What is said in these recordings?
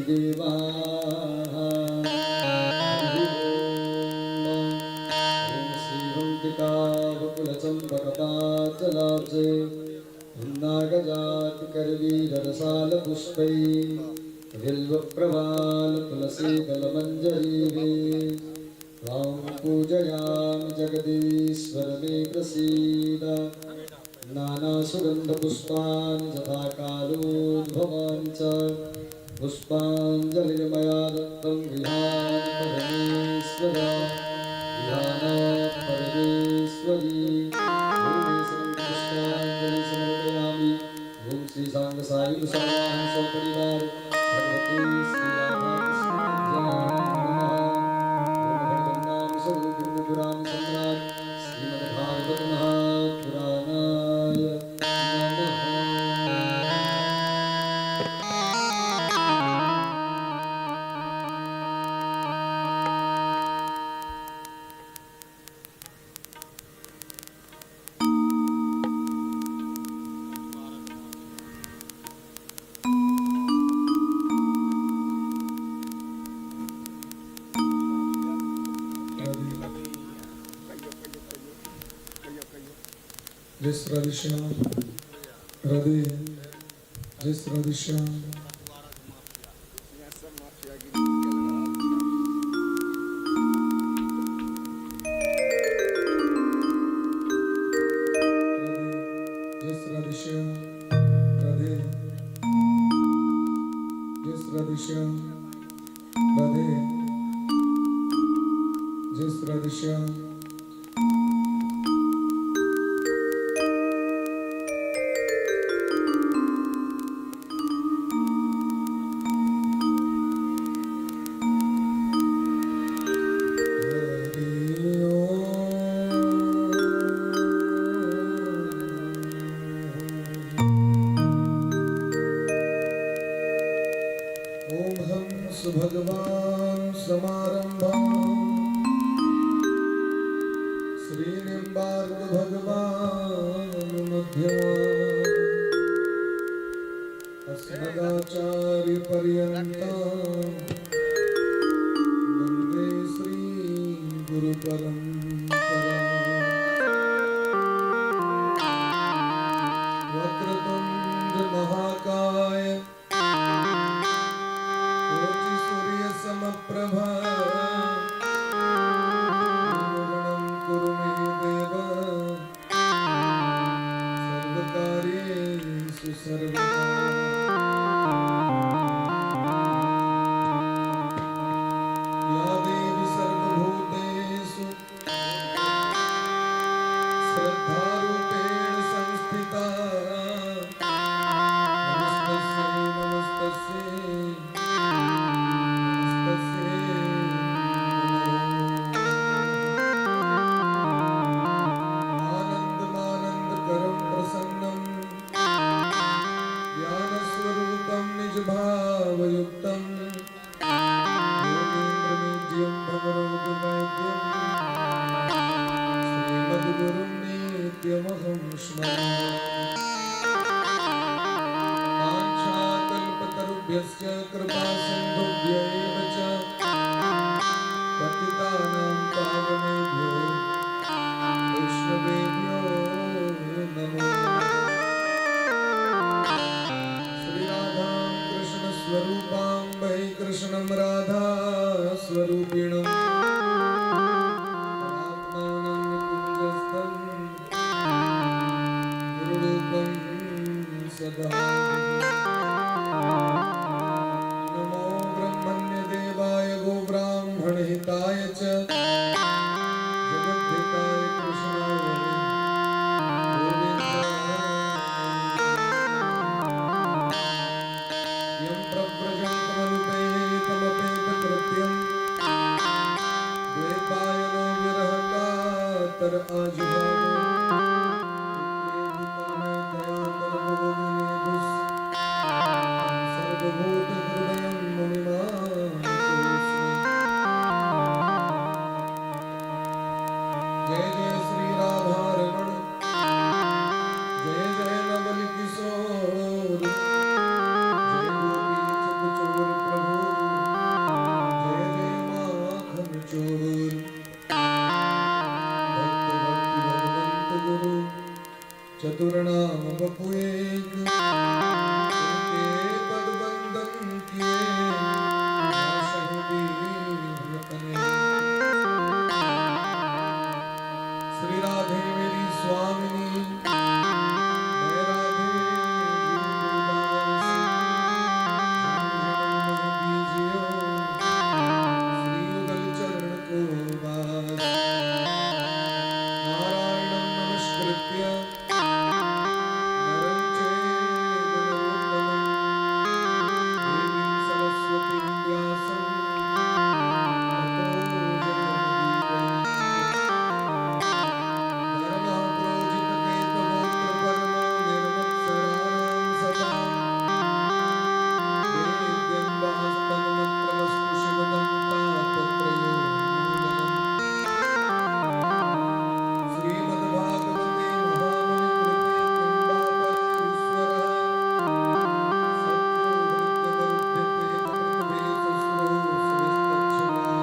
देवाः। ॐ श्रीवन्तिकावकुलचम्पकपाचलाब्जे नागजातिकरवीररसालपुष्पैः बिल्वप्रवालतुलसीदलमञ्जरीभिः त्वां पूजयामि जगदीश्वर मे प्रसीद। नानासुगन्धपुष्पाणि यथा कालोद्भवानि च पुष्पाञ्जलिर्मया दत्तं विहान परमेश्वर विहानात् परमेश्वरी। पुष्पाञ्जलि समर्पयामि। ॐ श्री साङ्गसायुध समाहन सपरिवार भगवती श्री राधा कृष्ण नमः। ॐ भगवन्नाम स्वरूपिण पुराण सम्राट श्रीमद्भागवत महापुराणाय नमः। जय श्री राधेश्याम, राधे, जय श्री राधेश्याम। राधे, जय श्री राधेश्याम, राधे, जय श्री राधेश्याम, राधे, जय श्री राधेश्याम। ओम हंस भगवान समारंभां श्री निम्बार्क भगवान मध्यमां अस्मदाचार्य पर्यन्तां वंदे श्री गुरु परंपरां। वक्रतुंड महाकाय कोटि सूर्य समप्रभा निर्विघ्नं कुरु मे देव सर्वकार्येषु सर्वदा। या देवी सर्वभूतेषु श्रद्धारूपेण संस्थिता नमस्तस्यै नमस्तस्यै नमस्तस्यै नमो। आनन्दमानन्दकरं प्रसन्नं ज्ञानस्वरूपं निजभावयुक्तं योगीन्द्रमीड्यं भवरोगवैद्यं श्रीमद्गुरुं नित्यमहं स्मरामि। वाञ्छाकल्पतरुभ्यश्च कृपासिन्धुभ्य एव च पतितानां पावनेभ्यो वैष्णवेभ्यो नमो नमः। श्रीराधां कृष्णस्वरूपां वै कृष्णं राधा स्वरूपिणम् आत्मानं निकुञ्जस्थं गुरुरूपं सदा। नमो ब्रह्मण्यदेवाय गोब्राह्मणहिताय च जगद्धिताय कृष्णाय गोविन्दाय। यं प्रव्रजन्तमनुपेतमपेतकृत्यं द्वैपायनो विरहकातर आजुहाव। सर्वभूतहृदयं मुनिमानतोऽस्मि। जय जय श्री राधारमण, जय जय नवल किशोर, जय गोपी चंद चोर प्रभु मधुर नाम बपु एक, तिनके पद बंदन किए, नासहि दीन अनेक। श्री राधे मेरी स्वामिनी, मैं राधे जी दास, जन्म जन्म कीजियो श्री युगल चरण को वास। नारायणं नमस्कृत्य नरं चैव नरोत्तमं, देवीं सरस्वतीं व्यासं ततो जयमुदीरयेत्। धर्मः प्रोजितकेतवोऽत्र परमो निर्मत्सराणां सतां, वेद्यं वास्तवमत्र वस्तु शिवदं तापत्रयोन्मूलनम्। श्रीमद्भागवते महामुनिकृते किं वा परेश्वरः, सत्यो हृद्यवरुध्यते यत्कृतभेषुश्रोष्विस्तच्छिवात्।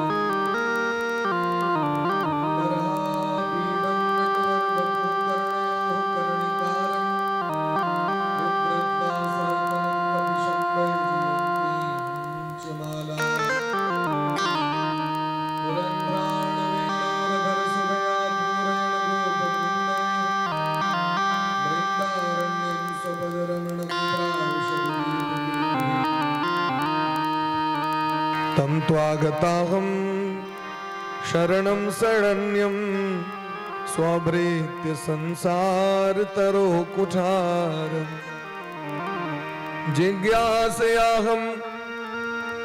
वरापीडं नटवरवपुः कर्णयोः कर्णिकारं, बिभ्रद्वासः कपिशं वैजयन्तीं च माला। पुरन्ध्राणवेणोरधरसुधया पूरयण गोपवृन्दैः, वृन्दारण्यं स्वपदरमणं प्राविशद्वीपगिरिः। तं त्वागताहं शरणं शरण्यं, स्वभृत्य संसारतरो कुठारम्। जिज्ञासयाहं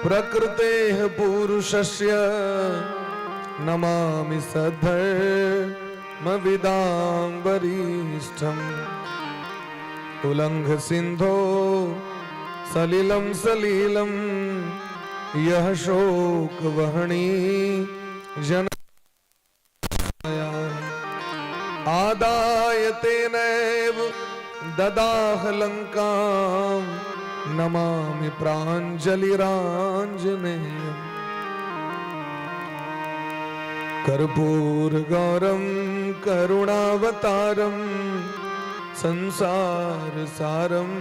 प्रकृतेः पुरुषस्य, नमामि सद्धर्मविदां वरिष्ठम्। उल्लङ्घ सिन्धो सलिलं सलीलं, यः शोकवहणी जनया। आदाय तेनैव ददाह लङ्कां, नमामि प्राञ्जलिराञ्जनेयम्। कर्पूरगौरं करुणावतारं, संसारसारं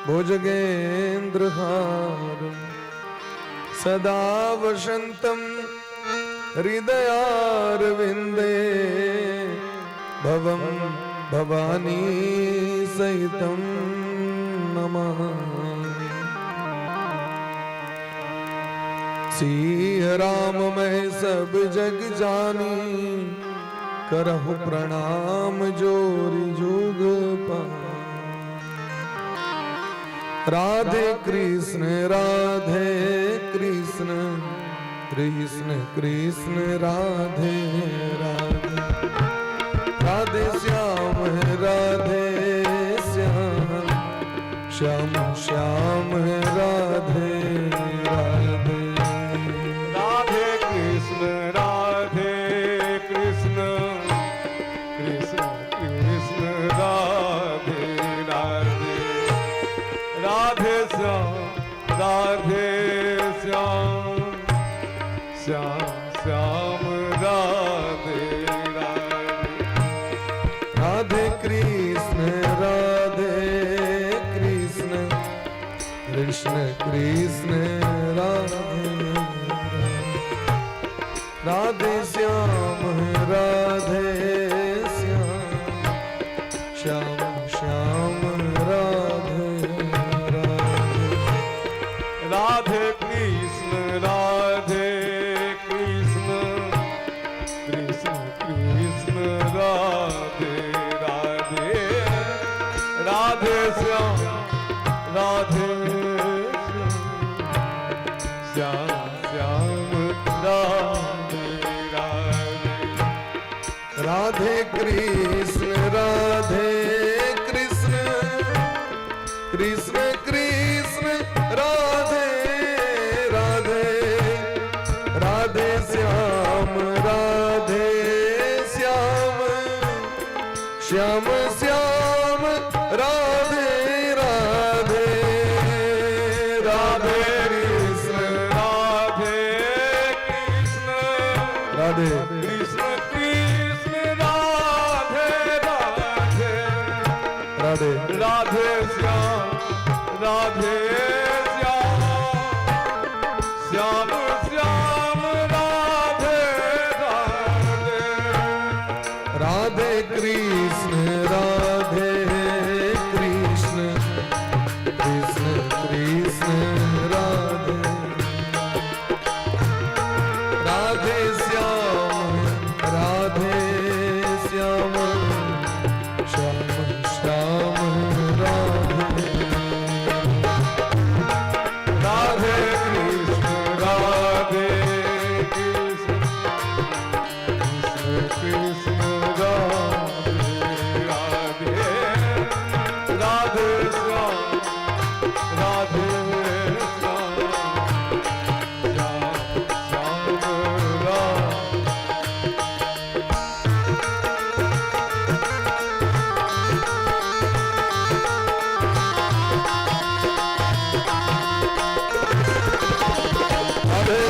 भुजगेन्द्रहारं, सदा वसन्तं हृदयारविन्दे, भवं भवानी सहितं नमामि। सिय राम मैं सब जग जानी, करहु प्रणाम जोरि जुग पानी। राधे कृष्ण राधे कृष्ण, कृष्ण कृष्ण राधे राधे, राधे श्याम राधे श्याम, श्याम श्याम राधे राधे। राधे कृष्ण राधे कृष्ण, कृष्ण कृष्ण राधे राधे, राधे श्याम राधे श्याम, श्याम श्याम राधे राधे। राधे कृष्ण राधे कृष्ण, कृष्ण कृष्ण राधे राधे, श्याम राधे श्याम, श्याम श्याम राधे राधे। राधे कृष्ण राधे कृष्ण, कृष्ण कृष्ण राधे राधे, राधे श्याम राधे श्याम, श्याम श्याम राधे राधे। राधे कृष्ण राधे कृष्ण, कृष्ण कृष्ण राधे राधे, राधे श्याम राधे श्याम, श्याम श्याम राधे राधे। राधे कृष्ण राधे कृष्ण, राधे कृष्ण कृष्ण राधे राधे, श्याम श्याम राधे। राधे।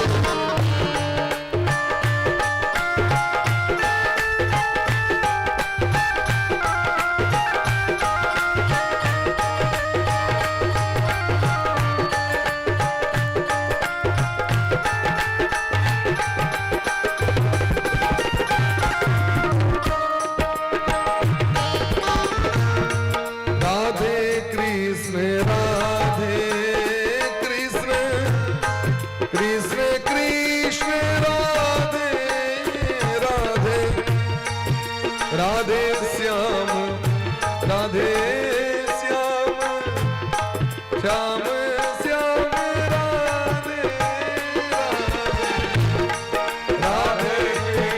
राधे कृष्ण राधे कृष्ण कृष्ण कृष्ण राधे राधे, राधे श्याम राधे श्याम श्याम श्याम राधे राधे। राधे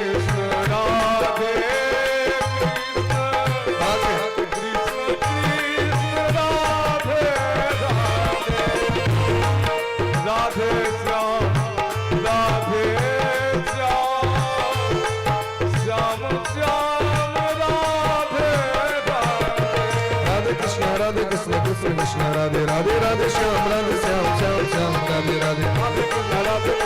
कृष्ण राधे कृष्ण राधे कृष्ण कृष्ण राधे राधे, राधे श्याम राधे श्याम श्याम श्याम राधे राधे। राधे कृष्ण राधे कृष्ण कृष्ण कृष्ण राधे राधे, राधे श्याम राधे श्याम श्याम श्याम राधे राधे। राधे कृष्ण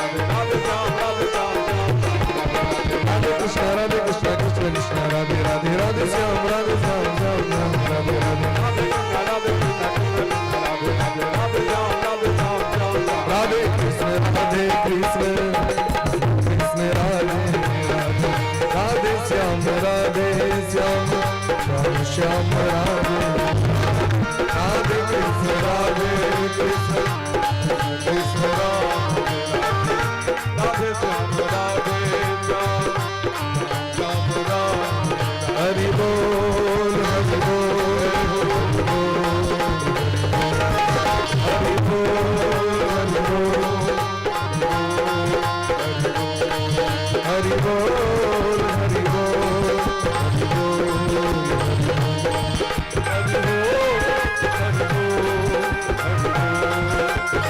राधे कृष्ण कृष्ण कृष्ण राधे राधे, राधे श्याम राधे श्याम श्याम श्याम राधे। राधे कृष्ण राधे कृष्ण कृष्ण कृष्ण राधे राधे, राधे श्याम राधे श्याम श्याम श्याम राधे राधे। राधे कृष्ण राधे कृष्ण कृष्ण कृष्ण राधे राधे, राधे श्याम राधे श्याम श्याम श्याम। राधे कृष्ण राधे कृष्ण कृष्ण राधे राधे, राधे श्याम राधे श्याम श्याम श्याम राधे। राधे कृष्ण राधे कृष्ण कृष्ण राधे राधे, राधे श्याम राधे श्याम श्याम राधे। हरि बोल हरि बोल हरि बोल हरि बोल हरि बोल हरि बोल हरि बोल। हरि बोल हरि बोल हरि बोल हरि बोल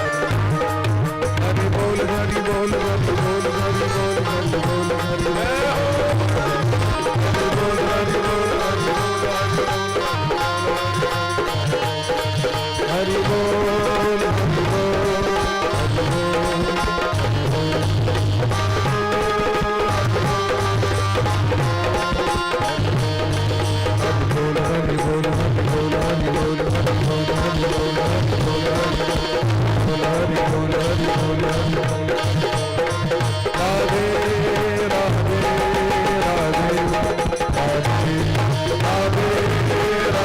हरि बोल हरि बोल हरि बोल हरि बोल हरि बोल हरि बोल हरि बोल। हरि बोल हरि बोल हरि बोल हरि बोल हरि बोल हरि बोल हरि बोल हरि बोल हरि बोल हरि बोल। राधे राधे राधे राधे राधे राधे राधे राधे राधे।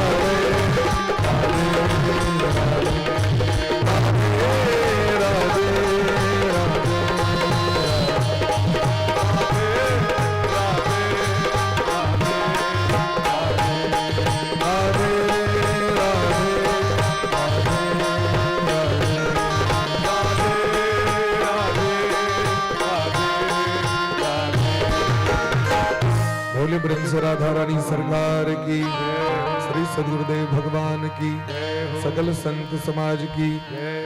राधे राधे भोले ब्रह्म से राधा रानी सरकार की, श्री सदगुरुदेव भगवान की, सकल संत समाज की,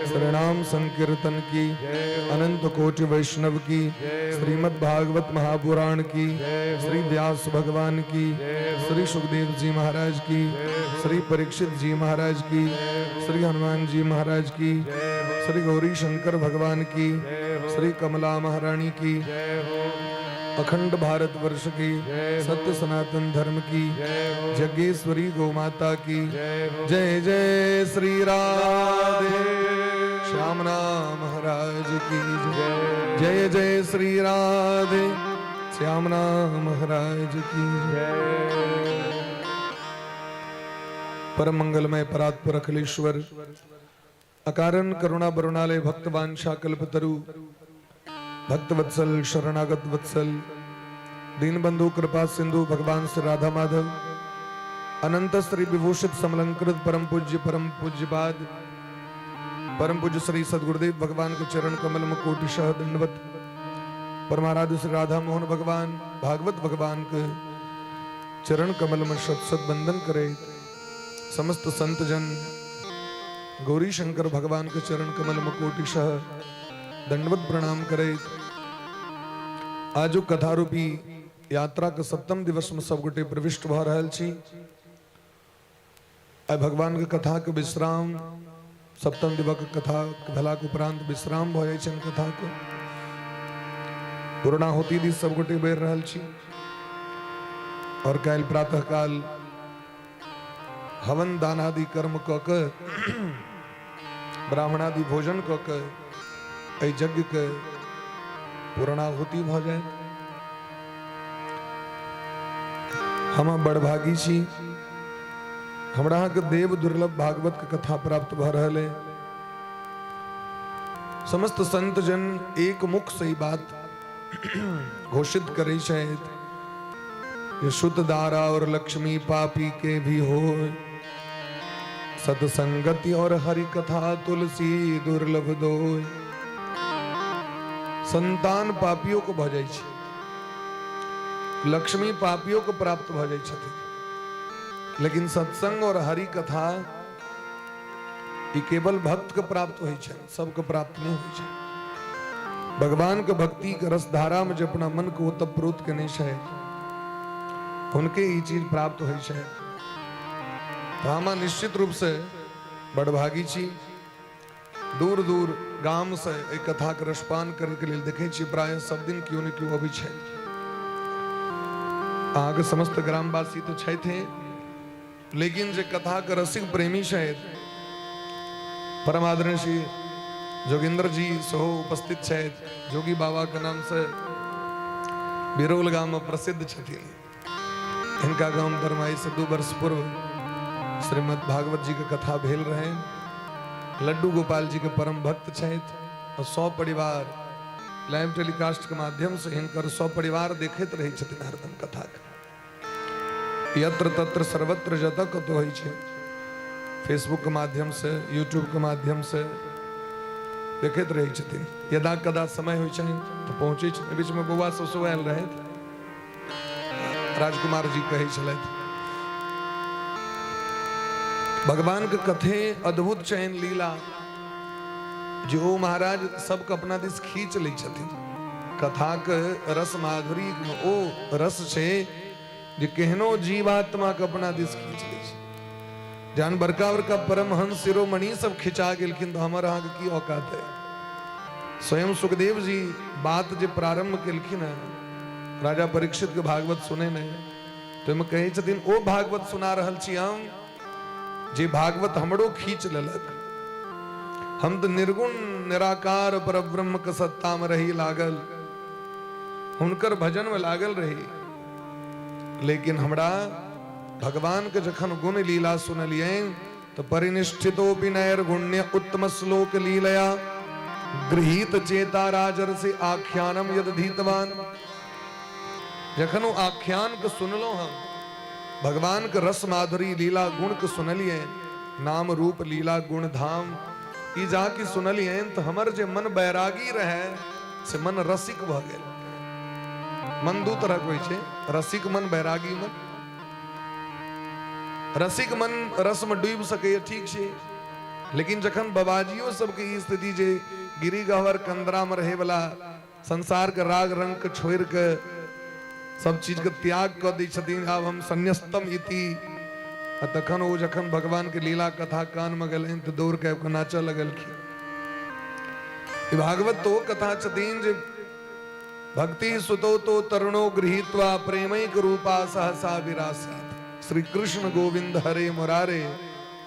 श्रीनाम संकीर्तन की, अनंत कोटि वैष्णव की, श्रीमद् भागवत महापुराण की, श्री व्यास भगवान की, श्री सुखदेव जी महाराज की, श्री परीक्षित जी महाराज की, श्री हनुमान जी महाराज की, श्री गौरी शंकर भगवान की, श्री कमला महारानी की, अखंड भारत वर्ष की, सत्य सनातन धर्म की, जगेश्वरी गौ माता की जय। जय श्री राधे श्याम नाम महाराज की जय। जय जय श्री राधे श्याम नाम महाराज की जय। परम मंगलमय परात्पर अखिलेश्वर अकारण करुणा बरुणालय भक्तवांशा कल्पतरु भक्तवत्सल शरणागत वत्सल दीनबंधु कृपा सिंधु भगवान श्री राधा माधव अनंत श्री विभूषित समलंकृत परम पूज्य परम पूज्यपाद परम पूज्य श्री सदगुरुदेव भगवान के चरण कमल में कोटिशः दंडवत। परमाराध्य श्री राधा मोहन भगवान भागवत भगवान के चरण कमल में शत शत बंदन करे। समस्त संत जन गौरी शंकर भगवान के चरण कमल में कोटिशः दंडवत प्रणाम करैत आजुक कथा रूपी यात्रा के सप्तम दिवस में सब गोटे प्रविष्ट भऽ रहल छी। आइ भगवान के कथा के विश्राम सप्तम दिवस के कथा भेलाक उपरांत विश्राम भऽ जाइ छनि कथा के पूर्णाहुति दिस सब गोटे बढ़ि रहल छी और काल्हि प्रातः काल हवन दानादि कर्म कऽ के ब्राह्मणादि भोजन कऽ के एहि यज्ञ के पूर्णाहुति भऽ जायत। हम बड़भागी छी, हमरा अहाँके देव दुर्लभ भागवत के कथा प्राप्त भऽ रहल है। समस्त संत जन एक मुख से ई बात घोषित करै छथि जे शुद्ध दारा और लक्ष्मी पापी के भी हो, सत्संगति और हरि कथा तुलसी दुर्लभ दोय। संतान पापियों को भऽ जाइ छै, लक्ष्मी पापियों को प्राप्त भऽ जाइ छथिन, लेकिन सत्संग और हरि कथा ई केवल भक्त के प्राप्त होइ छै, सबके प्राप्त नहीं होइ छै। भगवान के भक्ति के रसधारा में जे अपना मन को ओतप्रोत केने छै हुनके ई चीज प्राप्त होइ छै। तऽ हम निश्चित रूप से बड़भागी छी। दूर दूर गाम से एहि कथा के रसपान करे के लेल देखै छी प्रायः सब दिन केओ ने केओ अबै छै। अहाँके समस्त ग्रामवासी तऽ छथि, लेकिन जे कथा के रसिक प्रेमी छथि परम आदरणीय श्री जोगिंद्र जी सेहो उपस्थित छथि। जोगी बाबा के नाम से बिरौल गाम में प्रसिद्ध छथिन। हिनका गाम पर आइ से 2 वर्ष पूर्व श्रीमद् भागवत जी के कथा भेल रहे। लड्डू गोपाल जी के परम भक्त छथि और 100 परिवार लाइव टेलीकास्ट के माध्यम से हिनकर 100 परिवार देखैत रहै छथिन हरदम कथा के। यत्र तत्र सर्वत्र जतऽ कतौ होइ छै फेसबुक के माध्यम से यूट्यूब के माध्यम से देखैत रहै छथिन। यदा कदा समय होइ छनि तऽ पहुँचै छथिन। बीच में बौआ सब सेहो आयल रहथि, राजकुमार जी कहै छलथि। भगवान के कथे अद्भुत चैन लीला जे ओ महाराज सबके अपना दिस खींच लै छथिन। कथा के रस माधुरी में ओ रस छै जे केहनो जीवात्मा के अपना दिस खींच लै छै। जहन बड़का बड़का परमहंस शिरोमणि सब खिंचा गेलखिन तऽ हमर अहाँके की औकात है। स्वयं सुखदेव जी बात जे प्रारंभ केलखिन हँ राजा परीक्षित के भागवत सुने ने तो ओहिमे कहै छथिन ओ भागवत सुना रहल छी हम जे भागवत हमरो खींच लेलक। हम तऽ निर्गुण निराकार परब्रह्म के सत्ता में रही लागल, हुनकर भजन में लागल रही, लेकिन हमरा भगवान के जखन गुण लीला सुनलियनि तो परिनिष्ठितो विनयर्गुण्य उत्तम श्लोक लीलया गृहीत चेता राजर्षि आख्यानम यदधीतवान। जखन ओ आख्यान के सुनलो हम भगवान के रस माधुरी लीला गुण के सुनलिए, नाम रूप लीला गुण धाम ई जाके सुनलिए तो हमर जे मन बैरागी रहे से मन रसिक भ गेल। मन दू तरह के होइ छै, रसिक मन बैरागी मन। रसिक मन रस में डूबि सकैए ठीक छै, लेकिन जखन बाबाजियो सबके ई स्थिति जे गिरी गहवर कंदरा में रहे वाला संसार के राग रंग के छोड़ के सब चीज के त्याग कऽ दै छथिन, आब हम संन्यस्तम इति, आ तखन ओ जखन भगवान के लीला कथा कान में गेलनि तऽ दौड़ के आबि कऽ नाचऽ लगलखिन। ई भागवत तो कथा छथिन जे भक्ति सुतो तो तरुणो गृहीत्वा प्रेमैक रूपा सहसा विरासीत, श्री कृष्ण गोविंद हरे मुरारे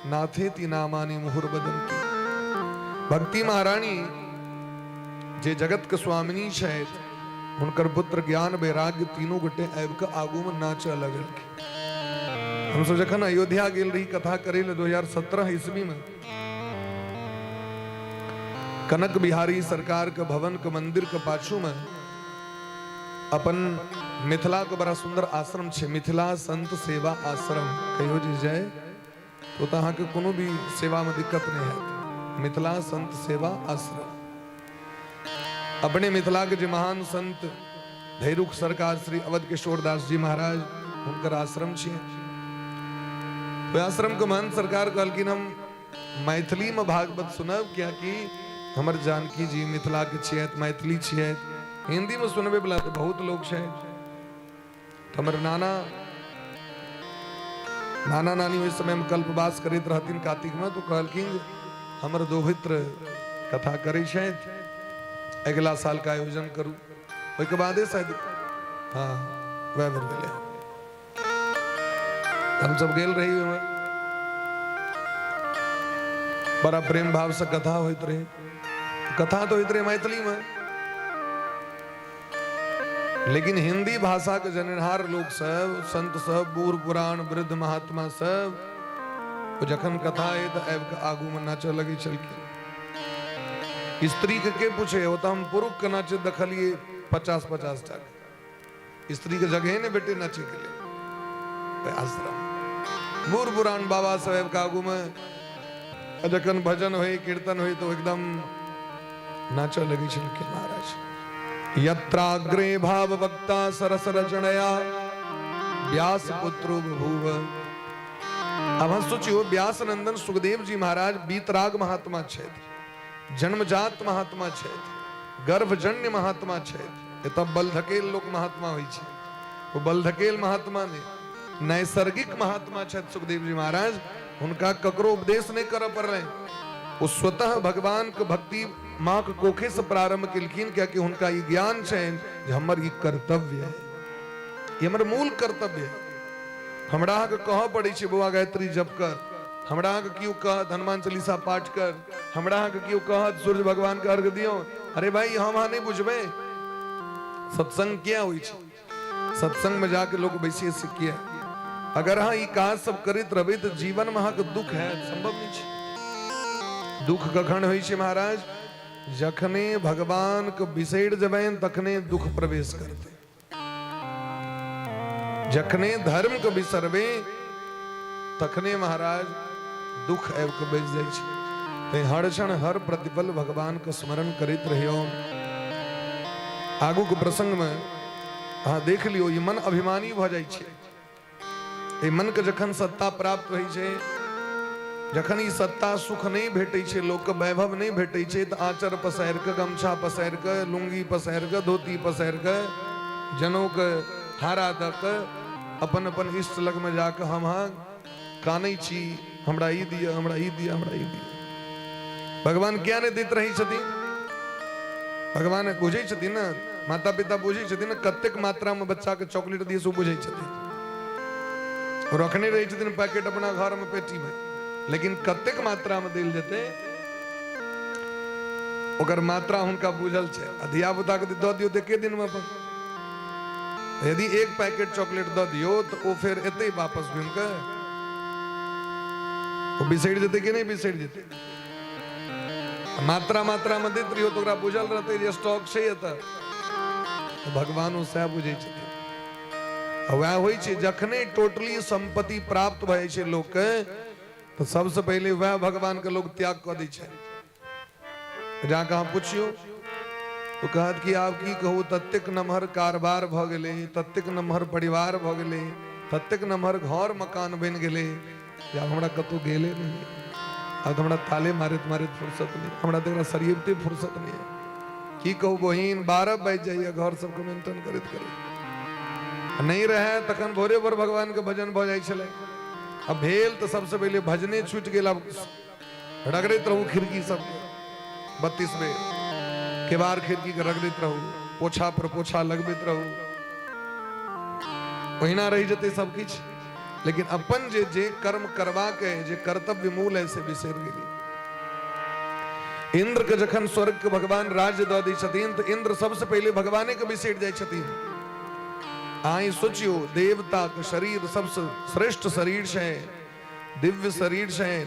नाथेति नामानि मुहुर्वदंती। भक्ति महारानी जे जगत के स्वामिनी छथि हुनकर पुत्र ज्ञान वैराग्य तीनू गोटे आबि कऽ आगू में नाचऽ लगलखिन। हमसब जखन अयोध्या गेल रही कथा करै लए 2017 ईस्वी में कनक बिहारी सरकार के भवन के मंदिर के पाछू में अपन मिथिला के बड़ा सुंदर आश्रम छै, मिथिला संत सेवा आश्रम। कहियो जे जाय तो तऽ अहाँके कोनो भी सेवा में दिक्कत नहीं हैत। मिथिला संत सेवा आश्रम अपने मिथिला के जे महान संत धैरुख सरकार श्री अवध किशोर दास जी महाराज हुनकर आश्रम छै। ओहि आश्रम के महंत सरकार कहलखिन हम मैथिलीमे भागवत सुनब, कियाकि हमर जानकी जी मिथिलाके छियथि, मैथिली छियथि। हिन्दीमे सुनबै वला तऽ बहुत लोक छै। हमर नाना नाना नानी ओहि समयमे कल्पवास करैत रहथिन कार्तिकमे, तऽ कहलखिन जे हमर दोहित्र कथा करै छथि, अगिला सालके आयोजन करू। ओहिके बादे शायद हँ वएह बेर भेलै। हमसब गेल रही ओहिमे, बड़ा प्रेम भाव से कथा होइत रहे। कथा तो होइत रहे मैथिली में, लेकिन हिंदी भाषा के जननिहार लोक सब, संत सब, बूढ़ पुरान वृद्ध महात्मा सब, ओ जखन कथा है तो आबि के आगू में नाचऽ लगै छलखिन। स्त्री के के पूछे, ओ तऽ हम पुरुष के नाचैत देखलियै 50-50 टा। स्त्री के जगह नहीं भेटे नाचे के लिए आश्रम। बूढ़ पुरान बाबा साहेब के आगू में जखन भजन होई, कीर्तन होई, तो एकदम नाचऽ लगै छलखिन महाराज। यत्राग्रे भाव वक्ता सरस रचनया व्यास पुत्रो बभूव। अब हम सोचियो, व्यास नंदन सुखदेव जी महाराज बीतराग महात्मा छथि, जन्मजात महात्मा छथि, गर्भजन्य महात्मा छथि। एतऽ बलधकेल लोक महात्मा होइ छै, ओ बलधकेल महात्मा नहि, नैसर्गिक महात्मा छथि सुखदेव जी महाराज। हुनका ककरो उपदेश नहि करऽ पड़लनि, ओ स्वतः भगवान के भक्ति माँ के कोखे से प्रारंभ केलखिन, कियाकि हुनका ई ज्ञान छनि जे हमर ई कर्तव्य है, ई हमर मूल कर्तव्य है। हमरा अहाँके कहऽ पड़ै छै बौआ गायत्री जप कर, हमरा अहाँके केओ कहत हनुमान चालीसा पाठ कर, हमरा अहाँके केओ कहत सूर्य भगवान के अर्घ दियौ। अरे भाई, हम अहाँ नहि बुझबै। सत्संग किया होइ छै? सत्संग में जाके लोग बैसिए से किया? अगर अहाँ ई काज सब करैत रहबै तऽ जीवन में अहाँके दुख है संभव नहीं छै। दुख कखन होइ छै महाराज? जखने भगवान के बिसरि जेबनि तखने दुख प्रवेश करतै। जखने धर्म के बिसरबे तखने महाराज दुख आबि के बैस जाइ छै। तैं हर क्षण हर प्रतिपल भगवान के स्मरण करैत रहियौ। आगू के प्रसंग में अहाँ देख लियौ, ई मन अभिमानी भऽ जाइ छै। एहि मन के जखन सत्ता प्राप्त होइ छै, जखन ई सत्ता सुख नहि भेटै छै, लोकके वैभव नहि भेटै छै, तऽ आँचर पसारि कऽ, गमछा पसारि कऽ, लुंगी पसारि कऽ, धोती पसारि कऽ, जनौके हारा दऽ कऽ अपन अपन इष्ट लगमे जाकऽ हम अहाँ कानै छी, हमरा ई दिअ, हमरा ई दिअ, हमरा ई दिअ। भगवान किया नहि दैत रहै छथिन? भगवान बुझै छथिन ने, माता पिता बुझै छथिन ने, कतेक मात्रामे बच्चाके चॉकलेट दिए से बुझै छथिन। रखने रहै छथिन पैकेट अपना घरमे पेटीमे, लेकिन कतेक मात्रामे देल जेतै ओकर मात्रा हुनका बुझल छै। आ धियापुताके दऽ दियौ तऽ एके दिनमे अपन, यदि एक पैकेट चॉकलेट दऽ दियौ तऽ ओ फेर एतै वापस घुमि कऽ? ओ बिसरि जेतै कि नहि बिसरि जेतै? मात्रा मात्रा मे दैत रहियौ तऽ ओकरा बुझल रहतै जे स्टॉक छै एतऽ। तऽ भगवानो सएह बुझै छथिन। आ वएह होइ छै, जखने टोटली सम्पत्ति प्राप्त भऽ जाइ छै लोकके तऽ सबसँ पहिले वएह भगवानके लोक त्याग कऽ दै छै। जाकऽ अहाँ पुछियौ तो कहत कि आब की कहू, ततेक नमहर कारबार भऽ गेलै, ततेक नमहर परिवार भऽ गेलै, ततेक नमहर घर मकान बनि गेलै जे आब हमरा कतहु गेले नहि, आब तऽ हमरा ताले मारैत मारैत फुर्सत नहि, हमरा तऽ एकरा सरियबिते फुर्सत नहि। की कहू बहिन, 12 बाजि जाइए घर सबके मेंटेन करैत करैत। नहि रहै तखन भोरे भोर भगवानके भजन भऽ जाइ छलै, आ भेल तऽ सबसँ पहिले भजने छूटि गेल। आब रगड़ैत रहू खिड़की सबके 32 बेर, केबार खिड़की के रगड़ैत रहू, पोछा पर पोछा लगबैत रहू, ओहिना रहि जेतै सब किछु, लेकिन अपन जे जे कर्म करबाक है, जे कर्तव्य मूल है, से बिसरि गेली। इंद्र के जखन स्वर्ग के भगवान राज्य दऽ दै छथिन तऽ इंद्र सबसे पहिले भगवाने के बिसरि जाइ छथिन। अहाँ सोचियौ, देवता के शरीर सबसे श्रेष्ठ शरीर छै, दिव्य शरीर छनि,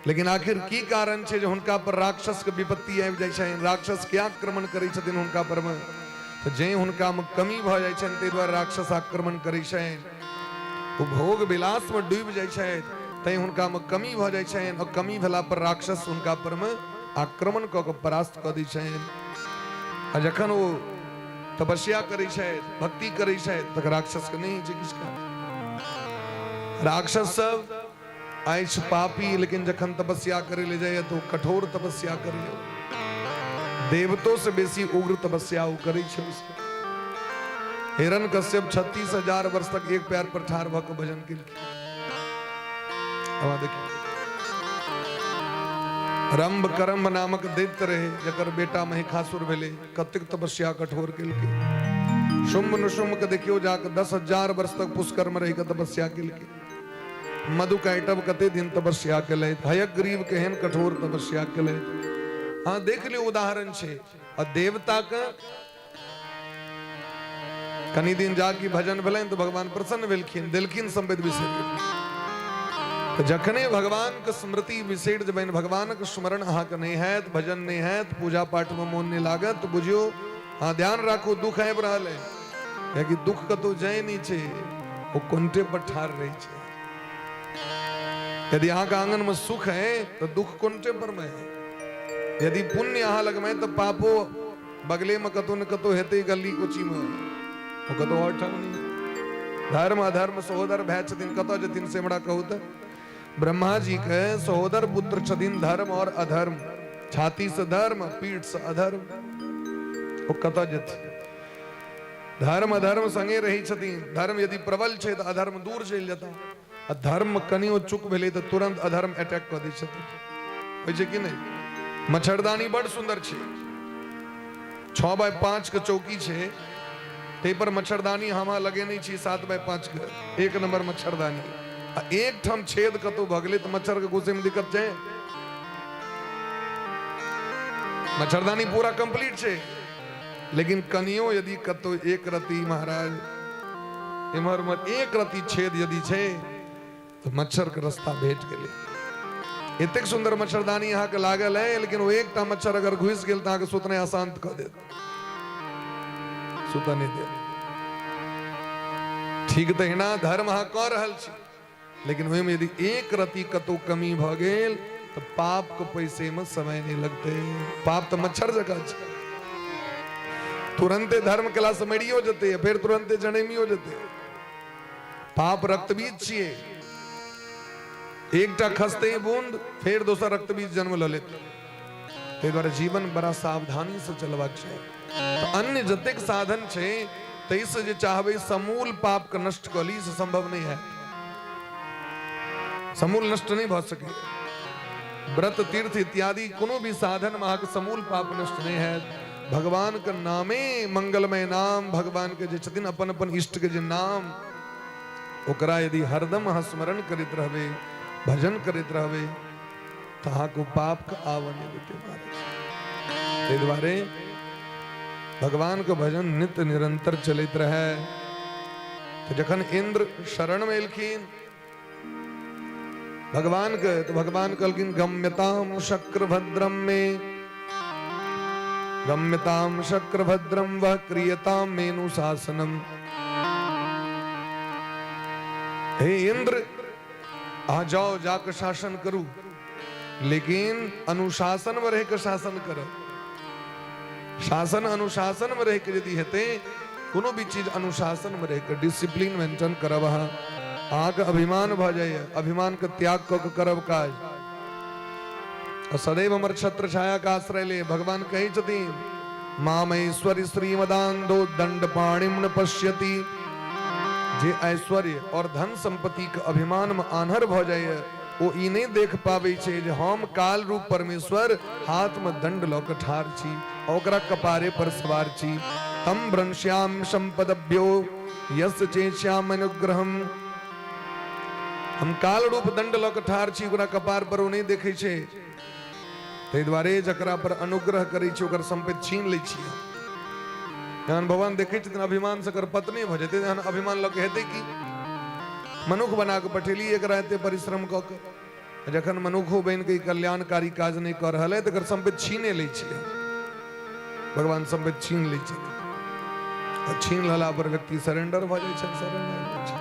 लेकिन आखिर की कारण छै जे हुनका पर राक्षस के विपत्ति आबि जाइ छनि, राक्षस के आक्रमण करै छथिन हुनका पर मे? तऽ जै हुनका मे कमी भऽ जाइ छनि ताहि दुआरे राक्षस आक्रमण करै छनि। ओ भोग विलास मे डूबि जाइ छथि तैं हुनका मे कमी भऽ जाइ छनि, और कमी भेला पर राक्षस हुनका पर मे आक्रमण कऽ कऽ परास्त कऽ दै छनि। आ जखन ओ तपस्या करै छथि, भक्ति करै छथि, तखन राक्षस के नहि होइ छै किछु। राक्षस सब अछि पापी, लेकिन जखन तपस्या करे ले जाइए तऽ ओ कठोर तपस्या करैए। देवतो से बेसी उग्र तपस्या ओ करै छै। हिरण कश्यप 36,000 वर्ष तक एक पैर पर ठाढ़ भऽ कऽ भजन केलखिन। देखियौ, रंभ करम्भ नामक दैत्य रहे, जकर बेटा महिषासुर भेलै, कतेक तपस्या कठोर केलकै। शुम्भ निशुम्भ के देखियौ, जाके 10,000 वर्ष तक पुष्कर में रहि कऽ तपस्या केलकै। मधु कैटब कते दिन तपस्या केलथि, हयग्रीव केहन कठोर तपस्या केलथि। हाँ, देख लियौ, उदाहरण छै। आ देवता के कनी दिन जाके भजन भेलनि तऽ भगवान प्रसन्न भेलखिन, देलखिन सम्पत्ति, बिसरि गेलखिन। तऽ जखने भगवान के स्मृति बिसरि जेबनि, भगवानक स्मरण अहाँके नहि हैत, भजन नहि हैत, पूजा पाठमे मोन नहि लागत, तऽ बुझियौ, हाँ, ध्यान राखू, दुख आबि रहल है। कियाकि दुख कतौ जाइ नहि छै, ओ कोन्टे पर ठाढ़ रहै छै। यदि अहाँके आंगन में सुख है तो दुख कोन्टे पर में है। यदि पुण्य अहाँ लग में, तो पापो बगले में कतौ न कतौ हेतै, गली कुची में, ओ कतौ और ठाम नहीं। धर्म अधर्म सहोदर भाय छथिन, कतऽ जेथिन से हमरा कहू तऽ। ब्रह्मा जी के सहोदर पुत्र छथिन धर्म और अधर्म। छाती से धर्म, पीठ से अधर्म, ओ कतऽ जेथिन? धर्म अधर्म संगे रहै छथिन। धर्म यदि प्रबल छै तऽ अधर्म दूर चलि जेता, आ धर्म कनियो चुक भेलै तऽ तुरंत अधर्म अटैक कऽ दै छथिन। होइ छै कि नहि? मच्छरदानी बड़ सुन्दर छै, 6 बाय 5 के चौकी छै, ताहि पर मच्छरदानी हम अहाँ लगेने छी 7 बाय 5 के, एक नंबर मच्छरदानी। आ एक ठाम छेद कतौ भऽ गेलै तऽ मच्छर के घुसै में दिक्कत छै। मच्छरदानी पूरा कंप्लीट छै, लेकिन कनियो यदि कतौ एक रति महाराज इम्हर उम्हर एक रति छेद यदि छै तऽ मच्छर के रास्ता भेट गेलै। एतेक सुन्दर मच्छरदानी अहाँके लागल है, लेकिन ओ एकटा मच्छर अगर घुसि गेल तऽ अहाँके सुतनाइ अशांत कऽ देत, सुतऽ नहि देत। ठीक तहिना धर्म अहाँ कऽ रहल छी, लेकिन ओहिमे यदि एक रति कतौ कमी भऽ गेल तऽ पाप के पैसे में समय नहि लगतै। पाप तऽ मच्छर जकाँ छै, तुरंते धर्म केला से मरियो जेतै, फेर तुरंते जनमियो जेतै। पाप रक्तबीज छियै, एकटा खसते बूंद, फेर दोसर रक्तबीज जन्म लऽ लेतै। ताहि दुआरे जीवन बड़ा सावधानी से चलबाक चाही। तऽ अन्य जतेक साधन छै, ताहिसँ जे चाहबै समूल पापके नष्ट कऽ ली, से संभव नहि है। समूल नष्ट नहि भऽ सकै। व्रत, तीर्थ इत्यादि कोनो भी साधन में अहाँके समूल पाप नष्ट नहि हैत। भगवान के नामे मंगलमय नाम, भगवान के जे छथिन अपन अपन इष्ट के जे नाम, ओकरा यदि हरदम अहाँ स्मरण करैत रहबै, भजन करैत रहबै, तऽ अहाँके ओ पापके आबऽ नहि देतै महाराज। ताहि दुआरे भगवान के भजन नित्य निरंतर चलैत रहै। तऽ जखन इंद्र शरण में एलखिन भगवान के, तऽ भगवान कहलखिन, गम्यताम शक्रभद्रम में गम्यताम शक्रभद्रम वह क्रियताम मेनुशासनम। हे इंद्र, आ जाओ, जाके शासन करू, लेकिन अनुशासन में रह के शासन करब। शासन अनुशासन में रह के यदि हेतै, कोनो भी चीज अनुशासन में रह के, डिसिप्लिन मेंटेन करब अहाँ। अहाँके अभिमान भऽ जाइए, अभिमान के त्याग कऽ के करब काज। आ सदैव हमर छत्र छाया के आश्रय ले। भगवान कहै छथिन, मामैश्वर्य श्रीमदान्धो दंड पाणिम न पश्यति। जे ऐश्वर्य और धन संपत्ति के अभिमान में आन्हर भऽ जाइए, ओ ई नहि देख पाबै छै जे हम काल रूप परमेश्वर हाथ में दंड लऽ के ठाढ़ छी आ ओकरा कपारे पर सवार छी। तम भ्रंश्याम संपदभ्यो यस्य चेष्याम अनुग्रहम। हम काल रूप दंड लऽ के ठाढ़ छी ओकरा कपार पर, ओ नहि देखै छै। ताहि दुआरे जकरा पर अनुग्रह करै छी, ओकर संपत्ति छीन लै छियै। जहन भगवान देखै छथिन, अभिमान से एकर पत्नी भऽ जेतै, तहन अभिमान लऽ के हेतै की? मनुख बना कऽ पठेली एकरा एते परिश्रम कऽ के, जखन मनुखो बनि कऽ ई कल्याणकारी काज नहि कऽ रहल है, तऽ एकर संपत्ति छीने लै छियै। भगवान संपत्ति छीन लै छथिन आ छीन लेला पर व्यक्ति सरेंडर भऽ जाइ छै, शरण आबि जाइ छै।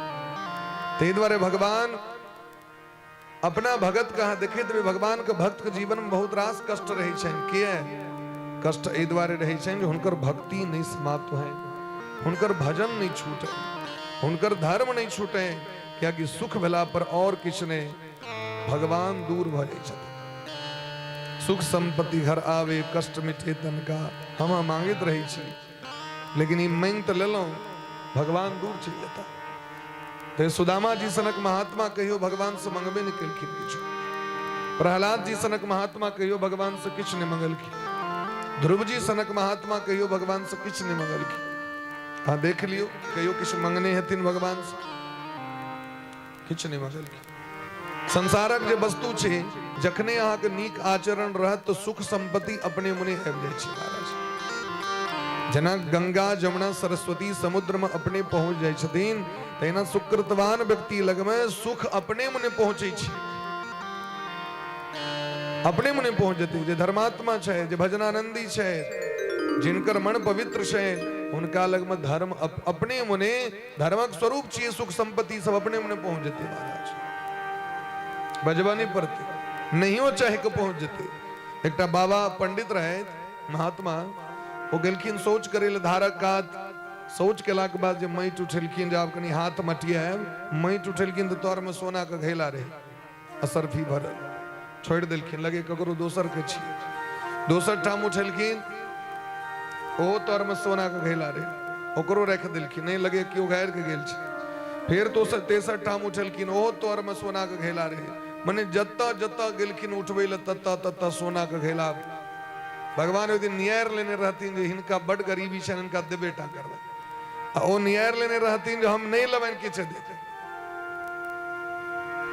ताहि दुआरे भगवान अपना भगत के अहाँ देखैत हेबै, भगवान के भक्त के जीवन में बहुत रास कष्ट रहै छनि। किए कष्ट? एहि दुआरे रहै छनि जे हुनकर भक्ति नहि समाप्त होइ, हुनकर भजन नहि छूटे, हुनकर धर्म नहि छूटे। कियाकि सुख भेला पर और किछु नहि। भगवान दूर भऽ जाइ छथिन। सुख संपत्ति घर आवे कष्ट मिटे तनका। हम मांगैत रहै छी, लेकिन ई मांगि तऽ लेलहुँ, भगवान दूर चलि जेता। तऽ सुदामा जी सनक महात्मा कहियो भगवान से मंगबे नहि केलखिन किछु। प्रहलाद जी सनक महात्मा कहियो भगवान से किछु नहि मंगलखिन। ध्रुव जी सनक महात्मा कहियो भगवान से किछु नहि मंगलखिन। अहाँ देख लियौ, कहियो किछु मंगने हेथिन भगवान से? किछु नहि मंगलखिन। संसारक जे वस्तु छै, जखने अहाँके नीक आचरण रहत तऽ सुख संपत्ति अपने मुने आबि जाइ छै महाराज। जेना गंगा जमुना सरस्वती समुद्र में अपने पहुंच जाइ छथिन, तहिना सुकृतवान व्यक्ति लगमे सुख अपने मुने पहुंचै छै, अपने मुने पहुंच जेतै। जे धर्मात्मा छै, जे भजनानंदी छै, जिनकर मन पवित्र छै, हुनका लगमे धर्म अपने मुने, धर्मक स्वरूप छियै सुख संपत्ति सब अपने मुने पहुंच जेतै महाराज। बजबा नहि पड़तै, नहियो चाहि के पहुंच जेतै। एकटा बाबा पंडित रहथि महात्मा, ओ गेलखिन शौच करै लए धारक कात। शौच केलाके बाद जे माटि उठेलखिन, जे आब कनि हाथ मटियाएब, माटि उठेलखिन तऽ तरमे सोनाके घैला रहै असरफी भरल। छोड़ि देलखिन, लगे ककरो दोसर के छियै। दोसर ठाम उठेलखिन, ओहो तरमे सोनाके घैला रहै, ओकरो राखि देलखिन, नहि लगे केओ गारि के गेल छै। फेर दोसर तेसर ठाम उठेलखिन, ओहो तरमे सोनाके घैला रहै। मने जतऽ जतऽ गेलखिन उठबै लए, ततऽ ततऽ सोनाके घैला। भगवान ओहि दिन नियारि लेने रहथिन जे हिनका बड गरीबी छनि, हिनका देबे टा करबै। आ ओ नियारि लेने रहथिन जे हम नहि लेबनि किछु देतै।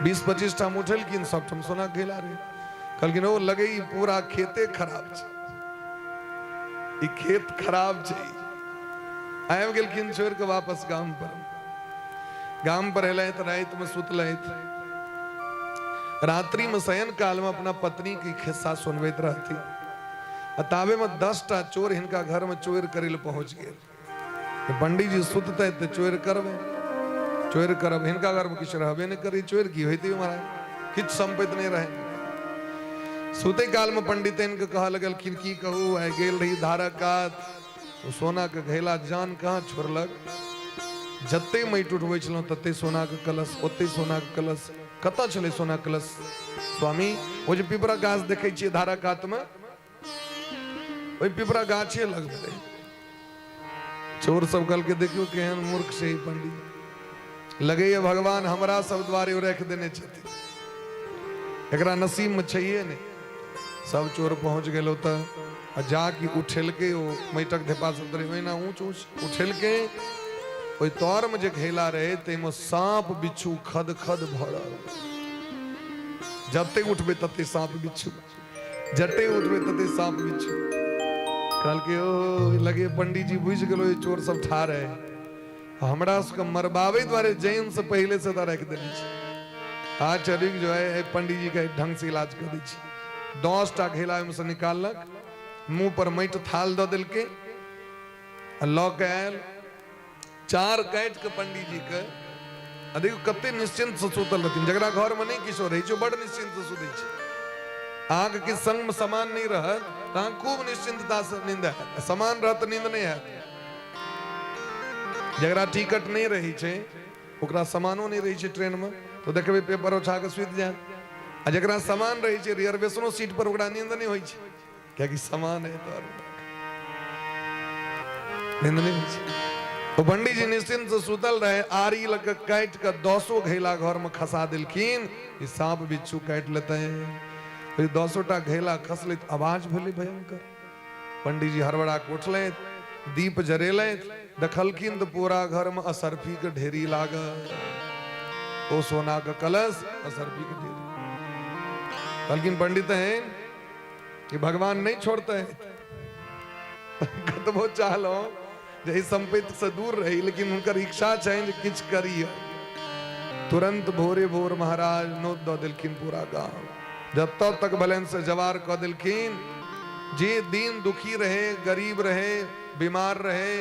20-25 ठाम उठेलखिन, सब ठाम सोना घैला रहै। कहलखिन ओ लगे ई पूरा खेते खराब छै, ई खेत खराब छै। आबि गेलखिन छोड़ि कऽ वापस गाम पर। गाम पर एलथि, रातिमे सुतलथि। रात्रि में शयन काल में अपना पत्नी के खिस्सा सुनबैत रहथिन, आ ताबे में 10टा चोर हिनका घर में चोर करे लए पहुंच गेल। पंडित जी सुतते तऽ चोर करबै, चोर करब। हिनका घर में किछु रहबे नहि करी, चोर की होइते महाराज? किछु संपत्ति नहि रहे। सुते काल में पंडित के कह लगलखिन, की कहू, आइ गेल रही धारक कात, ओ सोना के घैला जान कहाँ छोड़लक। जते माटि उठबै छलहुँ तते सोना के कलश, ओते सोना के कलश। कतऽ छलै सोना कलश स्वामी? ओ जे पिपरा गाछ देखै छियै धारा कात में, ओहि पिपरा गाछे लग रहै। चोर सब कहलकै, देखियौ केहन मूर्ख छै ई पंडित, लगैया भगवान हमरा सब द्वारे ओ राखि देने छथिन, एकरा नसीब में छैहे नहि। सब चोर पहुंच गेल ओतऽ, आ जाके उठेलकै ओ माटिक धेपा सब रहै ओहिना ऊँच ऊँच, उठेलकै, ओहि तर में जे घैला रहै ताहिमे साँप बिच्छू खद खद भरल। जते उठबै तते साँप बिच्छू, जते उठबै तते साँप बिच्छू। कहलकै ओ लगे पंडीजी बुझि गेलो ई चोर सब ठाढ़ है, हमरा सबके मरबाबै दुआरे जैन से पहिले से तऽ राखि देने छै। अच्छा रुकि जो, है पंडीजी के ढंग से इलाज कऽ दै छी। 10टा घैला ओहिमे से निकाललक, मुंह पर माटि थाल दऽ देलकै आ लऽ के आयल, चार काटि के पंडीजी के। आ देखियौ कते निश्चिंत से सुतल रहथिन। जकरा घर में नहि किछो रहै छै, बड निश्चिंत से सुतै छै। अहाँके किछु संग में सामान नहि रहत तऽ अहाँ खूब निश्चिंतता से नींद हैत, सामान रहत तऽ नींद नहि हैत। जकरा टिकट नहि रहै छै, ओकरा सामानो नहि रहै छै ट्रेन में, तऽ देखबै पेपर ओछा कऽ सुति जायत। आ जकरा सामान रहै छै रिजर्वेशनो सीट पर, ओकरा नींद नहि होइ छै, कियाकि सामान है तो नींद नहि होइ छै। ओ पंडीजी निश्चिंत से सुतल रहे, आरी लऽ कऽ काटि कऽ 10 घैला घर में खसा देलखिन, ई साँप बिच्छू काटि लेतै। ओहि 10टा घैला खसलै तऽ आवाज भेलै भयंकर। पंडीजी हड़बड़ा कऽ उठलथि, दीप जरेलथि, देखलखिन तऽ पूरा घर में असरफी के ढेरी लागल। ओ सोना के कलश, असरफी के ढेरी। कहलखिन पंडित हैं कि भगवान नहीं छोड़ते, कतबो चाहलो जे एहि संपत्ति से दूर रही, लेकिन हुनकर इच्छा छनि जे किछु करिय। तुरंत भोरे भोर महाराज नोत दऽ देलखिन पूरा गांव, जतऽ तक भेलनि से जवार कऽ देलखिन। जे दिन दुखी रहे, गरीब रहे, बीमार रहे,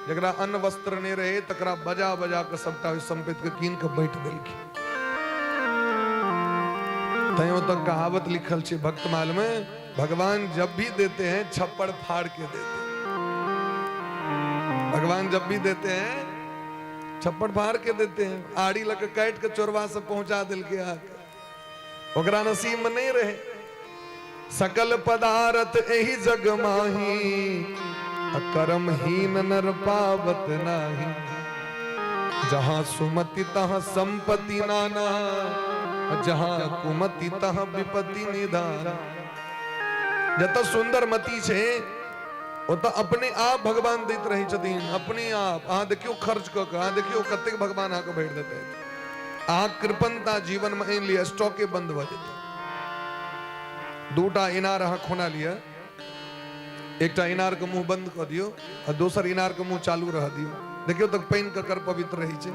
जकरा अन्न वस्त्र नहि रहे, तकरा बजा बजा कऽ सबटा ओहि संपत्ति के कीन कऽ बाँटि देलखिन। तैं ओतऽ कहावत लिखल छै भक्तमाल में, भगवान जब भी देते हैं छप्पड़ फाड़ के देते हैं। भगवान जब भी देते हैं छप्पड़ फाड़ के देते हैं। आड़ी लग के काट के चोरवा से पहुंचा दिल के आके। ओकरा नसीब में नहीं रहे। सकल पदारथ एहि जग माही, कर्महीन नर पावत नाही। जहां सुमति तहां संपत्ति नाना, जहां कुमति तहां विपत्ति निदान। जतऽ सुंदर मति छै ओतऽ अपने आप भगवान दैत रहै छथिन, अपने आप। अहाँ देखियौ खर्च कऽ कऽ, अहाँ देखियौ कतेक भगवान अहाँके भरि देतै। अहाँ कृपणता जीवन में आनि लिअ, स्टॉके बंद भऽ जेतै। दूटा इनार अहाँ खोना लिअ, एकटा इनार के मुंह बंद कऽ दियौ आ दोसर इनार के मुंह चालू रह दियौ, देखियौ तक पानि ककर पवित्र रहै छै।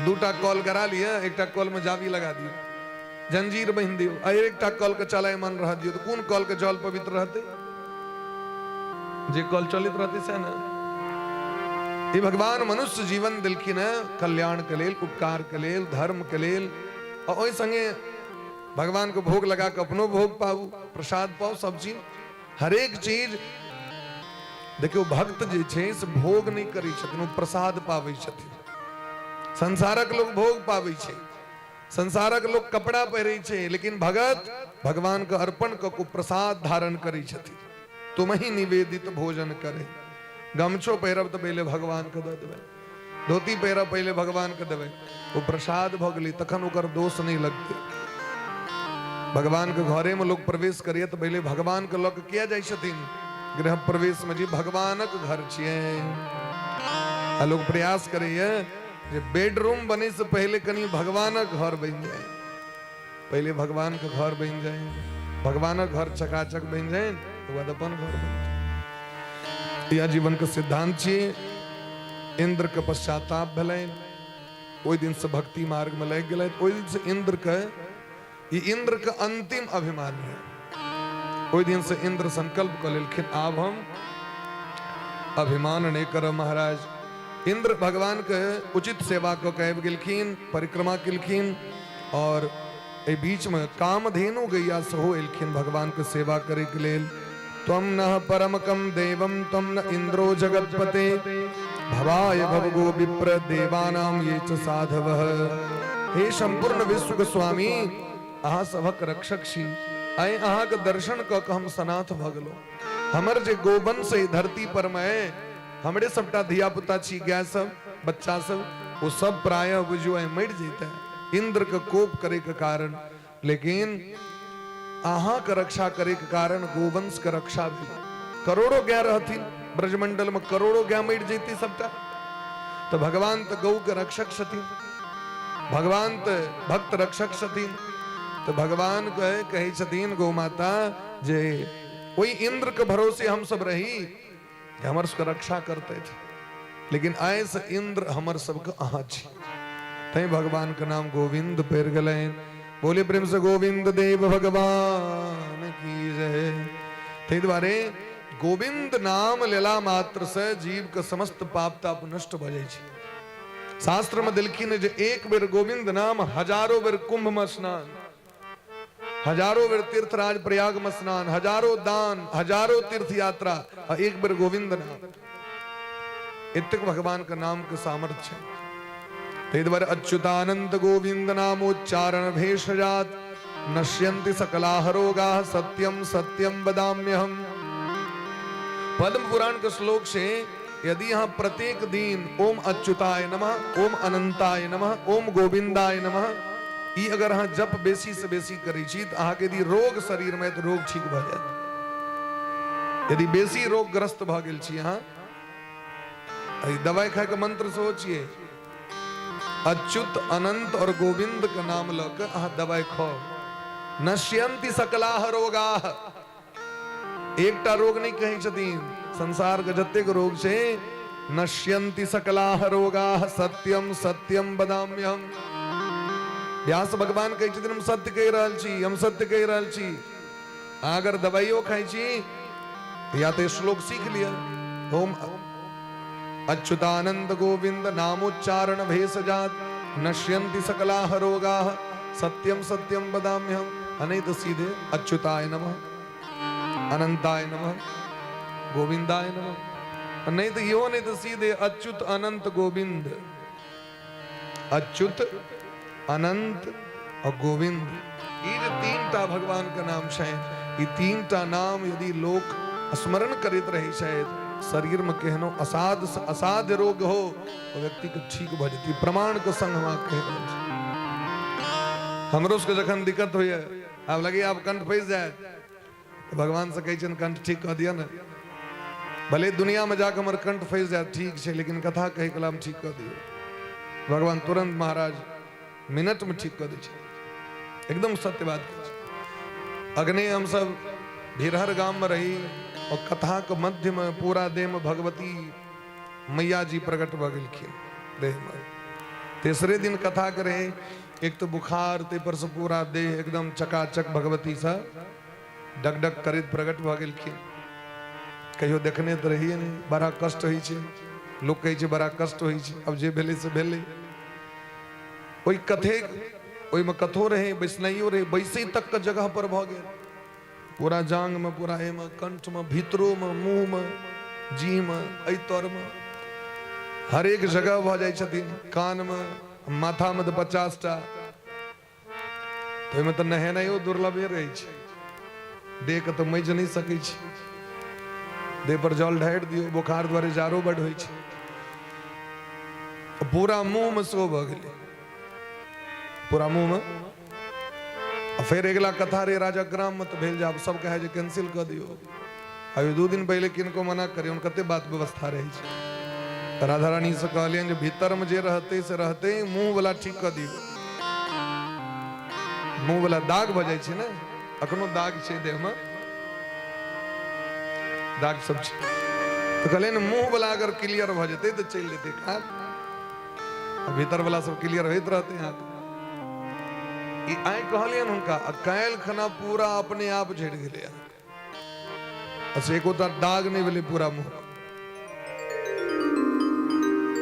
दूटा कल गरा लिअ, एकटा कल में जाबी लगा दियौ, जंजीर बान्हि दियौ आ एकटा कल के चलायमान रह दियौ, तऽ कोन कल के जल पवित्र रहतै? जे कल चलैत रहतै सएह ने। ई भगवान मनुष्य जीवन देलखिन हेँ कल्याण के लेल, उपकार के लेल, धर्म के लेल, आ ओहि संगे भगवान के भोग लगा के अपनो भोग पाबू, प्रसाद पाउ, सब चीज, हरेक चीज। देखियौ भक्त जे छै से भोग नहि करै छथिन, ओ प्रसाद पाबै छथिन। संसारक लोक भोग पाबै छै, संसारक लोक कपड़ा पहिरै छै, लेकिन भगत भगवान के अर्पण कऽ के प्रसाद धारण करै छथिन। तुमही निवेदित भोजन करे। गमछो पहिरब तऽ पहिले भगवान के दऽ देबै, धोती पहिरब पहिले भगवान के देबै, ओ प्रसाद भऽ गेलै, तखन ओकर दोष नहि लगतै। भगवान के घरे में लोग प्रवेश करिए तऽ पहिले भगवान के लऽ के किया जाइ छथिन गृह प्रवेश में? जी भगवानक घर छियै। आ लोग प्रयास करैए जे बेडरूम बने से पहले कनी भगवानक घर बनि जाए, पहले भगवान के घर बनि जाए, भगवानक घर चकाचक बनि जाए, तकर बाद अपन घर बनि जाए। यह जीवन के सिद्धांत छियै। इंद्र के पश्चाताप भेलनि, ओहि दिन से भक्ति मार्ग में लागि गेलथि। ओहि दिन से इंद्र के ई इंद्र के अंतिम अभिमान है। ओहि दिन से इंद्र संकल्प कऽ लेलखिन, आब हम अभिमान नहि करब। महाराज इंद्र भगवान के उचित सेवा कऽ के आबि गेलखिन, परिक्रमा केलखिन, और एहि बीच में कामधेनु गैया सेहो एलखिन भगवान के सेवा करे के लेल। त्वं नः परमकं देवं त्वं न इंद्रो जगत्पते भवाय भवगो विप्र देवानां ये च साधवः। हे संपूर्ण विश्व के स्वामी, अहाँ सभक रक्षक छी। आइ अहाँके दर्शन कऽ के हम सनाथ भऽ गेलहुँ। हमर जे गोवंश एहि धरती पर मे, हमरे सबटा धिया पुता छी, गाय सब, बच्चा सब, ओ सब प्रायः बुझियौ आइ मरि जैते इंद्र के कोप करे के कारण, लेकिन अहाँके रक्षा करे के कारण गोवंश के रक्षा भेल। करोड़ों गाय रहथिन ब्रजमंडल में, करोड़ों गाय मरि जैती सबटा। तो भगवान तो गौ के रक्षक छथिन, भगवान तो भक्त रक्षक छथिन। तो भगवान कहे कहै छथिन गौ माता जे ओहि इंद्र के भरोसे हम सब रही जे हमर सबके रक्षा करते थे, लेकिन आइ से इंद्र हमर सबके अहाँ छी। तैं भगवान के नाम गोविंद पड़ि गेलनि। बोले प्रेम से गोविंद देव भगवान की जय। ताहि दुआरे गोविंद नाम लेला मात्र से जीव के समस्त पाप ताप नष्ट भऽ जाइ छै। शास्त्र में देलखिन जे एक बेर गोविंद नाम हजारों बेर कुंभ में स्नान, हजारों बेर तीर्थराज प्रयाग में स्नान, हजारों दान, हजारों तीर्थ यात्रा, आ एक बेर गोविंद नाम। एतेक भगवान के नाम के सामर्थ्य छै। ताहि दुआरे अच्युतानंद गोविंद नामोच्चारण भेषजात नश्यन्ति सकलाह रोगाः सत्यम सत्यम वदाम्यहम। पद्म पुराण के श्लोक से यदि यहाँ प्रत्येक दिन ओम अच्युताय नमः, ओम अनंताय नमः, ओम गोविंदाय नमः, ई अगर अहाँ जप बेसी से बेसी करै छी तऽ अहाँके यदि रोग शरीर में तऽ रोग ठीक भऽ जायत। यदि बेसी रोगग्रस्त भऽ गेल छी अहाँ, एहि दवाई खायके मंत्र सेहो छियै, अच्युत अनंत और गोविंद के नाम लऽ के अहाँ दवाई खाउ, नश्यन्ति सकलाह रोगाह। एकटा रोग नहि कहै छथिन, संसार के जतेक रोग छै, नश्यन्ति सकलाह रोगाह सत्यम सत्यम वदाम्यहम। व्यास भगवान कहै छथिन हम सत्य कहि रहल छी, हम सत्य कहि रहल छी। अहाँ अगर दवाइयो खाइ छी या तऽ श्लोक सीख लिअ, ओम अच्युतानंद गोविंद नामोच्चारण भेषजात नश्यन्ति सकलाह रोगाह सत्यम सत्यम वदाम्यहम। आ नहि तऽ सीधे अच्युताय नमः, अनंताय नमः, गोविंदाय नमः। नहीं तो इहो नहीं तो सीधे अच्युत अनंत गोविंद, अच्युत अनंत और गोविंद। ई जे 3टा भगवान के नाम छनि, ई 3टा नाम यदि लोक स्मरण करैत रहै छथि, शरीर में केहनो असाध से असाध्य रोग हो, ओ व्यक्ति के ठीक भऽ जेतै। प्रमाण के संग हम अहाँके कहि रहल छी। हमरो सबके जखन दिक्कत होइए, आब लगैए आब कंठ फँसि जायत, तऽ भगवान से कहै छियनि कंठ ठीक कऽ दिअ ने। भले दुनिया में जाके हमर कंठ फँसि जायत, ठीक छै, लेकिन कथा कहै कला में ठीक कऽ दियौ। भगवान तुरंत महाराज मिनट में ठीक कऽ दै छै। एकदम सत्य बात कहै छै। अग्नि हम सब भिरहर गाम में रही और कथा के मध्य में पूरा देह में भगवती मैया जी प्रकट भऽ गेलखिन देह में। तेसरे दिन कथा के रहे, एक तो बुखार, ताहि पर से पूरा देह एकदम चकाचक भगवती से डगडग करैत प्रकट भऽ गेलखिन। कहियो देखने तऽ रहिए नहि, बड़ा कष्ट होइ छै, लोक कहै छै बड़ा कष्ट होइ छै। आब जे भेलै से भेलै। ओहि कथे ओहिमे कथो रहै, बैसनाइयो रहै, बैसै तक के जगह पर भऽ गेल। पूरा जांग में, पूरा एहिमे, कंठ में, भीतरो में, मुँह में, जीह में, एहि तर में, हरेक जगह भऽ जाइ छथिन। कान में, माथा में तऽ 50टा, ओहिमे तऽ नहेनाइयो दुर्लभे रहै छै। देहके तऽ मजि नहि सकै छै, देह पर जल ढारि दियौ, बोखार दुआरे जाड़ो बड होइ छै। पूरा मुँहमे सेहो भऽ गेलै, पूरा मुँहमे। आ फेर अगिला कथा रे राजा ग्राममे, तऽ भेल जे आब सब कहै जे कैंसिल कऽ दियौ। अभी 2 दिन पहिले किनको मना करियौ, कते बात व्यवस्था रहै छै। तऽ राधा रानी से कहलियनि जे भीतरमे जे रहतै से रहतै, मुँह वाला ठीक कऽ दियौ। मुँह वाला दाग भऽ जाइ छै ने, अखनो दाग छै देहमे, दाग सब छै। तऽ कहलियनि मुँह वाला अगर क्लियर भऽ जेतै तऽ चलि जेतै काज, आ भीतर वाला सब क्लियर होइत रहतै अहाँके। ई आइ कहलियनि हुनका, आ काल्हि खना पूरा अपने आप झड़ि गेलै अहाँके, अच्छा एकोटा दाग नहि भेलै पूरा मुँह।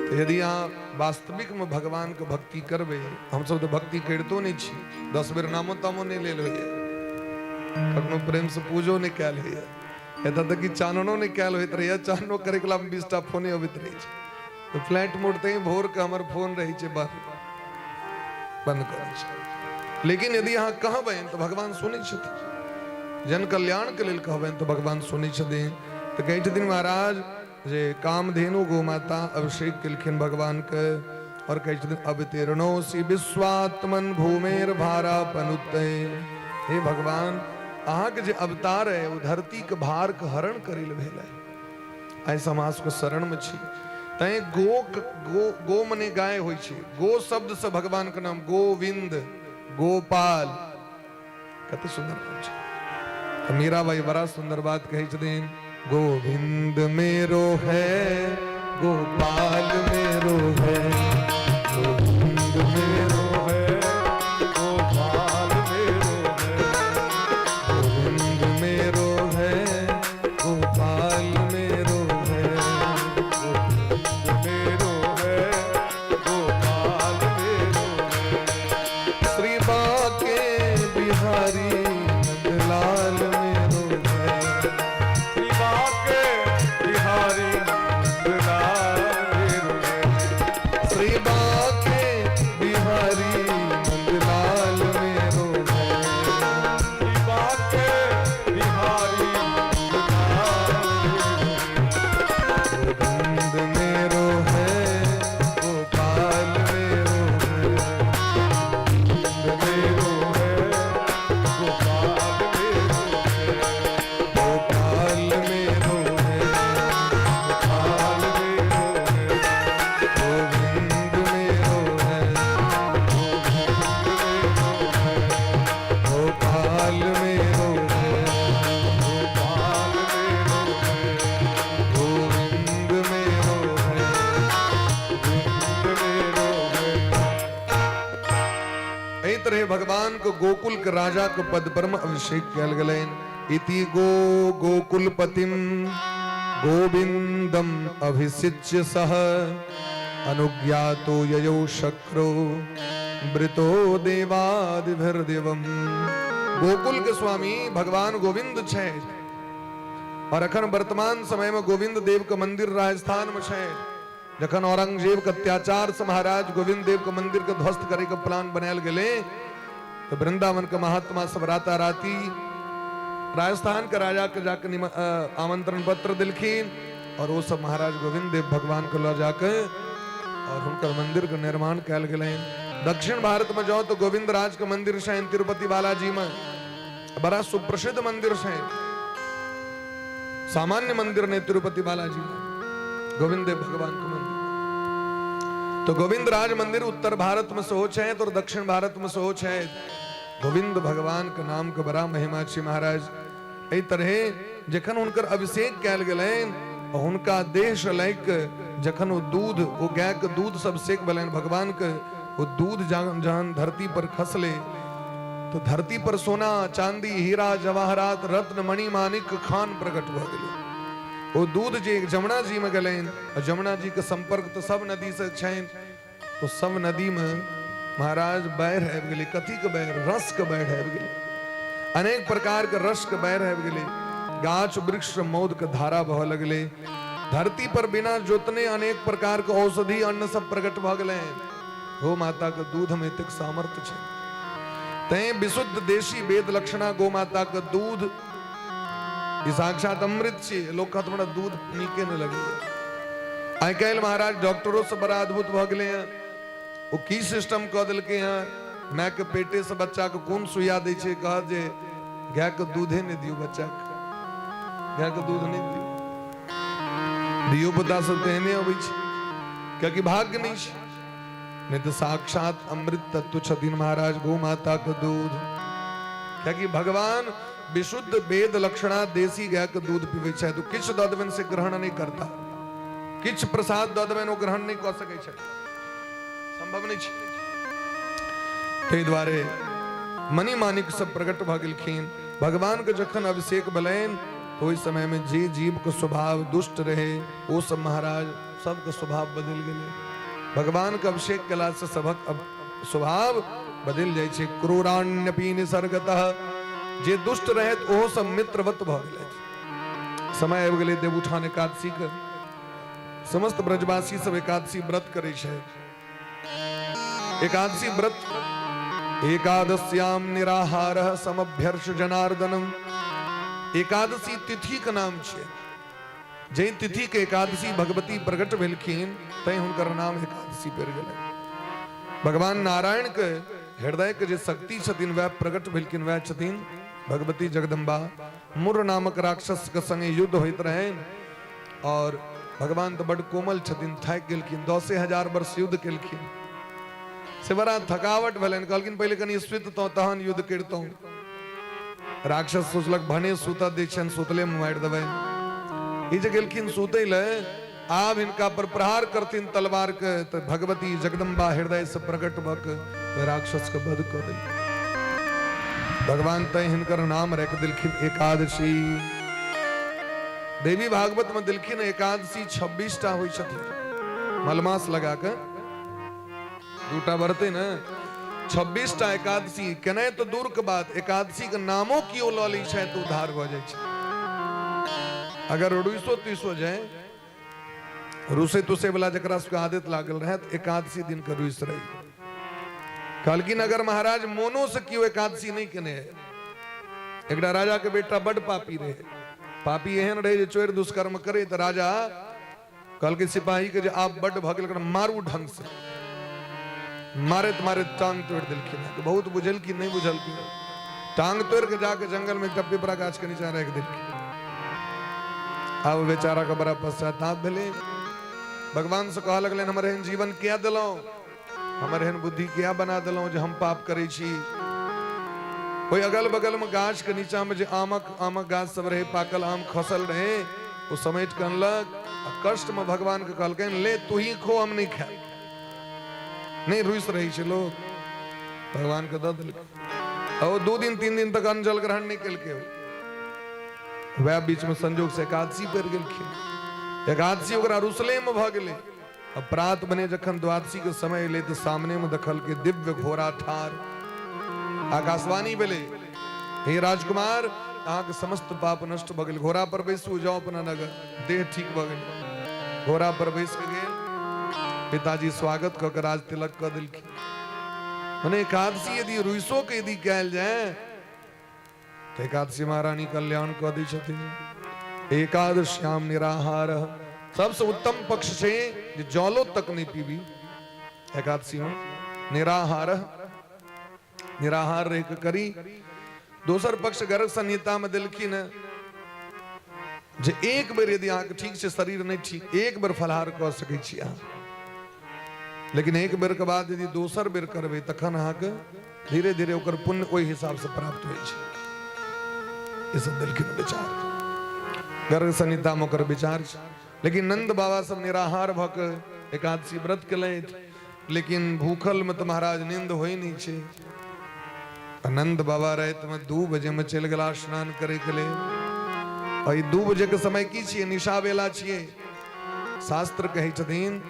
तऽ यदि अहाँ वास्तविकमे भगवानके भक्ति करबै, हमसब तऽ भक्ति करितो नहि छी, 10 बेर नामो तामो नहि लेल होइए, कखनो प्रेमसँ पूजो नहि कयल होइए, एतऽ तक कि चाननो नहि कयल होइत रहैए। चाननो करैके लेल 20टा फोने अबैत रहै छै। तऽ फ्लाइट मोड तैं भोरके हमर फोन रहै छै बंद, बंद कऽ दै छै। लेकिन यदि अहाँ कहबनि तऽ भगवान सुनै छथिन, जन कल्याणके लेल कहबनि तऽ भगवान सुनै छथिन। तऽ कहै छथिन महाराज जे कामधेनु गो माता अभिषेक केलखिन भगवानके, और कहै छथिन अवतीर्णो सी विश्वात्मन भूमेर भारा पनुतय। हे भगवान, अहाँके जे अवतार है ओ धरतीके भारके हरण करै लए भेल है। आइ समाज के शरण में छी। तैं गो गो गो मने गाय होइ छै, गो शब्द से भगवान के नाम गोविंद गोपाल, कते सुंदर नाम छै। तऽ मीराबाई बड़ा सुंदर बात कहै छथिन, गोविंद मेरो है गोपाल मेरो है, गोविंद मेरो है गोपाल मेरो है, गोविंद मेरो है गोपाल मेरो है, गोविंद मेरो है गोपाल मेरो है। श्री बाके बिहारी नंदलाल मेरो है, श्री बाके बिहारी नंदलाल मेरो है, श्री बाके बिहारी नंदलाल मेरो है, श्री बाके बिहारी नंदलाल मेरो है। गोविंद मेरो है गोपाल मेरो है, गोविंद मेरो है गोपाल मेरो है, गोपाल मेरो है गोपाल मेरो है, गोविंद मेरो है गोविंद मेरो है, गोपाल मेरो है, गोपाल मेरो है, गोविंद मेरो है, गोविंद मेरो है। एहि तरह भगवान को गोकुल के राजा के पद पर में अभिषेक कयल गेलनि। इति गो गोकुलपतिम गोविंदम अभिषिच्य सह अनुज्ञातो ययौ शक्रो वृतो देवादिभिर्देवम। गोकुल के स्वामी भगवान गोविंद छै, और अखन वर्तमान समय में गोविंद देव के मंदिर राजस्थान में छै। जखन औरंगजेब के अत्याचार से महाराज गोविंद देव के मंदिर के ध्वस्त करे के प्लान बनायल गेलै, तऽ वृंदावन के महात्मा सब राता राती राजस्थान के राजा के जाके आमंत्रण पत्र देलखिन और वो सब महाराज गोविंद देव भगवान के लऽ जाके और हुनकर मंदिर के निर्माण कयल गेलनि। दक्षिण भारत में जाओ तो गोविंद राज के मंदिर छनि तिरुपति बालाजी में, बड़ा सुप्रसिद्ध मंदिर छनि, सामान्य मंदिर नहीं तिरुपति बालाजी में गोविंद देव भगवान के मंदिर। तो गोविंद राज मंदिर उत्तर भारत में सेहो छै और दक्षिण भारत में सेहो छै। गोविंद भगवान के नाम के बड़ा महिमा छै महाराज। एहि तरहे जखन हुनकर अभिषेक कयल गेलनि, हुनका देह से लागि के जखन ओ दूध, ओ गाय के दूध सब अभिषेक भेलनि भगवान के, ओ दूध जहन धरती पर खसले तो धरती पर सोना चांदी हीरा जवाहरात रत्न मणि माणिक खान प्रकट भऽ गेलै। ओ दूध जे जमुना जी में गेलनि, और जमुना जी के संपर्क तो सब नदी से छनि, तो सब नदी में महाराज बाढ़ि आबि गेलै। कथी के बाढ़ि? रस के बाढ़ि आबि गेलै, अनेक प्रकार के रस के बाढ़ि आबि गेलै। गाछ वृक्ष मौध के धारा बहऽ लगलै। धरती पर बिना जोतने अनेक प्रकार के औषधि अन्न सब प्रकट भऽ गेलै। गौ माता के दूध में एतेक सामर्थ्य छै। तैं विशुद्ध देशी वेद लक्षणा गौ माता के दूध ई साक्षात अमृत छी। लोक कहत हमरा दूध नीके नहि लगैया। आइ काल्हि महाराज डॉक्टरो सब बड़ा अद्भुत भऽ गेलै हँ। ओ की सिस्टम कऽ देलकै हँ, मायके पेटे से बच्चा के कोन सुइया दै छै, कहत जे गायके दूधे नहि दियौ बच्चाके, गायके दूध नहि दियौ। धियो पुता सब तेहने अबै छै, कियाकि भाग्य नहि छै। नहीं तो साक्षात अमृत तत्व छथिन महाराज गौ माता के दूध। कियाकि भगवान विशुद्ध वेद लक्षणा देसी गाय के दूध पीबै छथि, तो किछु दऽ देबनि से ग्रहण नहीं करता, किछु प्रसाद दऽ देबनि ओ ग्रहण नहीं कऽ सकै छथि, संभव नहीं छै। ताहि दुआरे मणि माणिक सब प्रकट भऽ गेलखिन। भगवान के जखन अभिषेक भेलनि तो ओहि समय में जे जीव के स्वभाव दुष्ट रहे ओ सब महाराज सबके स्वभाव बदलि गेलै। भगवान के अभिषेक केला से सबक स्वभाव बदलि जाइ छै। क्रूराण्यपि निसर्गतः, जे दुष्ट रहे ओहो सब मित्रवत भऽ गेलै। समय आबि गेलै देवउठान एकादशी के। समस्त ब्रजवासी सब एकादशी व्रत करै छै। एकादशी व्रत एकादश्याम निराहार समभ्यर्ष जनार्दनम, एकादशी तिथि के नाम छै। जाहि तिथि के एकादशी भगवती प्रकट भेलखिन तैं हुनकर नाम एकादशी पड़ि गेलै। भगवान नारायण के हृदय के जे शक्ति छथिन वएह प्रकट भेलखिन, वएह छथिन भगवती जगदम्बा। मुर नामक राक्षस के संगे युद्ध होइत रहनि और भगवान तो बड कोमल छथिन, थाकि गेलखिन, 10,000 वर्ष युद्ध केलखिन से बड़ा थकावट भेलनि। कहलखिन पहिले कनि सुतितहुँ तहन युद्ध करितहुँ। राक्षस सोचलक भने सुतऽ दै छनि, सुतले मे मारि देबनि। ई जे गेलखिन सुतै लए, आब हिनका पर प्रहार करथिन तलवार के, तऽ भगवती जगदम्बा हृदय से प्रकट भऽ के राक्षस के वध कऽ देलखिन। भगवान तैं हिनकर नाम राखि देलखिन एकादशी। देवी भागवत में देलखिन एकादशी 26 टा होइ छथिन, मलमास लगा के दूटा बढ़ते ने, 26 टा एकादशी केनाइ तऽ दूर के बात, एकादशी के नामो केओ लऽ लै छै तऽ उद्धार भऽ जाइ छै। अगर रुइसो तुइसो जाय, रुसे तुसे वाला जकरा सबके आदत लागल रहे तऽ एकादशी दिन के रुइस रही। कहलखिन अगर महाराज मोनो से केओ एकादशी नहि केने है, एकटा राजा के बेटा बड पापी रहे, पापी एहन रहे जे चोर दुष्कर्म करे, तऽ राजा कहलकै सिपाही के जे आब बड भऽ गेल, मारू ढंग से। मारैत मारैत टांग तोड़ि देलखिन। बहुत बुझलखिन नहि बुझलखिन, टांग तोड़ि के जाके जंगल में एकटा पिपरा गाछ के नीचा राखि देलखिन। आब बेचारा के बड़ा पश्चाताप भेलै, भगवान से कहऽ लगलनि हमर एहन जीवन किया देलहुँ, हमर एहन बुद्धि किया बना देलहुँ जे हम पाप करै छी। ओहि अगल बगल में गाछ के नीचा में जे आमक आमक गाछ सब रहे, पाकल आम खसल रहे, ओ समेट के अनलक आ कष्ट में भगवान के कहलकनि ले तू ही खो, हम नहीं खायब। नहीं रुस रही छै लोग, भगवान के दऽ देलकै। ओ 2 दिन 3 दिन तक अन्न जल ग्रहण नहीं केलकै। वएह बीच में संजोग से एकादशी पड़ि गेलखिन। एकादशी ओकरा रुसले में भऽ गेलै। आ प्रात बने जखन द्वादशी के समय एलै तऽ सामने में देखलकै दिव्य घोड़ा ठार। आकाशवाणी भेलै, हे राजकुमार, अहाँके समस्त पाप नष्ट भऽ गेल, घोड़ा पर बैसू, जाउ अपना नगर, देह ठीक भऽ गेल। घोड़ा पर बैस के गेल, पिताजी स्वागत कऽ के राज तिलक कऽ देलखिन। मने एकादशी यदि रुइसो के यदि कयल जाय तऽ एकादशी महारानी कल्याण कऽ दै छथिन। एकादश्याम निराहार सबसे उत्तम पक्ष छै जे जलो तक नहि पीबी एकादशी में, निराहार निराहार रह के करी। दोसर पक्ष गर्ग संहिता में देलखिन है जे एक बेर यदि अहाँके ठीक छै, शरीर नहि ठीक, एक बेर फलाहार कऽ सकै छी अहाँ, लेकिन एक बेर के बाद यदि दोसर बेर करबै तखन अहाँके धीरे धीरे ओकर पुण्य ओहि हिसाब से प्राप्त होइ छै। ई सब देलखिन विचार गर्ग संहिता में, ओकर विचार छै। लेकिन नंद बाबा सब निराहार भऽ के एकादशी व्रत केलथि, लेकिन भूखल में तऽ महाराज नींद होइ नहि छै। आ नंद बाबा राति में 2 बजे में चलि गेला स्नान करे के लेल। आ ई 2 बजे के समय की छियै? निशा बेला छियै। शास्त्र कहै छथिन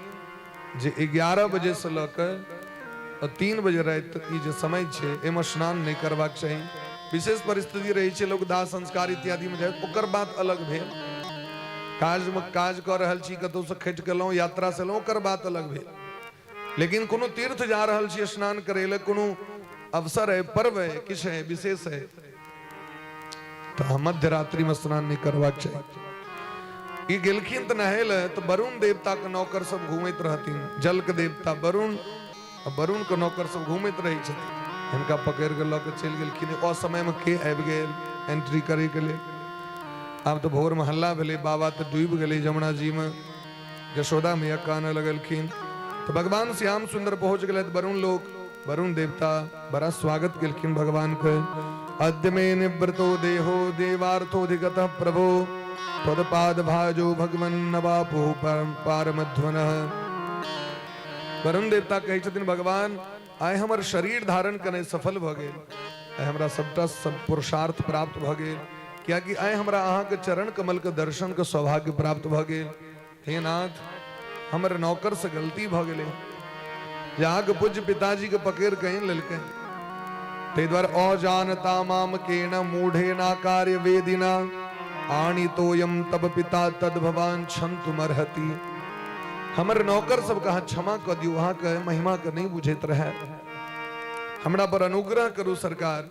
जे 11 बजे से लऽ कऽ 3 बजे राति तक ई जे समय छै, एहिमे स्नान नहि करबाक चाही। विशेष परिस्थिति रहै छै, लोक दाह संस्कार इत्यादि में जाय, ओकर बात अलग भेल। काजमे काज कऽ रहल छी, कतहुसँ खटि गेलहुँ, यात्रा से एलहुँ, ओकर बात अलग भेल। लेकिन कोनो तीर्थ जा रहल छी स्नान करै लए, कोनो अवसर है, पर्व है, किछु है, विशेष है, तऽ मध्य रात्रि में स्नान नहि करबाक चाही। ई गेलखिन तऽ नहाय लए, तऽ वरुण देवता के नौकर सब घूमैत रहथिन। जल के देवता वरुण, आ वरुण के नौकर सब घूमैत रहै छथिन। हिनका पकड़ि कऽ लऽ के चलि गेलखिन। असमय में के आबि गेल एंट्री करे के लेल? आब तऽ भोर में हल्ला भेलै, बाबा तऽ डूबि गेलै जमुना जी में। यशोदा मैया कानऽ लगलखिन। तऽ भगवान श्याम सुंदर पहुंच गेलथि वरुण लोक। वरुण देवता बड़ा स्वागत केलखिन भगवान के। अद्य मे निवृतो देहो देवार्थोधिगतः प्रभो त्वदपाद भाजो भगवन् नवापो पारमध्वनः। वरुण देवता कहै छथिन, भगवान, आइ हमर शरीर धारण करनाइ सफल भऽ गेल, आइ हमरा सबटा सब पुरुषार्थ प्राप्त भऽ गेल, कियाकि आइ हमरा अहाँके चरण कमल के दर्शन के सौभाग्य प्राप्त भऽ गेल। हे नाथ, हमर नौकर से गलती भऽ गेलै जे अहाँके पूज्य पिताजी के पकड़ि कऽ आनि लेलकै। ताहि दुआरे अजानता माम केन मूढ़े ना कार्य वेदिना आणितोयम तब पिता तद भवान क्षन्तुमर्हति। हमर नौकर सबके अहाँ क्षमा कऽ दियौ, अहाँके महिमा के नहि बुझैत रहै, हमरा पर अनुग्रह करू सरकार।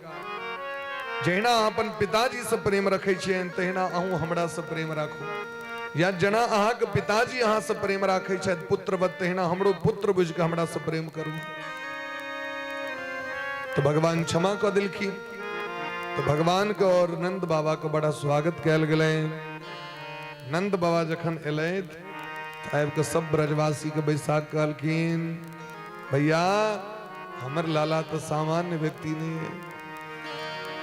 जहिना अहाँ अपन पिताजी से प्रेम रखै छियनि, तहिना अहूँ हमरा से प्रेम राखू, या जेना अहाँके पिताजी अहाँ से प्रेम राखै छथि पुत्रवत, तहिना हमरो पुत्र बुझि कऽ हमरा से प्रेम करू। तऽ भगवान क्षमा कऽ देलखिन। तऽ भगवान के और नंद बाबा के बड़ा स्वागत कयल गेलै। नंद बाबा जखन एलथि तऽ आबि कऽ सब ब्रजवासी के बैसा कऽ कहलखिन, भैया, हमर लाला तऽ सामान्य व्यक्ति नहीं है,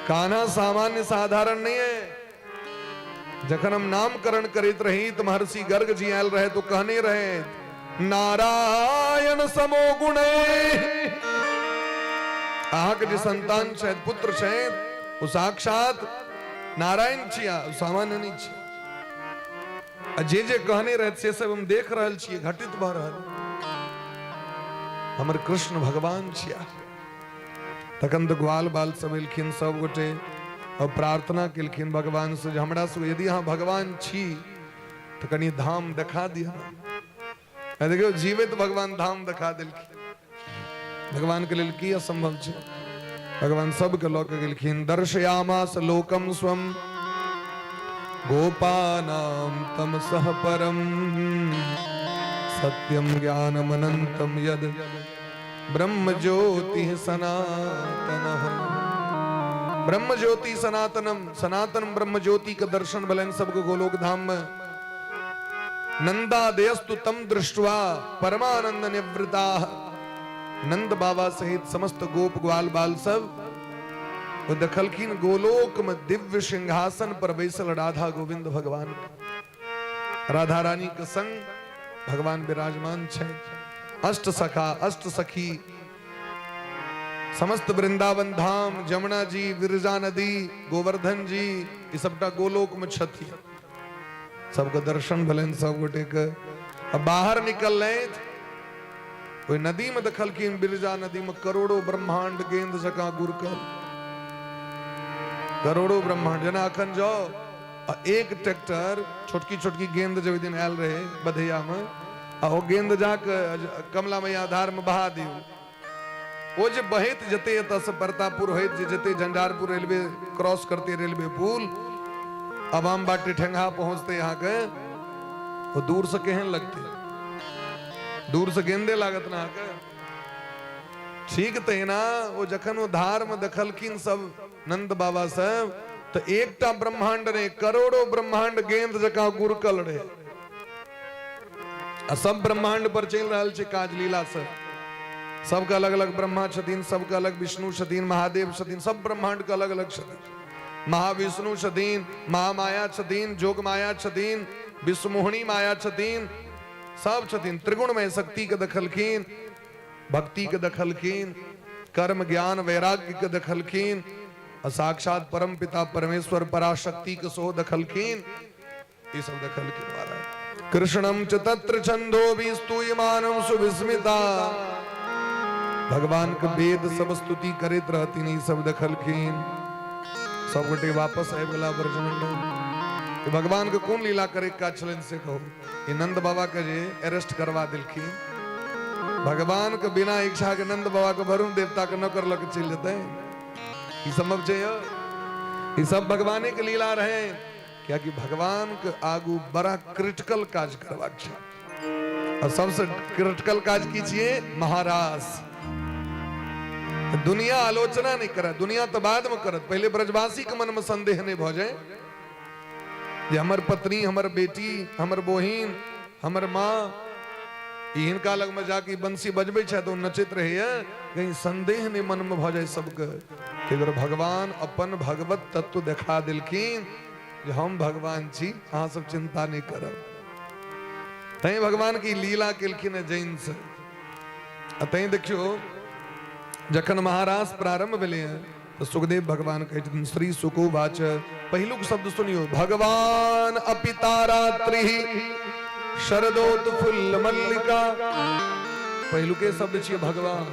कान्हा सामान्य साधारण नहीं है। जखन हम नामकरण करैत रही तऽ महर्षि गर्ग जी आयल रहे तो कहने रहे, नारायण समो गुण। अहाँके जे संतान छथि, पुत्र छथि, ओ साक्षात नारायण छिया, सामान्य नहीं छिया। आ जे जे कहने रहे से सब हम देख रहल छियै, घटित भऽ रहल। हमर कृष्ण भगवान छिया। तखन तऽ ग्वाल बाल सब एलखिन सब गोटे और प्रार्थना केलखिन भगवान से जे हमरा सब यदि अहाँ भगवान छी तऽ कनि धाम देखा दिअ। आ देखियौ, जीवित भगवान धाम देखा देलखिन। भगवान के लेल की असंभव छै? भगवान सबके लऽ के गेलखिन। दर्शयामास लोकम स्वम गोपानाम तमसः परम सत्यम ज्ञानम अनंतम यद ब्रह्म ज्योति सनातन। ब्रह्म ज्योति सनातनम, सनातन ब्रह्म ज्योति के दर्शन भेलनि सबके गोलोक धाम में। नंदादयस्तु तम दृष्ट्वा परमानंद निवृता। नंद बाबा सहित समस्त गोप ग्वाल बाल सब वो देखलखिन गोलोक में दिव्य सिंहासन पर बैसल राधा गोविंद भगवान, राधा रानी के संग भगवान विराजमान छै। अष्ट सखा अष्ट सखी, समस्त वृंदावन धाम, जमुना जी, विरजा नदी, गोवर्धन जी, ई सबटा गोलोक में छथि। सबके दर्शन भेलनि सब गोटे के। आ बाहर निकललथि, ओहि नदी में देखलखिन, बिरजा नदी में करोड़ों ब्रह्मांड गेंद जकाँ गुरकल, करोड़ों ब्रह्मांड। जेना अखन जाओ आ एक ट्रैक्टर छोटकी छोटकी गेंद जे ओहि दिन आयल रहे बधैया में, आ ओ गेंद जाके कमला मैया धार में बहा दियौ, ओ जे बहैत जेतै एतऽसँ प्रतापपुर होइत जे जेतै झंझारपुर रेलवे क्रॉस करतै रेलवे पुल अवाम बाटे ठेंगा पहुँचतै अहाँके, ओ दूरसँ केहन लगतै? दूरसँ गेंदे लागत ने अहाँके। ठीक तहिना ओ जखन ओ धारमे देखलखिन सब नंद बाबा सब, तऽ एकटा ब्रह्मांड नहि, करोड़ों ब्रह्मांड गेंद जकाँ गुरकल रहे आ सब ब्रह्मांड पर चलि रहल छै काज लीला से। सबके अलग अलग ब्रह्मा छथिन, सबके अलग विष्णु छथिन, महादेव छथिन, सब ब्रह्मांड के अलग अलग छथिन। महाविष्णु छथिन, महामाया छथिन, जोग माया छथिन, विश्वमोहिनी माया छथिन, सब छथिन। त्रिगुणमय शक्ति के देखलखिन, भक्ति के देखलखिन, कर्म ज्ञान वैराग्य के देखलखिन, आ साक्षात परम पिता परमेश्वर पराशक्ति के सेहो देखलखिन। ई सब देखलखिन महाराज। कृष्णम च तत्र छंदो भी स्तूयमानं सुविस्मिता, भगवान के वेद सब स्तुति करैत रहथिन। ई सब देखलखिन। सब गोटे वापस आबि गेला ब्रजमंडल। भगवान के कोन लीला करे का छलनि से कहू? ई नंद बाबा के जे अरेस्ट करवा देलखिन, भगवान के बिना इच्छा के नंद बाबा के वरुण देवता के नौकर लऽ के चलि जेतै, ई संभव छै यौ? ई सब भगवाने के लीला रहे, कियाकि भगवान के आगू बड़ा क्रिटिकल काज करबाक छै। और सबसे क्रिटिकल काज की छियै? महारास। दुनिया आलोचना नहीं करत, दुनिया तो बाद में करत, पहले ब्रजवासी के मन में संदेह नहीं भऽ जाए जे हमर पत्नी, हमर बेटी, हमर बहिन, हमर माँ ई हिनका लग में जाके बंसी बजबै छथि तऽ ओ नचैत रहैया, कहीं संदेह नहीं मन में भऽ जाए सबके। ताहि दुआरे भगवान अपन भगवत तत्व देखा देलखिन जे हम भगवान छी, अहाँ सब चिंता नहीं करब। तैं भगवान की लीला केलखिन है जैन से। आ तैं देखियो जखन महारास प्रारंभ भेलै हँ तऽ सुखदेव भगवान कहै छथिन श्री सुको वाच, पहिलुक शब्द सुनियो, भगवान अपिता रात्रि शरदोत्फुल्ल मल्लिका। पहिलुके शब्द छियै भगवान।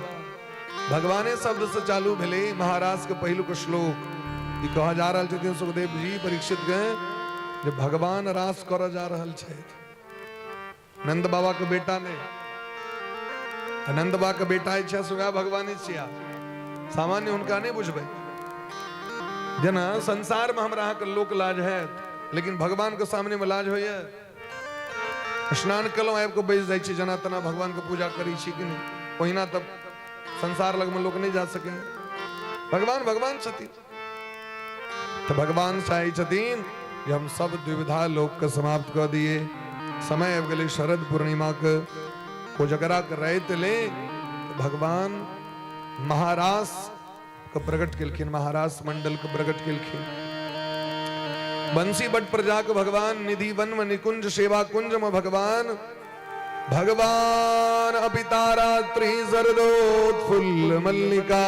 भगवाने शब्द से चालू भेलै महारास के पहिलुक श्लोक। ई कह जा रहल छथिन सुखदेव जी परीक्षित के जे भगवान रास करऽ जा रहल छथि, नंद बाबा के बेटा ने। नंद बाबा के बेटा छै से वएह भगवाने छिया, सामान्य हुनका नहीं बुझबै। जेना संसार में हमरा अहाँके लोक लाज हैत, लेकिन भगवान के सामने में लाज होइए? स्नान केलहुँ, आबि कऽ बैस जाइ छी, जेना तेना भगवान के पूजा करै छी कि नहि? ओहिना तऽ संसार लगमे लोक नहि जा सकै। भगवान भगवान छथिन। तऽ भगवान चाहै छथिन जे हम सब दुविधा लोक के समाप्त कऽ दिए। समय आबि गेलै शरद पूर्णिमा के, कोजगरा के राति एलै, भगवान महारास के प्रकट केलखिन, महारास मंडल के प्रकट केलखिन। बंसी बट पर जाके भगवान निधि वन में निकुंज सेवा कुंज में भगवान भगवान अपितारात्रि शरदोत्फुल्ल मल्लिका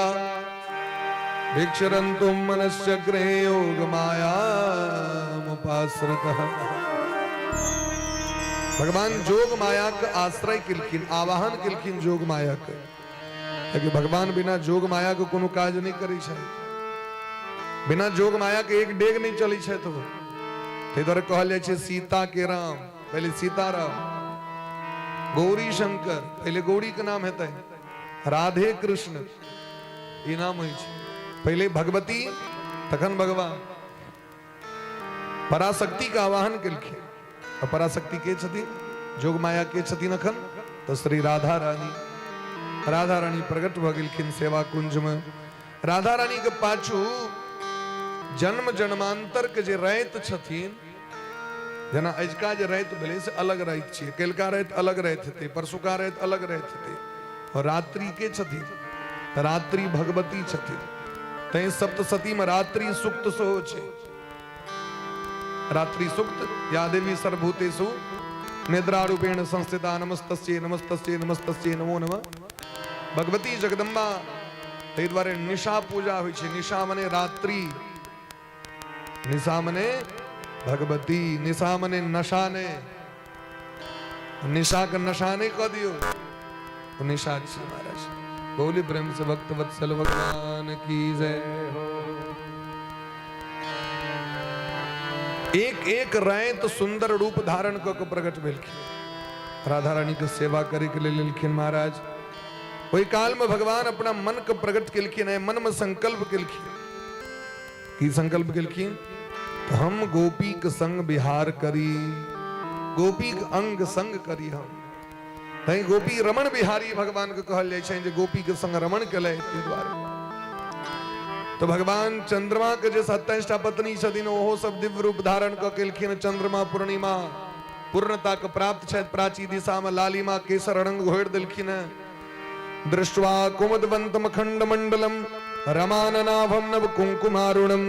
भिक्षरन्तुम मनश्चक्रे योग मायामुपाश्रितः। भगवान जोग माया के आश्रय केलखिन, आवाहन केलखिन जोग माया के, कियाकि भगवान बिना जोग माया के कोनो काज नहीं करै छै, बिना जोग माया के एक डेग नहीं चलै छै। तो ताहि दुआरे कहल जाइ छै सीता के राम, पहले सीताराम, गौरी शंकर, पहले गौरी के नाम हेतै, राधे कृष्ण, ई नाम होइ छै। पहले भगवती तखन भगवान। पराशक्ति के आवाहन केलखिन। आ पराशक्ति के छथिन? जोग माया के छथिन अखन? तऽ श्री राधा रानी। राधा रानी प्रकट भऽ गेलखिन सेवा कुंज में। राधा रानी के पाछू जन्म जन्मांतर के जे राति छथिन, जेना अजुका जे राति भेलै से अलग राति छियै, काल्हिका राति अलग राति हेतै, परसुका राति अलग राति हेतै। और रात्रि के छथिन? रात्रि भगवती छथिन। तैं सप्तशती में रात्रि सुक्त सेहो छै। रात्रि सुक्त या देवी सर्वभूतेषु निद्रा रूपेण संस्थिता नमस्तस्यै नमस्तस्यै नमस्तस्यै नमो नमः। भगवती जगदम्बा। ताहि दुआरे निशा पूजा होइ छै। निशा मने रात्रि, निशा मने भगवती, निशा मने नशा ने, निशा के नशा नहीं कह दियो, निशा छी महाराज। बोली प्रेम से भक्त वत्सल भगवान की जय हो। एक एक रात सुंदर रूप धारण कऽ के प्रकट भेलखिन, राधा रानी के सेवा करे के लेल एलखिन महाराज। ओहि कालमे भगवान अपना मनके प्रकट केलखिन है, मनमे संकल्प केलखिन। की संकल्प केलखिन? तऽ हम गोपीके संग बिहार करी, गोपीके अंग संग करी हम। तैं गोपी रमण बिहारी भगवान के कहल जाइ छनि जे गोपी के संग रमण केलथि, ताहि दुआरे। तऽ भगवान चंद्रमा के जे 27 टा पत्नी छथिन ओहो सब दिव्य रूप धारण कऽ केलखिन। चंद्रमा पूर्णिमा पूर्णता के प्राप्त छथि, प्राची दिशा में लालिमा केसर रंग घोरि देलखिन हेँ। दृष्ट्वा कुमुदवंतम खंड मंडलम रमाननाभम नव कुंकुमारुणम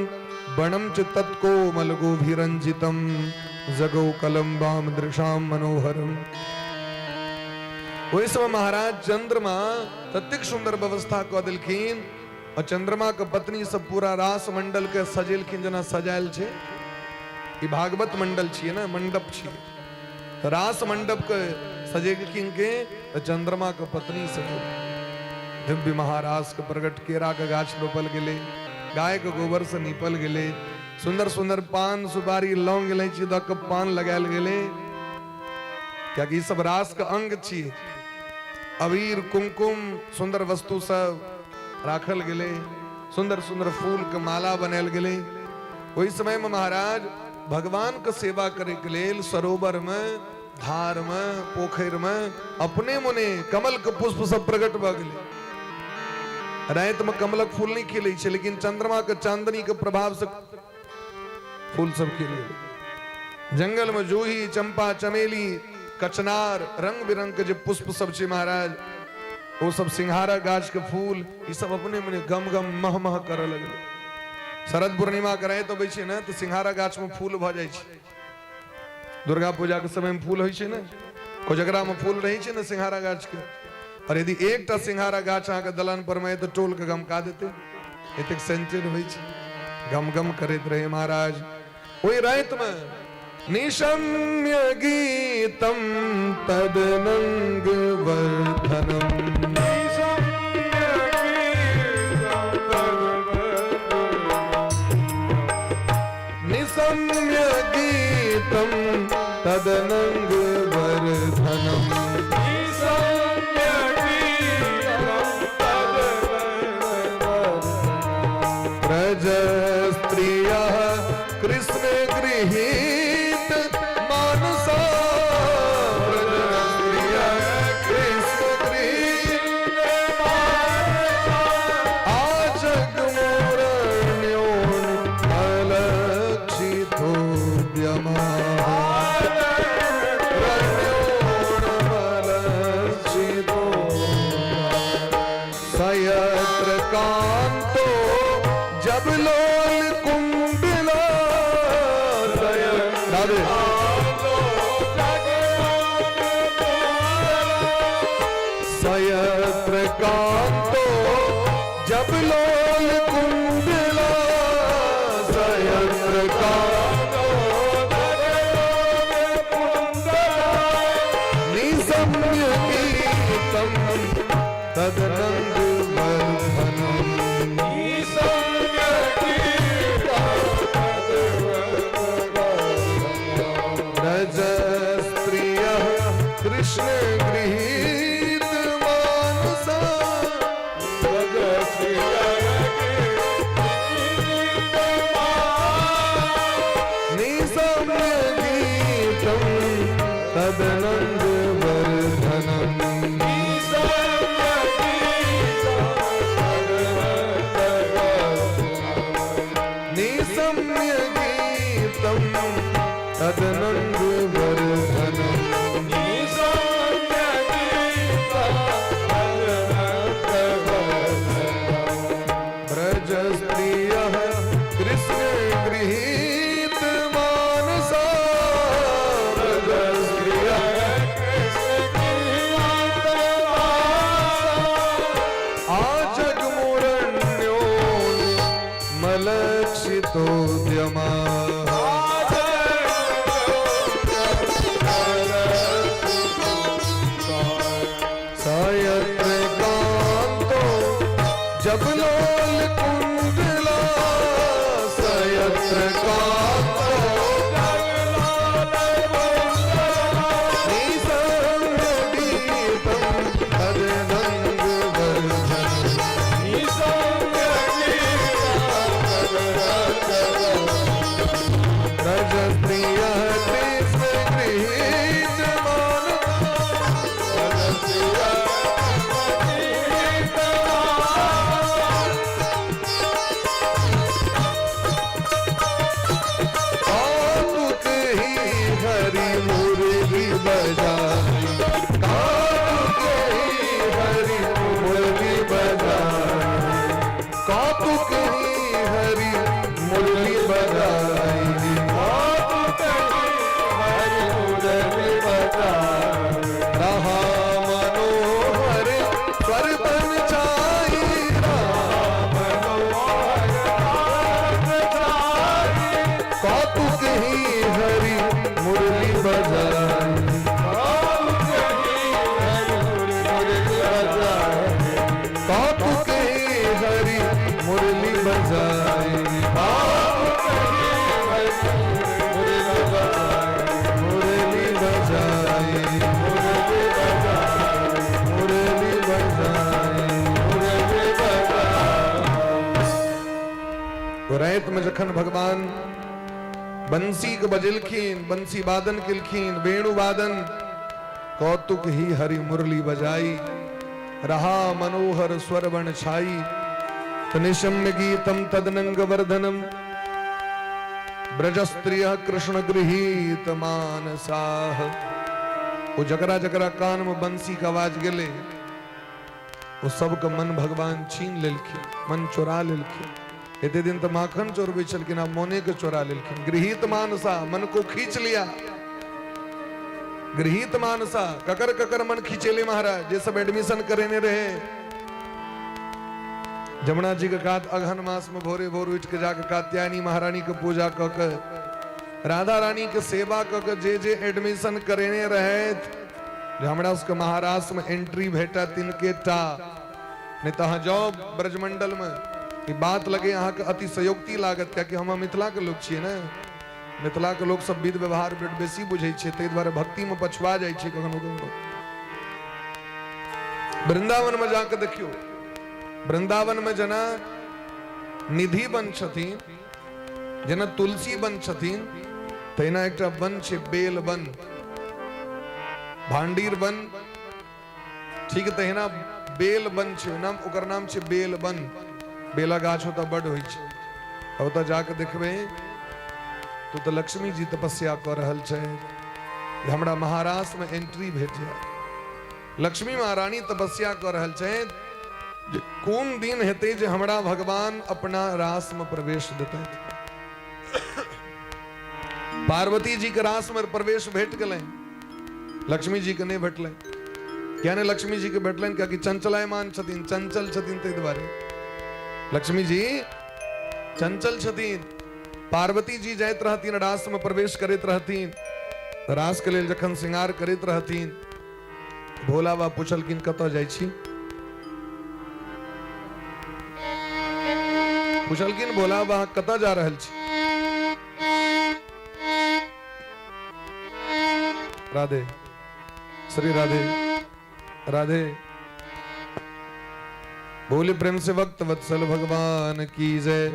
वणम च तत्कोमल गोभिरंजितम जगौ कलम्बाम दृशाम मनोहरम। ओहि समय महाराज चंद्रमा ततेक सुंदर व्यवस्था कऽ देलखिन और चंद्रमा के पत्नी सब पूरा रास मंडल के सजेलखिन जेना सजायल छै। ई भागवत मंडल छियै ने, मंडप छियै। तऽ रास मंडप के सजेलखिन के तऽ चंद्रमा के पत्नी सजेलखिन। दिव्य महारास के प्रगट केरा के गाछ रोपल गेलै, गाय के गोबर से नीपल गेलै, सुंदर सुंदर पान सुपारी लौंग इलायची दऽ के पान लगायल गेलै, कियाकि ई सब रास के अंग छियै। अबीर कुमकुम सुंदर वस्तु सब राखल गेलै, सुंदर सुंदर फूल के माला बनायल गेलै। ओहि समय में महाराज भगवान के सेवा करे के लेल सरोवर में, धार में, पोखरि में अपने मने कमल के पुष्प सब प्रकट भऽ गेलै। राति में कमलक फूल नहीं खिलै छै, लेकिन चंद्रमा के चांदनी के प्रभाव से फूल सब खिल गेलै। जंगल में जूही, चंपा, चमेली, कचनार, रंग बिरंग के जे पुष्प सब छै महाराज, ओ सब सिंघारा गाछ के फूल, ई सब अपने मने गम गम मह मह करऽ लगलै। शरद पूर्णिमा के राति अबै छै ने तऽ सिंघारा गाछ में फूल भऽ जाइ छै। दुर्गा पूजा के समय में फूल होइ छै ने, कोजगरा में फूल रहै छै ने सिंघारा गाछ के। और यदि एकटा सिंघारा गाछ अहाँके दलान पर में तऽ टोल के गमका देतै, एतेक सेंटेड होइ छै। गम गम करैत रहे महाराज। ओहि राति में निशम्य गीतम तदनंग वर्धनम, निशम्य गीतम तदनंग वर्धनम, ब्रज स्त्रियः कृष्ण गृहीत मानसा, ब्रज स्त्रियः कृष्ण गृहीत मानसा, आजगमुरण्योन अलक्षितोद्यमा, सयत्र कांतो जब लोल कुंडला, राधे सयत्र कांतो जब लोल कुंडला, सयत्र कांतो निसम्य गीतम तदनंद वर्धनम, ब्रज स्त्रियः कृष्ण गृहीत मानसा, निसम्य गीतम तदनंद वर्धनम, निसम्य गीतम तदनंद वर्धनम, ब्रज स्त्रियः कृष्ण गृहीत मानसा, ब्रज स्त्रियः आजगमुरण्यो मलक्षितोद्यमा, सयत्र कांतो जब लोल कुंडला, सयत्र कांतो निसंग गीतम तदनंग जखन भगवान बंसी के बजेलखिन, बंसी वादन केलखिन, वेणु वादन, कौतुक ही हरि मुरली बजाई, रहा मनोहर स्वरवण छाई, निशम्य गीतम तदनंग वर्धनम ब्रजस्त्रिय कृष्ण गृहीत मानसाह। ओ जकरा जकरा कान में बंसी के आवाज गेले, ओ सबके मन भगवान छीन लेलखिन, मन चोरा लेलखिन। एते दिन तऽ माखन चोरबै छलखिन, आब मोने के चोरा लेलखिन। गृहीत मानसा, मन को खींच लिया। गृहीत मानसा, ककर ककर मन खींचेले महाराज? जे सब एडमिशन करेने रहे जमुना जी के कात, अगहन मास में भोरे भोर उठ के जाके कात्यायनी महारानी के पूजा क के, राधा रानी के सेवा क के जे जे एडमिशन करेने रहे जे हमरा सबके महाराष्ट्र में एंट्री भेटा तिनके टा, नहीं तो अहाँ जाओ ब्रजमंडल में, ई बात लगे अहाँके अतिशयोक्ति लागत, कियाकि हम मिथिला के लोग छियै ने, मिथिला के लोग सब विध व्यवहार बड बेसी बुझै छै, ताहि दुआरे भक्ति में पछुआ जाइ छै कखनो कखनो। वृंदावन में जाके देखियौ, वृंदावन में जेना निधि वन छथिन, जेना तुलसी वन छथिन, तहिना एकटा वन छै बेल वन, भांडीर वन, ठीक तहिना बेल वन छै, नाम ओकर नाम छै बेल वन। बेला गाछ ओतऽ बड होइ छै। ओतऽ जाके देखबै तो तऽ लक्ष्मी जी तपस्या कऽ रहल छै, हमरा महाराष्ट्र में एंट्री भेट जाए। लक्ष्मी महारानी तपस्या कऽ रहल छै जे कोन दिन हेतै जे हमरा भगवान अपना रास में प्रवेश देतै। पार्वती जी के रास में प्रवेश भेट गेलै, लक्ष्मी जी के नहि भेटलै। किया नहि लक्ष्मी जी के भेटलनि? कियाकि चंचलायमान छथिन, चंचल छथिन, ताहि दुआरे लक्ष्मी जी चंचल छथिन। पार्वती जी जाइत रहथिन, रास में प्रवेश करैत रहथिन, रास के लेल जखन श्रृंगार करैत रहथिन, भोला बाबा पुछलखिन कतऽ जाइ छी? पुछलखिन भोला बाबा कतऽ जा रहल छी? राधे श्री राधे राधे। बोले प्रेम से वक्त वत्सल भगवान की जय।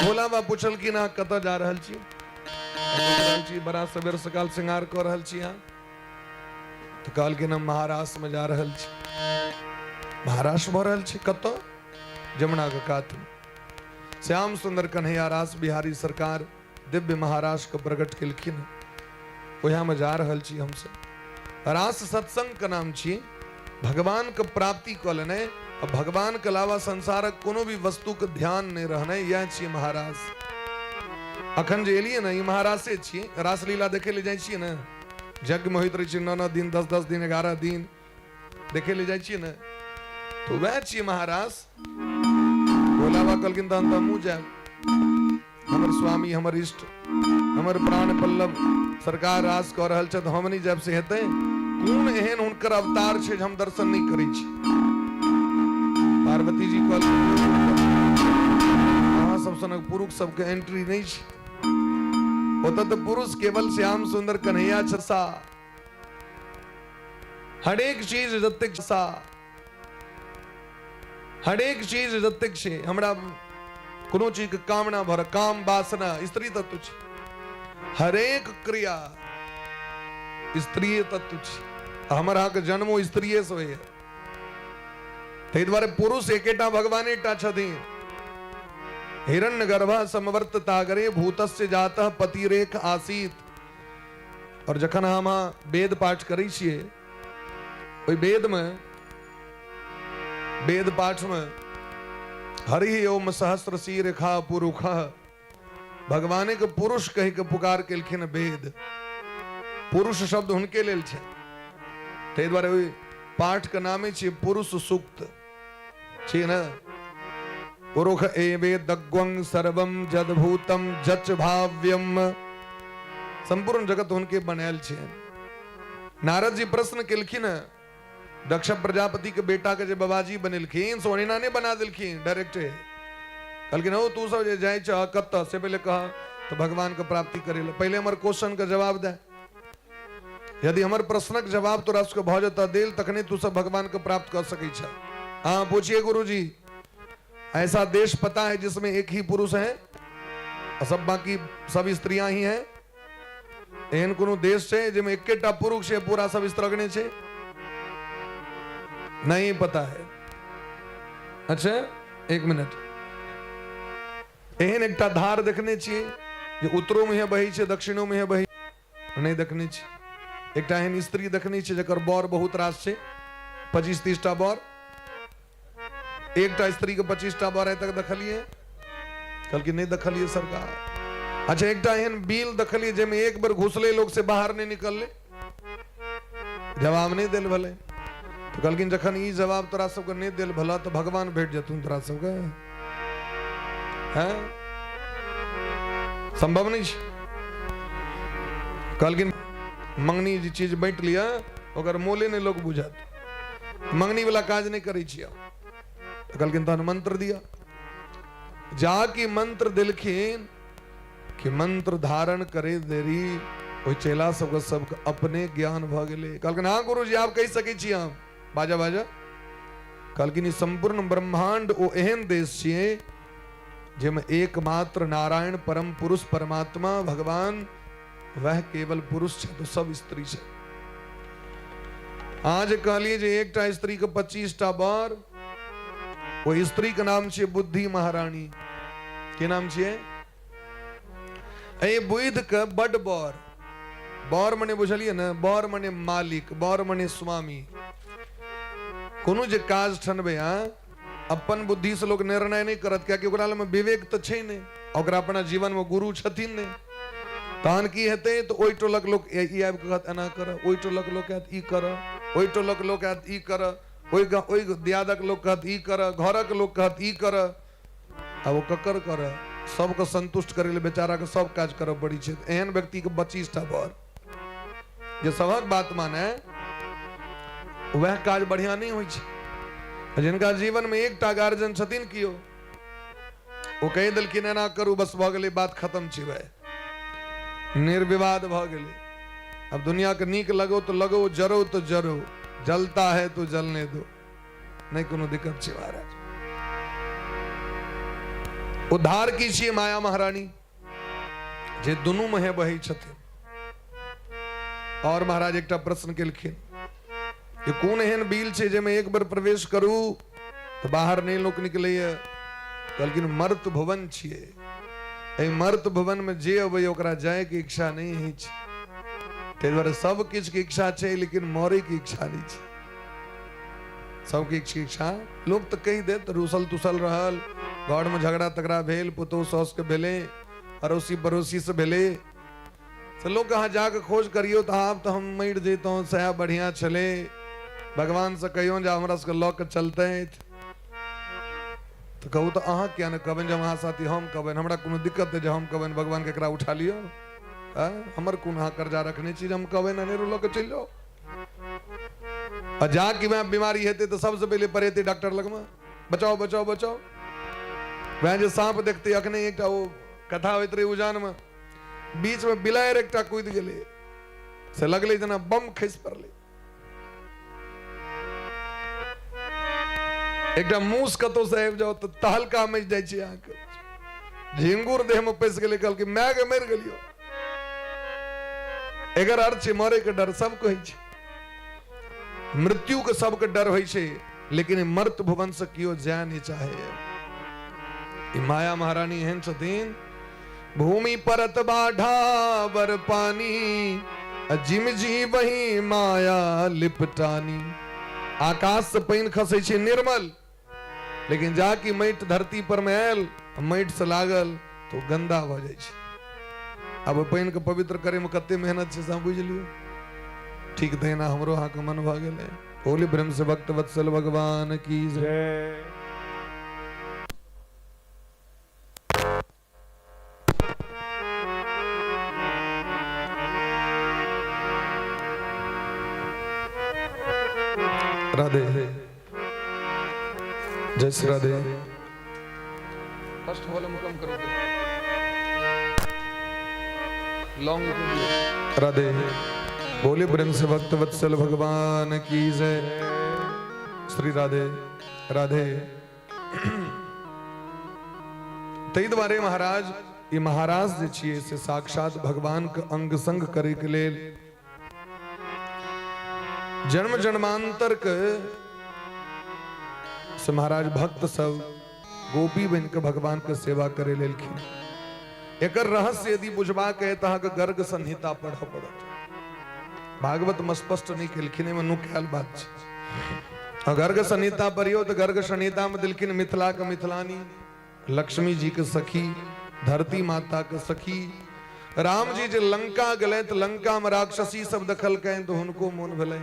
भोला बाबा पुछलखिन अहाँ कतऽ जा रहल छी? रहल छी बड़ा सवेर सकाल श्रृंगार कऽ रहल छी अहाँ। तऽ कहलखिन हम महाराष्ट्र में जा रहल छी। महाराष्ट्र भऽ रहल छी? कतऽ? जमुना के कात में श्याम सुंदर कन्हैया रास बिहारी सरकार दिव्य महाराष्ट्र के प्रकट केलखिन, ओएह में जा रहल छी हमसब। रास सत्संग के नाम छी भगवान के प्राप्ति कऽ लेनाइ, आ भगवान के अलावा संसारक कोनो भी वस्तु के ध्यान नहि रहनाइ, इएह छियै महाराज। अखन जे एलियै ने, ई महारासे छियै। रासलीला देखै लए जाइ छियै ने, यज्ञ में होइत रहै छै 9 9 दिन, 10 10 दिन, 11 दिन देखै लए जाइ छियै ने, तऽ वएह छियै महाराज। भोला बाबा कहलखिन तहन तऽ हमहूँ जायब, हमर स्वामी, हमर इष्ट, हमर प्राण पल्लव सरकार रास कऽ रहल छथि, हम नहि जायब से हेतै? कोन एहन हुनकर अवतार छै जे हम दर्शन नहि करै छी? पार्वती जी कहलखिन अहाँ सब सनक पुरुष सबके एंट्री नहि छै ओतऽ, तऽ पुरुष केवल श्याम सुंदर कन्हैया छसा। हरेक चीज जतेक सा, हरेक चीज जतेक छै, हमरा कोनो चीजके कामना भर, काम वासना स्त्री तत्व छै, हरेक क्रिया स्त्रीय तत्व छै। हमर अहाँके जन्मो स्त्रीये से होइए, ताहि दुआरे पुरुष एकेटा भगवाने टा छथिन। हिरण्य गर्भ समवर्त तागरे भूतस्य जातः पतिरेख आसीत। और जखन हम अहाँ वेद पाठ करै छियै, ओहि वेदमे, वेद पाठमे हरि ओम सहस्र शीर्षा पुरुष, भगवाने के पुरुष कहि के पुकार केलखिन। वेद पुरुष शब्द हुनके लेल छै, ताहि दुआरे ओहि पाठ के नामे छियै पुरुष सूक्त छियै ने। पुरुष एवेदग्वं सर्वं जदभूतं जच भाव्यम, संपूर्ण जगत हुनके बनायल छै। नारद जी प्रश्न केलखिन, दक्ष प्रजापति के बेटा के जे बाबाजी बनेलखिन से ओहिना नहि बना देलखिन डायरेक्ट। कहलखिन हौ, तू सब जे जाइ छह कतऽ से पहिले कह। तऽ भगवान के प्राप्ति करे लए। पहिले हमर क्वेश्चन के जवाब दे, यदि हमर प्रश्नक जवाब तोरा सबके भऽ जेतऽ देल, तखने तू सब भगवान के प्राप्त कऽ सकै छह। हाँ, पूछिए गुरुजी। ऐसा देश पता है जिसमें एक ही पुरुष है? आ सब बाकी सब स्त्रियां ही हैं। एहन कोनो देश छै जाहिमे एकेटा पुरुष छै, पूरा सब स्त्रगणे छै? नहीं पता है। अच्छा एक मिनट, एहन एकटा धार देखने छियै जे उत्तरो मुहे बहै छै, दक्षिणो मुहे बहै? नहि देखने छी। एकटा एहन स्त्री देखने छी जकर बर बहुत रास छै, 25-30 टा बर। एकटा स्त्री के 25 टा बर आइ तक देखलियै? कहलखिन नहि देखलियै सरकार। अच्छा एकटा एहन बिल देखलियै जाहिमे एक बेर घुसलै लोक से बाहर नहि निकललै? जवाब नहि देल भले। तऽ कहलखिन जखन ई जवाब तोरा सबके नहि देल भला तऽ भगवान भेट जेथुन तोरा सबके? हैं, संभव नहि छै। कहलखिन मंगनी जे चीज बाँटि लिअ ओकर मोले नहि लोक बुझत, मंगनी वाला काज नहि करै छियै। तऽ कहलखिन तहन मंत्र दिअ। जा कि मंत्र देलखिन कि मंत्र धारण करे देरी ओहि चेला सबके सबके अपने ज्ञान भऽ गेलै। कहलखिन हँ गुरुजी, आब कहि सकै छी हम। बाजा बाजा। कहलखिन ई सम्पूर्ण ब्रह्मांड ओ एहन देश छियै जाहिमे एकमात्र नारायण परम पुरुष परमात्मा भगवान वह केवल पुरुष छै, तो सब स्त्री छै। आज कहलियै जे एकटा स्त्री के 25 टा बर, ओ स्त्री के नाम छियै बुद्धि महारानी। के नाम छियै? एहि बुद्धि के बड बर। बर मने बुझलियै ने? बर मने मालिक, बर मने स्वामी। कोनो जे काज ठनबै अहाँ, अपन बुद्धि से लोक निर्णय नहि करत, कियाकि ओकरा लग विवेक तऽ छै नहि, ओकरा अपना जीवन मे गुरु छथिन नहि। तहन की हेतै? तऽ ओहि टोलक लोक ई आबि कऽ कहत एना कर, ओहि टोलक लोक आयत ई कर, ओहि टोलक लोक आयत ई कर, ओहि ओहि दियादक लोक कहत ई कर, घरक लोक कहत ई कर। आब ओ ककर कर? सबके संतुष्ट करै लए बेचाराके सब काज करऽ पड़ै छै। एहन व्यक्तिके 25 टा बर। जे सभक बात माने वएह काज बढ़िया नहि होइ छै। जिनका जीवन में एकटा गार्जियन छथिन कियो, ओ कहि देलखिन एना करू, बस भऽ गेलै, बात खत्म छै, वएह निर्विवाद भऽ गेलै। अब दुनिया के नीक लगो तो लगो, जरो तो जरो, जलता है तो जलने दो, नहि कोनो दिक्कत छै महाराज। उद्धार की छियै माया महारानी जे दुनू मुहे बहै छथिन। और महाराज एकटा प्रश्न केलखिन जे कोन एहन बिल छै जाहिमे एक बेर प्रवेश करू तऽ बाहर नहि लोक निकलैए? कहलखिन मर्त भुवन छियै। एहि मर्त भुवन मे जे अबैए ओकरा जायके इच्छा नहि होइ छै। ताहि दुआरे सब किछुके इच्छा छै लेकिन मरैके इच्छा नहि छै। सब किछुके इच्छा लोक तऽ कहि देत, रूसल तुसल रहल, घरमे झगड़ा तगड़ा भेल, पुतोहु सासुके भेलै, अड़ोसी पड़ोसीसँ भेलै, तऽ लोक अहाँ जाकऽ खोज करियौ तऽ आब तऽ हम मरि जैतहुँ सएह बढ़िआँ छलै, भगवानसँ कहियौ जे हमरा सबके लऽ कऽ चलतथि। तऽ कहू तऽ अहाँ किया नहि कहबनि जे हम अहाँ साथी हम कहबनि, हमरा कोनो दिक्कत नहि जे हम कहबनि भगवानके एकरा उठा लिअ। हमर कोन अहाँ कर्जा रखने छी जे हम कहबनि अनेरो लऽ कऽ चलि जाउ? आ जा कि वएह बीमारी हेतै तऽ सबसँ पहिले पड़ेतै डॉक्टर लगमे, बचाओ बचाओ बचाओ। वएह जे साँप देखतै, अखने एकटा ओ कथा होइत रहै उजानमे, बीचमे बिलाड़ि एकटा कूदि गेलै, से लगलै जेना बम खसि पड़लै। एकटा मूस कतौ से आबि जाओ तऽ तहलका मचि जाइ छै अहाँके। झिंगुर देहमे पैसि गेलै, कहलकै माय गे मरि गेलियौ। एकर अर्थ छै मरे के डर सबके होइ छै, मृत्यु के सबके डर होइ छै, लेकिन मर्त भुवन से केओ जाय नहि चाहे। ई माया महारानी एहन छथिन, भूमि परत बाढ़ा बर पानी, जिम जी वही माया लिपटानी। आकाश से पानि खसै छै निर्मल, लेकिन जा कि माटि धरती पर में आयल, माटि से लागल तो गंदा भऽ जाइ छै। आब ओहि पानिके पवित्र करैमे कते मेहनत छै से बुझि लियौ। ठीक तहिना हमरो अहाँके मन भऽ गेलै। बोली प्रेम से भक्त वत्सल भगवान की जय। राधे, जय श्री राधे। फर्स्ट वॉल्यूम कम करो, लॉन्ग। राधे। बोले प्रेम से भक्त वत्सल भगवान की जय। श्री राधे राधे। ताहि दुआरे महाराज ई महाराज जे छियै से साक्षात भगवानके अंग संग करैके लेल जन्म जन्मांतरके से महाराज भक्त सब गोपी बनि कऽ भगवानके सेवा करै लेलखिन। एकर रहस्य यदि बुझबाक है तऽ अहाँके गर्ग संहिता पढ़ऽ पड़त। भागवत में स्पष्ट नहीं केलखिन, एहिमे नुकायल बात छै। आ गर्ग संहिता पढ़ियौ तऽ गर्ग संहिता में देलखिन मिथिला के मिथिलानी, लक्ष्मी जी के सखी, धरती माता के सखी। राम जी जे लंका गेलै तऽ लंका में राक्षसी सब देखलकनि तऽ हुनको मोन भेलै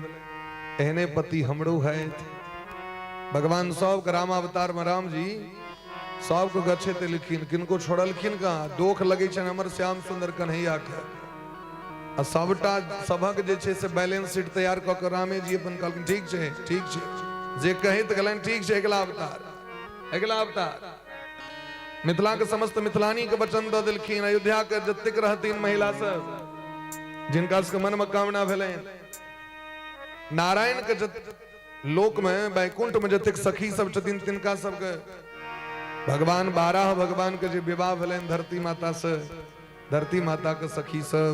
एहने पति हमरो है। भगवान सबके रामावतार में राम जी सबके गछैत एलखिन, किनको छोड़लखिन कहाँ। दोख लगै छनि हमर श्याम सुंदर कन्हैया के, आ सबटा सभक जे छै से बैलेंस शीट तैयार कऽ के रामे जी अपन कहलखिन ठीक छै ठीक छै, जे कहैत गेलनि ठीक छै। अगिला अवतार, अगिला अवतार मिथिला के समस्त मिथिलानी के वचन दऽ देलखिन। अयोध्या के जतेक रहथिन महिला सब जिनका सबके मन में कामना भेलनि, नारायण के लोक में वैकुंठ में जतेक सखी सब छथिन तिनका सबके भगवान बारह भगवान के जे विवाह भेलनि धरती माता से, धरती माता के सखी सब,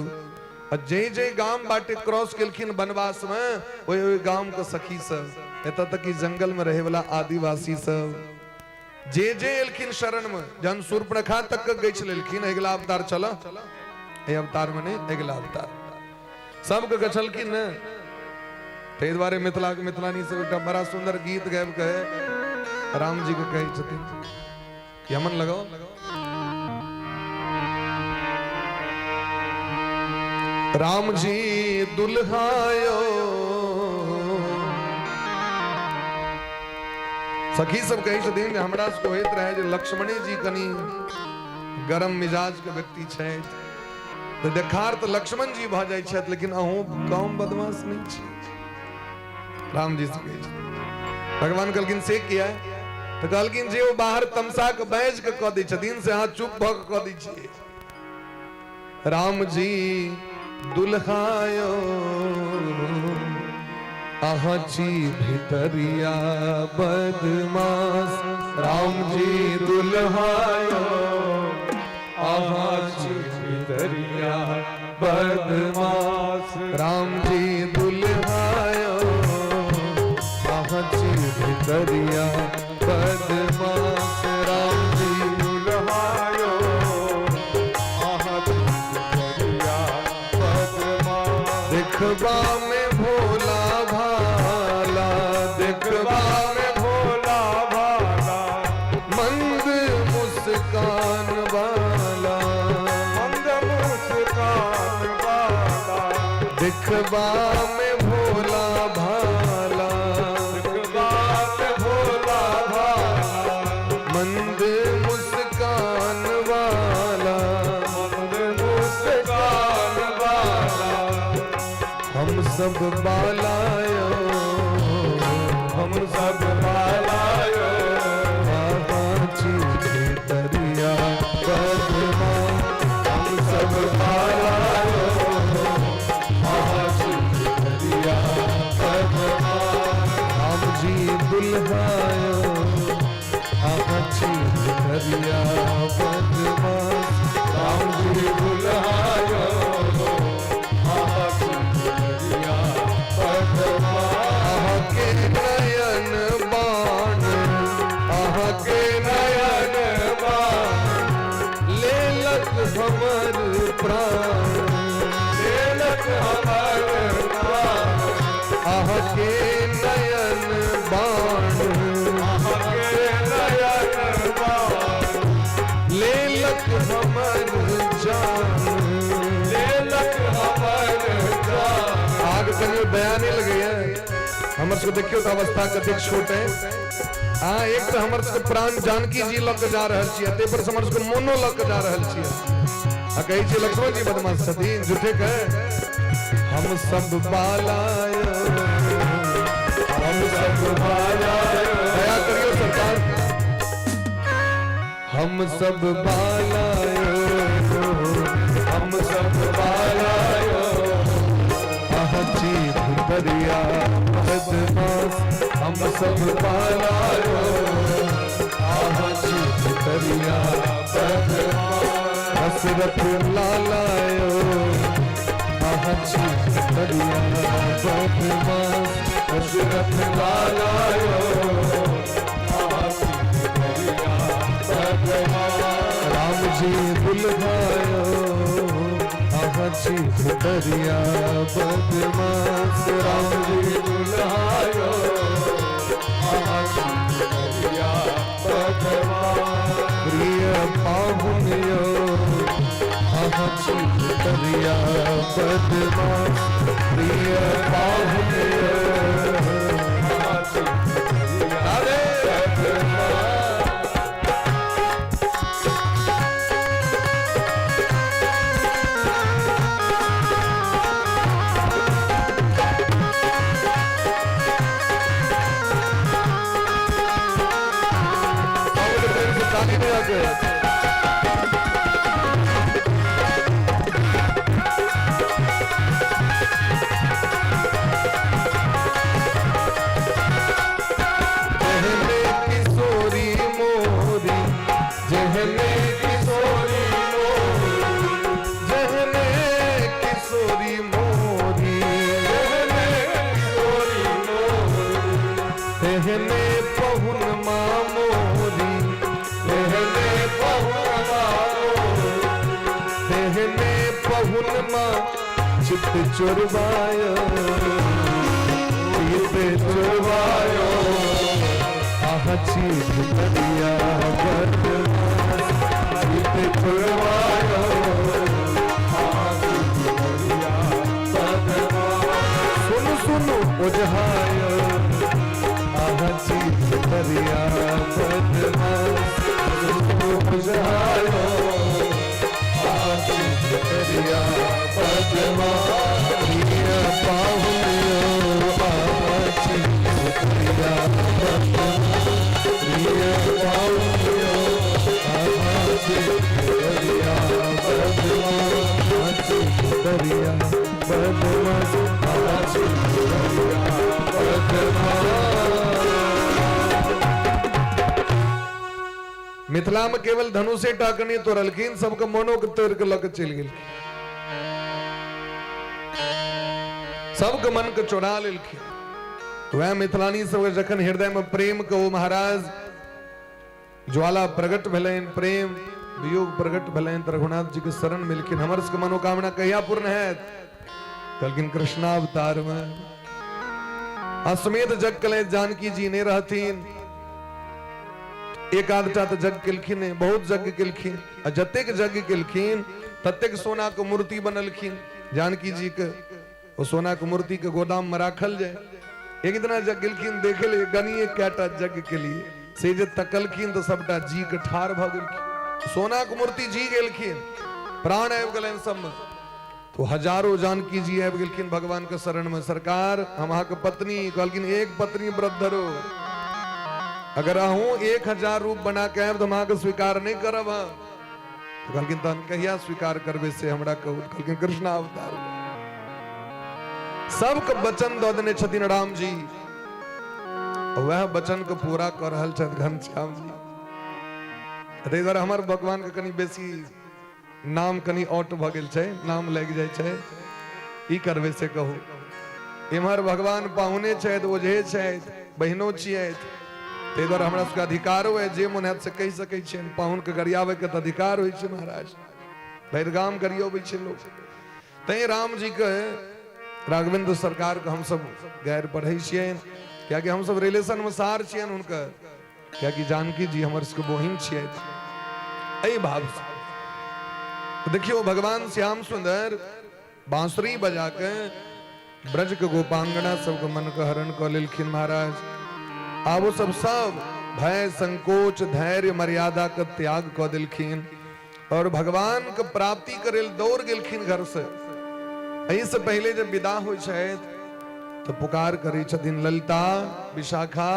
आ जे जे गाम बाटे क्रॉस केलखिन वनवास में ओहि ओहि गाम के सखी सब, एतऽ तक कि जंगल में रहे वाला आदिवासी सब जे जे एलखिन शरण में, जहन शूर्पणखा तक के गछि लेलखिन, अगिला अवतार चल, एहि अवतार में नहीं, अगिला अवतार सबके गछलखिन ने। ताहि दुआरे मिथिला के मिथिलानी सब एकटा बड़ा सुंदर गीत गाबि के राम जी के कहै छथिन, यमन लगाओ। राम जी दुल्हायो, सखी सब कहै छथिन जे हमरा सबके होइत रहै जे लक्ष्मणे जी कनि गरम मिजाज के व्यक्ति छथि, तऽ देखार तऽ लक्ष्मण जी भऽ जाइ छथि, लेकिन अहूँ कम बदमाश नहि छी। राम जी से कहै छथिन। भगवान कहलखिन से किया? तऽ कहलखिन जे ओ बाहर तमसा के बाजि के कऽ दै छथिन से अहाँ चुप भऽ के कऽ दै छियै। राम जी दुल्हायो अहाँ छी भितरिया बदमाश, राम जी दुल्हायो अहाँ छी भितरिया बदमाश, राम जी दुल्हायो अहाँ छी भितरिया बदमाश, राम जी दुल्हायो अहाँ छी भितरिया बदमाश। देखबा में भोला भाला, देखबा में भोला भाला, मंद मुस्कान वाला, मंद मुस्कान वाला, देखबा में भोला भाला, देखबा में भोला भाला, मंद मुस्कान वाला, मंद मुस्कान वाला, हम सब बालायो, हम सब बालायो, बाबा जी दरिया बदमा, हम सब बालायो, बाबा जी दरिया बदमा, राम जी दुल्हायो बाबा जी दरिया बदमा, राम जी दुल्हायो बाबा जी दरिया बदमा। अहाँ के नयन बाण, अहाँ के नयन बाण, लेलक हमर प्राण, लेलक हमर प्राण, अहाँ के नयन बाण, अहाँ के नयन बाण, लेलक हमर जान, लेलक हमर जान। आग कनियो दया नहीं लगैया हमर सबके, देखियौ तऽ अवस्था कतेक छोट है। हाँ, एक तऽ हमर सबके प्राण जानकी जी लऽ के जा रहल छियै, ताहि पर हमर सबके मोनो लऽ के जा रहल छियै, आ कहै छियै लक्ष्मण जी बदमाश छथिन झूठे के। हम सब बालायो, हम सब बालायो, दया करियो सरकार, हम सब बालायो, हम सब बालायो, अहाँ छी भितरिया बदमाश, हम सब बालायो, अहाँ छी भितरिया बदमाश। दशरथ लालायो आहा छी दरिया बदमाश दशरथ लालायो आहा छी दरिया बदमाश राम जी दुल्हायो आहा छी दरिया बदमाश राम जी दुल्हायो आहा छी दरिया बदमाश प्रिय पाहुनियो आहा छी दरिया बदमाश प्रिय पाहुनियो आहा छी दरिया बदमाश। ताली बजा के। जहने किशोरी मोरी, जहने किशोरी मोरी, जहने किशोरी मोरी, जहने किशोरी मोरी, तेहने पहुन मामोरी, जहने पहुन मामोरी, तेहने पहुन मा चित चोरवायो, चित चोरवायो, आह चीज दरिया बदमाश, चित चोरवायो, आहा छी दरिया बदमाश। सुन सुन उजहायो, आह चीज दरिया बदमाश, सुन सुन उजहायो, आह चीज दरिया बदमाश, प्रिय पाहुनियो, आह चीज दरिया बदमाश, प्रिय पाहुनियो, आह चीज दरिया बदमाश, आह चीज दरिया बदमाश, आह चीज दरिया बदमाश। मिथिला में केवल धनुषे टा के नहि तोड़लखिन, सबके मनो के तोड़ के लऽ के चलि गेलखिन, सबके मन के चोरा लेलखिन। वएह मिथिलानी सबके जखन हृदय में प्रेम के ओ महाराज ज्वाला प्रकट भेलनि, प्रेम वियोग प्रकट भेलनि, तऽ रघुनाथ जी के शरण मिलखिन। हमर सबके मनोकामना कहिया पूर्ण हैत? कहलखिन कृष्णावतार में। अश्वमेध यज्ञ केलथि, जानकी जी नहि रहथिन, एक आधटा तऽ यज्ञ केलखिन नहि, बहुत यज्ञ केलखिन, आ जतेक यज्ञ केलखिन ततेक सोना के मूर्ति बनलखिन जानकी जी के। ओ सोना के मूर्ति के गोदाम में राखल जाय। एक दिना यज्ञ गेलखिन देखे ले, गनिए कएटा यज्ञ के लिए से जे तकलखिन तऽ सबटा जी के ठाढ़ भऽ गेलखिन, सोना के मूर्ति जी गेलखिन, प्राण आबि गेलनि सबमे। तो हजारों जानकी जी आबि गेलखिन भगवान के शरण में, सरकार हम अहाँके पत्नी। कहलखिन एक पत्नी व्रत धरो, अगर अहूँ 1000 रूप बना के आयब तऽ हम अहाँके स्वीकार नहि करब हम। तो कहलखिन तहन कहिया स्वीकार करबै से हमरा कहू। कहलखिन कृष्ण अवतार। सबके वचन दऽ देने छथिन राम जी, वएह वचन के पूरा कऽ रहल छथि घनश्याम जी। ताहि दुआरे हमर भगवान के कनि बेसी नाम कनि औट भऽ गेल छै, नाम लागि जाइ छै, की करबै से कहू। इम्हर भगवान पाहुने छथि, ओझे छथि, बहिनो छियथि, ताहि दुआरे हमरा सबके अधिकारो है, जे मोन हैत से कहि सकै छियनि। पाहुनके गरियाबैके तऽ अधिकार होइ छै महाराज, भरि गाम गरियबै छै लोक। तैं राम जी के राघवेंद्र सरकार के हमसब गैर पढ़ै छियनि, कियाकि हमसब रिलेशन में सार छियनि हुनकर, कियाकि जानकी जी हमर सबके बहिन छियथि। एहि भाव से देखियौ भगवान श्याम सुंदर बांसुरी बजा के ब्रज के गोपांगना सबके मन के हरण कऽ लेलखिन महाराज। आब ओ सब सब भय संकोच धैर्य मर्यादा के त्याग कऽ देलखिन और भगवान के प्राप्ति करे दौड़ गेलखिन घर से। एहि से पहले जब विदा होइ छथि तऽ पुकार करै छथिन, ललिता विशाखा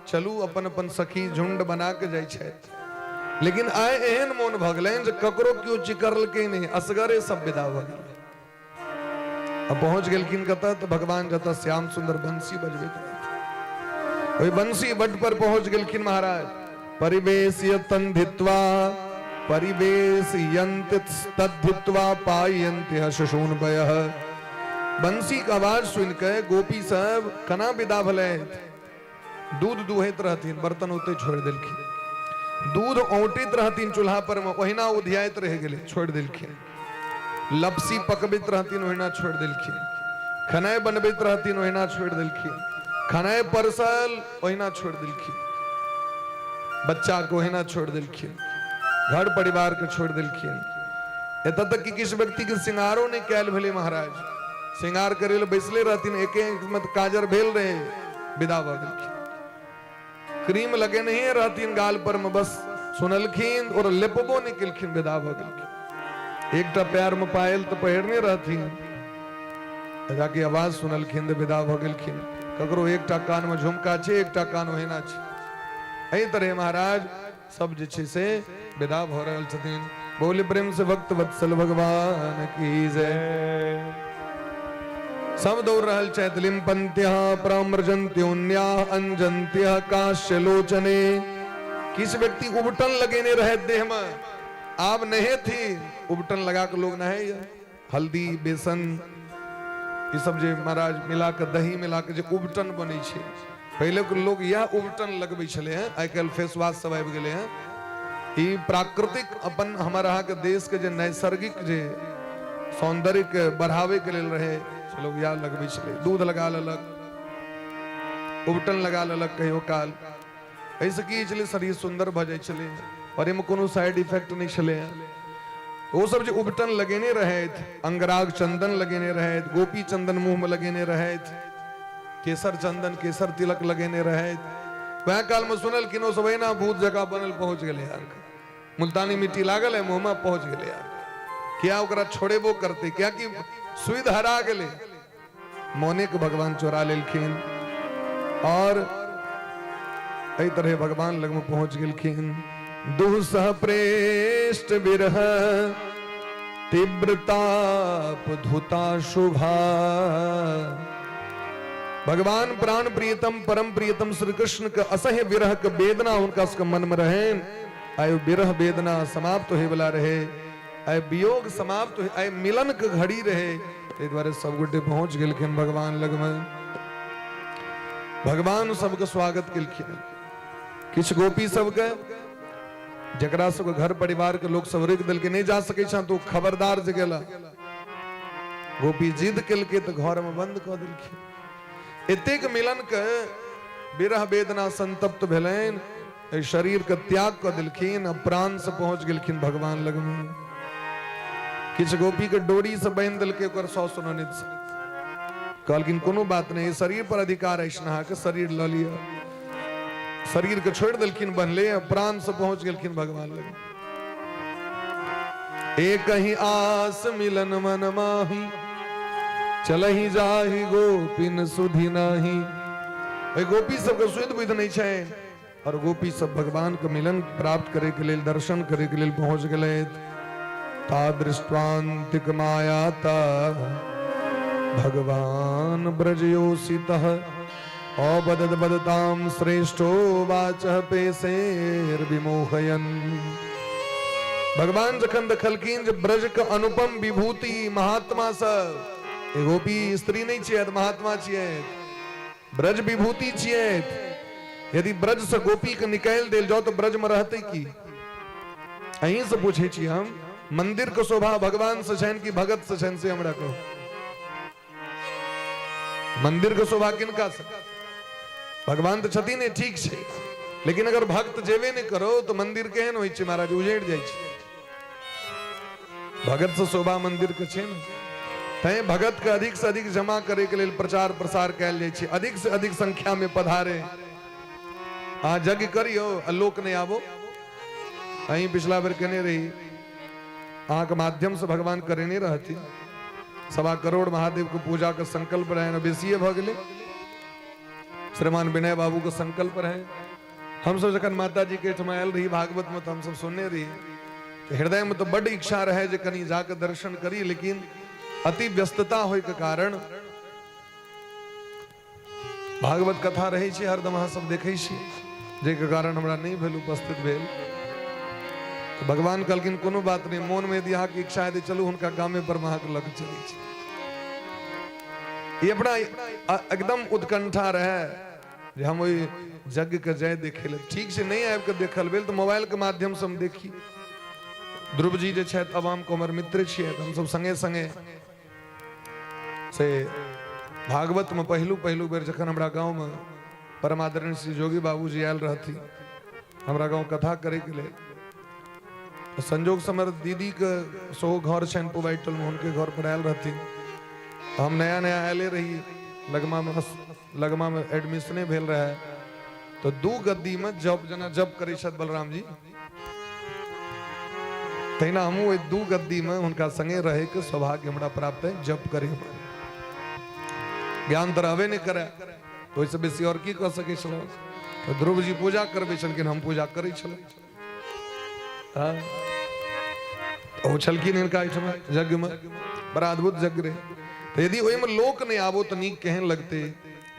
चलू, अपन अपन सखी झुंड बना के जाइ छथि। लेकिन आइ एहन मोन भऽ गेलनि जे ककरो केओ चिकरलकै नहि, असगरे सब विदा भऽ गेलै। आ पहुंच गेलखिन कतऽ? तऽ भगवान जतऽ श्याम सुंदर बंसी बजबैत रहथिन, ओहि बंसी बट पर पहुंच गेलखिन महाराज। परिवेश्य तंधित्वा परिवेश यंत तद्धित्वा पायन्ति शिशून पयः। बंसी के आवाज सुनि के गोपी सब कना विदा भेलै। दूध दुहैत रहथिन, बर्तन ओते छोड़ि देलखिन। दूध औंटैत रहथिन चूल्हा पर में, ओहिना उधियाइत रहि गेलै, छोड़ि देलखिन। लपसी पकबैत रहथिन, ओहिना छोड़ि देलखिन। खेनाइ बनबैत रहथिन, ओहिना छोड़ि देलखिन। खेनाइ परसल, ओहिना छोड़ि देलखिन। बच्चा के ओहिना छोड़ि देलखिन, घर परिवार के छोड़ि देलखिन। एतऽ तक कि किछु व्यक्ति के श्रृंगारो नहि कयल भेलै महाराज। श्रृंगार करे लए बैसले रहथिन, एके आँखिमे तऽ काजर भेल रहै, विदा भऽ गेलखिन। क्रीम लगेनहे रहथिन गाल पर में, बस सुनलखिन और लेपबो नहि केलखिन, विदा भऽ गेलखिन। एकटा पैर में पायल तऽ पहिरने रहथिन, जाके आवाज सुनलखिन तऽ विदा भऽ गेलखिन। ककरो एकटा कान में झुमका छै, एकटा कान ओहिना छै। एहि तरहे महाराज सब जे छै से विदा भऽ रहल छथिन। बोले प्रेम से भक्त वत्सल भगवान की जय। सब दौड़ रहल छथि। लिम्पन्त्यः परामृजन्त्योन्या अंजन्त्यः काश्य लोचने। किछु व्यक्ति उबटन लगेने रहे देह में, आब नहेथी, उबटन लगा के लोग नहाइए, हल्दी बेसन ई सब जे महाराज मिला के, दही मिला के जे उबटन बनै छै, पहिले के लोग इएह उबटन लगबै छलै हँ। आइ काल्हि फेस वाश सब आबि गेलै हँ। ई प्राकृतिक अपन हमर अहाँके देश के जे नैसर्गिक जे सौंदर्य के बढ़ावे के लेल रहे से लोग इएह लगबै छलै। दूध लगा लेलक, उबटन लगा लेलक कहियो काल। एहिसँ की होइ छलै, शरीर सुन्दर भऽ जाइ छलै आओर एहिमे कोनो साइड इफेक्ट नहि छलै। ओ सब जे उबटन लगेने रहथि, अंगराग चंदन लगेने रहथि, गोपी चंदन मुँहमे लगेने रहथि, केसर चंदन केसर तिलक लगेने रहथि, वएह कालमे सुनलखिन ओ सब एना भूत जकाँ बनल पहुँच गेलै। यार, मुल्तानी मिट्टी लागल है मुँहमे, पहुँच गेलै। यार, किया ओकरा छोड़ेबो करतै? कियाकि सुइद हरा गेलै, मोने के भगवान चोरा लेलखिन और एहि तरह भगवान लग में पहुंच गेलखिन। दुःसह प्रेष्ठ विरह तीव्र ताप धुता शुभा। भगवान प्राण प्रियतम परम प्रियतम श्री कृष्ण के असह्य विरह के वेदना हुनका सबके मन में रहे। आय विरह वेदना समाप्त होए वाला रहे, आइ वियोग समाप्त होय, आइ मिलन के घड़ी रहे, ताहि दुआरे सब गोटे पहुंच गेलखिन भगवान लगमे। भगवान सबके स्वागत केलखिन। किछु गोपी सबके जकरा सबके घर परिवार के लोक सब रोकि देलकै नहि जा सकै छह तो खबरदार जे गेला, गोपी जिद केलकै तऽ घर में बंद कऽ देलखिन। एतेक मिलन के विरह वेदना संतप्त भेलनि, एहि शरीर के त्याग कऽ देलखिन आ प्राण से पहुंच गेलखिन भगवान लग में। किछु गोपी के डोरी से बांधि देलकै ओकर सासु ननद से, कहलखिन कोनो बात नहीं, शरीर पर अधिकार अछि अहाँके, शरीर लऽ लिअ। शरीर के छोड़ि देलखिन बन्हले आ प्राण से पहुंच गेलखिन भगवान लग। एक ही आस मिलन मन माही, चलही जाही गोपिन सुधि नाही। ओहि गोपी सबके सुधि बुधि नहि छै और गोपी सब भगवान के मिलन प्राप्त करे के लेल, दर्शन करे के लेल पहुंच गेले। ता दृष्टवान्तिक मायाता भगवान ब्रजयोसितः अवदद बदताम श्रेष्ठो वाचः पेशेर विमोहयन। भगवान जखन देखलखिन जे ब्रज के अनुपम विभूति महात्मा सब, गोपी स्त्री नहीं छियै, महात्मा छियै, ब्रज विभूति छियै, यदि ब्रज से गोपी के निकालि देल जाओ तो ब्रज में रहते की? अहीं से पूछे छी हम, मंदिर के शोभा भगवान से छनि कि भगत से छनि, से हमरा कहू। मंदिर के शोभा किनका से? भगवान तो छथिन ने, ठीक छै, लेकिन अगर भक्त जेबे नहीं करो तो मंदिर केहन होइ छै महाराज? उजड़ जाइ छै। भगत से शोभा मंदिर के छै ने, तैं भगत के अधिक से अधिक जमा करे के लेल प्रचार प्रसार कयल जाइ छै, अधिक से अधिक संख्या में पधारे। अहाँ यज्ञ करियो आ लोक नहीं आबो। अहीं पिछला बेर केने रही, अहाँके माध्यम से भगवान करेने रहथिन। 1.25 करोड़ महादेव के पूजा के संकल्प रहे, बेसिए भऽ गेलै। श्रीमान विनय बाबू के संकल्प रहे। हमसब जखन माता जी के एहिठमा आयल रही भागवत में, तऽ हमसब सुनने रही, तऽ हृदय में तऽ बड्ड इच्छा रहे जे कनि जाके दर्शन करी, लेकिन अति व्यस्तता होय के कारण भागवत कथा रहै छै हरदम, अहाँ सब देखै छी, जाहिके कारण हमरा नहि भेल उपस्थित भेल। तऽ भगवान कहलखिन कोनो बात नहि, मोनमे यदि अहाँके इच्छा हेतै चलू हुनका गामे पर अहाँके लग चलै छी। ई अपना एकदम उत्कंठा रहै जे हम ओहि यज्ञके जाय देखै लए। ठीक छै, नहि आबि कऽ देखल भेल तऽ मोबाइलके माध्यमसँ हम देखी। ध्रुव जी जे छथि अवामके हमर मित्र छियै, हमसभ सङ्गे सङ्गे से भागवतमे पहिलू पहिलू बेर जखन हमरा गाँवमे परमादरणीय श्री जोगी बाबूजी आयल रहथिन हमरा गाँव कथा करैके लेल, संजोग से हमर दीदीके सेहो घर छनि पुबाइ टोलमे, हुनके घर पर आयल रहथिन। हम नया नया आयले रही, लगमामे लगमामे एडमिशने भेल रहै, तऽ 2 गद्दीमे जप जेना जप करै छथि बलराम जी, तहिना हमहूँ ओहि 2 गद्दीमे हुनका संगे रहैके सौभाग्य हमरा प्राप्त है। जप करै ज्ञान तऽ रहबे नहि करै, ओहिसँ बेसी आओर की कऽ सकै छलहुँ। तऽ ध्रुव जी पूजा करबै छलखिन, हम पूजा करै छलहुँ। हँ, ओ छलखिन हिनका एहिठमा यज्ञमे, बड़ा अद्भुत यज्ञ रहै। तऽ यदि ओहिमे लोक नहि आबो तऽ नीक केहन लगतै।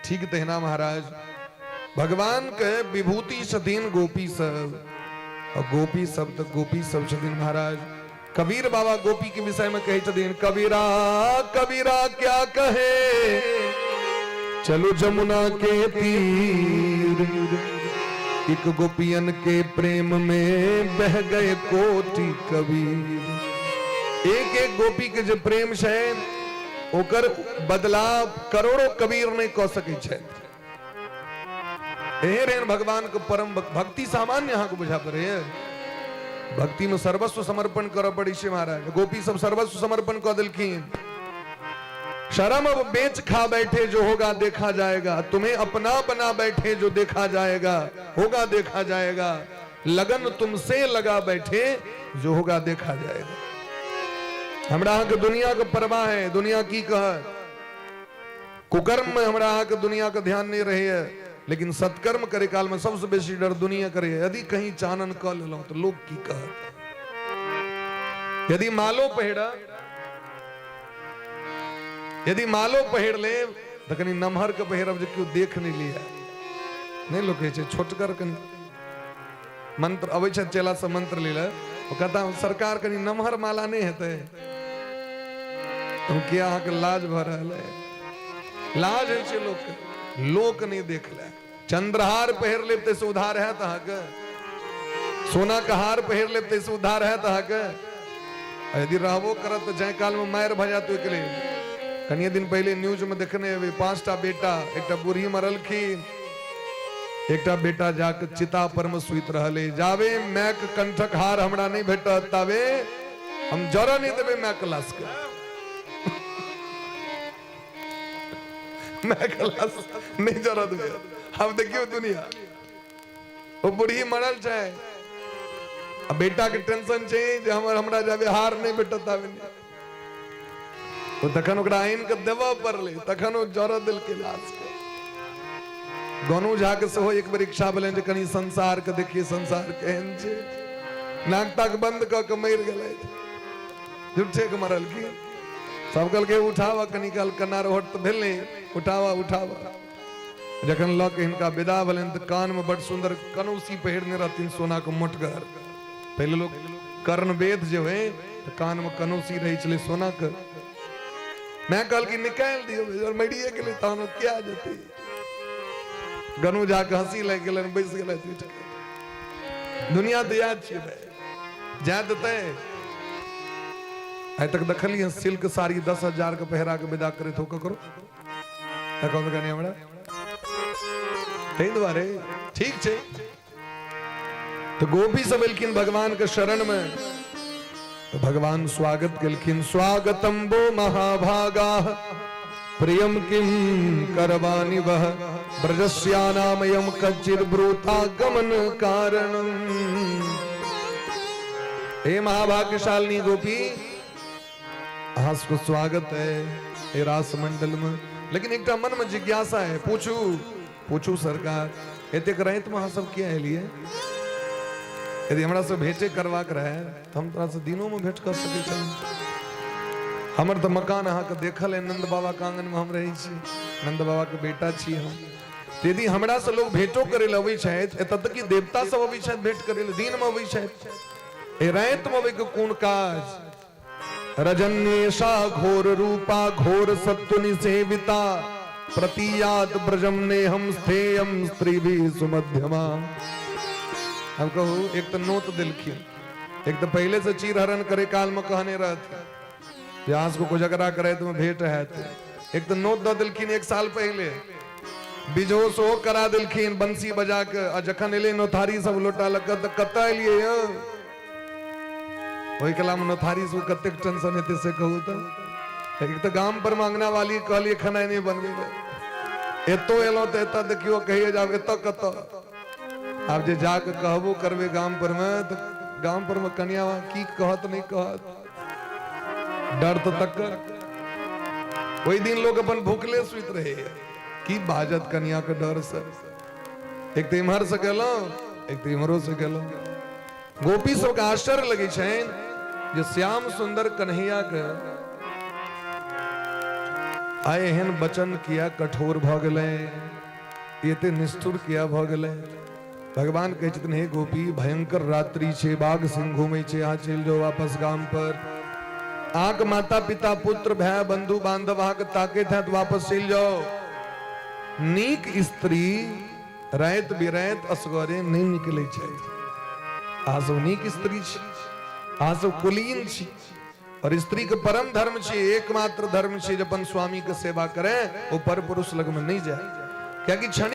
ठीक तहिना महाराज भगवान के विभूति छथिन गोपी सब, और गोपी सब तऽ गोपी सब छथिन महाराज। कबीर बाबा गोपी के विषय में कहै छथिन, कबीरा कबीरा क्या कहे चलो जमुना के तीर, एक गोपियन के प्रेम में बह गए कोटि कबीर। एक एक गोपी के जे प्रेम छै ओकर बदला करोड़ों कबीर नहीं कऽ सकै छथि। एहन एहन भगवान के परम भक्ति सामान्य अहाँके बुझा पड़े, भक्ति में सर्वस्व समर्पण करऽ पड़ै छै महाराज। गोपी सब सर्वस्व समर्पण कऽ देलखिन। शर्म अब बेच खा बैठे जो होगा देखा जाएगा, तुम्हें अपना बना बैठे जो देखा जाएगा, होगा देखा जाएगा, लगन तुमसे लगा बैठे जो होगा देखा जाएगा। हमरा अहाँके दुनिया के परवाह है, दुनिया की कह, कुकर्म में हमरा अहाँके दुनिया के ध्यान नहीं रहे है, लेकिन सत्कर्म करे काल में सबसे बेसी डर दुनिया करे है। यदि कहीं चानन क लेलहुँ तो लोग की कहत। यदि मालो पहिर, यदि मालो पहिर लेब तऽ कनि नमहर के पहिरब जे केओ देख नहि लिअ। नहि लोक कहै छै छोटगर कनि मंत्र अबै छै, चेला से मंत्र लै लए, ओ कहता सरकार कनि नमहर माला नहि हेतै। हम किया अहाँके लाज भऽ रहल है? लाज होइ छै लोकके, लोक नहि देख ले। चंद्रहार पहिर लेब ताहिसँ उद्धार हैत अहाँके? सोना के हार पहिर लेब ताहिसँ उद्धार हैत अहाँके? यदि रहबो करत तऽ जाहि कालमे मारि भऽ जायत ओहिके लेल। कनिये दिन पहिले न्यूजमे देखने हेबै, 5टा बेटा, एकटा बूढ़ी मरलखिन, एकटा बेटा जाके चिता पर में सुति रहल, जाबे मायक कंठक हार हमरा नहीं भेटत ताबे हम जरा नहीं देबै मायक लाश के, मायक लाश नहीं जरा देबै। अब देखियो दुनिया, ओ बूढ़ी मरल छै आ बेटा के टेंशन छै जे हमर हमरा जाबे हार नहीं भेटत ताबे नहीं। ओ तखन ओकरा आनि के देबऽ पड़लै, तखन ओ जरऽ देलकै लाश के। गोनू झा के सेहो एक बेर इच्छा भेलनि जे कनि संसार के देखिए, संसार केहन छै। नाक ताक बंद कऽ के मरि गेलै, झूठे के मरलखिन। सब कहलकै उठाबऽ कनि काल, कन्नारोहट तऽ भेलै, उठाबऽ उठाबऽ। जखन लऽ के हिनका विदा भेलनि तऽ कानमे बड़ सुन्दर कनौसी पहिरने रहथिन, सोनाके मोटगर। पहिले लोक कर्णवेद जे होइ तऽ कानमे कनौसी रहै छलै सोनाके। मैं कहलखिन निकालि दियौ, जब मरिए गेलै तहन ओ किया जेतै। गनु झा के हंसी लागि गेलनि, बैस गेलथि उठि के। दुनिया तऽ इएह छियै भाय, जाय देतै। आइ तक देखलियै सिल्क साड़ी 10,000 के पहिरा के विदा करैत हो ककरो? देखो कनि हमरा, ताहि दुआरे ठीक छै। तो गोपी सब एलखिन भगवान के शरण में, तो भगवान स्वागत केलखिन। स्वागतम वो महाभागा प्रियम किम करवानि वह ब्रजस्यानामयम कच्चिद ब्रूता गमन कारणम। हे महाभाग्यशालिनी गोपी, अहाँ सबके स्वागत है हे रास मंडल में। लेकिन एकटा मन में जिज्ञासा है, पूछू पूछू सरकार, एतेक राति में अहाँ सब किया एलियै? यदि हमरा से भेंटे करबाक रहे तऽ हम तोरा से दिनों में भेंट कर सकै छलहुँ। हमर तऽ मकान अहाँके देखल है, नंद बाबा के आंगन में हम रहै छी, नंद बाबा के बेटा छी हम। तऽ यदि हमरा से लोग भेंटो करे लए अबै छथि, एतऽ तक कि देवता सब अबै छथि भेंट करे लए, दिन में अबै छथि, ए रातिमे अबैके कोन काज? रजन्येषा घोर रूपा घोर सत्व निसेविता प्रतीयात ब्रजम नेहम स्थेयम स्त्री भी सुमध्यमा। हम कहू, एक तऽ नोत देलखिन, एक तऽ पहिले से चीर हरण करे काल में कहने रहथिन जे अहाँ सबके कोजगरा करे तऽ भेंट हैत। एक तऽ नोत दऽ देलखिन एक साल पहिले, बिजो सेहो करा देलखिन बंसी बजा के, आ जखन एलै नोथारी सब लोटा लऽ कऽ तऽ कतऽ एलियै यौ? ओहि कला मे नोथारी सब कतेक टेंशन हेतै से कहू तऽ। एक तऽ गाम पर मे अंगना वाली कहलियै खेनाइ नहि बनबै लए, एतौ एलहुँ तऽ एतऽ देखियौ कहियै जे आब एतऽ कतऽ। आब जे जाके कहबो करबै गाम पर मे तऽ गाम पर मे कनिया की कहत नहि कहत, डर तऽ तकर। ओहि दिन लोक अपन भूखले सुति रहैया, की बाजत कनिया के डर से। एक तऽ इम्हर से गेलहुँ, एक तऽ इम्हरो से गेलहुँ। गोपी सबके आश्चर्य लगै छनि जे श्याम सुंदर कन्हैया के आइ एहन वचन किया कठोर भऽ गेलै, एते निष्ठुर किया भऽ गेलै। भगवान कहै छथिन, हे गोपी, भयंकर रात्रि छै, बाघ सिंह घूमै छै, अहाँ चलि जाउ वापस गाम पर। अहाँके माता पिता पुत्र भाय बंधु बांधव अहाँके ताकैत हैत, वापस चलि जाउ। नीक स्त्री राति बिराति असगरे नहि निकलै छथि। अहाँ सब नीक स्त्री छी, अहाँ सब कुलीन छी, और स्त्री के परम धर्म छी, एकमात्र धर्म छी जे अपन स्वामी के सेवा करे, ओ पर पुरुष लग में नहीं जाए, कियाकि क्षण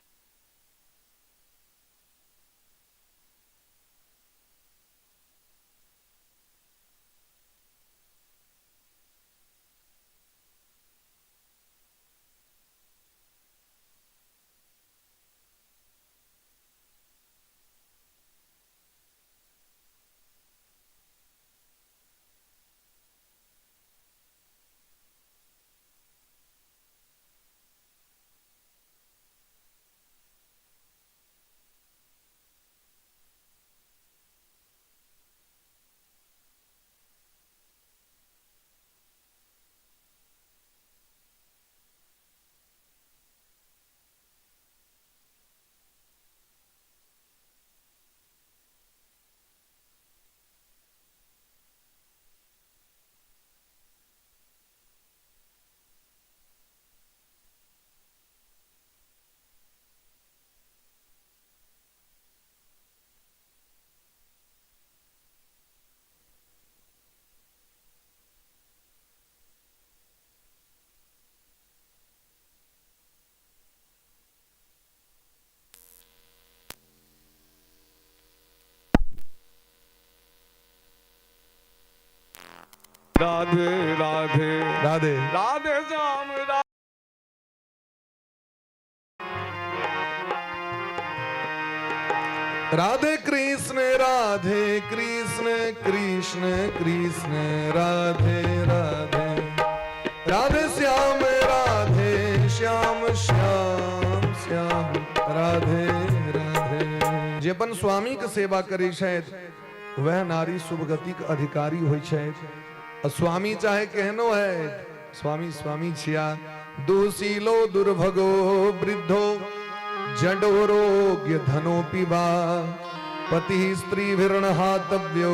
राधे राधे राधे राधे श्याम राधे कृष्ण राधे कृष्ण कृष्ण कृष्ण राधे राधे राधे श्याम राधे श्याम श्याम श्याम राधे राधे। जे अपन स्वामी के सेवा करै छथि वह नारी शुभ गति के अधिकारी होइ छथि। आ स्वामी चाहे केहनो है, स्वामी स्वामी छिया। दुशीलो दुर्भगो वृद्धो जडो रोग्य धनो पिबा पति स्त्री हातव्यो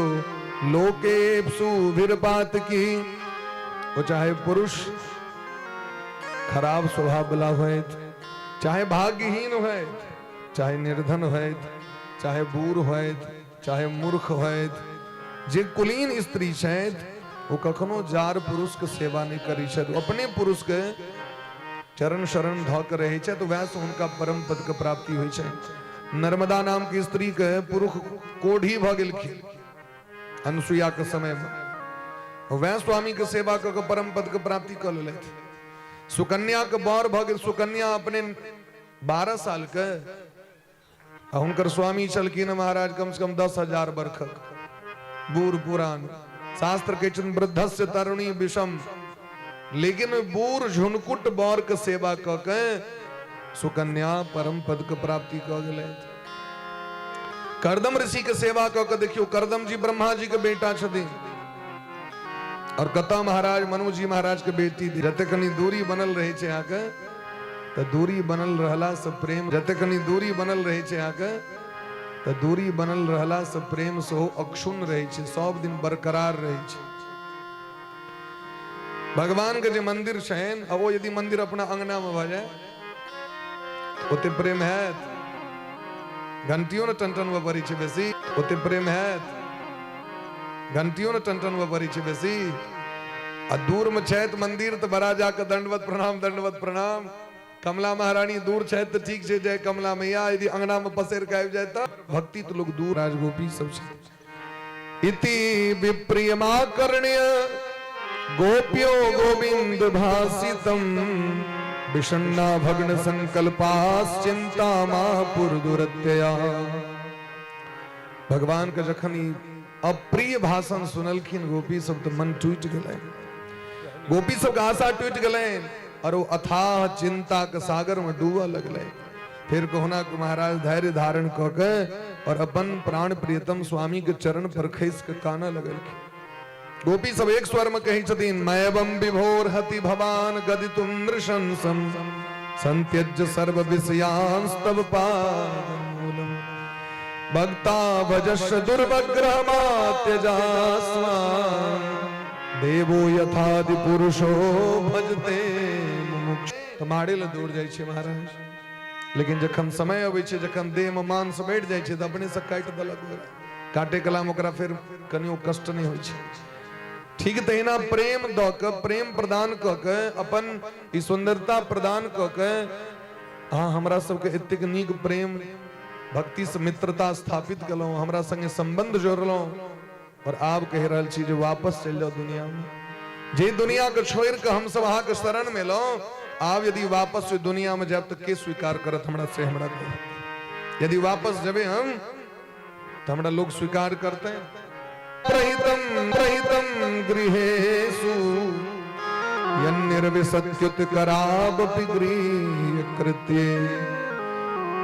लोके सुभिरपात की। वो चाहे पुरुष खराब स्वभाव वाला होत, चाहे भाग्यहीन होत, चाहे निर्धन होत, चाहे बूढ़ होत, चाहे मूर्ख होत, जे कुलीन स्त्री छथि ओ कखनो जार पुरुष के सेवा नहीं करै छथि, अपने पुरुष के चरण शरण धऽ के रहै छथि, वएह से हुनका परम पद के प्राप्ति होइ छै। नर्मदा नाम के स्त्री के पुरुष कोढ़ी भऽ गेलखिन अनुसुईया के समय में, वएह स्वामी के सेवा कऽ के परम पद के प्राप्ति कऽ लेलथि। सुकन्या के बर भऽ गेल, सुकन्या अपने 12 साल के आ हुनकर स्वामी छलखिन महाराज कम से कम 10,000 बरखक बूढ़ पुरान। शास्त्र कहै छथिन वृद्धस्य तरुणी विषम, लेकिन बूढ़ झुनकुट बर के सेवा कऽ के सुकन्या परम पद के प्राप्ति कऽ गेलथि। करदम ऋषि के सेवा कऽ के देखियौ, करदम जी ब्रह्मा जी के बेटा छथिन और कतऽ महाराज मनु जी महाराज के बेटी। जते कनी दूरी बनल रहै छै अहाँके तऽ दूरी बनल रहला से प्रेम, जते कनी दूरी बनल रहै छै अहाँके तऽ दूरी बनल रहलासँ प्रेम सेहो अक्षुण्ण रहै छै, सब दिन बरकरार रहै छै। भगवान के जे मंदिर छनि आ ओ यदि मंदिर अपना अंगना में भऽ जाय, ओते प्रेम हैत? घंटियो ने टन टन पड़ै छै बेसी। ओते प्रेम हैत? घंटियो ने टन टन पड़ै छै बेसी। आ दूर में छथि मंदिर तऽ बड़ा जाके दंडवत प्रणाम, दंडवत प्रणाम। कमला महारानी दूर छथि तऽ ठीक छै, जय कमला मैया। यदि अंगना में पसरि के आबि जाय तऽ भक्ति तऽ लोग दूर। राजगोपी सब छै। इति विप्रियमाकर्ण्य गोप्यो गोविंद भासितम विषण्णा भग्न संकल्पास चिंता मा पुरदुरत्यया। भगवान के जखन ई अप्रिय भाषण सुनलखिन गोपी सब तऽ मन टूटि गेलनि। गोपी सबके आशा टूटि गेलनि और ओ अथाह चिंता के सागर में डूबऽ लगलै। फिर कहुना के महाराज धैर्य धारण कऽ के और अपन प्राण प्रियतम स्वामी के चरण पर खसि के कानऽ लगलखिन। गोपी सब एक स्वर में कहै छथिन, मैवम विभोर हति भवान गदितुम नृशंसम संत्यज्य सर्व विषयांस्तव पादमूलम भक्ता भजस्व दुर्वग्रहमात्यजास्मान् देवो यथादि पुरुषो भजते मुमुक्ष। तऽ मारे लए दौड़ जाइ छै महाराज, लेकिन जखन समय अबै छै, जखन देह में मांस बैठ जाइ छै, तऽ अपने से काटि देलक ओकरा। काटे कला में ओकरा फेर कनियो कष्ट नहि होइ छै। ठीक तहिना प्रेम दऽ कऽ, प्रेम प्रदान कऽ के, अपन ई सुंदरता प्रदान कऽ के अहाँ हमरा सबके एतेक नीक प्रेम भक्ति से मित्रता स्थापित केलहुँ, हमरा संगे संबंध जोड़लहुँ और आब कहि रहल छी जे वापस चलि जाउ दुनिया में। जे दुनिया के छोड़ि के हम सब अहाँके शरण में एलहुँ, आब यदि वापस ओहि दुनिया में जायब तऽ के स्वीकार करत हमरा, से हमरा कहू। यदि वापस जेबै हम तऽ हमरा लोग स्वीकार करतै? प्रहितम प्रहितम गृहेषु यन्निर्विसत्युत करावपि गृह्य कृत्ये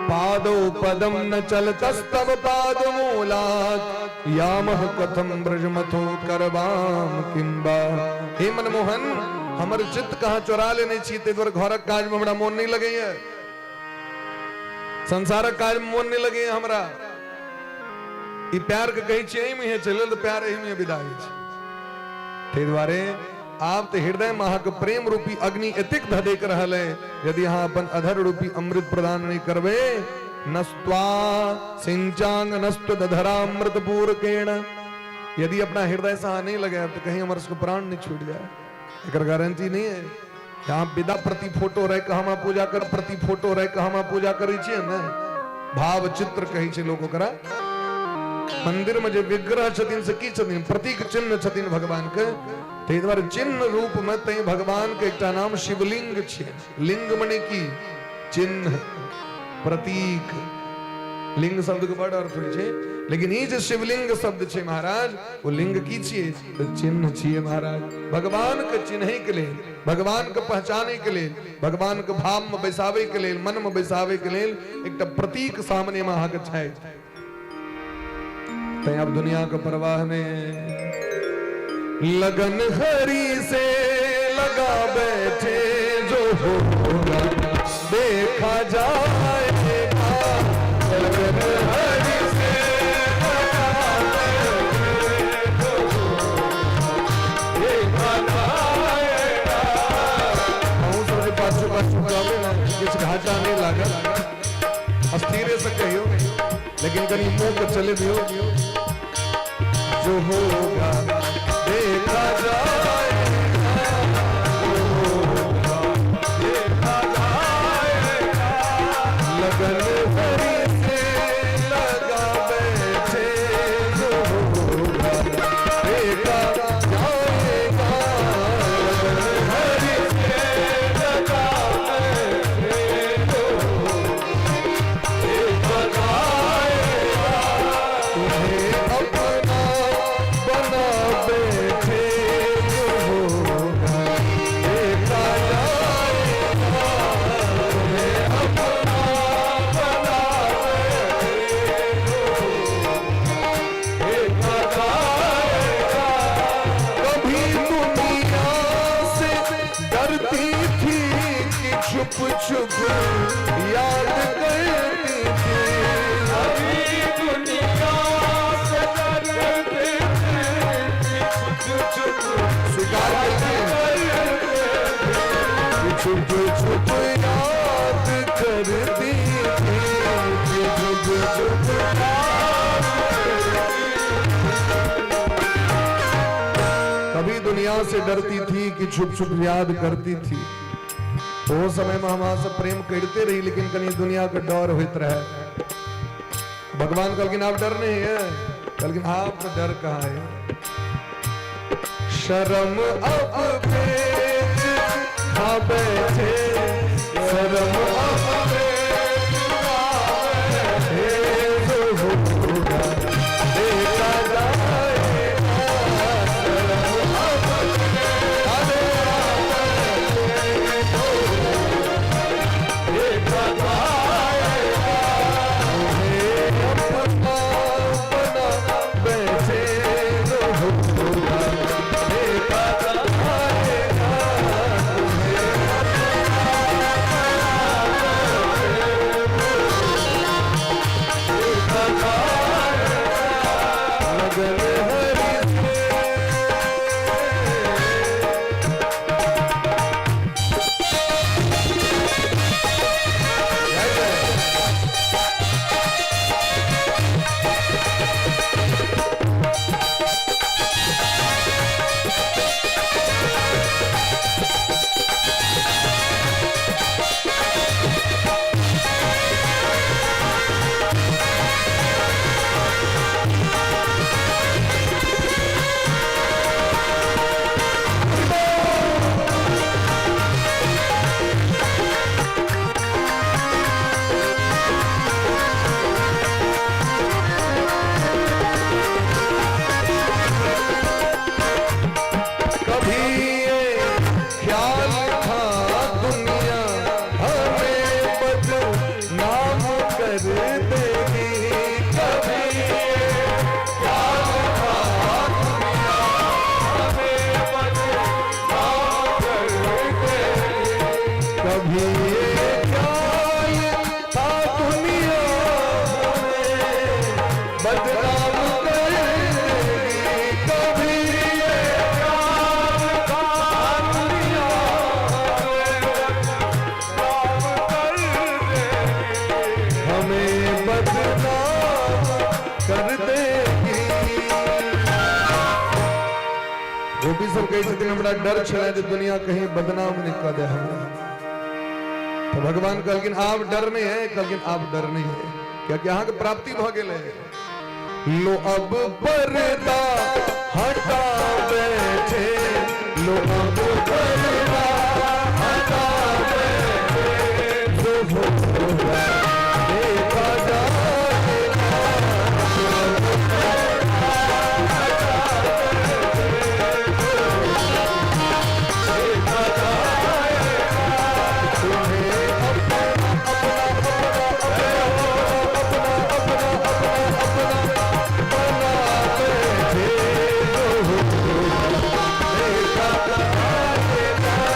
पादौ पदम न चलतस्तव पादमूलात् यामः कथम ब्रजमथो करवाम किंबा। हे मनमोहन, हमर चित्त कहाँ चोरा लेने छी, ताहि दुआरे घरक काज में हमरा मोन नहि लगैया, संसारक काज में मोन नहि लगैया हमरा। ई प्यार के कहै छियै एहिमे चलल तऽ प्यार एहिमे विदा होइ छै। ताहि दुआरे आब तऽ हृदय में अहाँके प्रेम रूपी अग्नि एतेक धधक रहल है, यदि अहाँ अपन अधर रूपी अमृत प्रदान नहि करबै, नस्त्वा सिंचांग नस्त्व दधरामृत पूरकेण, यदि अपना हृदय से अहाँ नहि लगायब तऽ कहीं हमर सबके प्राण नहि छूटि जाय, एकर गारंटी नहीं है। यहाँ विदा प्रति फोटो रह के हम पूजा कर, प्रति फोटो रह के हम पूजा करै छियै ने, भाव चित्र कहै छै लोक ओकरा। मंदिर में जे विग्रह छथिन से की छथिन? प्रतीक चिन्ह छथिन भगवान के। ताहि दुआरे चिन्ह रूप में तै भगवान के एकटा नाम शिवलिंग छै। लिंग मने की? चिन्ह, प्रतीक। लिंग शब्द के बड़ अर्थ होइ छै, लेकिन ई जे शिवलिंग शब्द छै महाराज, ओ लिंग की छियै? तऽ चिन्ह छियै महाराज। भगवान के चिन्है के लेल, भगवान के पहचानै के लेल, भगवान के भाव में बैसाबै के लेल, मन में बैसाबै के लेल एकटा प्रतीक सामने में अहाँके छै। तैं अब दुनिया के परवाह नहीं। लगन हरी से लगा बैठे, जो होगा देखा जाएगा। लगन हरि से लगा बैठे, जो देखा जाएगा। अहूँ सब जे पाछू पाछू कहबै ने, किछु घाटा नहि लागल। स्थिरे से कहियौ, लेकिन कनि मुँह के चले दियौ। जो होगा देखा जाएगा, जो होगा देखा जाएगा। लगन हरि से लगा बैठे, जो होगा देखा जाएगा। लगन हरि से लगा बैठे, जो देखा जाएगा। तुम्हें अपना बना बैठे, जो होगा देखा जाएगा। तुम्हें अपना बना बैठे, जो देखा जाएगा। कभी दुनिया से डरती थी कि छुप छुप याद करती थी। कभी दुनिया छुप छुप याद करती थी, कि छुप छुप याद करती। कभी दुनिया से डरती थी कि छुप छुप याद करती थी। ओ समय में हम से प्रेम करते रही, लेकिन कहीं दुनिया के डर होते रहे। भगवान कहलखिन आप डर नहीं है, कहलखिन आप तो डर कहाँ है। शर्म अब बेच खा बैठे, शर्म अब बेच खा बैठे, जो होगा देखा जाएगा। शर्म अब अरे बैठे, देखा जाएगा। तुम्हें अपना बना बैठे, जो होगा देखा जाएगा। तुम्हें देखा जाएगा। लगन हरि से जय जय। कभी ये ख्याल था दुनिया हमें बदनाम कर देगी, कभी ये ख्याल था दुनिया हमें बदनाम कर देगी, कभी ये ख्याल था दुनिया हमें बदनाम कर देगी, कभी ये ख्याल था दुनिया हमें बदनाम कर देगी। गोपी सब कहै छथिन हमरा डर छलै जे दुनिया कहीं बदनाम नहीं कऽ दे हमरा। तो भगवान कहलखिन आब डर नहीं है, कहलखिन आब डर नहीं है, कियाकि अहाँके प्राप्ति भऽ गेलै। लो अब पर्दा हटा बैठे, लो अब पर्दा हटा बैठे, जो होगा देखा जाएगा। देखा जाएगा। तुम्हें अपना अपना अपना अपना अपना अपना अपना बना बैठे, जो होगा देखा जाएगा।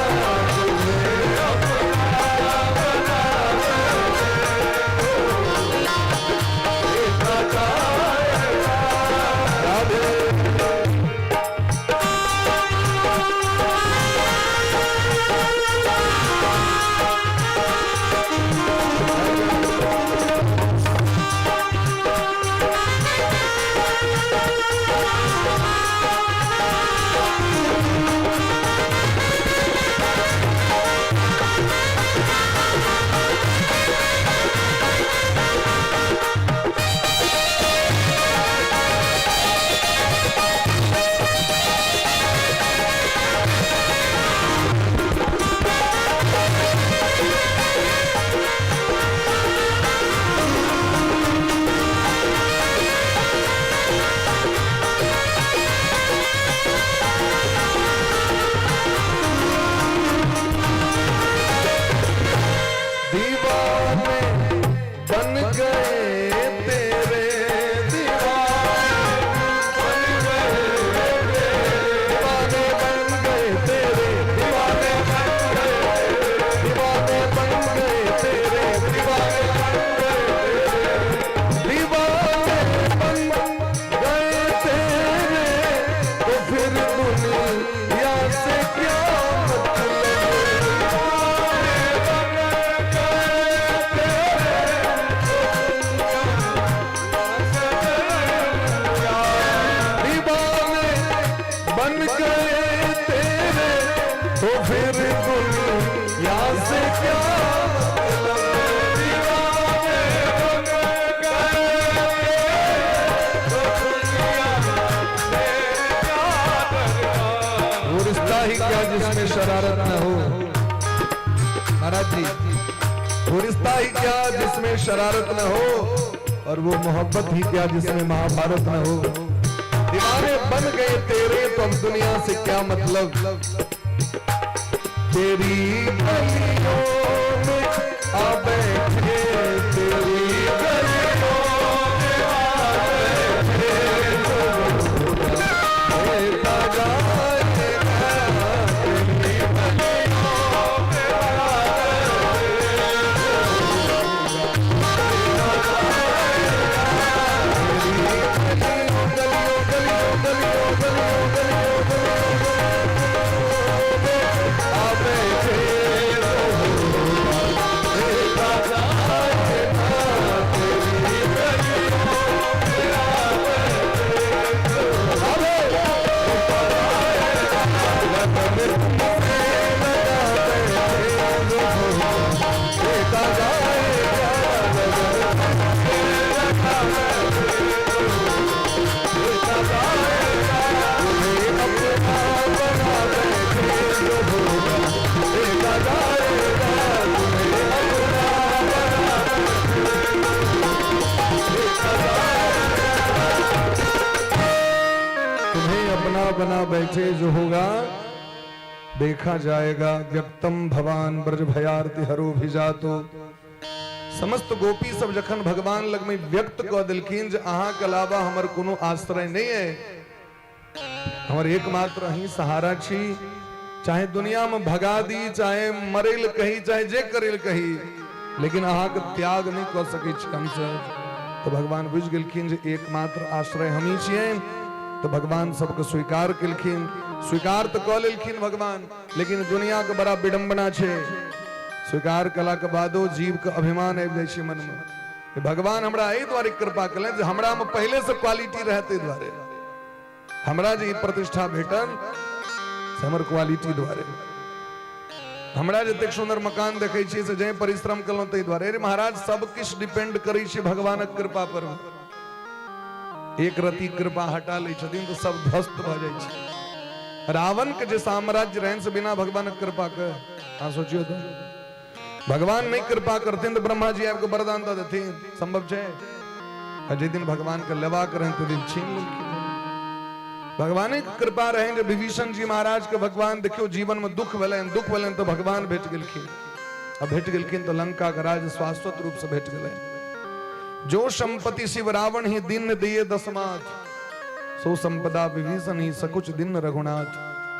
क्या मतलब? दीवाने बन गए तो दुनिया से क्या दरकार। वो रिश्ता ही क्या जिसमें शरारत न हो। महाराज जी, वो रिश्ता ही क्या जिसमें शरारत न हो, और वो मोहब्बत ही क्या जिसमें महाभारत न हो। दीवाने बन गए तेरे तो अब दुनिया से क्या मतलब। तेरी गलियों में आ बैठे, तेरी गलियों में आ बैठे तो देखा जाएगा। तेरी गलियों में आ गलियों गलियों गलियों गलियों गलियों गलियों आ बैठे तो देखा जाएगा। तेरी गलियों में आ बैठे तो लगन तुमसे लगा बैठे तो देखा जाएगा। लगन तुमसे लगा बैठे तो देखा जाएगा। तुम्हें अपना बना बैठे जो होगा देखा जाएगा। तुम्हें अपना बना बैठे देखा जाएगा। तुम्हें अपना बना बैठे जो होगा देखा जाएगा। व्यक्तम भवान ब्रज भयार्ति हरो भिजातो। समस्त गोपी सब जखन भगवान लग में व्यक्त कऽ देलखिन जे अहाँ के अलावा हमर कोनो आश्रय नहीं है, हमर एकमात्र अहीं सहारा छी, चाहे दुनिया में भगा दी, चाहे मरैल कही, चाहे जे करैल कही, लेकिन अहाँ के त्याग नहीं कऽ सकै छी हमसब। तो भगवान बुझि गेलखिन जे एकमात्र आश्रय हमही छियनि। तो भगवान सबके स्वीकार केलखिन। स्वीकार तऽ कऽ लेलखिन भगवान, लेकिन दुनिया के बड़ा विडंबना छै, स्वीकार कला के बादो जीव के अभिमान आबि जाइ छै मन में। भगवान हमरा एहि दुआरे कृपा केलनि जे हमरा में पहिले से क्वालिटी रहै, ताहि दुआरे हमरा जे ई प्रतिष्ठा भेटल से हमर क्वालिटी दुआरे। हमरा जतेक सुंदर मकान देखै छियै से जे परिश्रम केलहुँ ताहि दुआरे। अरे महाराज, सब किछु डिपेंड करै छै भगवानक कृपा पर। एक रति कृपा हटा लै छथिन तऽ सब ध्वस्त भऽ जाइ छै। रावण के जे साम्राज्य रहनि से बिना भगवानक कृपा के, अहाँ सोचियौ तऽ, भगवान नहि कृपा करथिन तऽ ब्रह्मा जी आबि कऽ वरदान दऽ देथिन? संभव छै? आ जाहि दिन भगवान के लेबाक रहनि ताहि दिन छीन लेलखिन। भगवाने के कृपा रहनि जे विभीषण जी महाराज के भगवान देखियौ जीवन में दुख भेलनि, दुख भेलनि तऽ भगवान भेट गेलखिन, आ भेट गेलखिन तऽ लंका के राज शाश्वत रूप से भेट गेलनि। जो संपत्ति शिव रावण ही दिन दिए दसमाथ, सो संपदा विभीषण ही सकुच दिन रघुनाथ।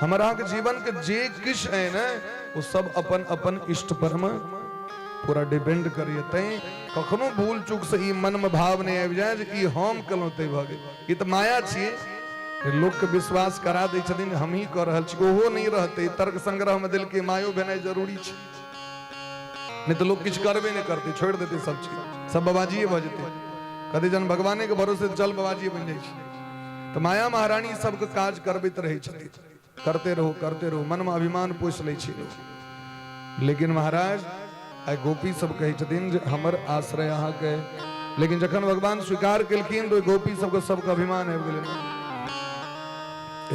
हमरा के जीवन के जे किछ है ने, वो सब अपन अपन इष्ट पर में पूरा डिपेंड करिए। तैं कखनो भूल चूक से ई मन में भाव नहीं आबि जाए जे ई हम केलहुँ तै भऽ गेल। ई तऽ माया छियै, लोक के विश्वास करा दै छथिन हम ही कऽ रहल छी। ओहो नहीं रहतै। तर्क संग्रह में देलकै मायो भेनाइ जरूरी छै, नहीं तऽ लोक किछु करबे नहि करतै, छोड़ि देतै सब चीज, सब बाबाजीए भऽ जेतै। कहतै जहन भगवाने के भरोसे चल, बाबाजीए बनि जाइ छै। तऽ माया महारानी सबके काज करबैत रहै छथिन, करते रहो, करते रहो, मन में अभिमान पोसि लै छै लोक। लेकिन महाराज, आइ गोपी सब कहै छथिन जे हमर आश्रय अहाँके, लेकिन जखन भगवान स्वीकार केलखिन तऽ ओहि गोपी सबके सबके अभिमान आबि गेलै,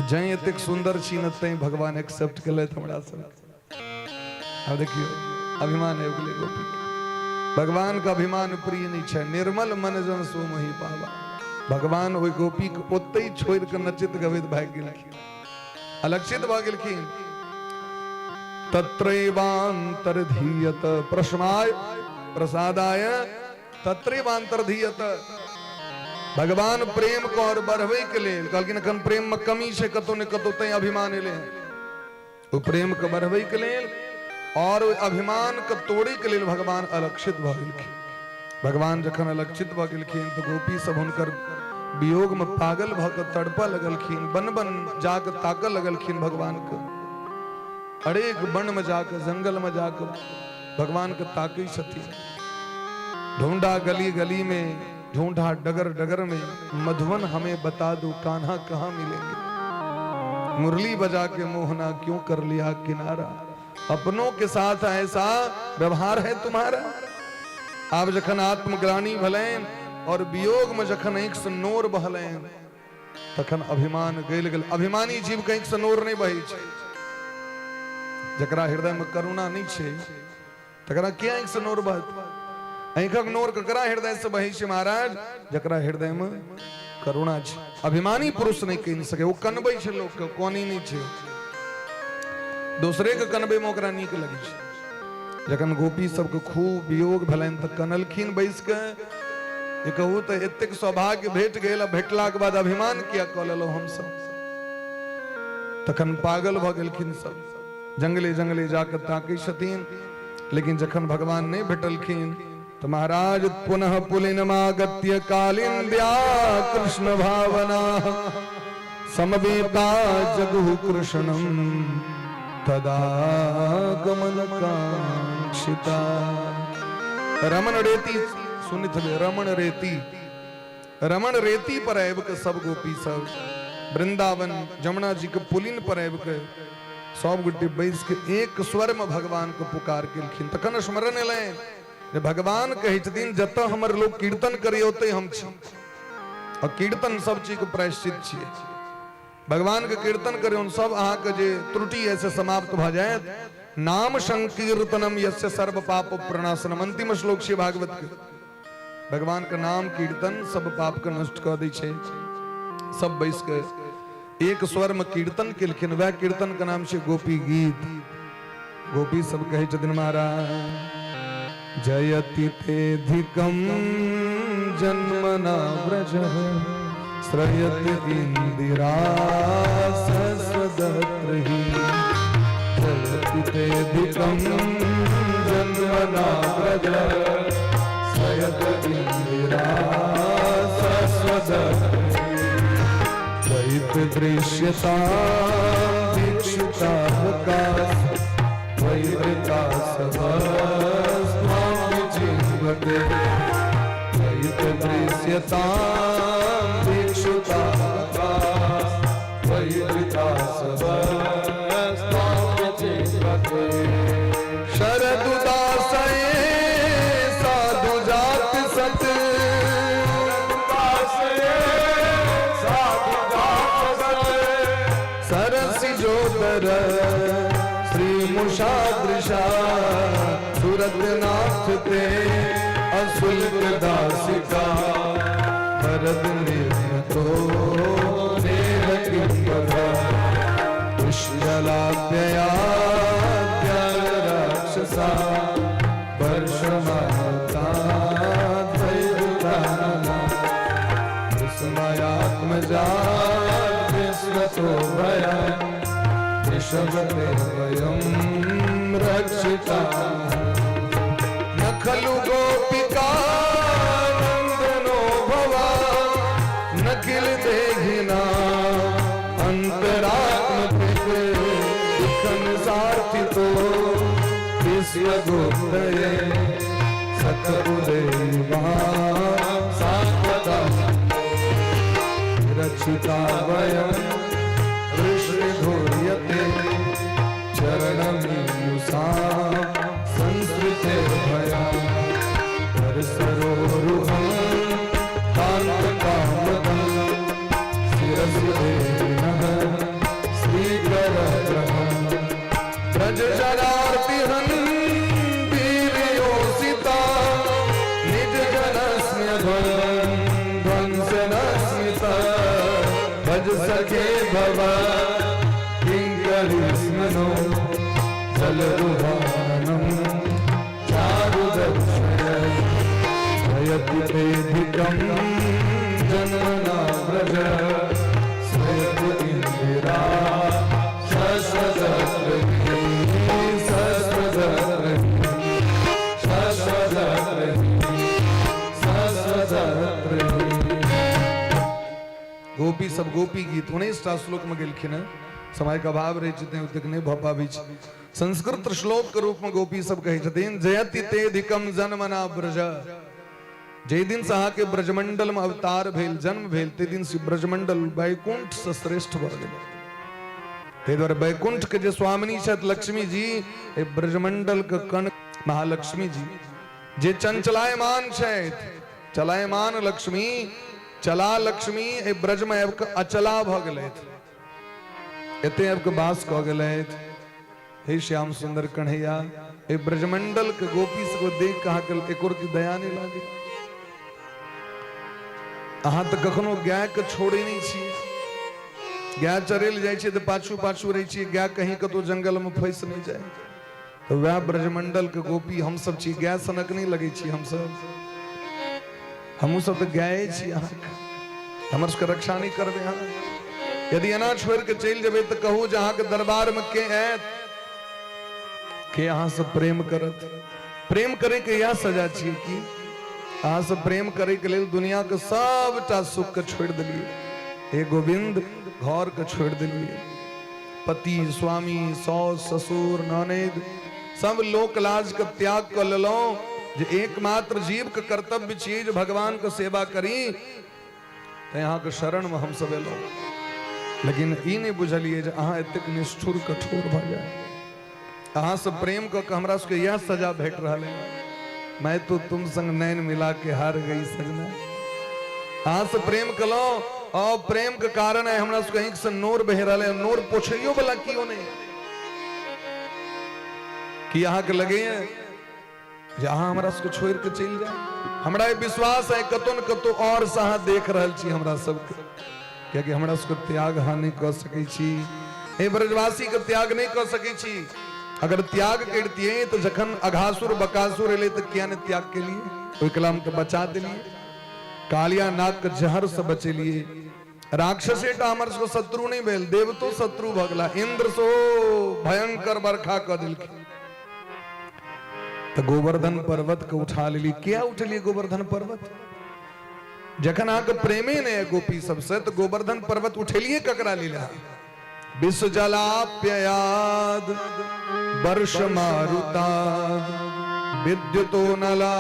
जैं एतेक सुन्दर छी ने तैं भगवान एक्सेप्ट केलथि हमरा सब। आब देखियौ, अभिमान आबि गेलै गोपी के। भगवान के अभिमान प्रिय नहि छै। निर्मल मन जन सो मोहि पावा। भगवान ओहि गोपी के ओतहि छोड़ि कऽ नचैत गबैत भागि गेलखिन, अलक्षित भऽ गेलखिन। तत्रैवान्तर्धीयत प्रश्माय प्रसादाय तत्रैवान्तर्धीयत। भगवान प्रेम के और बढ़बै के लेल कहलखिन एखन प्रेम में कमी छै कतौ ने कतौ, तैं अभिमान एलै हन। ओ प्रेम के बढ़बै के लेल और ओहि अभिमान के तोड़ै के लेल भगवान अलक्षित भऽ गेलखिन। भगवान जखन अलक्षित भऽ गेलखिन तऽ गोपी सब हुनकर वियोग में पागल भऽ कऽ तड़पऽ लगलखिन, वन वन जाकऽ ताकऽ लगलखिन भगवान के। अनेक वन में जाकऽ, जंगल में जाकऽ भगवान के ताकै छथिन। ढूंढा गली गली में, ढूंढा डगर डगर में, मधुबन हमें बता दो कान्हा कहाँ मिलेंगे। मुरली बजा के मोहना क्यों कर लिया किनारा। अपनों के साथ ऐसा व्यवहार है तुम्हारा। आब जखन आत्मग्लानि भेलनि और वियोग में जखन आँखि से नोर बहलनि तखन अभिमान गलि गेल। अभिमानी जीव के आँखि से नोर नहि बहै छै। जकरा हृदय में करुणा नहि छै तकरा के आँखि से नोर बहत? आँखिक नोर ककरा हृदय से बहै छै महाराज? जकरा हृदय में करुणा छै। अभिमानी पुरुष नहि कनि सकै, ओ कनबै छै लोक के, कनी नहि छै, दोसरे के कनबै में ओकरा नीक लगै छै। जखन गोपी सबके खूब वियोग भेलनि तऽ कनलखिन बैस के, जे कहू तऽ एतेक सौभाग्य भेट गेल, आ भेटलाके बाद अभिमान किया कऽ लेलहुँ हमसब? तखन पागल भऽ गेलखिन सब, जंगले जंगले जाके ताकै छथिन, लेकिन जखन भगवान नहि भेटलखिन तऽ महाराज पुनः पुलिनमागत्य कालिन्द्या कृष्ण भावना समवेता जगुः कृष्णम तदा गमन कांक्षिता। रमण रेती सुनित हेबै, रमण रेती, रमण रेती पर आबि के सब गोपी सब वृंदावन जमुना जी के पुलिन पर आबि के सब गोटे बैस के एक स्वर में भगवान के पुकार केलखिन। तखन स्मरण एलनि जे भगवान कहै छथिन जतऽ हमर लोक कीर्तन करै ओतै हम छी, और कीर्तन सब चीज के प्रायश्चित छियै। भगवान के कीर्तन करियौन, सब अहाँके जे त्रुटि है से समाप्त भऽ जायत। नाम संकीर्तनम यस्य सर्व पाप प्रणाशनम, अंतिम श्लोक छियै भागवत के। भगवान के नाम कीर्तन सब पाप के नष्ट कऽ दै छै। सब बैस के एक स्वर में कीर्तन केलखिन, वएह कीर्तन के नाम छै गोपी गीत। गोपी सब कहै छथिन महाराज जयति तेधिकम जन्मना व्रज श्रयति इंदिरा सस्वदत्रहि, जयति तेधिकम जन्मना व्रज श्रयति इंदिरा सस्वदत्रहि, द्वैत दृश्यता दीक्षितावकाश द्वैता सभस्त्वां विजिह्वते, द्वैत दृश्यता दीक्षितावकाश द्वैता सभस्त्वां विजिह्वते। शरद उदासये साधु जात सत, सरसी जोतर श्री मुषादृशा, सूरत नाथ ते अशुल्क दासिका, भरत निर्मतो नेह किंबधा, विश्वजलाप्यया राक्षसा, वर्षमाता द्वैताना, विस्मयात्मजा विश्वतो भया, विषमते वयं रक्षिता। न खलु गोपिका नंदनो भवा, न किल देहिना अंतरात्म दिखन सार्थी तो विश्वगुप्तये, सतगुरुदेवा सात्वता रक्षिता वयं ऋषिधूयते, चरणमीयुषा संस्कृते भया, परसरोरुहं कान्तकामदं, शिरसि देविनः श्रीकरग्रहं, ब्रज जरार्तिहन् वीर्योषिता, निज जनस्म्य ध्वंसनस्मिता, भज सखे भव किङ्करिस्मनो, जलरुहाननं चारुदक्षय, जयति तेऽधिकं जन्मना व्रज, श्रयति इन्दिरा शश्वदत्रही, शश्वदत्रही, शश्वदत्रही, शश्वदत्रही। गोपी सब गोपी गीत 19 टा श्लोक में गेलखिन हैं। समय के अभाव रहे छै तैं ओतेक नहि भऽ पाबै छै। संस्कृत श्लोक के रूप में गोपी सब कहै छथिन जयति तेधिकम जन्मना ब्रज, जाहि दिन से अहाँके ब्रजमंडल में अवतार भेल, जन्म भेल, ताहि दिन से ब्रजमंडल वैकुंठ से श्रेष्ठ भऽ गेल। ताहि दुआरे वैकुंठ के जे स्वामिनी छथि लक्ष्मी जी, एहि ब्रजमंडल के कण महालक्ष्मी जी जे चंचलायमान छथि, चलायमान लक्ष्मी, चला लक्ष्मी एहि ब्रजमे आबि कऽ अचला भऽ गेलथि, एते आबि कऽ वास कऽ गेलथि। हे श्याम सुंदर कन्हैया, हे ब्रजमंडल के गोपी सबके देख कऽ अहाँके एको रत्ती दया नहि लागे? अहाँ तऽ कखनो गाय के छोड़े नहि छियै। गाय चरै लए जाइ छियै तऽ पाछू पाछू रहै छियै, गाय कहीं कतौ जंगल में फंसि नहि जाय। तऽ वएह ब्रजमंडल के गोपी हमसब छी, गाय सनक नहि लगै छी हमसब? हमहूँ सब तऽ गाये छी अहाँके, हमर सबके रक्षा नहि करबै अहाँ? यदि एना छोड़ि के चलि जेबै तऽ कहू जे अहाँके दरबारमे के आयत, के अहाँसँ प्रेम करत? प्रेम करैके इएह सजा छियै कि अहाँसँ प्रेम करैके लेल दुनियाके सबटा सुखके छोड़ि देलियै। हे गोविंद, घरके छोड़ि देलियै, पति स्वामी साउस ससुर ननैद सब लोक लाज के त्याग कऽ लेलहुँ जे एकमात्र जीव के कर्तव्य छियै जे भगवान के सेवा करी, तऽ अहाँके शरणमे हमसब एलहुँ। लेकिन ई नहि बुझलियै जे अहाँ एतेक निष्ठुर कठोर भऽ जाय। अहाँ सब प्रेम कऽ के हमरा सबके इएह सजा भेट रहल है। मैं तो तुम संग नैन मिला के हार गई सजना। अहाँ से प्रेम कलहुँ और प्रेम के कारण है हमरा सबके आँखि से नोर बहि रहल है, नोर पोछैयो वाला कियो नहि। की अहाँके लगैए जे अहाँ हमरा सबके छोड़ि के चलि जाए? हमरा ई विश्वास है कतौ न कतौ और से अहाँ देख रहल छी हमरा सबके, कियाकि हमरा सबके त्याग अहाँ नहि कऽ सकै छी। हे ब्रजवासी के त्याग नहि कऽ सकै छी। अगर त्याग करितियै तऽ जखन अघासुर बकासुर एलै तऽ किया नहि त्याग केलियै? ओहि कलाम के बचा देलियै, कालिया नाग के जहर से बचेलियै। राक्षसेटा हमर सबके शत्रु नहि भेल, देवतो शत्रु भऽ गेला। इंद्र सो भयंकर बरखा कऽ देलखिन तऽ गोवर्धन पर्वत के उठा लेली। किया उठलियै गोवर्धन पर्वत? जखन अहाँके प्रेमे नहि है गोपी सबसे तऽ गोवर्धन पर्वत उठेलियै ककरा लेल? विश्व जलाप्ययाद वर्ष मारुता विद्युतो नला।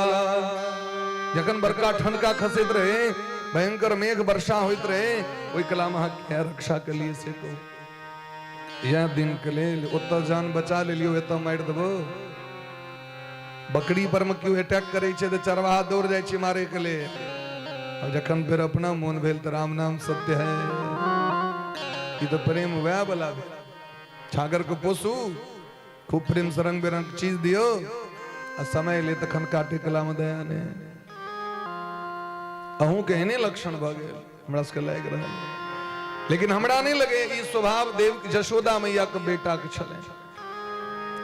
जखन बड़का ठनका खसैत रहे, भयंकर मेघ वर्षा होइत रहे, ओहि कला में अहाँ किया रक्षा के लिए से कहू? इएह दिन के लेल ओतऽ जान बचा लेलियो, एतऽ मारि देबो। बकरी पर में केओ अटैक करै छै तऽ चरवाहा दौड़ जाइ छै मारे के लेल। अब जखन फेर अपना मोन भेल तऽ राम नाम सत्य है। ई तऽ प्रेम वएह वाला भेल। छागर के पोसू, खूब प्रेम से रंग बिरंग चीज दियो, आ समय ले तखन काटे कला में दया ने। अहूँ के एहने लक्षण भऽ गेल हमरा सबके लागि रहल, लेकिन हमरा नहि लगे ई स्वभाव देव यशोदा मैया के बेटा के छलै।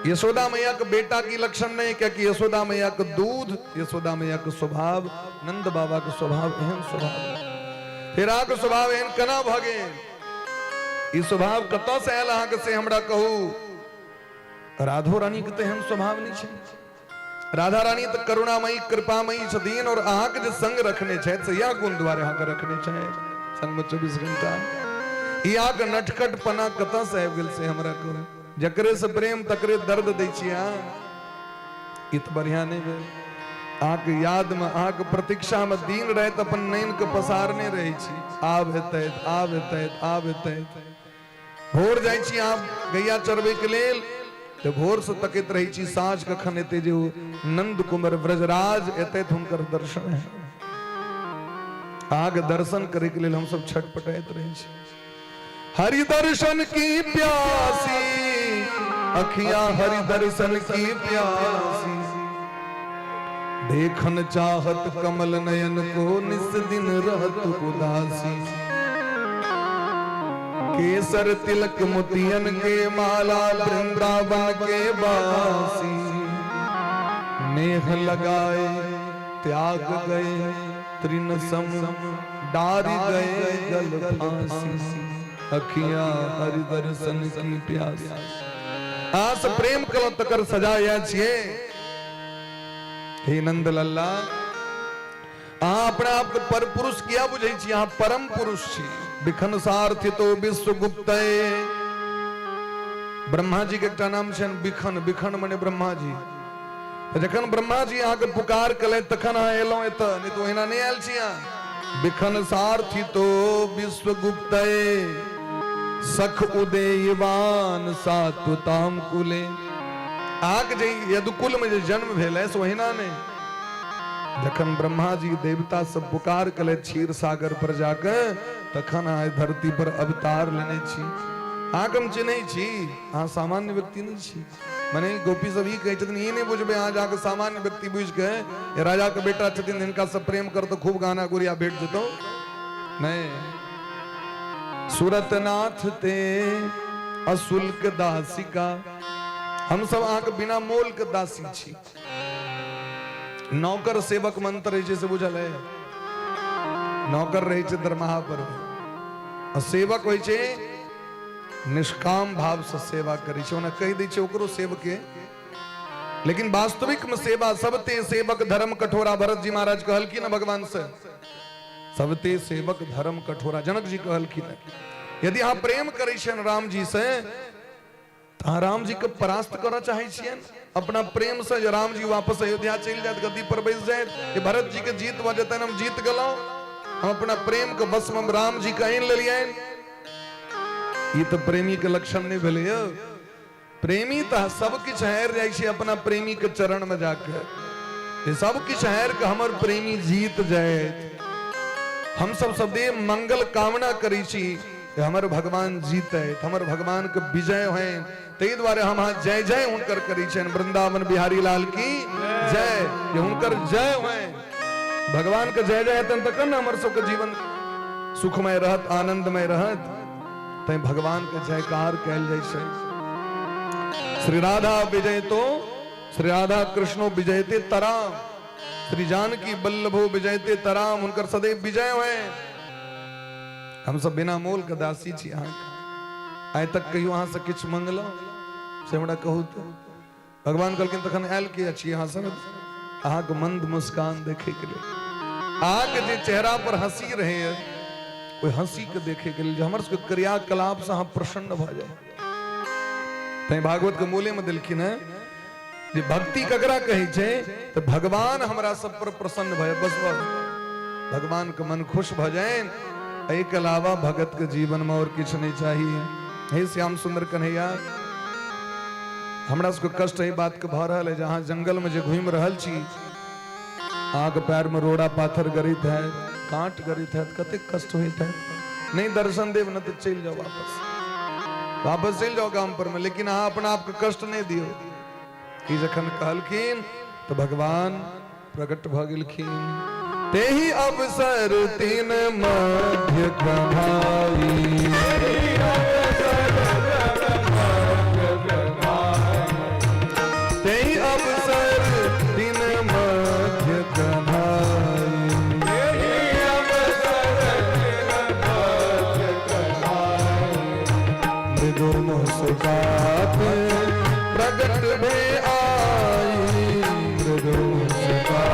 यशोदा मैया के बेटा की लक्षण नहीं, क्योंकि यशोदा मैया के दूध, यशोदा मैया के स्वभाव, नंद बाबा के स्वभाव एहन स्वभाव। फिर अहाँके स्वभाव एहन केना भऽ गेल? ई स्वभाव कतऽ से आयल अहाँके से हमरा कहू। राधो रानी के तऽ एहन स्वभाव नहि छै। राधा रानी तऽ करुणामयी कृपामयी छथिन, और अहाँके जे संग रखने छथि से इएह गुण द्वारे अहाँके रखने छथि संगमे 24 घंटा। ई अहाँके नटखटपना कतऽ से आबि गेल से हमरा कहू। जकरे से प्रेम तकरे दर्द दै छी अहाँ, ई तऽ बढ़िया नहि भेल। अहाँके यादमे, अहाँके प्रतीक्षामे दिन राति अपन नैन के पसारने रहै छी, आब हेतै, आब हेतै, आब हेतै। भोर जाइ छी अहाँ गैया चरबैके लेल तऽ भोरसँ तकैत रहै छी साँझ कखन एतै जे ओ नंद कुमार ब्रजराज एतै तऽ हुनकर दर्शन है। अहाँके दर्शन करैके लेल हमसब छटपटाइत रहै छी। हरि दर्शन की प्यासी अखियां, हरि दर्शन की प्यासी, देखन चाहत कमल नयन को, निस दिन रहत उदासी। केसर तिलक मोतियन के माला, वृंदावन के बासी। नेह लगाए त्याग गए तृण सम, डार गए गल फांसी। अखियां हरि दर्शन की प्यासी। आस प्रेम कलो तकर सजा इएह छियै। हे नंद लल्ला, अहाँ अपना आप के पर पुरुष किया बुझै छी? अहाँ परम पुरुष छी। बिखन सारथि तो विश्व गुप्त। ब्रह्मा जी के एकटा नाम छनि बिखन। बिखन मने ब्रह्मा जी। तऽ जखन ब्रह्मा जी अहाँके पुकार केलथि तखन अहाँ एलहुँ एतऽ, नहि तऽ ओहिना नहि आयल छी अहाँ। बिखन सारथि तो विश्व गुप्त। सख उदयवान सात्वताम कुले। अहाँके जे यदुकुल में जे जन्म भेल है से ओहिना नहि। जखन ब्रह्मा जी देवता सब पुकार कले क्षीर सागर पर जाके, तखन अहाँ धरती पर अवतार लेने छी। अहाँके हम चिन्है छी, अहाँ सामान्य व्यक्ति नहि छी। मने गोपी सब ई कहै छथिन, ई नहि बुझबै अहाँ जाके सामान्य व्यक्ति बुझि के ये राजा के बेटा छथिन, हिनका सब प्रेम कर तो खूब गाना गुड़िया भेट जेतौ। नहीं, सूरतनाथ ते अशुल्क दासिका, हम सब अहाँके बिना मोल के दासी छी। नौकर सेवक मंत्र रहै छै से बुझल है? नौकर रहै छै दरमाहा पर आ सेवक होइ छै निष्काम भाव से सेवा करै छै। ओना कहि दै छै ओकरो सेवके, लेकिन वास्तविक में सेवा सबते सेवक धर्म कठोरा। भरत जी महाराज कहलखिन ना भगवान से, सबते सेवक धर्म कठोरा। जनक जी कहलखिन, यदि अहाँ प्रेम करै छियनि राम जी से, तऽ अहाँ राम जी के परास्त करऽ चाहै छियनि अपना प्रेम से, जे राम जी वापस अयोध्या चलि जायत, गद्दी पर बैस जायत, जे भरत जी के जीत भऽ जेतनि, हम जीत गेलहुँ, हम अपना प्रेम के वश में राम जी के आनि लेलियनि। ई तऽ प्रेमी के लक्षण नहि भेलै यौ। प्रेमी तऽ सब किछु हारि जाइ छै अपना प्रेमी के चरण में जाके, जे सब किछु हारि के हमर प्रेमी जीत जाए। हम सब सदैव मंगल कामना करै छी जे हमर भगवान जीते, हमर भगवान के विजय होइन। ताहि दुआरे हम अहाँ जय जय हुनकर करै छियनि। वृंदावन बिहारी लाल की जय, जे हुनकर जय होइन। भगवान के जय जय हेतनि तखन ने हमर सबके जीवन सुखमय रहत, आनंदमय रहत। तैं भगवान के जयकार कयल जाइ छै। श्री राधा विजय तो श्री राधा कृष्णो विजयते तराम, श्री जानकी बल्लभो विजयते तराम, हुनकर सदैव विजय होय। हम सब बिना मोल के दासी छी अहाँके। आइ तक कहियो अहाँ से किछु मंगलहुँ से हमरा कहू तो? भगवान कहलखिन तखन आयल किया छी अहाँ सब? अहाँके मंद मुस्कान देखैके लेल, अहाँके जे चेहरा पर हंसी रहैए ओहि हंसी के देखैके लेल, जे हमर सबके क्रियाकलाप से अहाँ प्रसन्न भऽ जाए। तैं भागवत के मूले में देलखिन है जे भक्ति ककरा कहै छै, तऽ भगवान हमरा सब पर प्रसन्न भऽ, बस बस भगवान के मन खुश भऽ जाए, एहिके अलावा भगत के जीवन में और किछु नहीं चाहिए। हे श्याम सुंदर कन्हैया, हमरा सबके कष्ट एहि बात के भऽ रहल है जे अहाँ जंगल में जे घूमि रहल छी, अहाँके पैर में रोड़ा पाथर गड़ित है, कांट गड़ित है, कतेक कष्ट होइत है। नहीं दर्शन देव न तो चलि जाओ, वापस वापस चलि जाओ गाम पर में, लेकिन अहाँ अपना आपके कष्ट नहीं दियौ। ई जखन कहलखिन तो भगवान प्रकट भऽ गेलखिन। तेहि अवसर तीन मध्य कहाई, तेहि अवसर तीन मध्य कहाई, मृदु मुस्कात प्रगट भे आई, मृदु मुस्कात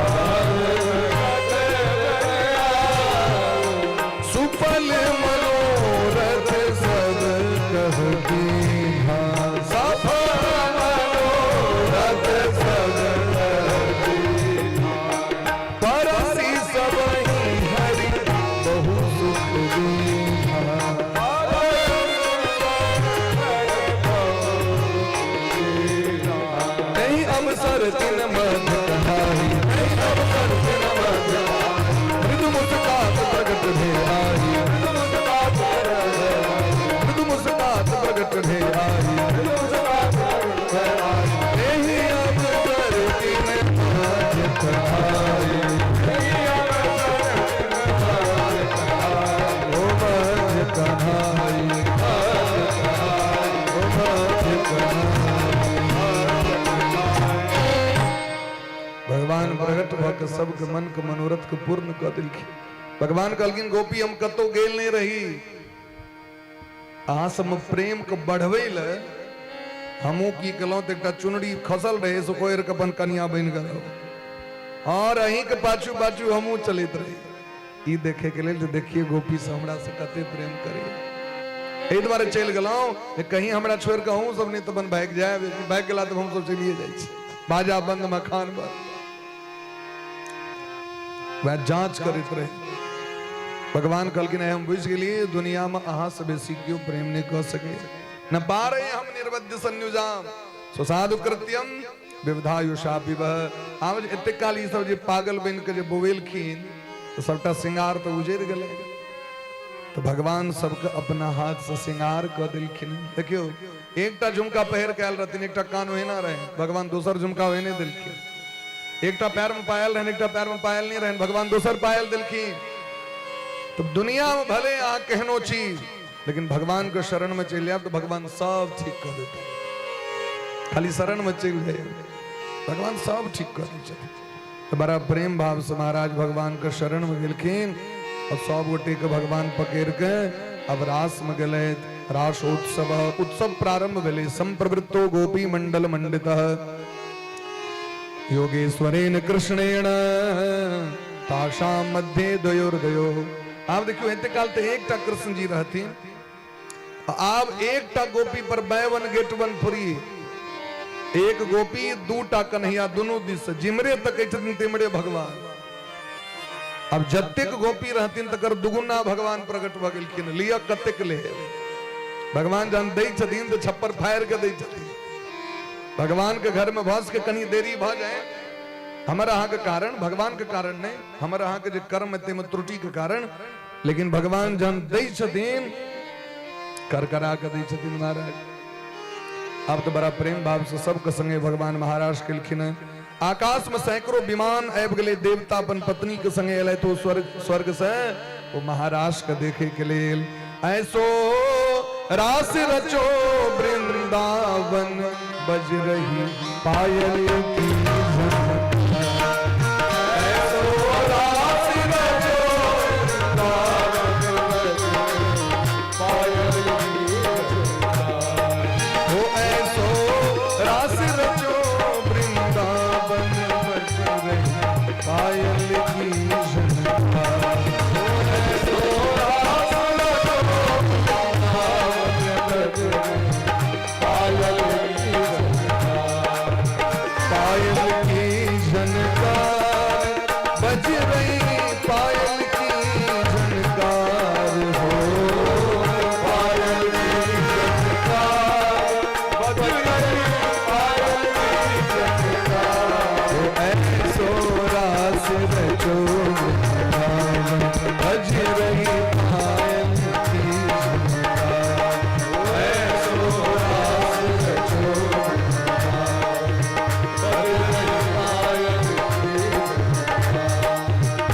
सुफल मनोरथ सब कह दीन्हा, सफल मनोरथ सब कह दीन्हा, परसी सबहि हरि बहु सुख दीन्हा। नहीं अवसर तिन मध कहाई, नहीं अवसर तिन मध, मृदु मुस्कात प्रगट भे आई, मृदु मुस्कात प्रगट भे आई, नहीं अवसर तिन मध कहाई, ओ मध कहाई, ओ मध कहाई। भगवान प्रकट भऽ के सबके मन के मनोरथ के पूर्ण कऽ देलखिन। भगवान कहलखिन गोपी हम कतौ गेल नहि रही, अहाँ सबमे प्रेम के बढ़बै लए हमहूँ की केलहुँ तऽ एकटा चुनरी खसल रहै से ओढ़ि कऽ अपन कनिया बनि गेलहुँ, और अहींके पाछू पाछू हमहूँ चलैत रही, ई देखैके लेल जे देखिए गोपी सब हमरा से कते प्रेम करैए। एहि दुआरे चलि गेलहुँ जे कहीं हमरा छोड़ि कऽ अहूँ सब नहि तऽ अपन भागि जायब, भागि गेला तऽ हमसब चलिए जाइ छी, बाजा बंद मखान बंद। वएह जांच करैत रहे। भगवान कहलखिन हम बुझि गेलियै दुनियामे अहाँसँ बेसी केओ प्रेम नहि कऽ सकैए। न पारे हम निर्बद्ध संयुजाम सुसाधु कृत्यम विविधायुषा विवह। आब जे एतेक काल ई सब जे पागल बनि कऽ जे बौएलखिन तऽ सबटा श्रृंगार तऽ उजड़ि गेलै। तऽ भगवान सबके अपना हाथसँ श्रृंगार कऽ देलखिन। देखियौ, एकटा झुमका पहिर कऽ आयल रहथिन, एकटा कान ओहिना रहै, भगवान दोसर झुमका ओहिने देलखिन। एकटा पैर में पायल रहनि, एकटा पैर में पायल नहीं रहनि, भगवान दोसर पायल देलखिन। तो दुनिया में भले अहाँ केहनो छी, लेकिन भगवान के शरण में चलि जायब तो भगवान सब ठीक कर देते। खाली शरण में चलि जाइए, भगवान सब ठीक कर दै छथिन। तो बड़ा प्रेम भाव से महाराज भगवान के शरण में गेलखिन और सब गोटे के भगवान पकड़ के अब रास में गेले। रासोत्सव उत्सव प्रारंभ भेलै। संप्रवृत्तो गोपी मंडल मंडित योगेश्वरेण कृष्णेण ताषाम मध्ये द्वयोर्द्वयो। आब देखियौ, एते काल तऽ एकटा कृष्ण जी रहथिन, आब एकटा गोपी पर buy one get one free. एक गोपी दूटा कन्हैया दुनू दिस से जिमरे तकै छथिन तिमरे भगवान। अब जतेक गोपी रहथिन तकर दुगुना भगवान प्रकट भऽ गेलखिन। लिअ कतेक ले। भगवान जहन दै छथिन तऽ छप्पर फाड़ि के दै छथिन। भगवान के घर में भस के कनी देरी भऽ जाए, हमर अहाँ के कारण, भगवान के कारण नहीं, हमर अहाँ के जे कर्म है ताहिमे त्रुटि के कारण, लेकिन भगवान जहन दै छथिन करकरा के दै छथिन महाराज। अब तो बड़ा प्रेम भाव से सबके संगे भगवान महाराज केलखिन हैं। आकाश में सैकड़ों विमान आबि गेलै, देवता अपन पत्नी के संगे एलै तो स्वर्ग से वो महाराज के देखे के लेल। ऐसो रास रचो वृंदावन बज रही पायल की झनकार। ऐसो रास रचो वृंदावन बज रही पायल की झनकार। हो ऐसो रास रचो वृंदावन बज रही पायल की झनकार। हो ऐसो रास रचो वृंदावन बज रही पायल की झनकार। पायल की झनकार बज रही पायल की झनकार। हो पायल की झनकार बज रही पायल की झनकार। हो ऐसो रास रचो वृंदावन बज रही पायल की झनकार। हो ऐसो रास रचो वृंदावन बज रही पायल की झनकार।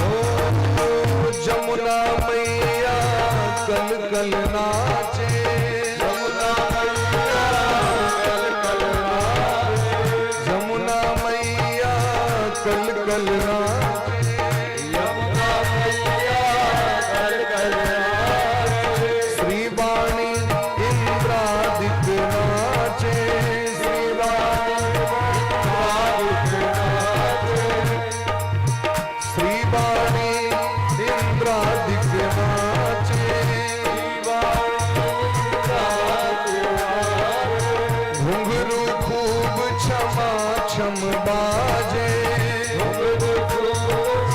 ओ जमुना मैया कल कल नाचे, जमुना मैया कल कल नाचे, जमुना मैया कल कल नाचे, यमुना मैया कल कल नाचे। श्री वाणी इंद्रादिक नाचे, श्री वाणी इंद्रादिक नाचे, श्री वाणी इंद्रादिक नाचे, घुंघरू खूब छमा छम बाजे, घुंघरू खूब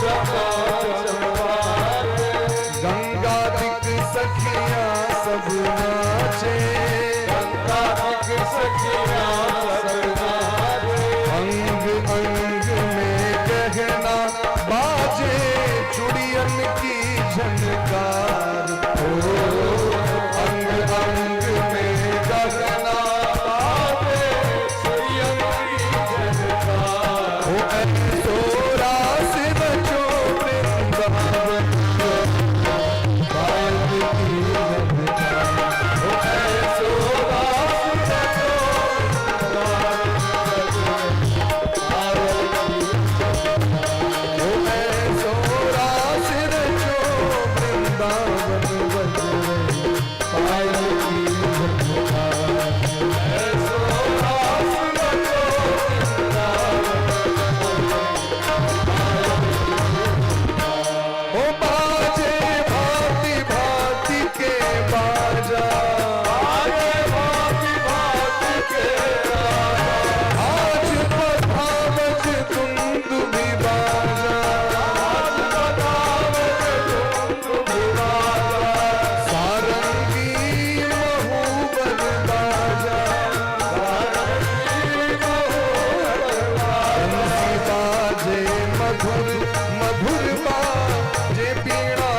मधुर मधुर बाजे बीणा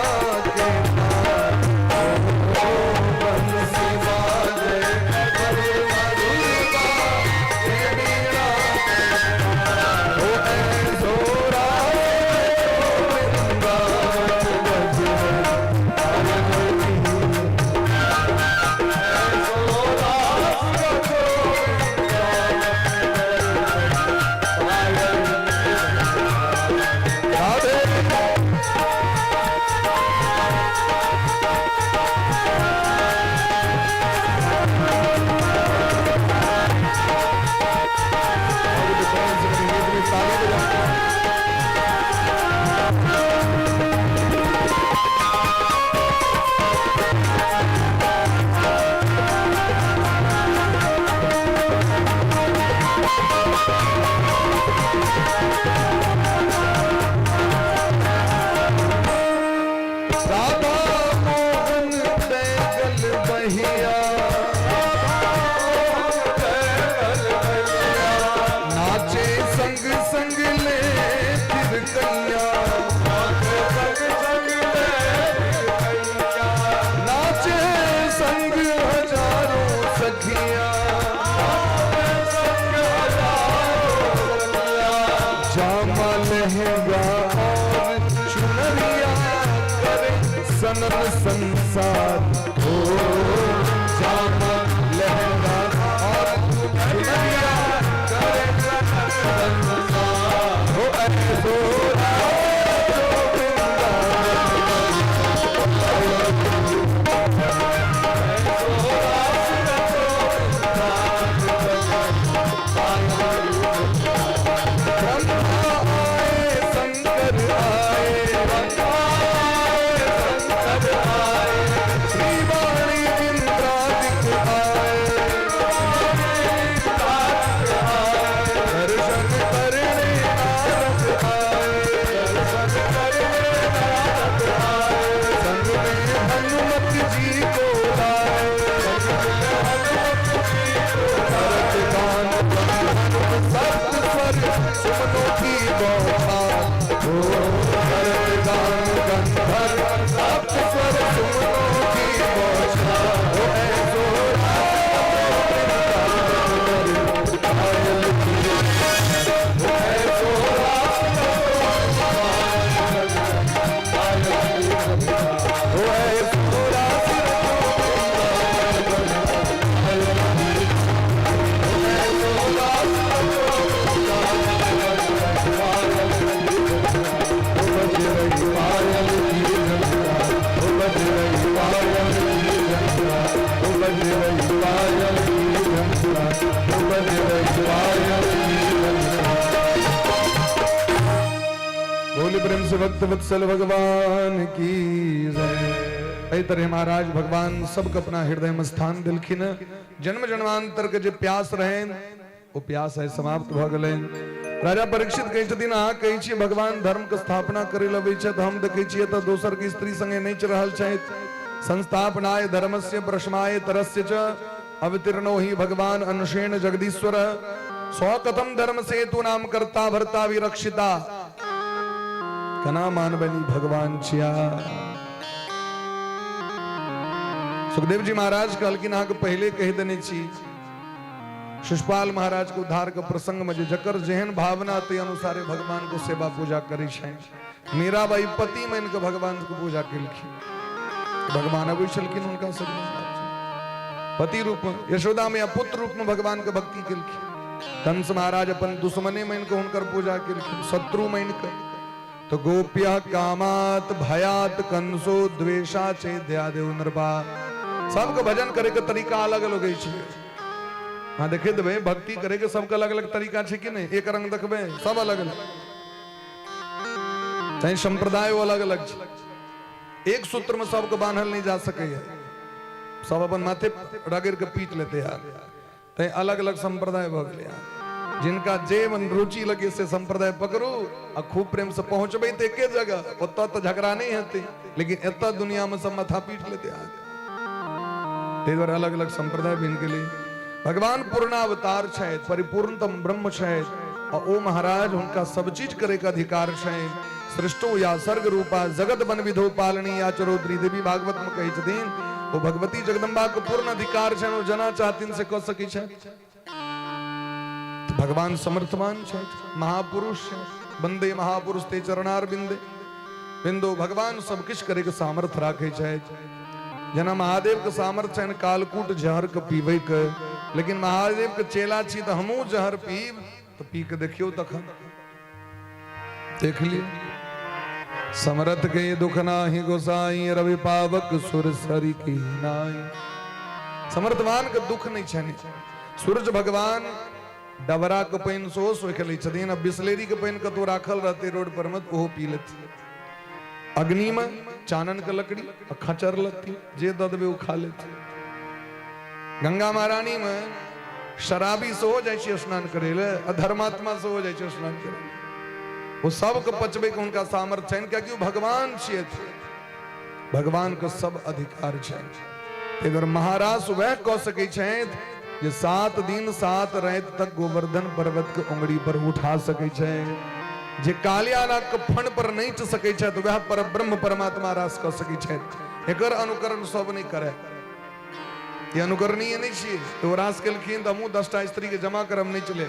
के तार। ओ बंसी बाजे मधुर मधुर बाजे बीणा के तार। ओ ऐसो राग वृंदावन बज राधे। ताली बजाओ। राधा मोहन बैगल बहिया, नाचे संग संग ले थिरकैया, नाचे संग हजारों सखिया, जामा लहंगा और चुनरिया करे सनन संसार। हो जामा लहंगा और चुनरिया करे सनन संसार। हो ऐसो राग वृंदावन। ब्रह्मा आए शंकर आए, ब्रह्मा आए शंकर आए, श्रीवाणी इंद्रादिक आए, दर्शन करने नारद आए, दर्शन करने नारद आए, संग में हनुमत जी को लाए, संग में हनुमत जी को भरत गान सप्त स्वर सुमनों की बौछार। हो भरत गान गंधर्व सप्त स्वर सुमनों की बौछार। हो ऐसो राग पायल की, हो ऐसो राग, हो ऐसो राग। बज रही पायल की झंकार, ओ बज रही पायल की झंकार, ओ बज रही पायल की झंकार, ओ बज रही पायल की झंकार। बोले प्रेम से भक्त वत्सल भगवान की जय। एहि तरह महाराज भगवान सबके अपना हृदय में स्थान दिलखिन। जन्म जन्मांतर के जे प्यास रहनि ओ प्यास है समाप्त भऽ गेलनि। राजा परीक्षित कहै छथिन, अहाँ कहै छियै भगवान धर्म के स्थापना करै लए अबै छथि, हम देखै छियै तऽ दोसर के स्त्री संगे नाचि रहल छथि। संस्थापनाय धर्मस्य प्रशमाय तरस्य च अवतीर्णो हि भगवान अंशेन जगदीश्वर। स्वकथम धर्म सेतु नाम कर्ता भर्ता विरक्षिता। कना मानबनि भगवान छिया। सुखदेव जी महाराज कहलखिन, अहाँके पहिले कहि देने छी शिशुपाल महाराज के उद्धार के प्रसंग में जे जकर जेहन भावना ते अनुसारे भगवान को सेवा पूजा करै छै। मीराबाई पति मान के भगवान के पूजा केलखिन, भगवान अबै छलखिन हुनका सब पति रूप में। यशोदा मैया पुत्र रूप में भगवान के भक्ति केलखिन। कंस महाराज अपन दुश्मने मान के हुनकर पूजा केलखिन, शत्रु मान के। तो गोप्य कामात भयात कंसो द्वेषा चेद्यादेव नृपा। सबके भजन करे के तरीका अलग अलग होइ छै। हाँ देखे देबै भक्ति करे के सबके अलग अलग तरीका छै कि नहीं? एक रंग देखबै सब अलग अलग, चाहे संप्रदाय अलग अलग छै। एक सूत्र में सबके बांधल नहीं जा सकैया, सब अपन माथे रगड़ के पीट लेते यार। तैं अलग अलग संप्रदाय भऽ गेलै यार। जिनका जे मन रुचि लगे से संप्रदाय पकड़ू आ खूब प्रेम से पहुंचबै तऽ एके जगह, ओतऽ तऽ झगड़ा नहीं हेतै, लेकिन एतऽ दुनिया में सब माथा पीट लेते यार। ताहि दुआरे अलग अलग संप्रदाय बनि गेलै। भगवान पूर्णावतार छथि, परिपूर्णतम ब्रह्म छथि। आ ओ महाराज हुनका सब चीज करे के अधिकार छनि। सृष्टो या सर्ग रूपा जगत बन विधो पालनी या चरोत्री देवी भागवत में कहै छथिन ओ भगवती जगदम्बा के पूर्ण अधिकार छनि, ओ जना चाहथिन से कऽ सकै छथि। भगवान समर्थवान छथि, महापुरुष छथि। वंदे महापुरुष ते चरणार बिंदे बिंदु। भगवान सब किछु करे के सामर्थ्य राखै छथि। जेना महादेव के सामर्थ्य छनि कालकूट जहर के पीबै के, लेकिन महादेव के चेला छी तऽ हमहूँ जहर पीब तऽ पी के देखियौ, तखन देख लियौ। समरथ के दुख नाही गोसाई, रवि पावक सुर सरी की नाई। समर्थवान के दुख नहीं छनि। सूरज भगवान डबरा के पानि सेहो सोखि लै छथिन आ बिसलेरी के पानि कतौ राखल रहतै रोड पर मे तऽ ओहो पी लेथिन। अग्नि में चानन के लकड़ी आ खचर लत्ती जे दऽ देबै ओ खा लेथिन। गंगा महारानी में शराबी सेहो जाइ छै स्नान करै लए आ धर्मात्मा सेहो जाइ छै स्नान करै लए। ओ सबके पचबै के हुनका सामर्थ्य छनि, कियाकि ओ भगवान छियै, भगवान के सब अधिकार छनि। अगर महाराज वह कऽ सकै छथि जे 7 दिन 7 राति तक गोवर्धन पर्वत के उंगली पर उठा सकै छै, जे कालिया नाग के फण पर नाचि सकै छथि, वएह पर ब्रह्म परमात्मा रास कऽ सकै छथि। एकर अनुकरण सब नहि करे, ई अनुकरणीय नहि छियै। तऽ ओ रास केलखिन तऽ हमहूँ 10टा स्त्री के जमा करब नहि चले,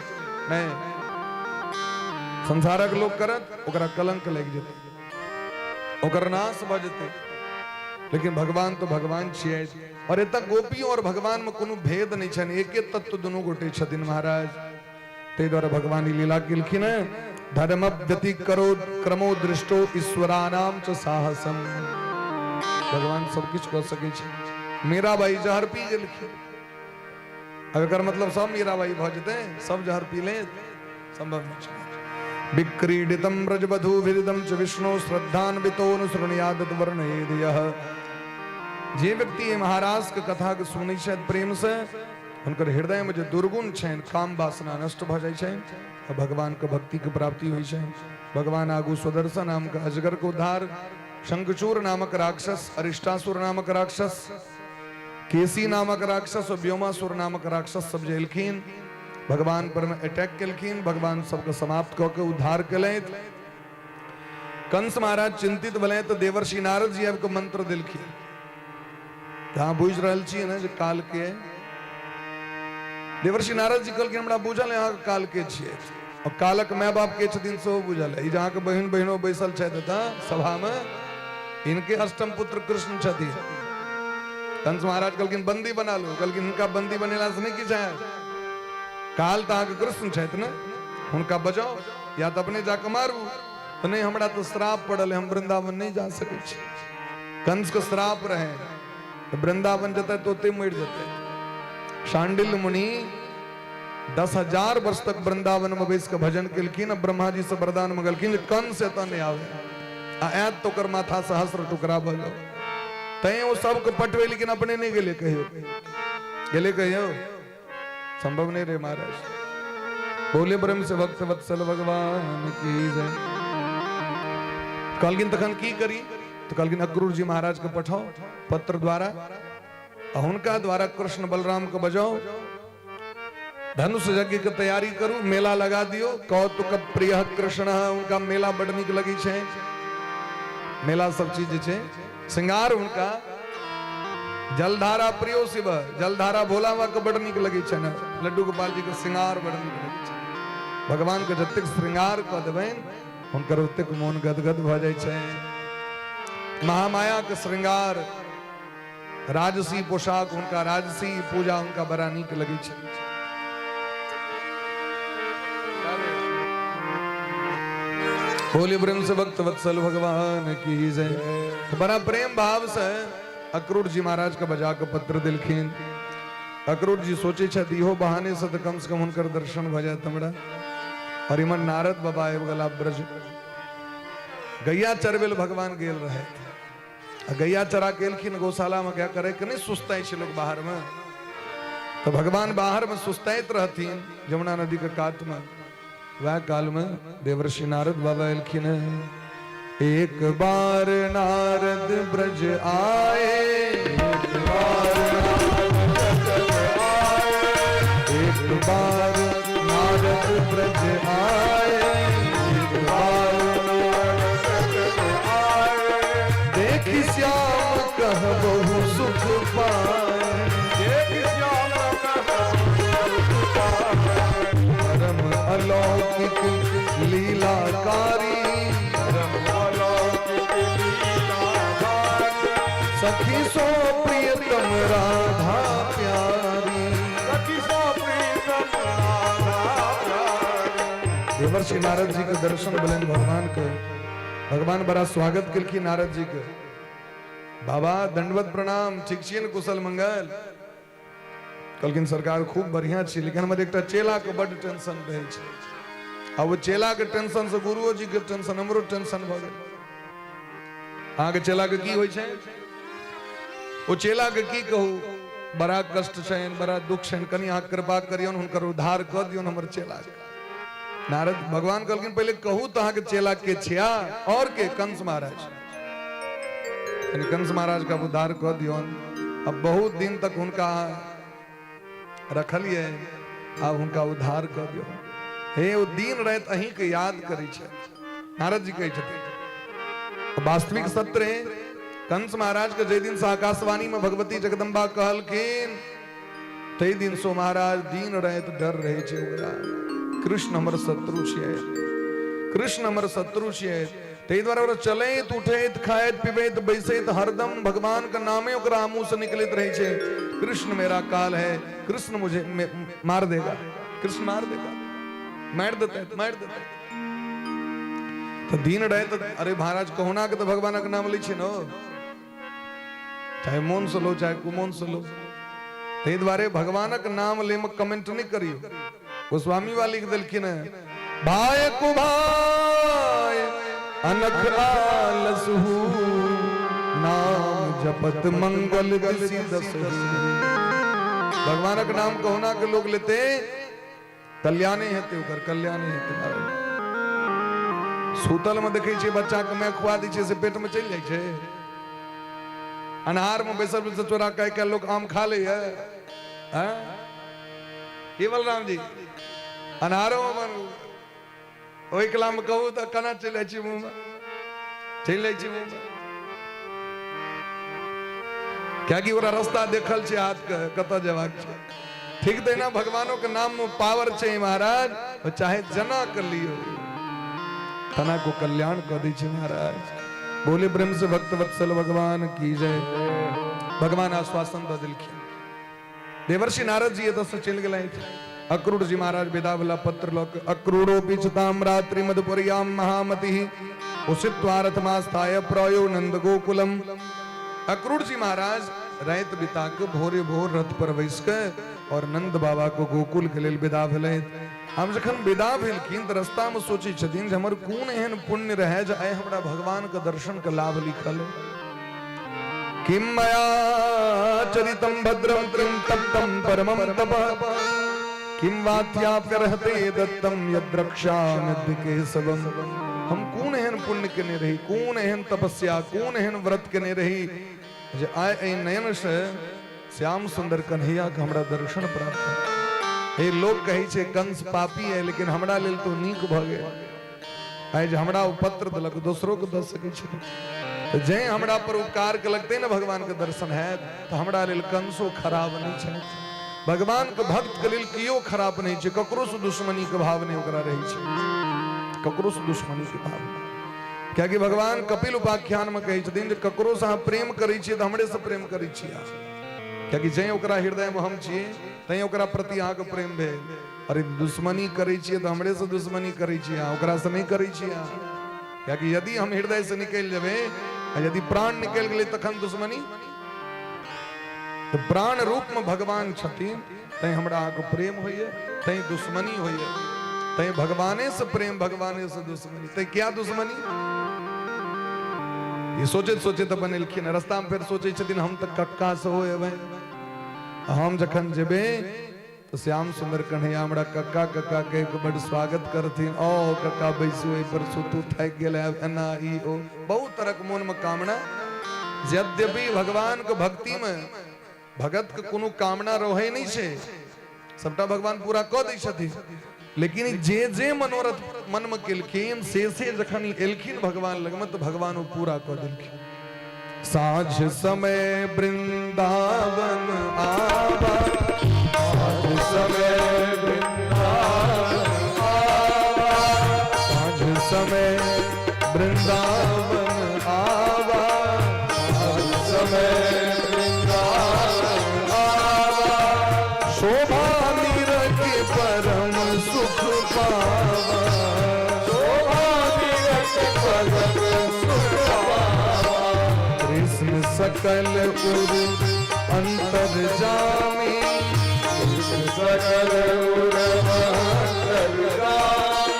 नहि, संसारक लोक करत ओकरा कलंक लागि जेतै, ओकर नाश भऽ जेतै। लेकिन भगवान तो भगवान छियै। और एतऽ गोपी और भगवान में कोनो भेद नहीं छनि, एके तत्व दुनू गोटे छथिन महाराज। ताहि दुआरे भगवान ई लीला केलखिन हेँ। धर्म व्यतिकरो क्रमो दृष्टो ईश्वरानाम च साहसम। भगवान सब किछु कऽ सकै छै। मीराबाई जहर पी गेलखिन, अब एकर मतलब सब मीराबाई भऽ जेतै, सब जहर पी ले, संभव नहीं छै। विक्रीडितं ब्रजवधूभिरिदं च विष्णु श्रद्धान्वितोऽनुसृणुयादत वर्णयेद यः। जे व्यक्ति महाराज के कथा के सुनै छथि प्रेम से, हुनकर हृदय में जे दुर्गुण छनि, काम वासना नष्ट भऽ जाइ छनि आ भगवान के भक्ति के प्राप्ति होइ छनि। भगवान आगू सुदर्शन नाम के अजगर के उद्धार, शंखचूर नामक राक्षस, अरिष्टासुर नामक राक्षस, केसी नामक राक्षस और व्योमासुर नामक राक्षस सब जे एलखिन, भगवान पर में अटैक केलखिन, भगवान सबके समाप्त कऽ के उद्धार केलथि। कंस महाराज चिंतित भेलै तऽ देवर्षि नारद जी आबि कऽ मंत्र देलखिन। अहाँ बुझि रहल छियै ने जे काल के? देवर्षि नारद जी कहलखिन हमरा बुझल है अहाँके काल के छियै और कालक माय बाप के छथिन सेहो बुझल है। ई जे अहाँके बहिन बहिनो बैसल छथि एतऽ सभामे, इनके अष्टम पुत्र कृष्ण छथिन। कंस महाराज कहलखिन बंदी बना लो। कहलखिन हिनका बंदी बनेला से नहि किछु हैत, काल तऽ अहाँके कृष्ण छथि ने, हुनका बजाउ या तऽ अपने जाके मारू। तऽ नहि, हमरा तऽ श्राप पड़ल है, हम वृंदावन नहि जा सकै छी। कंस के श्राप रहे तऽ वृंदावन जेतै तऽ ओतहि मरि जेतै। शांडिल्य मुनि 10,000 वर्ष तक वृंदावन में बैस के भजन केलखिन आ ब्रह्मा जी से वरदान मंगलखिन जे कंस एतऽ नहि आवे, आ आयत तऽ ओकर माथा सहस्र टुकड़ा भऽ जाओ। तैं ओ सबके पटवे, लेकिन अपने नहि गेलै कहियो। गेलै कहियो? संभव नहीं रे महाराज। बोले ब्रह्म से भक्त वत्सल भगवान की जय। कहलखिन तखन की करी? तो कहलखिन अक्रूर जी महाराज के पठाओ पत्र द्वारा, आ हुनका द्वारा कृष्ण बलराम के बजाओ, धनुष यज्ञ के तैयारी करू, मेला लगा दियो। कौतुक प्रिय कृष्ण, उनका मेला बड नीक लगी छै, मेला सब चीज जे छै श्रृंगार हुनका। जलधारा प्रियो शिव, जलधारा भोला बाबा के बड नीक लगे छै ने, लड्डू गोपाल जी के श्रृंगार बड नीक लगे छै। भगवान के जतेक श्रृंगार कऽ देबनि हुनकर ओतेक मोन गदगद भऽ जाइ छै। महामाया के श्रृंगार, राजसी पोशाक, हुनका राजसी पूजा हुनका बड़ा नीक लगे छै। बोले प्रेम से भक्त वत्सल भगवान की जय। तो बड़ा प्रेम भाव से अक्रूर जी महाराज के बजा के पत्र दिलखिन। अक्रूर जी सोचे छथि इहो बहाने से तऽ कम से कम हुनकर दर्शन भऽ जायत हमरा। और इमहर नारद बाबा आबि गेला ब्रज, गैया चरबै लए भगवान गेल रहे आ गैया चरा के एलखिन गौशाला में, क्या करे के नहीं सुस्ताइ छै लोग बाहर में, तो भगवान बाहर में सुस्ताइत रहथिन यमुना नदी के कात में। वह काल में देवर्षि नारद बाबा एलखिन। एक बार नारद ब्रज आए, एक बार नारद ब्रज आए, एक बार नारद ब्रज आए। अलौकिक लीलाकारी। परम अलौकिक लीला भारी। सखी सो प्रियतम राधा प्यारी। सखी सो प्रीतम राधा प्यारी। देवर्षि नारद जी के दर्शन भेलनि भगवान के। भगवान बड़ा स्वागत केलखिन नारद जी के। बाबा दंडवत प्रणाम, ठीक छियै ने, कुशल मंगल? कहलखिन सरकार खूब बढ़िया छी, लेकिन हमर एकटा चेला के बड टेंशन रहै छै। आ ओ चेला के टेंशन से गुरुओ जी के टेंशन, हमरो टेंशन भऽ गेल। अहाँके चेला के की होइ छै? ओ चेला के की कहू, बड़ा कष्ट छनि, बड़ा दुख छनि, कनि अहाँ कृपा करियौन, हुनकर उद्धार कऽ दियौन हमर चेला के। नारद भगवान कहलखिन पहिले कहू तऽ अहाँके चेला के छिया? और के? कंस महाराज। कनि कंस महाराज के उद्धार कऽ दियौन। अब बहुत दिन तक हुनका रखलियै, आब हुनका उद्धार कऽ दियौन। हे ओ दिन राति अहींके याद करै छै। नारद जी कहै छथिन वास्तविक सत्य रहे, कंस महाराज के जाहि दिन से आकाशवाणी में भगवती जगदम्बा कहलखिन, ताहि दिन सो महाराज दिन राति डर रहे छै ओकरा, कृष्ण हमर शत्रु छियै, कृष्ण हमर शत्रु छियै। ताहि दुआरे ओकरा चलैत उठैत खाइत पिबैत बैसैत हरदम भगवान के नामे ओकरा मुंह से निकलैत रहै छै, कृष्ण मेरा काल है, कृष्ण मुझे मार देगा, कृष्ण मार देगा, मारि देतै, मारि देतै। तऽ दिन राति अरे महाराज कहुना के तऽ भगवानक नाम लै छै ने, चाहे मोन से लो चाहे कुमोन से लो। ताहि दुआरे भगवानक नाम ले में कमेंट नहीं करियो। गोस्वामी वाली लिख देलखिन है, भाय कुभाय अनख आलसहु, नाम जपत मंगल दिशि दसहु। भगवानक नाम कहुना के लोग लेते कल्याणे हेतै, ओकर कल्याणे हेतै। महाराज सुतल में देखै छियै बच्चा के माय खुआ दै छै से पेट में चलि जाइ छै। अन्हार में बैसल बैसल चोरा के आइ काल्हि लोक आम खा लैए। हैं की बलराम जी, अन्हारो में बनू ओहि कला में कहू तऽ केना चलि जाइ छै मुँह में, चलि जाइ छै मुँह में, कियाकि ओकरा रास्ता देखल छै हाथ के कतऽ जेबाक छै। ठीक तहिना भगवानो के नाम में पावर छै महाराज, चाहे जना कर लियो तना को कल्याण कर दै छै महाराज। बोले प्रेम से भक्त वत्सल भगवान की जय। भगवान आश्वासन दऽ देलखिन। देवर्षि नारद जी एतऽ से चलि गेलथि। अक्रूर जी महाराज विदा वाला पत्र लऽ कऽ अक्रूरो पिछताम रात्रि मधुपुरियाम महामति उषित्वारथमास्थाय प्रयो नंद गोकुलम। अक्रूर जी महाराज राति बिता के भोरे भोर रथ पर बैस के और नंद बाबा को गोकुल के लेल विदा भेलथि। हम जखन विदा भेलखिन तऽ रास्ता में सोचै छथिन जे हमर कोन एहन पुण्य रहै जे आइ हमरा भगवान के दर्शन के लाभ लिखल। किम मया चरितं भद्रं किं तप्तं परमं तपः किं वात्याप्यर्हते दत्तं यद्रक्षाम्यद्य केशवम्। हम कोन एहन पुण्य केने रही, कोन एहन तपस्या, कोन एहन व्रत केने रही जे आइ एहि नयन से श्याम सुंदर कन्हैया के हमरा दर्शन प्राप्त भेल। हे लोक कहै छै कंस पापी है, लेकिन हमरा लेल तो नीक भऽ गेल। आइ जे हमरा ओ पत्र देलक, दोसरो के दऽ सकै छै। तऽ जै हमरा पर उपकार केलक तै ने भगवान के दर्शन हैत। तऽ हमरा लेल कंसो खराब नहि छै। भगवान के भक्त के लेल केओ खराब नहि छै। ककरो से दुश्मनी के भाव नहि ओकरा रहै छै, ककरो से दुश्मनी के भाव नहि। कियाकि भगवान कपिल उपाख्यान में कहै छथिन जे ककरो से अहाँ प्रेम करै छियै तऽ हमरे से प्रेम करै छियै अहाँ। कियाकि जै ओकरा हृदय में हम छियै तैं ओकरा प्रति अहाँके प्रेम भेल। अरे दुश्मनी करै छियै तऽ हमरे से दुश्मनी करै छियै अहाँ, ओकरा से नहि करै छियै अहाँ। कियाकि यदि हम हृदय से निकलि जेबै आ यदि प्राण निकलि गेलै तखन दुश्मनी। तऽ प्राण रूप में भगवान छथिन तैं हमरा अहाँके प्रेम होइए, तैं दुश्मनी होइए, तैं भगवाने से प्रेम, भगवाने से दुश्मनी। तैं क्या दुश्मनी? ई सोचैत सोचैत अपन एलखिन। रास्ता में फेर सोचै छथिन हम तऽ कक्का सेहो एबै, हम जखन जेबै तऽ श्याम सुंदर कन्हैया हमरा कक्का कक्का कहि कऽ बड्ड स्वागत करथिन। ओ कक्का बैसू, एहि पर सुतू, थाकि गेल आयब, एना ई ओ बहुत तरहक मोनमे कामना। यद्यपि भगवान के भक्ति में भगत के कोनो कामना रहै नहि छै, सबटा भगवान पूरा कऽ दै छथिन, लेकिन जे जे मनोरथ मनमे केलखिन से जखन ई एलखिन भगवान लगमे तऽ भगवान ओ पूरा कऽ देलखिन। साँझ समय वृंदावन आवा, साँझ समय वृंदावन आवा, वृंदावन आवा, साँझ समय वृंदावन आवा। शोभा निरख परम सुख पावा, शोभा निरख परम सुख पावा। कृष्ण सकल उर अंतर जामी, कृष्ण सकल उर अंतर जामी।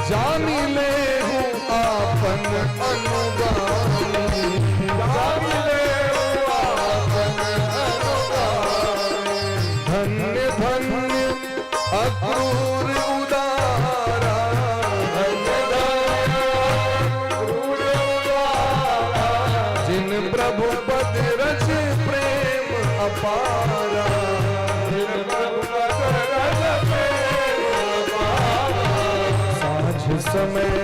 जानी ले हूँ आपन अनुगामी, जानी ले आपन अनुगामी। धन्य धन्य अक्रूर उदारा, धन्य धन्य अक्रूर उदारा। जिन प्रभु पद रज प्रेम अपारा, जिन प्रभु पद रज प्रेम अपारा। साँझ समय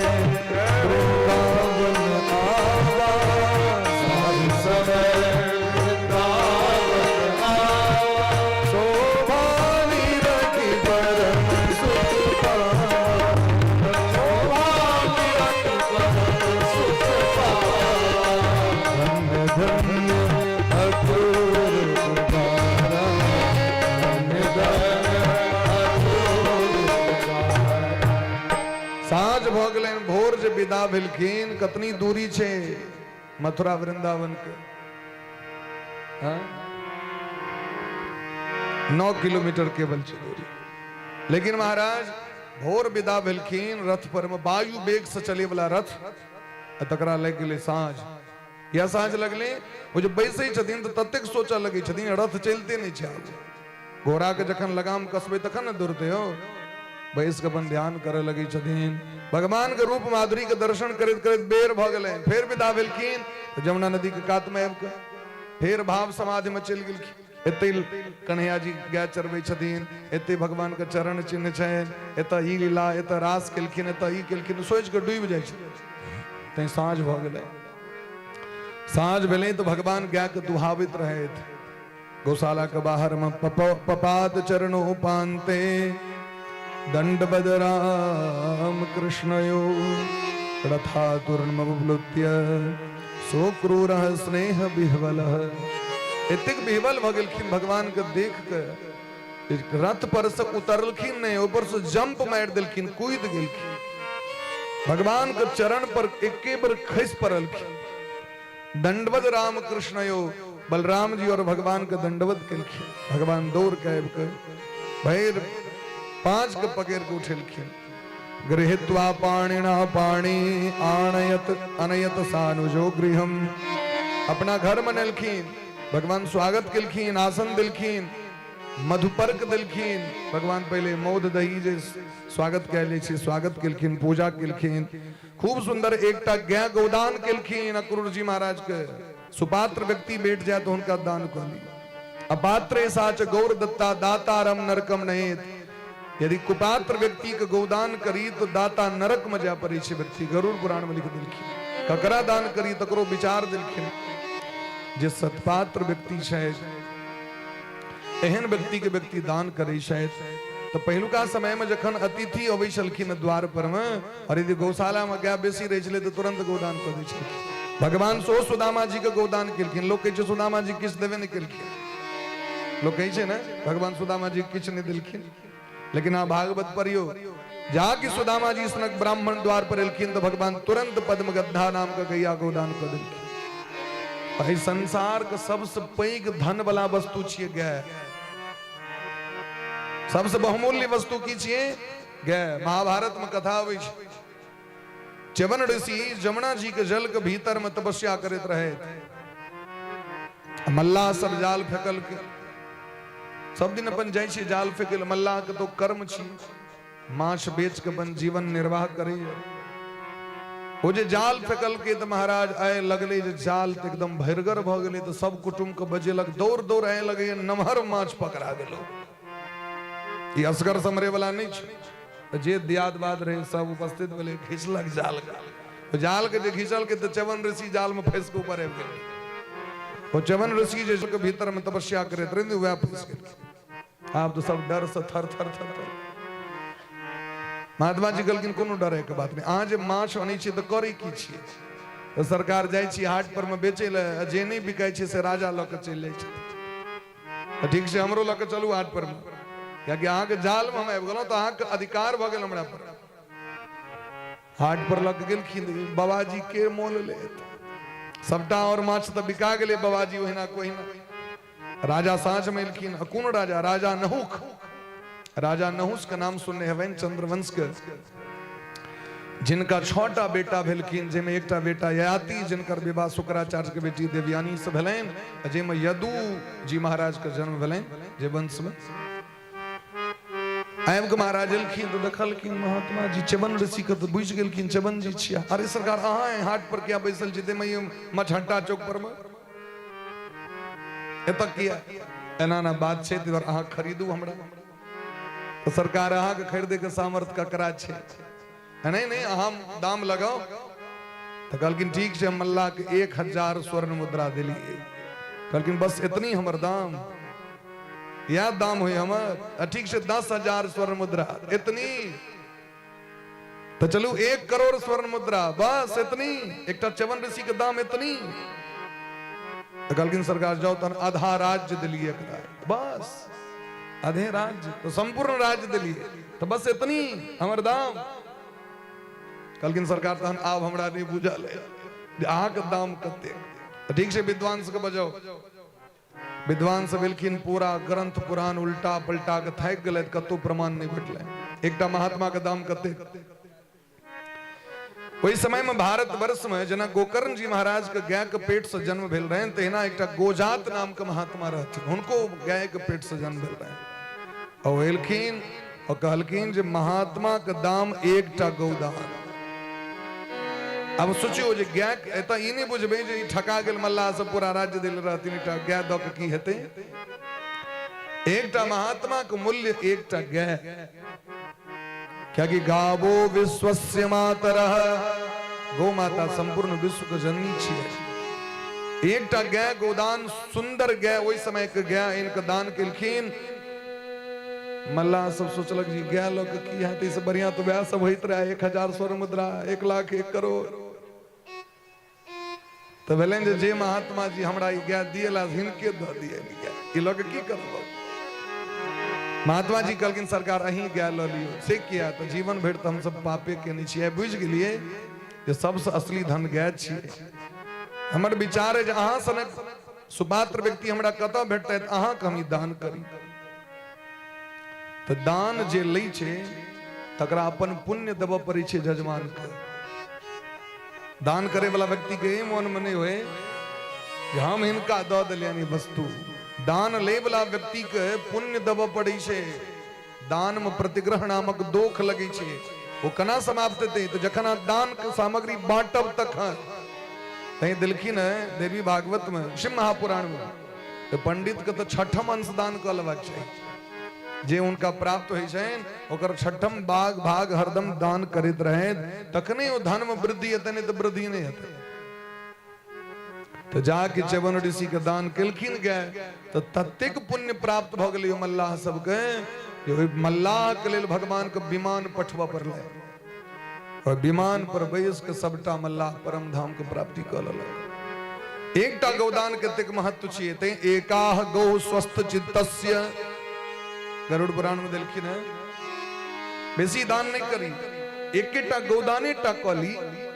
वृंदावन आवा, साँझ समय वृंदावन आवा। शोभा निरख परम सुख पावा, शोभा निरख परम सुख पावा। धन्य धन्य अक्रूर उदारा, धन्य धन्य अक्रूर उदारा। साँझ भऽ गेलनि, भोर जे विदा भेलखिन, कतनी दूरी छै मथुरा वृंदावन के? हाँ? 9 किलोमीटर केवल छै दूरी। लेकिन महाराज भोर विदा भेलखिन रथ पर में, वायु वेग से चले वाला रथ, आ तकरा लागि गेलै साँझ। या साँझ लगलै, ओ जे बैसै छथिन तऽ ततेक सोचऽ लगै छथिन, रथ चलिते नहि छै आब। घोड़ा के जखन लगाम कसबै तखन ने दौड़तै हो। बैस के अपन ध्यान करऽ लगै छथिन, भगवान के रूप माधुरी के दर्शन करैत करैत बेर भऽ गेलै। फेर विदा भेलखिन तऽ जमुना नदी के कात मे आबि कऽ फेर भाव समाधि मे चलि गेलखिन। एते कन्हैया जी गाय चरबै छथिन, एते भगवान के चरण चिन्ह छनि, एतऽ ई लीला, एतऽ रास केलखिन, एतऽ ई केलखिन, सोचि कऽ डूबि जाइ छथिन। तैं साँझ भऽ गेलै। साँझ भेलै तऽ भगवान गाय के दुहाबैत रहथि गौशाला के बाहर में। पपात चरणोपान्ते दंडवद राम कृष्णयो रथातुर्मवप्लुत्य सोक्रूर स्नेह विह्वल। एतेक विह्वल भऽ गेलखिन भगवान के देख के, रथ पर से उतरलखिन नहीं, ऊपर से जंप मारि देलखिन, कूद गेलखिन, भगवान के चरण पर एके बेर खसि पड़लखिन। दंडवद राम कृष्ण यो, बलराम जी और भगवान के दंडवत केलखिन। भगवान दौड़ के आबि के भैर पांच के पकड़ के उठेलखिन। गृहीत्वा पाणिना पाणि आणयत अनयत सानुजो गृहम। अपना घर मनेलखिन, भगवान स्वागत केलखिन, आसन देलखिन, मधुपर्क देलखिन। भगवान पहिले मौध दही जे स्वागत कयल जाइ छै, स्वागत केलखिन, पूजा केलखिन। खूब सुंदर एकटा गाय गोदान केलखिन अक्रूर जी महाराज के। सुपात्र व्यक्ति बैठ जाए तो उनका दान कऽ ली। अपात्रे साच गौर दत्ता दातारम नरकम नयेत। यदि कुपात्र व्यक्ति के गोदान करी तो दाता नरक में जा पड़ै छै व्यक्ति। गरुड़ पुराण में लिख देलखिन। ककरा दान करी तकरो विचार देलखिन। जे सत्पात्र व्यक्ति छै, एहन व्यक्ति के व्यक्ति दान करै छथि। तऽ पहिलुका समय में जखन अतिथि अबै छलखिन द्वार पर में, और यदि गौशाला में गाय बेसी रहै छलै तऽ तुरंत गोदान कऽ दै छलखिन। भगवान सो सुदामा जी के गोदान केलखिन। लोक कहै छै सुदामा जी किछु देबे नहि केलखिन। लोक कहै छै ने भगवान सुदामा जी किछु नहि देलखिन, लेकिन अहाँ भागवत पढ़ियौ, जा कि सुदामा जी सनक ब्राह्मण द्वार पर एलखिन तऽ भगवान तुरंत पद्मगद्धा नाम के गैया गोदान कऽ देलखिन। एहि संसार के सबसे पैघ धन वाला वस्तु छियै गाय। सबसे बहुमूल्य वस्तु की छियै? गाय। महाभारत में कथा अबै छै, च्यवन ऋषि जमुना जी के जल के भीतर में तपस्या करैत रहे। मल्लाह सब जाल फेकल के, सब दिन अपन जाइ छै जाल फेकै लए। मल्लाह के तो कर्म छी, माछ बेच के अपन जीवन निर्वाह करैया। ओ जे जाल फेकल के तऽ महाराज आय लगले जे जाल तऽ एकदम भरिगर भऽ गेलै। तऽ सब कुटुम्ब के बजेलक, दौड़ दौड़ आय लगैया, नमहर माछ पकड़ा गेलो, ई असगर समरे वाला नहि छै। तऽ जे दियाद बाद रहे सब उपस्थित भेलै, खींचलक जाल के। जाल के जे खींचल के तऽ च्यवन ऋषि जाल में फंसि के ऊपर आबि गेलै। ओ च्यवन ऋषि जे के भीतर में तपस्या करैत रहै, वएह फंसि गेल। आब तऽ सब डर से थर थर थर थर। महात्मा जी कहलखिन कोनो डरे के बात नहि, अहाँ जे माछ अनै छियै तऽ करै की छियै? तऽ सरकार जाइ छी हाट पर मे बेचै लए, आ जे नहि बिकाइ छै से राजा लऽ कऽ चलि जाइ छै। तऽ ठीक छै, हमरो लऽ कऽ चलू हाट पर मे, कियाकि अहाँके जाल मे हम आबि गेलहुँ तऽ अहाँके अधिकार भऽ गेल हमरा पर। हाट पर लऽ कऽ गेलखिन, बाबाजी के मोल लेत, सबटा और माछ तऽ बिका गेलै, बाबाजी ओहिना कोहिना। राजा साँझ में एलखिन। आ कोन राजा? राजा नहुख। राजा नहुस के नाम सुनने हेबनि, चंद्रवंश के, जिनका 6टा बेटा भेलखिन, जाहिमे एकटा बेटा ययाति, जिनकर विवाह शुक्राचार्य के बेटी देवयानी से भेलनि, आ जाहिमे यदु जी महाराज के जन्म भेलनि, जे वंश में आबि के महाराज एलखिन तऽ देखलखिन महात्मा जी च्यवन ऋषि के, तऽ बुझि गेलखिन च्यवन जी छिया। अरे सरकार, अहाँ हाट पर किया बैसल छी? ताहिमे मछहट्टा चौक पर में एतऽ किया? एना एना बात छै, ताहि दुआरे अहाँ खरीदू हमरा। तऽ सरकार, अहाँके खरीदे के सामर्थ्य ककरा छै? नहि नहि, अहाँ दाम लगाउ। तऽ कहलखिन ठीक छै, हम मल्लाह के 1000 स्वर्ण मुद्रा देलियै। कहलखिन बस एतनी हमर दाम, इएह दाम होइ हमर? आ ठीक छै, 10,000 स्वर्ण मुद्रा। एतनी? तऽ चलू 1 करोड़ स्वर्ण मुद्रा। बस एतनी? एकटा च्यवन ऋषि के दाम एतनी? तऽ कहलखिन सरकार जाउ, तहन आधा राज्य देलियै एकरा। बस आधे राज्य? तऽ सम्पूर्ण राज्य देलियै। तऽ बस एतनी हमर दाम? कहलखिन सरकार, तहन आब हमरा नहि बुझल है जे अहाँके दाम कतेक। तऽ ठीक छै, विद्वान सबके बजाउ। विद्वान सब एलखिन, पूरा ग्रंथ पुराण उल्टा पलटा के थाकि गेलथि, कतहु प्रमाण नहि भेटलै एकटा महात्मा के दाम कतेक। ओहि समय में भारतवर्ष में जेना गोकर्ण जी महाराज के गाय के पेट से जन्म भेल रहनि, तहिना एकटा गोजात नाम के महात्मा रहथिन, हुनको गाय के पेट से जन्म भेल रहनि। और एलखिन और कहलखिन जे महात्मा के दाम एकटा गौदान। अब सोचियो जे गाय, एतऽ ई नहि बुझबै जे ई ठका गेल मल्लाह सब, पूरा राज्य देल रहथिन, एकटा गाय दऽ के की हेतै? एकटा महात्मा के मूल्य एकटा गाय, कियाकि गावो विश्वस्य मातरः, गौ माता संपूर्ण विश्व के जननी छियै। एकटा गाय गोदान, सुंदर गाय, ओहि समय के गाय इनके दान केलखिन। मल्लाह सब सोचलक जी गाय लऽ के की हेतै, से बढ़िया तऽ वएह सब होइत रहै, 1000 स्वर्ण मुद्रा, 1 लाख, 1 करोड़। तऽ भेलनि जे जे महात्मा जी हमरा ई गाय दिएला, हिनके दऽ दिए गाय, ई लऽ के की करब? महात्मा जी कहलखिन सरकार, अहीं गाय लऽ लियौ। से किया? तऽ जीवन भरि तऽ हमसब पापे केने छियै, बुझि गेलियै जे सबसँ असली धन गाय छियै। हमर विचार है जे अहाँ सनक सुपात्र व्यक्ति हमरा कतऽ भेटतै, अहाँके हम ई दान करी। तऽ दान जे लै छै तकरा अपन पुण्य देबऽ पड़ै छै जजमानके। दान करे वाला व्यक्ति के ई मन में नहीं होए जे हम हिनका दऽ देलियनि ई वस्तु। दान लै वाला व्यक्ति के पुण्य देबऽ पड़ै छै। दान में प्रतिग्रह नामक दोख लगै छै, ओ केना समाप्त हेतै? तऽ जखन अहाँ दान के सामग्री बांटब तखन। तैं देलखिन है देवी भागवत में, शिव महापुराण में, तऽ पंडित के तऽ छठम अंश दान कऽ लेबाक चाही। जे हुनका प्राप्त होइ छनि ओकर छठम भाग भाग हरदम दान करैत रहै, तखने ओ धन में वृद्धि हेतै, नहि तऽ वृद्धि नहि हेतै। तऽ जाके च्यवन ऋषि के दान केलखिन गाय, तऽ ततेक पुण्य प्राप्त भऽ गेलै ओ मल्लाह सबके जे ओहि मल्लाह के लेल भगवान के विमान पठबऽ पड़लै, और विमान पर बैस के सबटा मल्लाह परम धाम के प्राप्ति कऽ लेलक। एकटा गौदान कतेक महत्व छियै। तैं एकाह गौ स्वस्थ चित्तस्य गरुड़ पुराण में देलखिन है। बेसी दान नहीं करी, एकेटा गौदाने टा कऽ ली।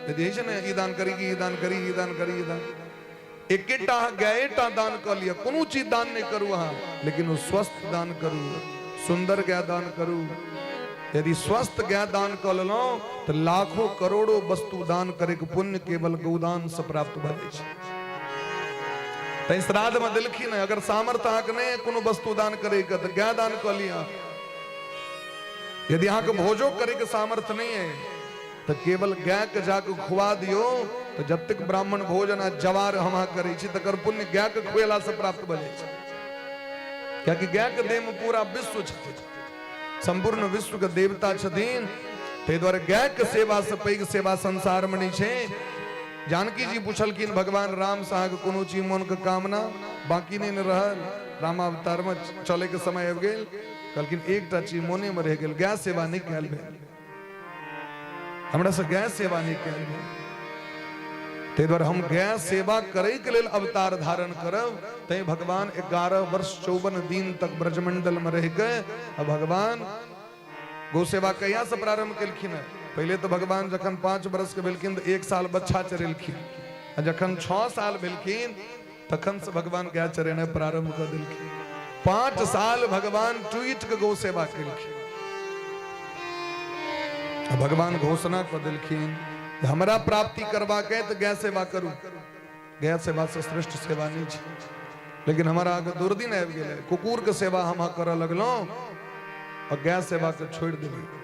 यदि छै ने ई दान करी कि ई दान करी, ई दान करी, ई दान, एकेटा अहाँ गायेटा दान कऽ लिअ, कोनो चीज दान नहि करू अहाँ, लेकिन ओ स्वस्थ दान करू, सुन्दर गाय दान करू। यदि स्वस्थ गाय दान कऽ लेलहुँ तऽ लाखों करोड़ों वस्तु दान करैके पुण्य केवल गौदान से प्राप्त भऽ जाइ छै। तैं श्राद्ध में देलखिन, अगर सामर्थ्य अहाँके नहि है कोनो वस्तु दान करैके तऽ गाय दान कऽ लिअ। यदि अहाँके भोजो करैके सामर्थ्य नहि है तऽ केवल गाय के जाके खुआ दियौ, तऽ जतेक ब्राह्मण भोजन आ जवार हम अहाँ करै छी तकर पुण्य गाय के खुएला से प्राप्त भऽ जाइ छै। कियाकि गाय के देह में पूरा विश्व छथिन, संपूर्ण विश्व के देवता छथिन। ताहि दुआरे गाय के सेवा से पैघ सेवा संसार में नहीं छै। जानकी जी पुछलखिन भगवान राम से, अहाँके कोनो चीज मन के कामना बाकी नहीं ने रहल? रामावतार में चले के समय आबि गेल। कहलखिन एकटा चीज मोने में रहि गेल, गाय सेवा नहीं कयल भेल। हमरा से गाय सेवा नहि कयल गेल। ताहि दुआरे हम गाय सेवा करैके लेल अवतार धारण करब। तैं भगवान 11 वर्ष 54 दिन तक ब्रजमंडल में रहि के आ भगवान गौ सेवा कहिया से प्रारंभ केलखिन है? पहिले तऽ भगवान जखन 5 वर्ष के भेलखिन तऽ 1 साल बच्छा चरेलखिन, आ जखन 6 साल भेलखिन तखन से भगवान गाय चरेनाइ प्रारंभ कऽ देलखिन। 5 साल भगवान टूटि के गौ सेवा केलखिन। आ भगवान घोषणा कऽ देलखिन जे हमरा प्राप्ति करबाक है तऽ गाय सेवा करू, गाय सेवा से श्रेष्ठ सेवा नहि छै। लेकिन हमारा आगे दुर्दिन आबि गेलै, कुकुर के सेवा हम करऽ लगलहुँ और गाय सेवा के छोड़ि देलियै।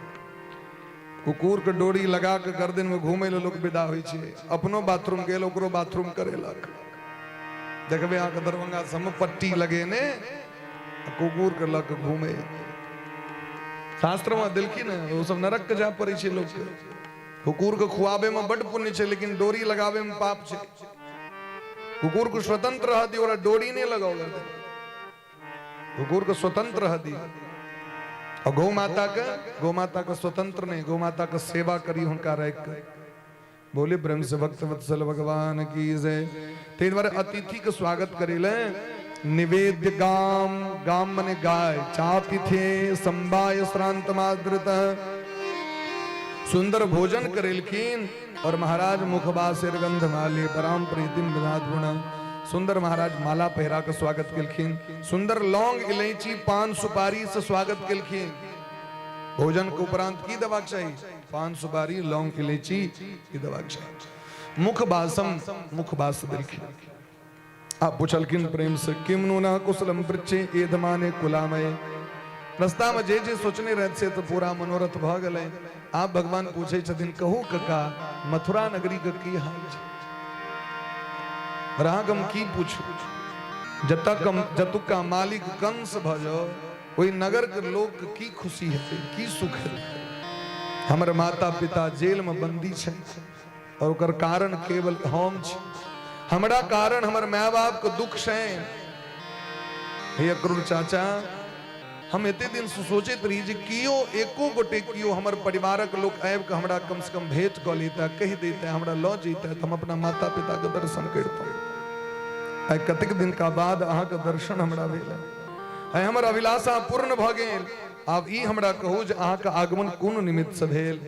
कुकुर के डोरी लगा के गर्दन में घूमे ले लोग विदा होइ छै, अपनो बाथरूम गेल ओकरो बाथरूम करेलक। देखबै अहाँके दरभंगा सबमे पट्टी लगेने कुकुर के लऽ के घूमे। शास्त्र में देलखिन हँ, ओ सब नरक के जाय पड़ै छै लोक के। कुकुर के खुआबे में बड पुण्य छै, लेकिन डोरी लगाबे में पाप छै। कुकुर के स्वतंत्र रह दियौ, ओकरा डोरी नहि लगाओ गर्दन, कुकुर के स्वतंत्र रह दियौ। और गौ माता के, गौ माता के स्वतंत्र नहीं, गौ माता के सेवा करी हुनका राखि के। बोले प्रेम से भक्त वत्सल भगवान की जय। ताहि दुआरे अतिथि के स्वागत करै ले निवेद्य गाम, गाम मने गाय, चातिथे संवाय श्रांत मादृत, सुंदर भोजन करेलखिन। और महाराज मुखबासिर गंध माले पराम प्रीतिम विधात गुण, सुंदर महाराज माला पहिरा के स्वागत केलखिन, सुंदर लौंग इलायची पान सुपारी से स्वागत केलखिन। भोजन के उपरांत की देबाक चाही? पान सुपारी लौंग इलायची की देबाक चाही। मुखबासम, मुखबास देलखिन। आप पूछलखिन प्रेम से, किम नुना कुशलम पृच्छे एधमाने कुलामय। रास्ता में जे जे सोचने रहत से तो पूरा मनोरथ भ गेलै। आप भगवान पूछे छथिन, कहू कका मथुरा नगरी के की हाल छै? और अहाँके हम की पूछू, जतुका मालिक कंस भ जाओ, ओहि नगर के लोक के की खुशी हेतै, की सुख हेतै? हमर माता पिता जेल में बंदी छै और ओकर कारण केवल हम छी। हमरा कारण हमर my बाप के दुख छै। हे अक्रूर चाचा, हम एते दिन से सोचैत रही जे कियो एको गोटे कियो हमर परिवारक लोक आबि के हमरा कम से कम भेंट कऽ लेता, कहि देता, हमरा लऽ जैता, तऽ हम अपना माता पिता के दर्शन करितहुँ। आइ कतेक दिन का बाद अहाँके दर्शन हमरा भेल, आइ हमर अभिलाषा पूर्ण भऽ गेल। आब ई हमरा कहू जे अहाँके आगमन कोन निमित्त से भेल?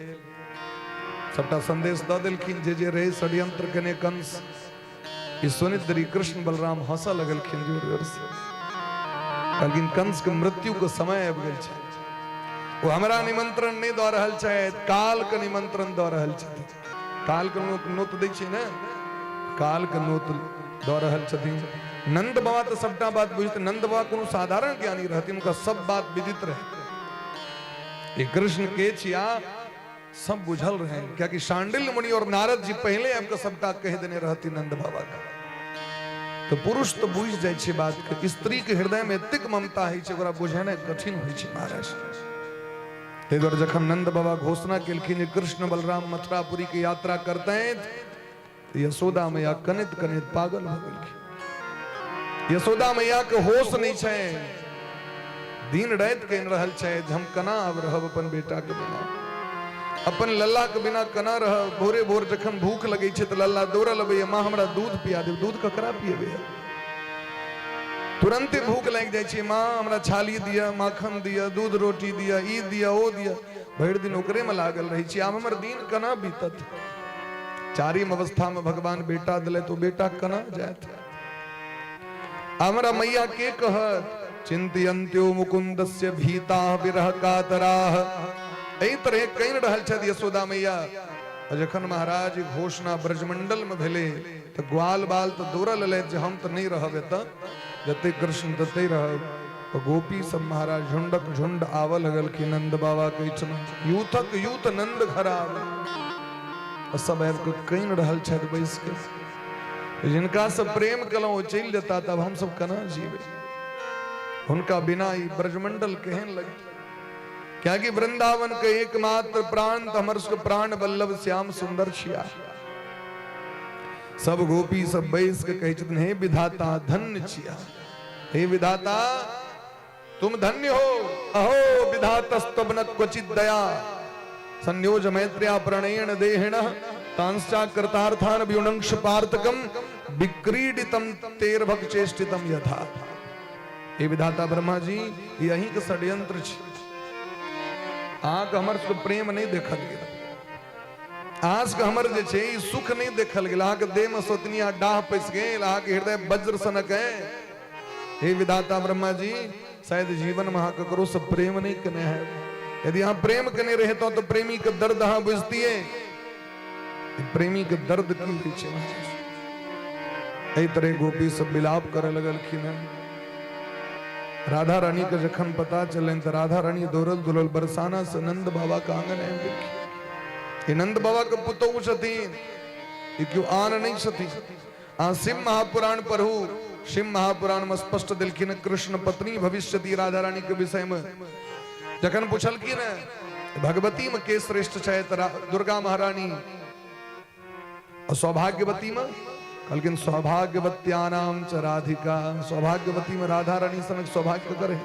सबटा संदेश दऽ देलखिन जे जे रहे षड्यंत्र केने कंस। ई सुनैत देरी कृष्ण बलराम हंसऽ लगलखिन जोर जोर से। कहलखिन कंस के मृत्यु के समय आबि गेल छै, ओ हमरा निमंत्रण नहि दऽ रहल छथि, काल के निमंत्रण दऽ रहल छथिन। काल के नोत दै छै ने, काल के नोत दऽ रहल छथिन। नंद बाबा तऽ सबटा बात बुझते, नंद बाबा कोनो साधारण ज्ञानी रहथिन, हुनका सब बात विदित रहे। ई कृष्ण के छिया सब बुझल रहे, कियाकि शांडिल्य मुनि और नारद जी पहले आबि कऽ सबटा कहि देने रहथिन नंद बाबा के। तो पुरुष तो बुझि जाइ छै बात के, स्त्री के हृदय में एतेक ममता होइ छै ओकरा बुझेनाइ कठिन होइ छै महाराज। ताहि दुआरे जखन नंद बाबा घोषणा केलखिन जे कृष्ण बलराम मथुरापुरी के यात्रा करतनि, तऽ यशोदा मैया कनैत कनैत पागल भऽ गेलखिन। यशोदा मैया के होश नहि छै, दिन राति कनि रहल छै जे हम केना आब रहब अपन बेटा के बिना, अपन लल्ला के बिना केना रहब। भोरे भोर जखन भूख लगै छै तऽ लल्ला दौड़ल अबैया, माँ हमरा दूध पिया देब। दूध ककरा पियेबै? तुरंते भूख लागि जाइ छै, माँ हमरा छाली दिअ, माखन दिअ, दूध रोटी दिअ, ई दिअ ओ दिअ। भरि दिन ओकरे में लागल रहै छी, आब हमर दिन केना बीतत? चारिम अवस्था में भगवान बेटा दिले तो बेटा केना जायत? हमरा मैया के कहत? चिंतयन्त्यो मुकुंदस्य भीता विरह कातराह। एहि तरह कहि रहल छथि यशोदा मैया। आ जखन महाराज घोषणा ब्रजमंडल में भेलै तऽ ग्वाल बाल तऽ दौड़ल एलथि जे हम तऽ नहि रहब एतऽ, जते कृष्ण तते रहब। तऽ गोपी सब महाराज झुंडक झुंड आबऽ लगलखिन नंद बाबा के एहिठमा, यूथक यूथ नंद घर आबे। आ सब आबि कऽ कानि रहल छथि बैस के, जिनका से प्रेम केलहुँ ओ चलि जेता तब हम सब केना जीबै? हुनका बिना ई ब्रजमंडल केहन लगतै? कियाकि वृंदावन के एकमात्र प्राण तऽ हमर सबके प्राण वल्लभ श्याम सुंदर छिया। सब गोपी सब बैस के कहै छथिन, हे विधाता धन्य छिया, हे विधाता तुम धन्य हो। अहो विधातस्तव न क्वचित दया। संयोज मैत्र्या प्रणयेण देहेण तांश्चा कृतार्थान व्युनंश पार्थकम विक्रीडितम तेरभक चेष्टितम यथा। हे विधाता ब्रह्मा जी, ई अहीं के षड्यंत्र छै। अहाँके हमर सबके प्रेम नहि देखल गेल, अहाँ सबके हमर जे छै ई सुख नहि देखल गेल। अहाँके देह में सोतनिया डाह पैस गेल, अहाँके हृदय वज्र सनक है। हे विधाता ब्रह्मा जी, शायद जीवन में अहाँ ककरो से प्रेम नहीं केने है। यदि अहाँ प्रेम केने रहे तो प्रेमी के दर्द अहाँ बुझतिए। प्रेमी के दर्द की होइ छै महाराज। एहि तरह गोपी सब विलाप करे लगलखिन हैं। राधा रानी के जखन पता चलनि तऽ राधा रानी दौड़ल दौड़ल बरसाना से नंद बाबा के आंगन आबि गेलखिन। ई नंद बाबा के पुतोहु छथिन, ई केओ आन नहि छथिन। अहाँ शिव महापुराण पढ़ू, शिव महापुराण में स्पष्ट देलखिन कृष्ण पत्नी भविष्यति राधा रानी के विषय में। जखन पुछलखिन भगवती में के श्रेष्ठ छथि, दुर्गा महारानी, और सौभाग्यवती में कहलखिन सौभाग्यवत्यानाम च राधिका। सौभाग्यवती में राधा रानी सनक सौभाग्य करे,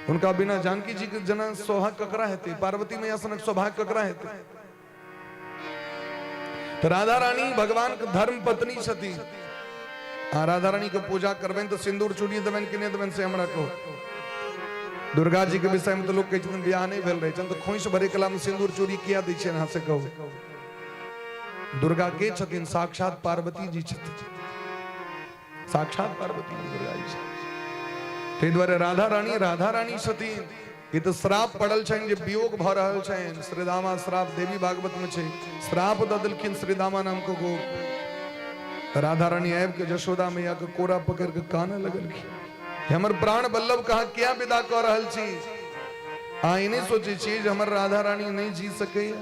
उनका बिना जानकी जी के जना सौभाग्य ककरा हेतै, पार्वती मैया सनक सौभाग्य ककरा हेतै। तो राधा रानी भगवान के धर्म पत्नी छथि। आ राधा रानी के पूजा करबनि तऽ सिंदूर चूड़ी देबनि कि नहि देबनि से हमरा कहू। दुर्गा जी के विषय में तो लोग कहै छथिन बियाह नहि भेल रहै छनि तऽ खोइछ भरे कला में सिंदूर चूड़ी किया दै छियनि, अहाँ से कहू। दुर्गा के छथिन? साक्षात पार्वती जी छथिन, साक्षात पार्वती जी दुर्गा जी छथिन। ताहि दुआरे राधा रानी राधा रानी छथिन। ई तऽ श्राप पड़ल छनि जे वियोग भऽ रहल छनि। श्रीदामा श्राप देवी भागवत में छै, श्राप दऽ देलखिन श्रीदामा नाम के गोप। तऽ राधा रानी आबि के जशोदा मैया के कोरा पकड़ के कानऽ लगलखिन, हमर प्राण बल्लभ कहाँ किया विदा कऽ रहल छी? अहाँ ई नहि सोचै छी जे हमर राधा रानी नहि जी सकैया,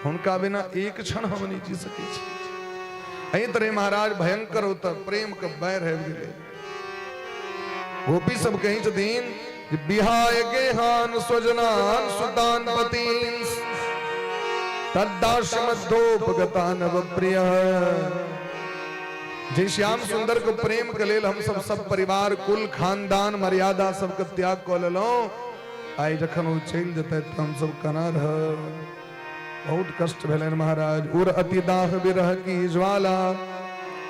हुनका बिना एक क्षण हम नहि जी सकै छी। एहि तरह महाराज भयंकर ओतऽ प्रेम के बैर आबि गेलै। गोपी सब कहै छथिन जे बिहाय गेहान स्वजनान सुतान पतीन तद्दास मध्योपगता नव प्रिय। जे श्याम सुंदर के प्रेम के लेल हम सब सब परिवार कुल खानदान मर्यादा सबके त्याग कऽ लेलहुँ, आइ जखन ओ चलि जेतै तऽ हम सब केना रहब? बहुत कष्ट भेलनि महाराज। उर अति दाह विरह की ज्वाला,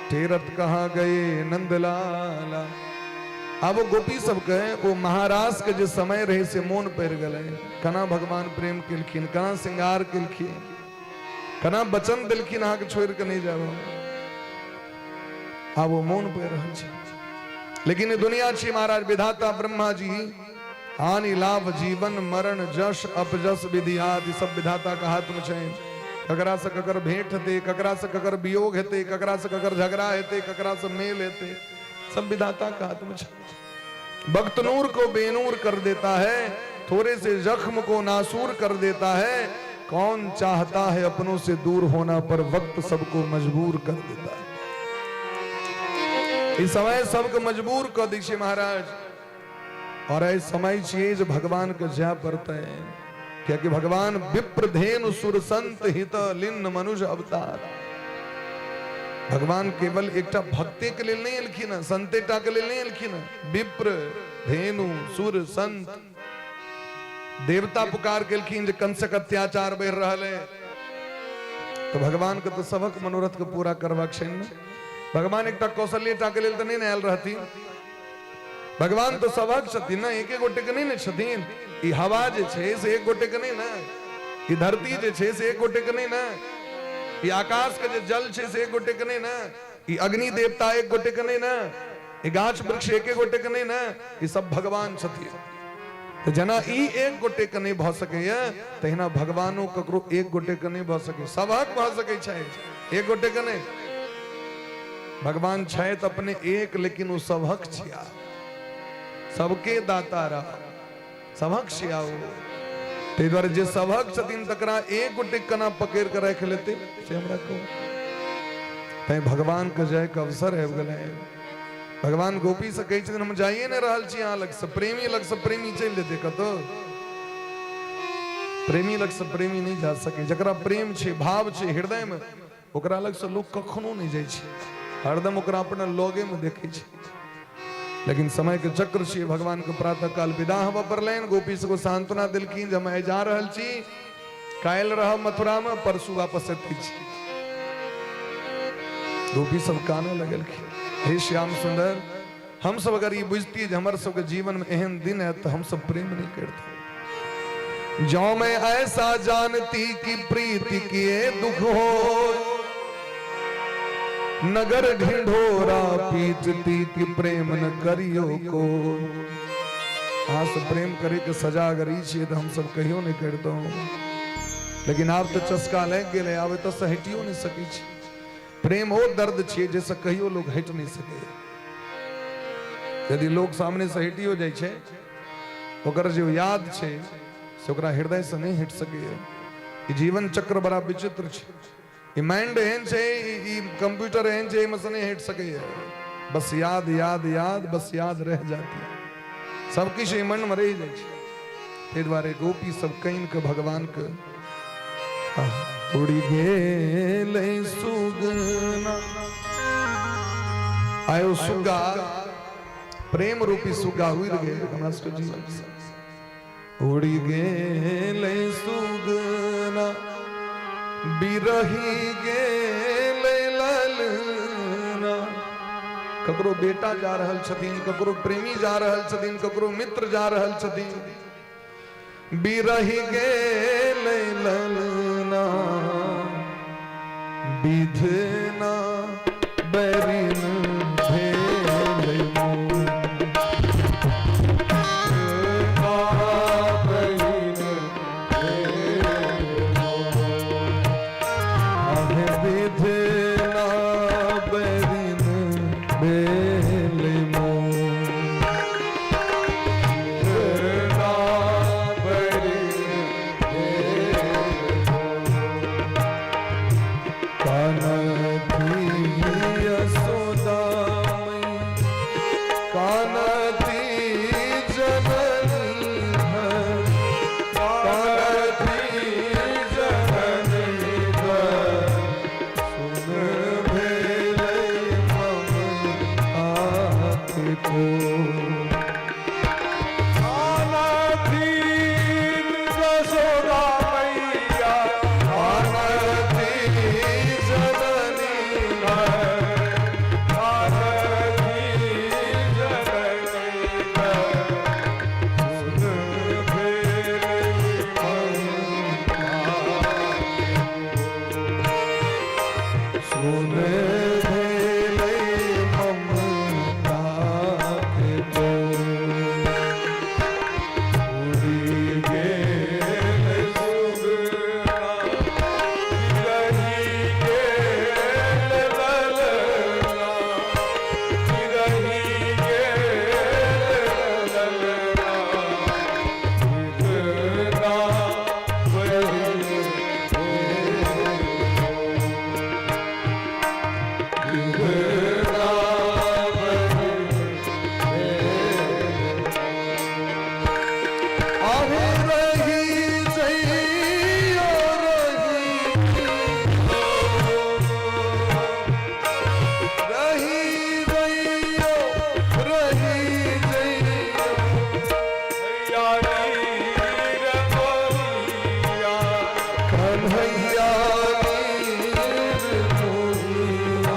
टेरत कहाँ गए नंदलाला। आब ओ गोपी सबके ओ महारास के जे समय रहे से मोन पड़ि गेलै, केना भगवान प्रेम केलखिन, केना श्रृंगार केलखिन, केना वचन देलखिन अहाँके छोड़ि कऽ नहि जायब। आब ओ मोन पड़ि रहल छै। लेकिन ई दुनिया छी महाराज, विधाता ब्रह्मा जी हानि लाभ जीवन मरण जश अपजस विधि आदि सब विधाता के हाथ में छै। ककरा से ककर भेंट हेतै, ककरा से ककर वियोग हेतै, ककरा से ककर झगड़ा हेतै, ककरा से मेल हेतै, सब विधाता के हाथ में छै। वक्त नूर को बेनूर कर देता है, थोड़े से जख्म को नासूर कर देता है। कौन चाहता है अपनों से दूर होना, पर वक्त सबको मजबूर कर देता है। इस समय सबके मजबूर कर दै छै महाराज। और एहि समय छियै जे भगवान के जाय पड़तै, कियाकि भगवान विप्र धेनु सुर संत हित लिन्न मनुज अवतार। भगवान केवल एकटा भक्ते के लेल नहि एलखिन हँ, संते टा के लेल नहि एलखिन हँ, विप्र धेनु सुर संत देवता पुकार केलखिन जे कंसक अत्याचार बढ़ि रहल है, तो भगवान के तो सबक मनोरथ के पूरा करबाक छै ने। भगवान एकटा कौशल्य टा के लेल तऽ नहि ने आयल रहथिन, भगवान तो सबक छथिन ने, एक गोटे के नहि ने छथिन। ई हवा जे छै से एक गोटे के नहि ने, ई धरती जे छै से एक गोटे के नहि ने, ई आकाश के जे जल छै से एक गोटे के नहि ने, ई अग्नि देवता एक गोटे के नहि ने, ई गाछ वृक्ष एक गोटे के नहि ने, ई सब भगवान छथिन। तऽ जेना ई एक गोटे के नहि भऽ सकैया, तहिना भगवानो ककरो एक गोटे के नहि भऽ सकै, सबहक भऽ सकै छै, एक गोटे के नहि। भगवान छथि अपने एक, लेकिन ओ सबहक छिया, सबके दाता रह, सबहक छिया ओ। ताहि दुआरे जे सबहक छथिन तकरा एक गोटे केना पकड़ि कऽ राखि लेतै से हमरा कहू। तैं भगवान के जायके अवसर आबि गेलै। भगवान गोपी से कहै छथिन हम जाइए नहि रहल छी अहाँ लगसँ, प्रेमी लगसँ प्रेमी चलि जेतै कतौ? प्रेमी लगसँ प्रेमी नहि जा सकै। जकरा प्रेम छै, भाव छै हृदयमे, ओकरा लगसँ लोक कखनो नहि जाइ छै, हरदम ओकरा अपना लगेमे देखै छै। लेकिन समय के चक्र छियै, भगवान के प्रातः काल विदा होबऽ पड़लनि। गोपी सबके सांत्वना देलखिन जे हम आइ जा रहल छी, काल्हि रहब मथुरा में, परसू वापस एतै छी। गोपी सब काने लगलखिन, हे श्याम सुंदर, हम सब अगर ई बुझतियै जे हमर सबके जीवन में एहन दिन है तो हम सब प्रेम नहीं करते। जो मैं ऐसा जानती कि प्रीति किए दुख हो, नगर ढिंढोरा पीटती कि प्रेम न करियो को। अहाँ से प्रेम करे के सजा अगर ई छियै तऽ हम सब कहियो नहीं करितहुँ, लेकिन आब तऽ चस्का लागि गेलै, आब एतऽ से हटियो नहीं सकै छी। प्रेम ओ दर्द छियै जाहिसँ कहियो लोग हटि नहीं सकैए। यदि लोग सामने से हटियो जाइ छै, ओकर जे याद छै से ओकरा हृदय से नहीं हटि सकैए। ई जीवन चक्र बड़ा विचित्र छै। ई माइंड एहन छै, ई कंप्यूटर एहन छै, एहिमे से नहि हटि सकैए। बस याद याद याद, बस याद रह जाती है। सब किछु एहि मनमे रहि जाइ छै। ताहि दुआरे गोपी सब कानि कऽ भगवानके उड़ि गेलै सुगना। आयो सुग्गा, प्रेम रूपी सुग्गा उड़ि गेल हमरा सबके जीवन से। उड़ि गेलै सुगना, बिरही गेलै ललना। ककरो बेटा जा रहल छथिन, ककरो प्रेमी जा रहल छथिन, ककरो मित्र जा रहल छथिन। बिरही गेलै ललना, विधना बैरिन भेलै मोर। आहे विधना बैरिन भेलै मोर। कानथी यशोदा कानथी जननी है, कानथी जननी है, सुन भेलै मम आके को। कानथी जननी है, सुन भेलै ममता के तोर। उड़ि गेल सुगना, बिरही गेल ललना, बिरही गेल ललना, विधना बैरिन। आहे रही जइयो रही, रही जइयो रही जइयो, कन्हैया नीर मोहिया,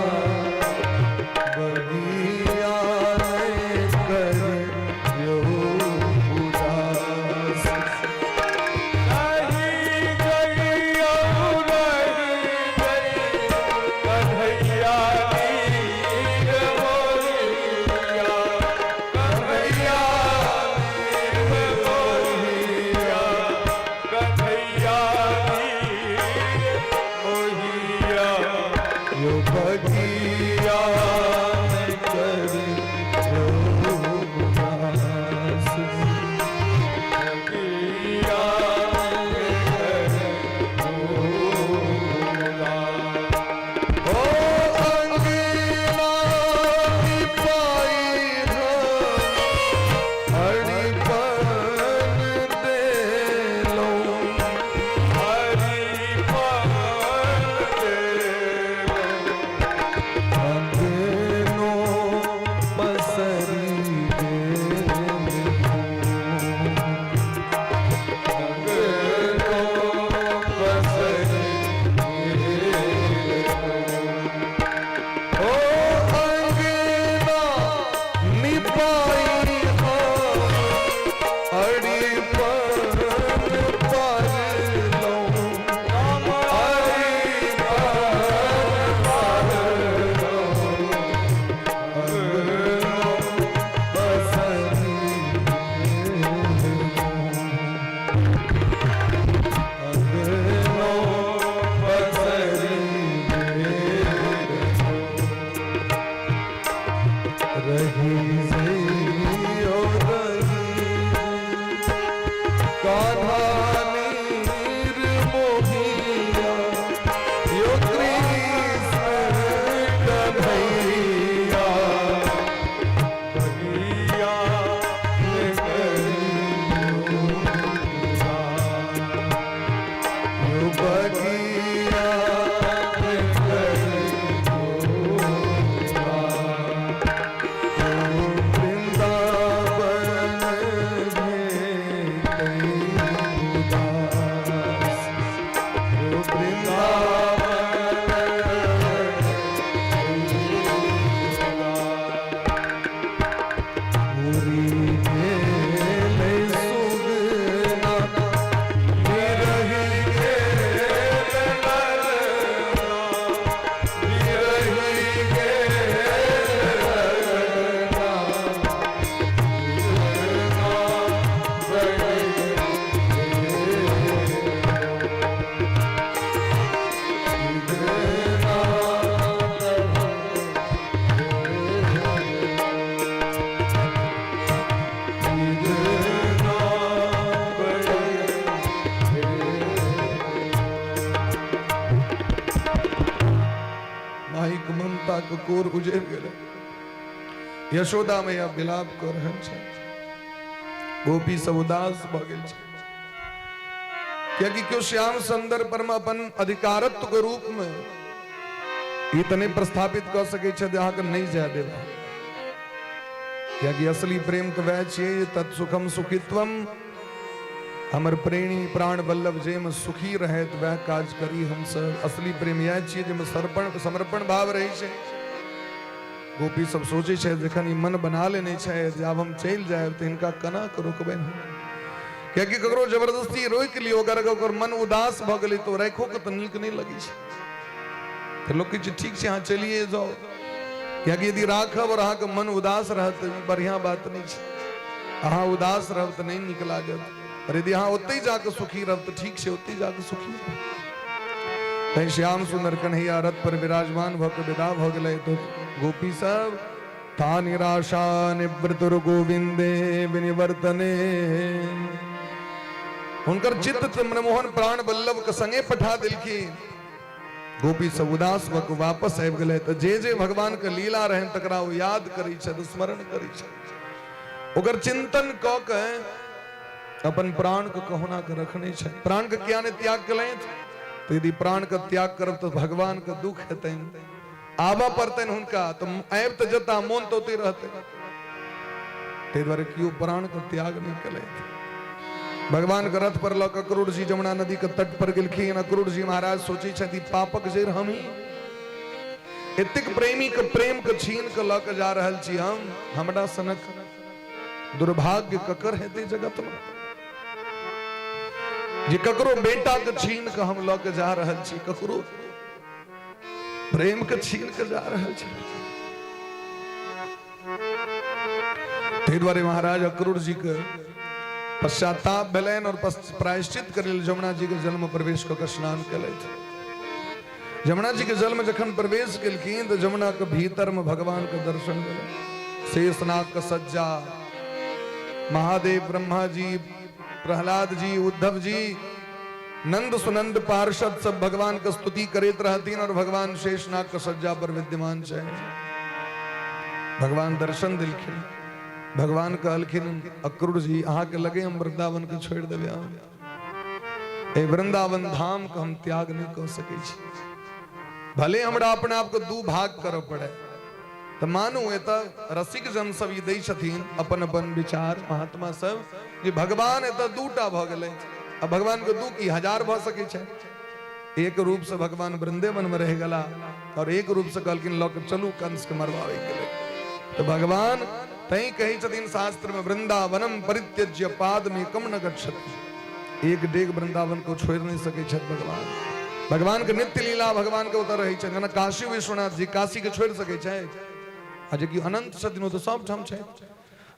बगिया में करियो उदास। यो बगिया में करियो उदास। ओ अंगना पाई हरिपन देलो, अंगना माइक ममता के कोर उजड़ गेलै। यशोदा मैया विलाप कऽ रहल छै, गोपी सब उदास भऽ गेल छै, कियाकि केओ श्याम सुंदर पर मे अपन अधिकारत्व के रूप में ई तऽ नहि प्रस्थापित कऽ सकै छै जे अहाँके नहि जाय देब, कियाकि असली प्रेम तऽ वएह छियै जे तत्सुखम सुखित्वम, हमर प्रेणी प्राण वल्लभ जाहिमे सुखी रहत वएह काज करी हमसब। असली प्रेम इएह छियै जाहिमे समर्पण भाव रहै छै। गोपी सब सोचै छै जखन ई मन बना लेने छै जे आब हम चलि जायब तऽ हिनका केना कऽ रोकबनि हम, कियाकि ककरो जबरदस्ती रोकि लियौ, अगर ओकर मन उदास भऽ गेलै तऽ राखो के तऽ नीक नहि लगै छै। तऽ लोक कहै छै ठीक छै अहाँ चलिए जाउ, कियाकि यदि राखब और अहाँके मन उदास रहत तऽ ई बढ़िआँ बात नहि छै। अहाँ उदास रहब तऽ नहि नीक लागत, और यदि अहाँ ओतहि जाकऽ सुखी रहब तऽ ठीक छै, ओतहि जाकऽ सुखी रहब। तैं श्याम सुंदर कन्हैया रथ पर विराजमान भऽ कऽ विदा भऽ गेलै। तो गोपी सब ता निराशा निवृतुर गोविंदे विनिवर्तने, हुनकर चित्त तऽ मनमोहन प्राण वल्लभ के संगे पठा देलखिन। गोपी सब उदास भऽ कऽ वापस आबि गेलै। तऽ जे जे भगवान के लीला रहनि तकरा ओ याद करै छथि, स्मरण करै छथि, ओकर चिंतन कऽ के अपन प्राण के कहुना के रखने छै। प्राण के किया नहि त्याग केलथि? तऽ यदि प्राण के त्याग करब तऽ भगवान के दुख हेतनि, आबऽ पड़तनि हुनका, तऽ आबि तऽ जेता, मोन तऽ ओतहि रहतै। ताहि दुआरे केओ प्राण के त्याग नहि केलथि। भगवान के रथ पर लऽ कऽ अक्रूर जी जमुना नदी के तट पर गेलखिन। अक्रूर जी महाराज सोचै छथि पापक जड़ि हम ही एतेक प्रेमी के प्रेम के छीन के लऽ के जा रहल छी हम, हमरा सनक दुर्भाग्य ककर हेतै जगत में जे ककरो बेटा के छीन के हम लऽ के जा रहल छी, ककरो प्रेम के छीन के जा रहल छी। ताहि दुआरे महाराज अक्रूर जी के पश्चाताप भेलनि और प्रायश्चित करै लेल जमुना जी के जल में प्रवेश कऽ के स्नान केलथि। जमुना जी के जल में जखन प्रवेश केलखिन तऽ जमुना के भीतर में भगवान के दर्शन भेलनि। शेषनाग के सज्जा, महादेव, ब्रह्मा जी, प्रहलाद जी, उद्धव जी, नंद सुनंद पार्षद सब भगवान के स्तुति करैत रहथिन और भगवान शेषनाग के सज्जा पर विद्यमान छै। भगवान दर्शन दिलखिन। भगवान कहलखिन अक्रूर जी अहाँ के लगे हम वृंदावन के छोड़ देबै, हम ए वृंदावन धाम के हम त्याग नहीं कर सकै छी, भले हमरा अपना आप के दू भाग करऽ पड़े। तऽ मानू एतऽ रसिक जन सब ई दै छथिन अपन अपन विचार, महात्मा सब, जे भगवान एतऽ दूटा भऽ गेलै। आ भगवान के दू की हजार भऽ सकै छै। एक रूप से भगवान वृंदावन में रह गेला और एक रूप से कहलखिन लऽ के चलू कंस के मरवावे के लेल। तऽ भगवान तैं कहै छथिन शास्त्र में वृंदावनम परित्यज्य पाद में कम न गच्छति, एक डेग वृंदावन को छोड़ नहीं सकै छथि भगवान। भगवान के नित्य लीला भगवान के ओतऽ रहै छनि। जेना काशी विश्वनाथ जी काशी के छोड़ि सकै छै, आ जे कि अनंत छथिन ओ तऽ सब ठाम छथि,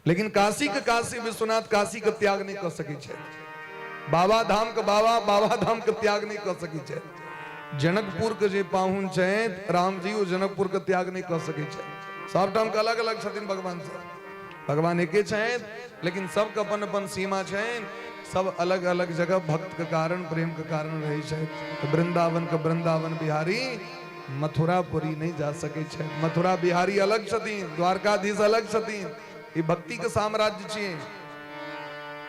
लेकिन काशी के काशी विश्वनाथ काशी के त्याग नहीं कऽ सकै छथि। बाबा धाम के बाबा बाबा धाम के त्याग नहीं कऽ सकै छथि। जनकपुर के जे पाहुन छथि राम जी, ओ जनकपुर के त्याग नहीं कऽ सकै छथि। सब ठाम के अलग अलग छथिन भगवान सब, भगवान एके छथि, लेकिन सबके अपन अपन सीमा छनि, सब अलग अलग जगह भक्त के कारण प्रेम के कारण रहै छथि। तऽ वृंदावन के वृंदावन बिहारी मथुरापुरी नहीं जा सकै छथि। मथुरा बिहारी अलग छथिन, द्वारकाधीश अलग छथिन, ई भक्ति के साम्राज्य छियै।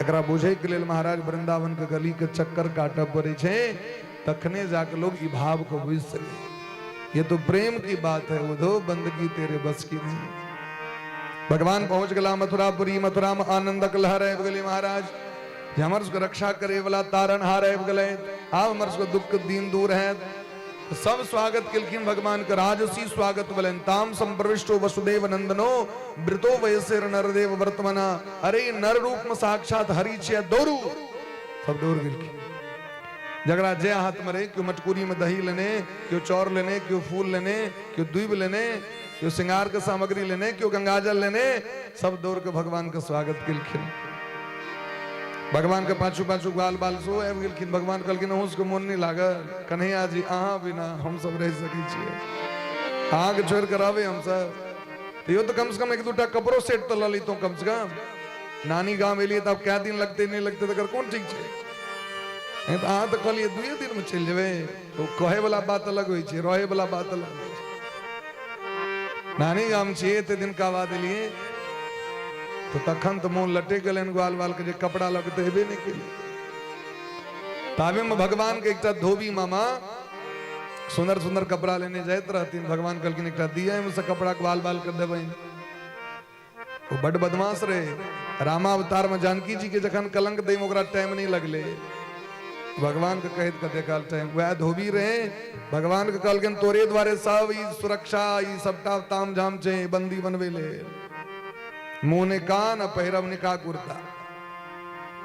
एकरा बुझै के लेल महाराज वृंदावन के गली के चक्कर काटऽ पड़ै छै, तखने जाके लोग ई भाव को बुझि सके। ये तो प्रेम की बात है उधो, बंदगी तेरे बस की नहीं। भगवान पहुंच गला मथुरापुरी, मथुरा में आनंदक लहर आबि गेलै महाराज, जे हमर सबके रक्षा करे वाला तारणहार आबि गेलै, आब हमर सबके दुख दिन दूर हैत। सब स्वागत केलखिन भगवान के, राजसी स्वागत भेलनि। ताम संप्रविष्टो वसुदेव नंदनो वृतो वयसेर नरदेव वर्तमना। अरे नर रूप में साक्षात हरि छियै, दौड़ू। सब दौड़ गेलखिन। जकरा जे हाथ में रहे, केओ मटकुरी में दही लेने, केओ चाउर लेने, केओ फूल लेने, केओ दूब लेने, केओ श्रृंगार के सामग्री लेने, केओ गंगाजल लेने, सब दौड़ के भगवान के स्वागत केलखिन। भगवान के पाछू पाछू ग्वाल बाल सेहो आबि गेलखिन। भगवान कहलखिन अहूँ सबके मोन नहि लागल? कन्हैया जी अहाँ बिना हम सब रहि सकै छियै? अहाँके छोड़ि कऽ रहबै हमसब? तैयो तऽ कम से कम एक दूटा कपड़ो सेट तऽ लऽ लैतहुँ कम से कम। नानी गाम एलियै तऽ आब कए दिन लगतै नहि लगतै तकर कोन ठीक छै? नहि तऽ अहाँ तऽ कहलियै दुइए दिनमे चलि जेबै। तऽ कहै वला बात अलग होइ छै, रहै वला बात अलग होइ छै। नानी गाम छियै, एते दिनका बाद एलियै तऽ तखन तऽ मोन लटकि गेलनि ग्वाल बाल के जे कपड़ा लऽ कऽ तऽ एबे नहि केलै। ताबेमे भगवान के एकटा धोबी मामा सुंदर सुंदर कपड़ा लेने जाइत रहथिन। भगवान कहलखिन एकटा दिया एहिमे से कपड़ा ग्वाल बाल के देबनि। ओ बड बदमाश रहे। रामावतार में जानकी जी के जखन कलंक दै में ओकरा टाइम नहीं लगले। भगवान के कहत कते काल टाइम वह धोबी रहे। भगवान के कहलखिन तोरे द्वारे सब ई सुरक्षा ई सबटा ताम झाम छै, बंदी बनबे ले मुंह ने कान आ पहिरब ने का कुर्ता,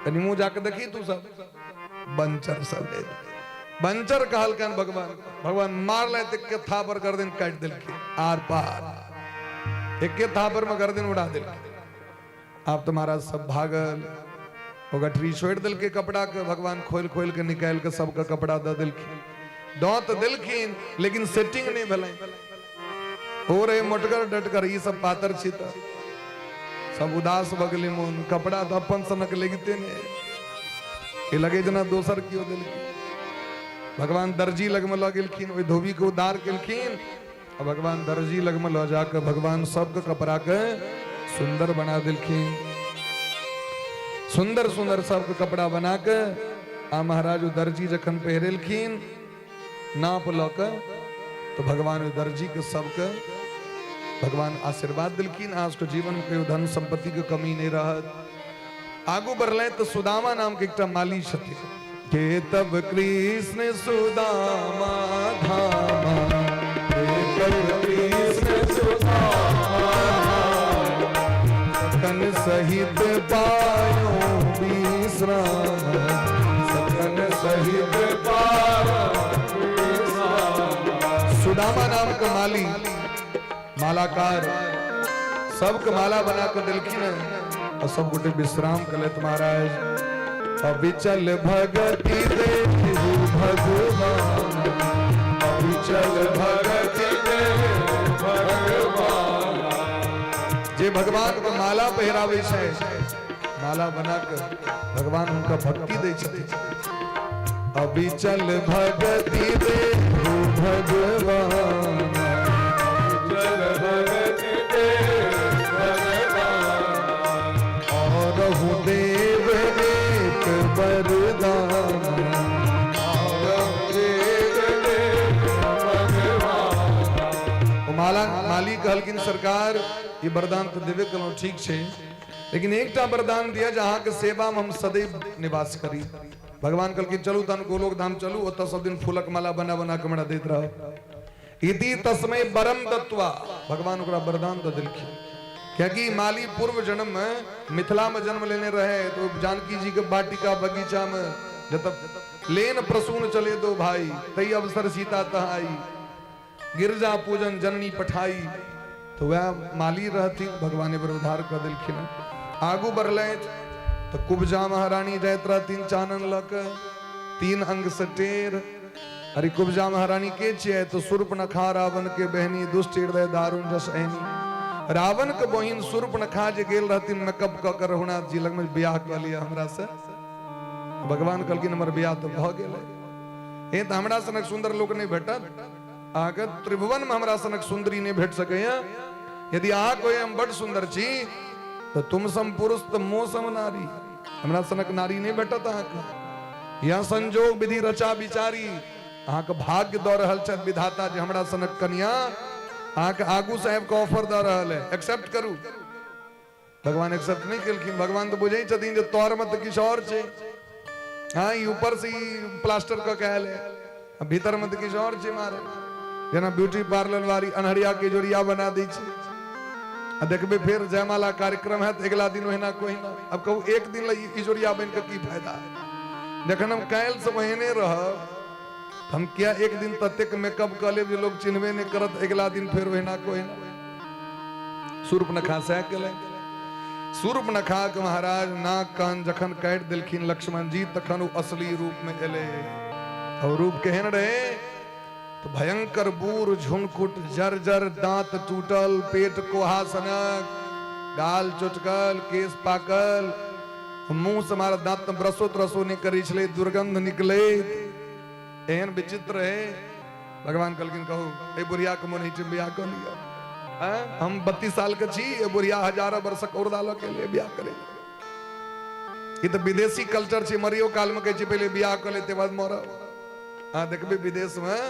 कनि मुंह जाके देखी तू सब बंचर सब ले बंचर कहलकन भगवान। भगवान मारले त के थापर गर्दन काटि देलखिन आर पार, एके थापर में गर्दन उड़ा देलखिन। आब तो महाराज सब भागल, ओ गठरी छोड़ि देलकै कपड़ा के, भगवान खोलि खोलि के निकालि के सबके कपड़ा दऽ देलखिन। दऽ तऽ देलखिन लेकिन सेटिंग नहि भेलै। ओ रहे मोटगर डटगर, ई सब पातर छी तऽ सब उदास भऽ गेलै मोन। कपड़ा तऽ अपन सनक लगिते नहि, ई लगे जेना दोसर केओ देलखिन। भगवान दर्जी लगमे लऽ गेलखिन, ओहि धोबी के उद्धार केलखिन आ भगवान दर्जी लगमे लऽ जाकऽ भगवान सबके कपड़ा के सुंदर बना देलखिन। सुंदर सुंदर सबके कपड़ा बना के आ महाराज ओ दर्जी जखन पहिरेलखिन नाप लऽ के तो भगवान ओहि दर्जी के सबके भगवान आशीर्वाद देलखिन, अहाँ सबके जीवन में कहियो धन संपत्ति के कमी नहीं रहत। आगू बढ़ले तो सुदामा नाम के एकटा माली छथिन। के तब कृष्ण सुदामा धामा, के तब कृष्ण सुदामा कन सहित पायो विश्राम, सकन सहित पायो विश्राम। सुदामा नाम के माली मालाकार सबके माला बना के देलखिन और सब गोटे विश्राम कलत महाराज। अबिचल भगति देहु भगवान, अबिचल भगति देहु भगवान। जे भगवान के माला पहिरावे छै, माला बना के भगवान हुनका भक्ति दै छथिन। अबिचल भगति देहु भगवान, अबिचल भगति देहु भगवान। और देव एक वरदान, और देव एक भगवान। ओ माला माली कहलखिन सरकार ई वरदान तऽ देबे केलहुँ, ठीक छै, लेकिन एकटा वरदान दिया जे अहाँके सेवा में हम सदैव निवास करी। भगवान कहलखिन चलू तहन गोलोक धाम चलू, ओतऽ सब दिन फूलक माला बना बना के हमरा दैत रहब। इति तस्मै वरम दत्वा, भगवान ओकरा वरदान दऽ देलखिन। कियाकि माली पूर्व जन्म में मिथिला में जन्म लेने रहे तो जानकी जी के वाटिका बगीचा में जतऽ लेन प्रसून चले दो भाई, तई अवसर सीता तह आई, गिरजा पूजन जननी पठाई, तो वह माली रहथिन, भगवान एहि बेर उद्धार कऽ देलखिन। आगू बढ़लथि तऽ कुब्जा महारानी जाइत रहथिन चानन लऽ कऽ, तीन अंग से टेढ़। अरे कुब्जा महारानी के छियै? तो शूर्पणखा रावण के बहनी, दुष्ट हृदय दारुण जस एहनी। रावण के बहिन शूर्पणखा जे गेल रहथिन मेकअप कऽ के रघुनाथ जी लगमे बियाह कऽ लिअ हमरा से। भगवान कहलखिन हमर बियाह तऽ भऽ गेलै, हे तऽ हमरा सनक सुन्दर लोक नहि भेटत अहाँके, त्रिभुवन में हमरा सनक सुंदरी नहीं भेट सकैया। यदि अहाँ कोई हम बड सुंदर छी तो तुम सम पुरुष तो मोह सम नारी, हमरा सनक नारी नहीं भेटत अहाँके। यह संजोग विधि रचा बिचारी, अहाँके भाग्य दऽ रहल छथि विधाता जे हमरा सनक कनिया अहाँके आगू साहेब के ऑफर दऽ रहल है, एक्सेप्ट करू। भगवान एक्सेप्ट नहीं केलखिन। भगवान तो बुझै छथिन जे तोर में तऽ किछु और छै, हाँ ई ऊपर से ई प्लास्टर कऽ के आयल है, भीतर में तऽ किछु और छै। मारे जेना ब्यूटी पार्लर वाली अन्हरिया के जोड़िया बना दै छै, आ देखबै फेर जयमाला कार्यक्रम है अगला दिन ओहिना कोहिना। अब कहू एक दिन ला इजोरिया बनि कऽ की फायदा, जखन हम काल्हि से ओहने रहब हम किया एक दिन ततेक मेकअप कऽ लेब जे लोग चिन्हबे नहि करत, अगला दिन फेर ओहिना कोहिना। शूर्पणखा सएह केलनि। शूर्पणखा के महाराज नाक कान जखन काटि देलखिन लक्ष्मण जी तखन ओ असली रूप में एलै। और रूप केहन रहे तो भयंकर बूढ़, झुनकुट, जर्जर, दांत टूटल, पेट कोहा सनक, गाल चोटकल, केस पाकल, मुंह से मारा दांत ब्रशो त्रसो नहीं करी छलै, दुर्गंध निकले, एहन विचित्र रहे। भगवान कहलखिन कहू एहि बुढ़िया के मोन होइ छै बियाह कऽ लिअ। आँय, हम 32 साल के छी, ए बुढ़िया हजारो वर्षक औरदा लऽ के एलै बियाह करे। ई तऽ विदेशी कल्चर छै, मरियो काल में कहै छै पहिले बियाह कऽ ले, तकर बाद मरब। अहाँ देखबै विदेश में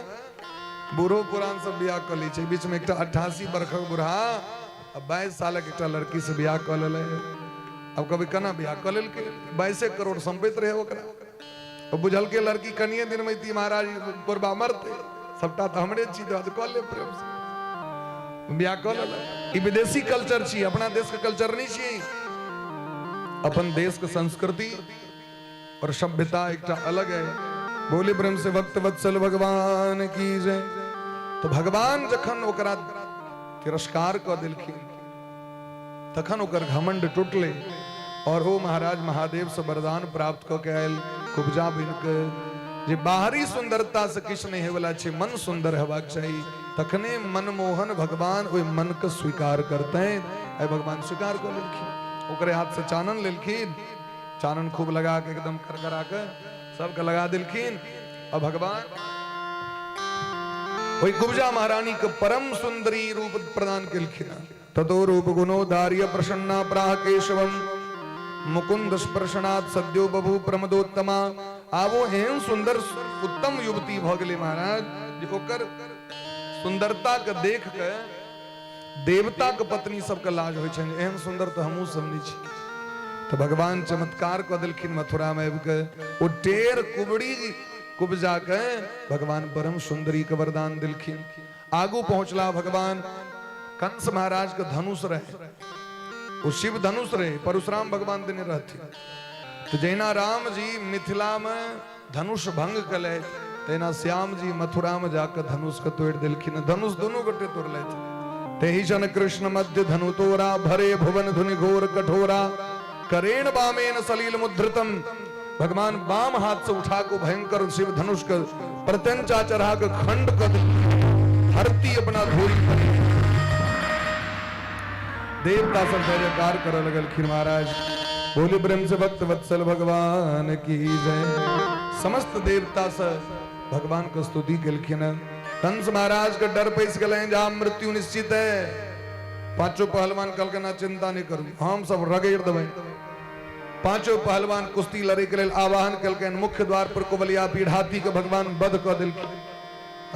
बूढ़ो पुरान सब बियाह कऽ लै छै। बीच में एकटा 88 बरखक बूढ़ा आ 22 सालक एकटा लड़की से बियाह कऽ लेलै। अब कभी केना बियाह कऽ लेलकै, 22 करोड़ सम्पति रहै ओकरा। ओ बुझलकै लड़की कनिये दिन में ती महाराज बुढ़बा मरतै, सबटा तऽ हमरे छी, तऽ कऽ ले प्रेम से बियाह कऽ लेलक। ई विदेशी कल्चर छी, अपना देश के कल्चर नहीं छी। अपन देश के संस्कृति और सभ्यता एकटा अलग है। बोले ब्रह्म से भक्त वत्सल भगवान की जय। तो भगवान जखन ओकरा तिरस्कार कऽ देलखिन तखन ओकर घमंड टूटले और ओ महाराज महादेव से वरदान प्राप्त कऽ के आयल कुब्जा बनि के, जे बाहरी सुंदरता से किछु नहि होयवला छै, मन सुंदर हेबाक चाही, तखने मनमोहन भगवान ओहि मन के स्वीकार करतनि। आइ भगवान स्वीकार कऽ लेलखिन, ओकरे हाथ से चानन लेलखिन, चानन खूब लगा के एकदम करकरा के सबके लगा देलखिन और भगवान ओहि कुब्जा महारानी के परम सुंदरी रूप प्रदान केलखिन। ततो रूप गुणोदार्य प्रसन्ना प्राह केशवम मुकुंद स्पर्शनात् सद्यो बभू प्रमदोत्तमा। आबो एहन सुंदर उत्तम युवती भऽ गेलै महाराज जे ओकर सुंदरता के देख के देवता के पत्नी सबके लाज होइ छनि, एहन सुंदर तऽ हमहूँ सब नहि छी। तऽ भगवान चमत्कार कऽ देलखिन मथुरा में आबि के ओ टेर कुबड़ी कुब्जा के भगवान परम सुंदरी के वरदान देलखिन। आगू पहुंचला भगवान, कंस महाराज के धनुष रहे, ओ शिव धनुष रहे, परशुराम भगवान देने रहथिन। तो जहिना राम जी मिथिला में धनुष भंग कले तहिना श्याम जी मथुरा में जाकर धनुष के तोड़ देलखिन। धनुष दोनों गोटे तोड़लथि। तेहि जन कृष्ण मध्य धनु तोरा भरे भुवन धुनि घोर कठोरा करेण बामेन सलील मुद्रितम। भगवान बाम हाथ से उठा को भयंकर शिव धनुष के प्रत्यंचा चढ़ा के खंड कर धरती अपना धोरी पर देवता सब जय जयकार करे लगलखिन महाराज। बोले प्रेम से भक्त वत्सल भगवान की जय। समस्त देवता से भगवान के स्तुति केलखिन। कंस महाराज के डर पैस गेलनि जे मृत्यु निश्चित है। पांचों पहलवान कहलखिन ना चिंता नहीं करू, हम सब रगड़ देबै। पांचों पहलवान कुश्ती लड़े के लेल आवाहन केलकनि। मुख्य द्वार पर कुबलिया पीढ़ हाथी के भगवान वध कऽ देलखिन।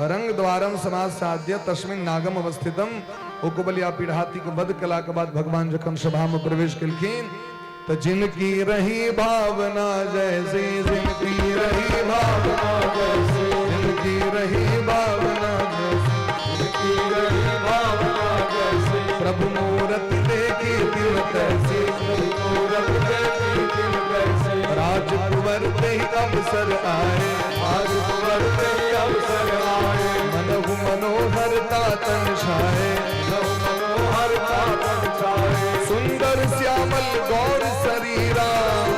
रंग द्वारम समाज साध्य तस्मिन नागम अवस्थितम। ओ कुबलिया पीढ़ हाथी के वध कला के बाद भगवान जखन सभा में प्रवेश केलखिन तो जिनकी रही भावना जैसे, जिनकी रही भावना जैसे, जिनकी रही भावना जैसे, जिनकी रही भावना जैसे, प्रभु मूरत देखी तिन तैसे, प्रभु मूरत देखी तिन तैसे, राजकुंवर ते अवसर आए, राजकुंवर ते अवसर आए, मनहु मनोहर तातन छाए, मनहु मनोहर तातन छाए, सुंदर श्यामल गौर शरीरा,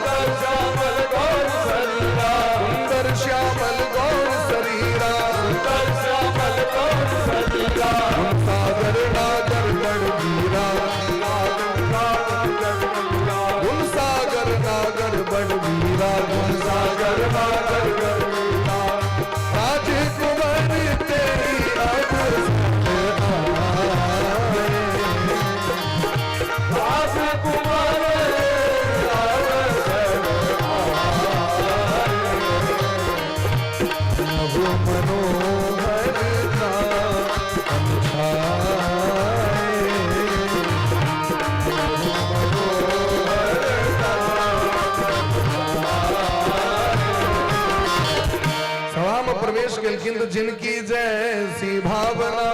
सुंदर श्यामल गौर शरीरा, सुंदर श्यामल गौर शरीरा, सुंदर श्यामल गौर शरीरा, गुण सागर नागर गण वीरा, गुण सागर नागर बड़ वीरा, गुण सागर नागर गण वीरा, राजकुंवर तेरी अवसर आए, राजकुमार प्रभु मनोहर सभा में प्रवेश केलखिन तो जिनकी जैसी भावना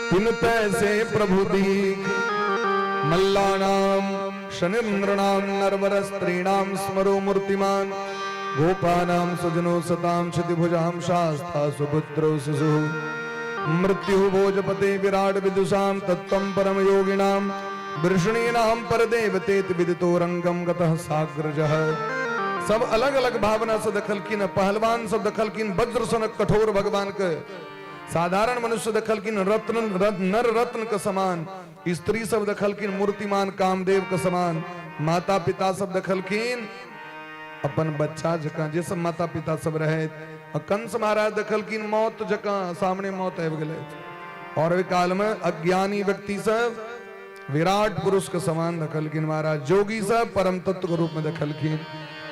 तिन तैसे प्रभु दीख, मल्लानाम शनिन्द्रणाम नरवर स्त्रीणाम स्मरो मूर्तिमान, गोपानाम सुजनो सताम क्षितिभुजाम शास्ता सुपुत्रो शिशु, मृत्यु भोजपते विराट विदुषाम तत्त्वं परम योगिनाम, वृषणीनाम परदेवतेति विदितो रंगम गतः साग्रजः। सब अलग अलग भावना से दखलखिन। पहलवान सब दखलखिन वज्र सनक कठोर भगवान के, साधारण मनुष्य दखलखिन रत्न नर रत्न के समान, स्त्री सब दखलखिन मूर्तिमान कामदेव के समान, माता पिता सब दखलखिन अपन बच्चा जकाँ, जे सब माता पिता सब रहे। कंस महाराज दखलखिन मौत जकाँ, सामने मौत आबि गेलै। और ओहि काल में अज्ञानी व्यक्ति सब विराट पुरुष के समान देखलखिन महाराज, जोगी सब परम तत्व के रूप में देखलखिन।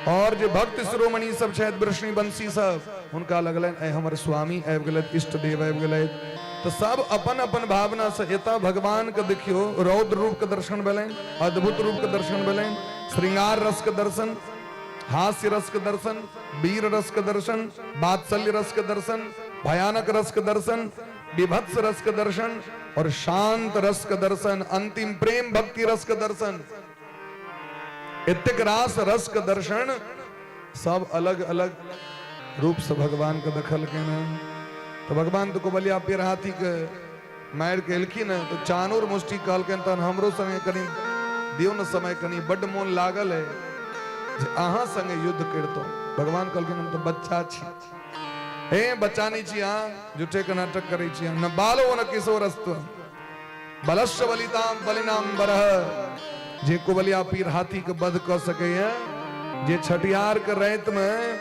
और जे भक्त शिरोमणि सब छथि, वृष्णि वंशी सब, हुनका लगलनि आइ हमर स्वामी आबि गेलथि, इष्ट देव आबि गेलथि। तो सब अपन अपन भावना से एतऽ भगवान के देखियो रौद्र रूप के दर्शन भेलनि, अद्भुत रूप के दर्शन भेलनि, श्रृंगार रस के दर्शन, हास्य रस के दर्शन, वीर रस के दर्शन, वात्सल्य रस के दर्शन, भयानक रस के दर्शन, विभत्स रस के दर्शन और शांत रस के दर्शन, अंतिम प्रेम भक्ति रस के दर्शन। एतेक रास रस के दर्शन सब अलग अलग रूप से भगवान के देखलखिन हन। तो भगवान तो कुबलिया पेड़ हाथी के मारि के एलखिन हन, तो चानूर मुष्टि कहलखिन तहन हमरो संगे कनी दियौ न समय, कनी बड्ड मोन लागल है जे अहाँ संगे युद्ध करितहुँ। भगवान कहलखिन हम तो बच्चा छी। हे बच्चा नहीं छी अहाँ, झूठे के नाटक करै छी। न बालो न किशोरस्तु बलस्य बलिताम बलिनाम बरह। जे कुबलिया पीर हाथी के वध कऽ सकैया, जे छठिहार के राति में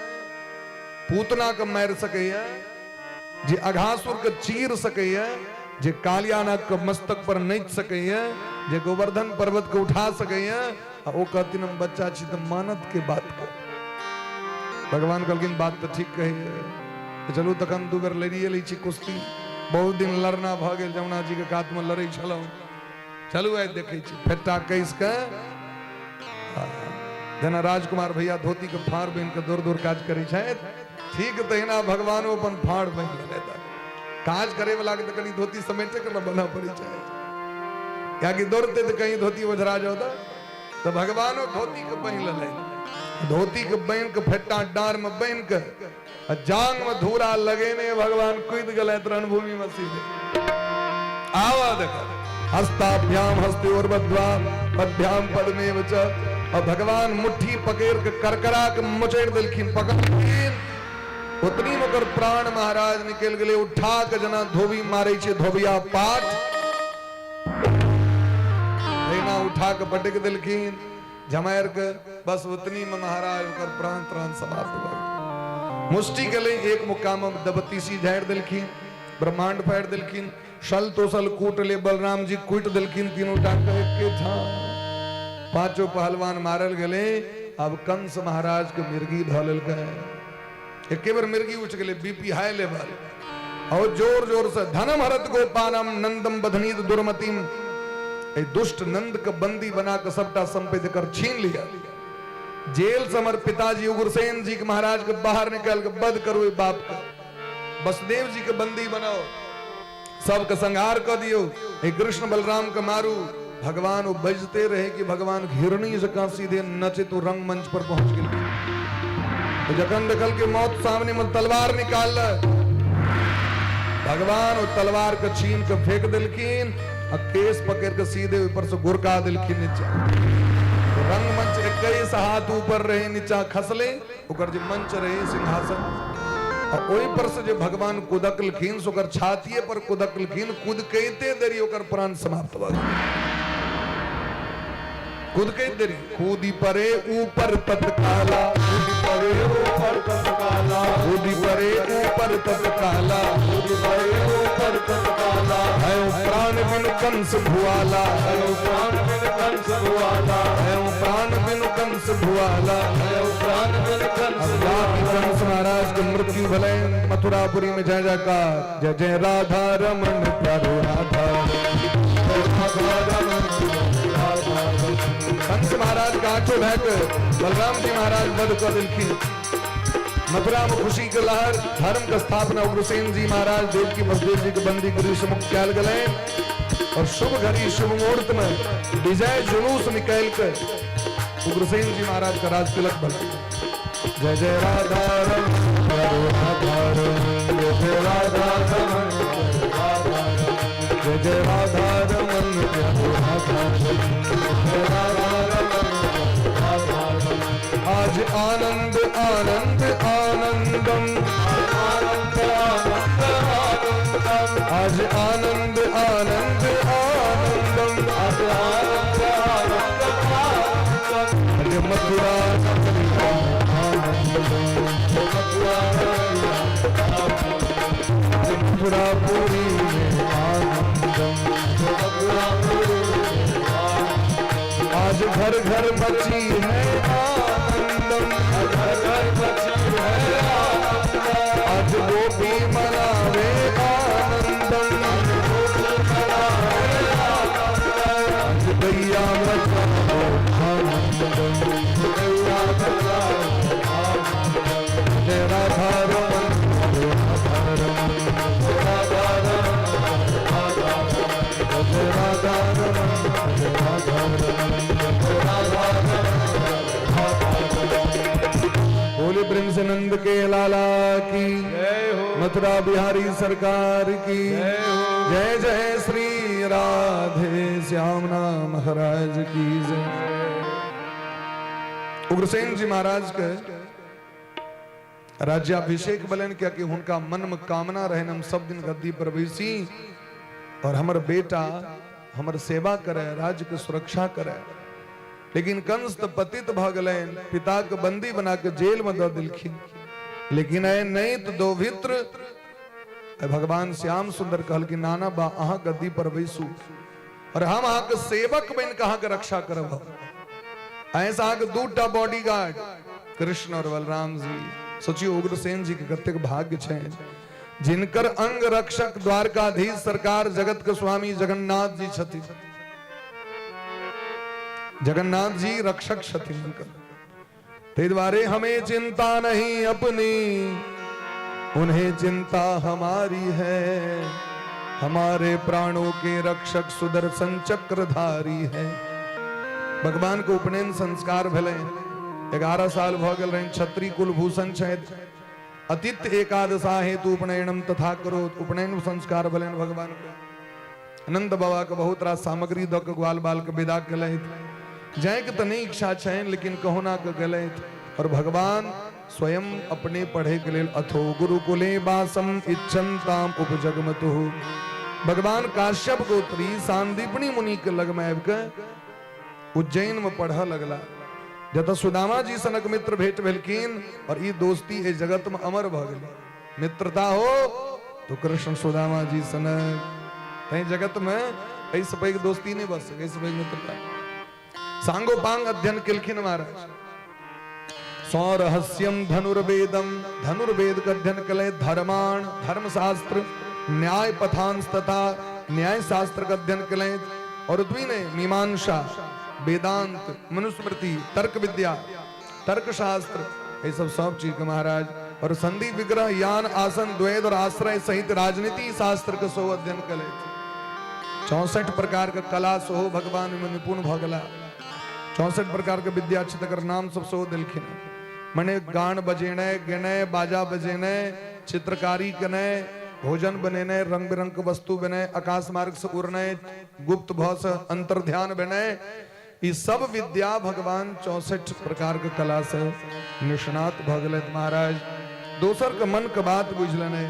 पूतना के मारि सकैया, जे अघासुर के चीर सकैया, जे कालियानाग के मस्तक पर नाचि सकैया, जे गोवर्धन पर्वत के उठा सकैया, आ ओ कहथिन हम बच्चा छी तऽ मानत के बात के। भगवान कहलखिन बात तऽ ठीक कहैया, तऽ चलू तखन दू बेर लड़िए लै छी कुश्ती, बहुत दिन लड़ना भऽ गेल, जमुना जी के कात में लड़ै छलहुँ, चलू आइ देखै छी। फेट्टा कस के जेना राजकुमार भैया धोती के फाड़ बान्हि के दूर दूर काज करै छथि, ठीक तहिना भगवानो अपन फाड़ बान्हि लेलथि। काज करे वाला के तऽ कनि धोती समेटे के ने बनऽ पड़ै छै, कियाकि दौड़ते तऽ कहीं धोती ओझरा जाओ तऽ भगवानो धोती के बान्हि लेलथि। धोती के बान्हि के फेट्टा डाँर में बान्हि के आ जांग में धूरा लगेने भगवान कूदि गेलथि रणभूमि में सीधे। आवा देख हस्ताभ्याम हस्त्योर्बद्ध्वा पद्भ्याम पदमेव च। और भगवान मुट्ठी पकड़ के करकरा के मुचड़ देलखिन, पकड़लखिन उतनी में ओकर प्राण महाराज निकल गेलै। उठा के जना धोबी मारै छै धोबिया पाठ, तहिना उठा के पटक देलखिन झमारि के, बस उतनी में महाराज ओकर प्राण त्राण समाप्त भऽ गेल। मुष्टि गेलै एक मुक्का में दबतीसी झाड़ि देलखिन, ब्रह्मांड फाड़ि देलखिन, सल तोसल कूट ले बलराम जी कूटि देलखिन तीनू टा के एके ठाम। पांचों पहलवान मारल गेलै। अब कंस महाराज के मिर्गी धऽ लेलकै, एके बेर मिर्गी उठि गेलै, बीपी हाई लेवल, और जोर जोर से धनम हरत गोपानम नंदम बधनीत दुर्मतिम। ए दुष्ट नंद के बंदी बना के सबटा संपत्ति कर छीन लिया। जेल से हमर पिताजी उग्रसेन जी के महाराज के बाहर निकाल के बद करू बाप के, वसुदेव जी के बंदी बनाओ, सबके संहार कर दियो, हे कृष्ण बलराम के मारू। भगवान वो बजते रहे कि भगवान हिरणी जकाँ सीधे नचे तो रंगमंच पर पहुंच गेल। तो जखन देखल के मौत सामने में तलवार निकाल, भगवान वो तलवार के छीन के फेंक दिलखिन आ केस पकड़ के सीधे ऊपर से गुरका दिलखिन नीचा। तो रंगमंच 21 हाथ ऊपर रहे, नीचा खसले ओकर जे मंच रहे सिंहासन, आ ओहि पर से जे भगवान कुदकलखिन से ओकर छातिए पर कुदकलखिन। कुदकैते देरी ओकर प्राण समाप्त भऽ गेल। कुदकैत देरी कूदी परे ऊपर तत्काला, कूदी परे ऊपर तत्काला, कूदी परे ऊपर तत्काला, कूदी परे ऊपर तत्काला, भयो प्राण बिनु कंस भुआला, भयो प्राण बिनु कंस भुआला, भयो प्राण बिनु कंस भुआला, भयो प्राण बिनु कंस जाति कंस महाराज के मृत्यु भले मथुरापुरी में जय जयकार। जय जय राधा रमन प्यारो राधा कंस महाराज के आठों भाई के बलराम जी महाराज वध कर दिलखिन। मथुरा में खुशी के लहर, धर्म के स्थापना उग्रसेन जी महाराज देवकी वसुदेव जी के बंदी गृह से मुक्त कयल गेलनि और शुभ घड़ी शुभ मुहूर्त में विजय जुलूस निकाल के उग्रसेन जी महाराज का राज तिलक भला। जय जय राधा रमन प्यारो राधा रमन, जय जय राधा रमन जय जय राधा रमन प्यारो राधा रमन, जय राधा रमन। आज आनंद आनंद आनंदम, आनंद आनंद आनंदम, आज आनंद आनंद आनंदम, आज आनंद आनंद आनंदम, आज मथुरा नगरी आनंदम, मथुरा मथुरापुरी में आनंद। मची है आनंदम। घर घर मची है आनंदम। आज गोपी मनावे आनंदम। आज गैया मचाओ आनंदम। गैया मचाओ आनंदम। जय राधा रमन, राधा रमन, राधा रमन, राधा रमन, जय राधा रमन, जय राधा रमन, राधा रमन, राधा रमन। बोले प्रेम से नंद के लाला की, जय हो। मथुरा बिहारी सरकार की जय हो। जय जय श्री राधे श्याम नाम महाराज की जय। उग्रसेन जी महाराज के राज्याभिषेक भेलनि, कियाकि हुनका मन में कामना रहन, हम सब दिन गद्दी पर बैसी और हमर बेटा हमर सेवा करे, राज्य के सुरक्षा करे। लेकिन कंस तो पतित भ गेलनि, पिता के बंदी बना के जेल में दऽ देलखिन। लेकिन ऐ नहीं तो दौहित्र भगवान श्याम सुंदर कहलखिन, नाना बा, अहाँ गद्दी पर बैसू और हम अहाँके सेवक बनि के अहाँके रक्षा करब। ऐसा अहाँके दूटा बॉडीगार्ड, कृष्ण और बलराम जी। सोचियो, उग्रसेन जी के कतेक भाग्य छै, जिनकर अंग रक्षक द्वारकाधीश सरकार जगत के स्वामी जगन्नाथ जी छथिन। जगन्नाथ जी रक्षक छथिन हुनकर। ताहि दुआरे हमें चिंता नहीं अपनी, उन्हें चिंता हमारी है। हमारे प्राणों के रक्षक सुदर्शन चक्रधारी है। भगवान के उपनयन संस्कार भेलै, 11 साल भऽ गेल रहनि। क्षत्रिय कुलभूषण छथि। अतिथि एकादशा हेतु उपनयनम तथा करो, उपनयन संस्कार भेलनि भगवान के। नंद बाबा के बहुत रास सामग्री दऽ के ग्वाल बाल के विदा केलथि। जायके तऽ नहि इच्छा छनि, लेकिन कहुना के गेलथि और भगवान स्वयं अपने पढ़े के लेल अथो गुरुकुले वासम इच्छन्ताम उपजगमतु। भगवान काश्यप गोत्री सांदीपनी मुनि के लग में आबि के उज्जैन में पढ़ऽ लगला, जतऽ सुदामा जी सनक मित्र भेंट भेलखिन और ई दोस्ती एहि जगत में अमर भऽ गेलै। मित्रता हो तो कृष्ण सुदामा जी सनक। तैं जगत में एहिसँ पैघ दोस्ती नहि भऽ सकै, एहिसँ पैघ मित्रता। सांगोपांग अध्ययन केलखिन महाराज। सौरहस्यम धनुर्वेदम, धनुर्वेद के अध्ययन केलथि। धर्माण धर्मशास्त्र, न्याय पथांश तथा न्याय शास्त्र के अध्ययन केलथि और ओतबी नहि, मीमांसा, वेदांत, मनुस्मृति, तर्क विद्या, तर्कशास्त्र, ये सब सब चीज के महाराज और संधि, विग्रह, यान, आसन, द्वैत और आश्रय सहित राजनीति शास्त्र के सेहो अध्ययन केलथि। 64 प्रकार के कला सेहो भगवान में निपुण भऽ गेला। 64 प्रकार के विद्या छै, तकर नाम सब सेहो देलखिन। मने गान बजेनाइ, गेनाइ, बाजा बजेनाइ, चित्रकारी केनाइ, भोजन बनेनाइ, रंग बिरंग के वस्तु बनेनाइ, आकाश मार्ग से उड़नाइ, गुप्त भाव से अंतर्ध्यान भेनाइ, ई सब विद्या भगवान 64 प्रकार के कला से निष्णात भऽ गेलथि महाराज। दोसर के मन के बात बुझि लेनाइ,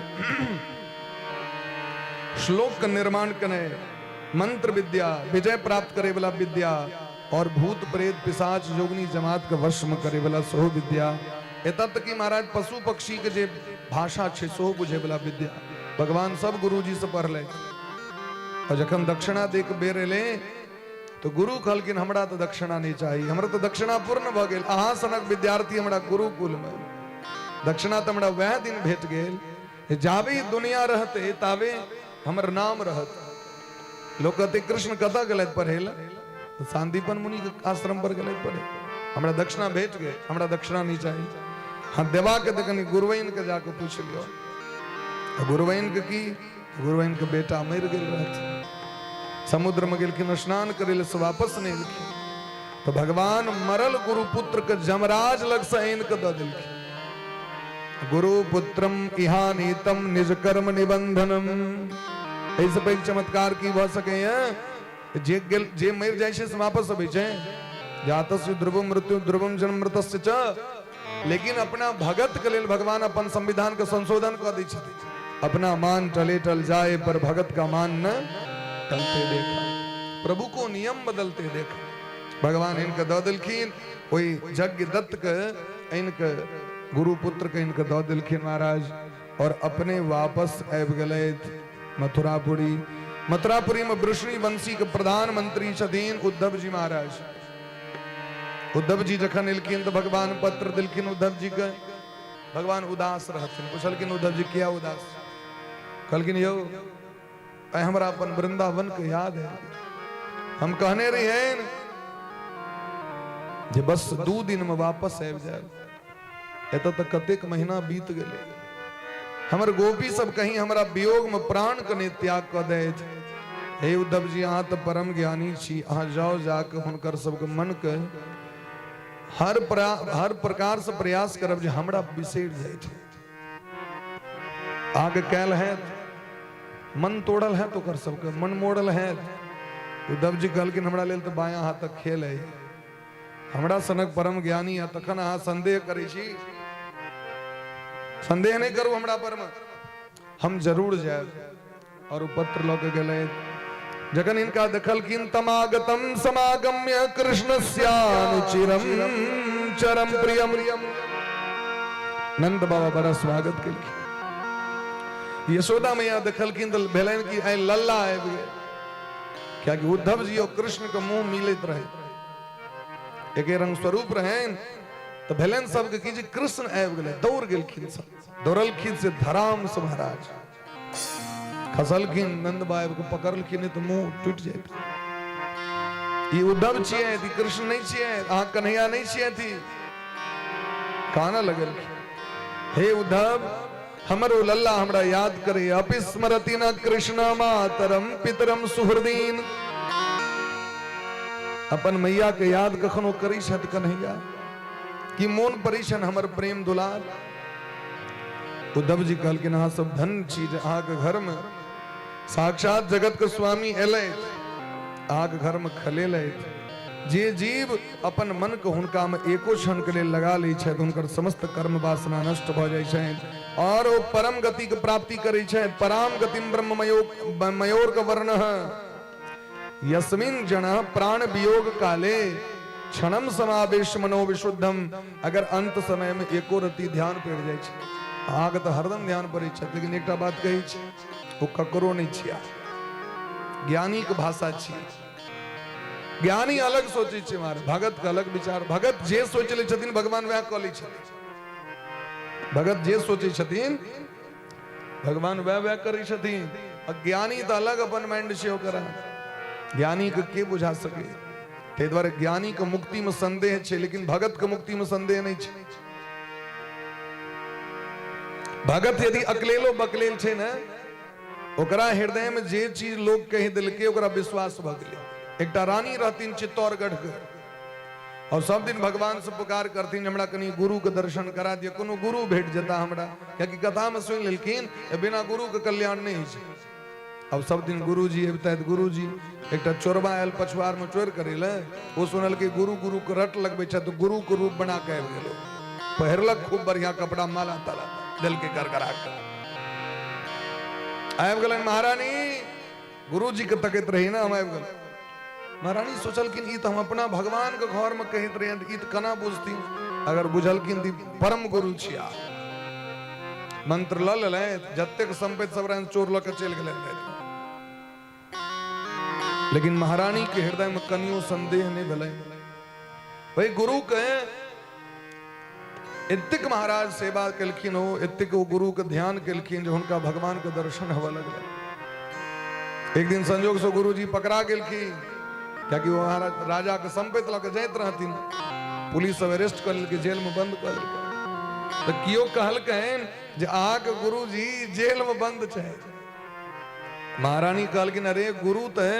श्लोक के निर्माण केनाइ, मंत्र विद्या, विजय प्राप्त करे वाला विद्या और भूत प्रेत पिशाच योगिनी जमात के वश में करे वाला सेहो विद्या। एतऽ तक कि महाराज पशु पक्षी के जे भाषा छै, सेहो बुझे वाला विद्या भगवान सब गुरुजी से पढ़ले। और जखन दक्षिणा दे के बेर एलै तो गुरु कहलखिन, हमरा तऽ दक्षिणा नहि चाही, हमरा तऽ दक्षिणा पूर्ण भऽ गेल। अहाँ सनक विद्यार्थी हमरा गुरुकुल मे, दक्षिणा तऽ हमरा वएह दिन भेट गेल। जाबे ई दुनिया रहते ताबे हमर नाम रहत। लोक कहते, कृष्ण कतऽ गेलथि पढ़े लए? तऽ सांदीपन मुनि के आश्रम पर गेलथि पढ़े। हमरा दक्षिणा भेट गेल, हमरा दक्षिणा नहि चाही। हाँ, देबाके तऽ कनि गुरुवैन के जाके पूछि लियौ। तऽ गुरुवैन के की, गुरुवैन के बेटा मरि गेल रहथिन। समुद्र में गेलखिन स्नान करे लए, से वापस नहि एलखिन। तऽ भगवान मरल गुरुपुत्र के जमराज लग से आनि के दऽ देलखिन। गुरु पुत्रम इहानीतम निज कर्म निबंधनम। एहिसँ पैघ चमत्कार की भऽ सकैए? जे गेल, जे मरि जाइ छै से वापस अबै छै? जातस्य ध्रुवम मृत्यु ध्रुवम जन्म मृतस्य च। लेकिन अपना भगत के लेल भगवान अपन संविधान के संशोधन कऽ दै छथिन। अपना मान टले टल जाए, पर भगत का मान न टलते देखा। प्रभु को नियम बदलते देखा। भगवान इनके दऽ देलखिन, ओहि यज्ञ दत्त के इनके गुरु पुत्र के इनके दऽ देलखिन महाराज और अपने वापस आबि गेलथि मथुरापुरी। मथुरापुरी में वृष्णि वंशी के प्रधानमंत्री छथिन उद्धव जी महाराज। उद्धव जी जखन एलखिन तऽ भगवान पत्र देलखिन उद्धव जी के। भगवान उदास रहथिन। पुछलखिन उद्धव जी किया उदास? कहलखिन यौ आइ हमरा अपन वृंदावन के याद है। हम कहने रहियनि जे बस 2 दिन में वापस आबि जायब। एतऽ तऽ कतेक महीना बीत गेलै। हमर गोपी सब कहीं हमरा वियोग में प्राण के नहि त्याग कऽ दैत। हे उद्धव जी, अहाँ तऽ परम ज्ञानी छी, अहाँ जाओ जाके हुनकर सबके मन के हर प्रकार से प्रयास करब जे हमरा बिसरि जाइत। अहाँके कैल हैत, मन तोड़ल हैत, ओकर सबके मन मोड़ल हैत। उद्धव जी कहलखिन हमरा लेल तऽ बायां हाथक खेल है, हमरा सनक परम ज्ञानी है, तखन अहाँ संदेह करै छी? संदेह नहि करू हमरा पर में, हम जरूर जायब। और ओ पत्र लऽ के गेलै। जखन हिनका देखलखिन तमागतम समागम्य कृष्णस्यानुचिरम चरम प्रियम, नंद बाबा बड़ा स्वागत केलखिन। यशोदा मैया देखलखिन तऽ भेलनि कि आइ लल्ला आबि गेल, कियाकि उद्धव जी और कृष्ण के मुंह मिलैत रहे, एके रंग स्वरूप रहनि। तऽ भेलनि सबके कि जे कृष्ण आबि गेलै, दौड़ गेलखिन सब। दौड़लखिन से धराम से महाराज खसलखिन, नंद बाबा के पकड़लखिन, नहि तऽ मुंह टूटि जाइत। ई उद्धव छियै, ई कृष्ण नहि छियै, अहाँ कन्हैया नहि छियै। कानऽ लगलखिन, हे उद्धव, हमर ओ लल्ला हमरा याद करे। अपिस्मरति न कृष्ण मातरम पितरम सुहृदीन। अपन मैया के याद कखनो करै छथि कन्हैया? कि मोन पड़ै छनि हमर प्रेम दुलार? उद्धव जी कहलखिन अहाँ सब धन्य छी जे अहाँके घर में साक्षात जगत के स्वामी एलै, अहाँके घर में खलेलथि। जे जीव अपन मन के हुनका में एको क्षण के लेल लगा लै छथि, हुनकर समस्त कर्म वासना नष्ट भऽ जाइ छनि और ओ परम गति के प्राप्ति करै छथि। पराम गतिम ब्रह्ममयो मयोर्क वर्ण यस्मिन जन प्राण वियोग काले क्षणम समावेश मनो विशुद्धम। अगर अंत समय में एको रति ध्यान पड़ि जाइ छै, अहाँके तऽ हरदम ध्यान पड़ै छै, लेकिन एकटा बात कहै छी, ओ ककरो नहि छिया। ज्ञानी के भाषा छी, ज्ञानी अलग सोचै छै मारे, भगत के अलग विचार। भगत जे सोचि लै छथिन भगवान वएह कऽ लै छथिन। भगत जे सोचै छथिन भगवान वएह वएह करै छथिन। आ ज्ञानी तऽ अलग अपन माइंड छै ओकरा, ज्ञानी के के बुझा सके? ताहि दुआरे ज्ञानी के मुक्ति में संदेह छै, लेकिन भगत के मुक्ति में संदेह नहि छै। भगत यदि अकलेलो बकलेल छै ने, ओकरा हृदय में जे चीज लोग कहि देलकै ओकरा विश्वास भऽ गेलै। एकटा रानी रहथिन चित्तौड़गढ़ के, और सब दिन भगवान से पुकार करथिन, हमरा कनि गुरु के दर्शन करा दिअ, कोनो गुरु भेट जेता हमरा, कियाकि कथा में सुनि लेलखिन बिना गुरु के कल्याण नहि होइ छै। अब सब दिन गुरु जी अबितथि, गुरु जी। एकटा चोरबा आयल पछुआर में चोर करै लए, ओ सुनलकै गुरु गुरु के रट लगबै छथि, तऽ गुरु के रूप बना के आबि गेल। पहिरलक खूब बढ़िया कपड़ा, माला ताला देलकै गड़गड़ा के, आबि गेलनि। महारानी गुरु जी के तकैत रही ने, हम आबि गेल। महारानी सोचलखिन ई तऽ हम अपना भगवान के घर में कहैत रहियनि, तऽ ई तऽ केना बुझथिन? अगर बुझलखिन तऽ परम गुरु छिया। मंत्र लऽ लेलनि, जतेक संपत्ति सब रहनि चोर लऽ के चलि गेलनि। लेकिन महारानी के हृदय में कनियो संदेह नहीं भेलै। भाई गुरु के एतेक महाराज सेवा केलखिन, ओ एतेक ओ गुरु के ध्यान केलखिन जे हुनका भगवान के दर्शन होबऽ लगलै। एक दिन संजोग से गुरुजी पकड़ा गेलखिन, कियाकि ओ महाराज राजा के संपत्ति लऽ के जाइत रहथिन। पुलिस सब अरेस्ट कऽ लेलकै, जेल में बंद कऽ लेलकै। तऽ केओ कहलकनि जे अहाँके गुरुजी जेल में बंद छै। महारानी कहलखिन अरे गुरु तऽ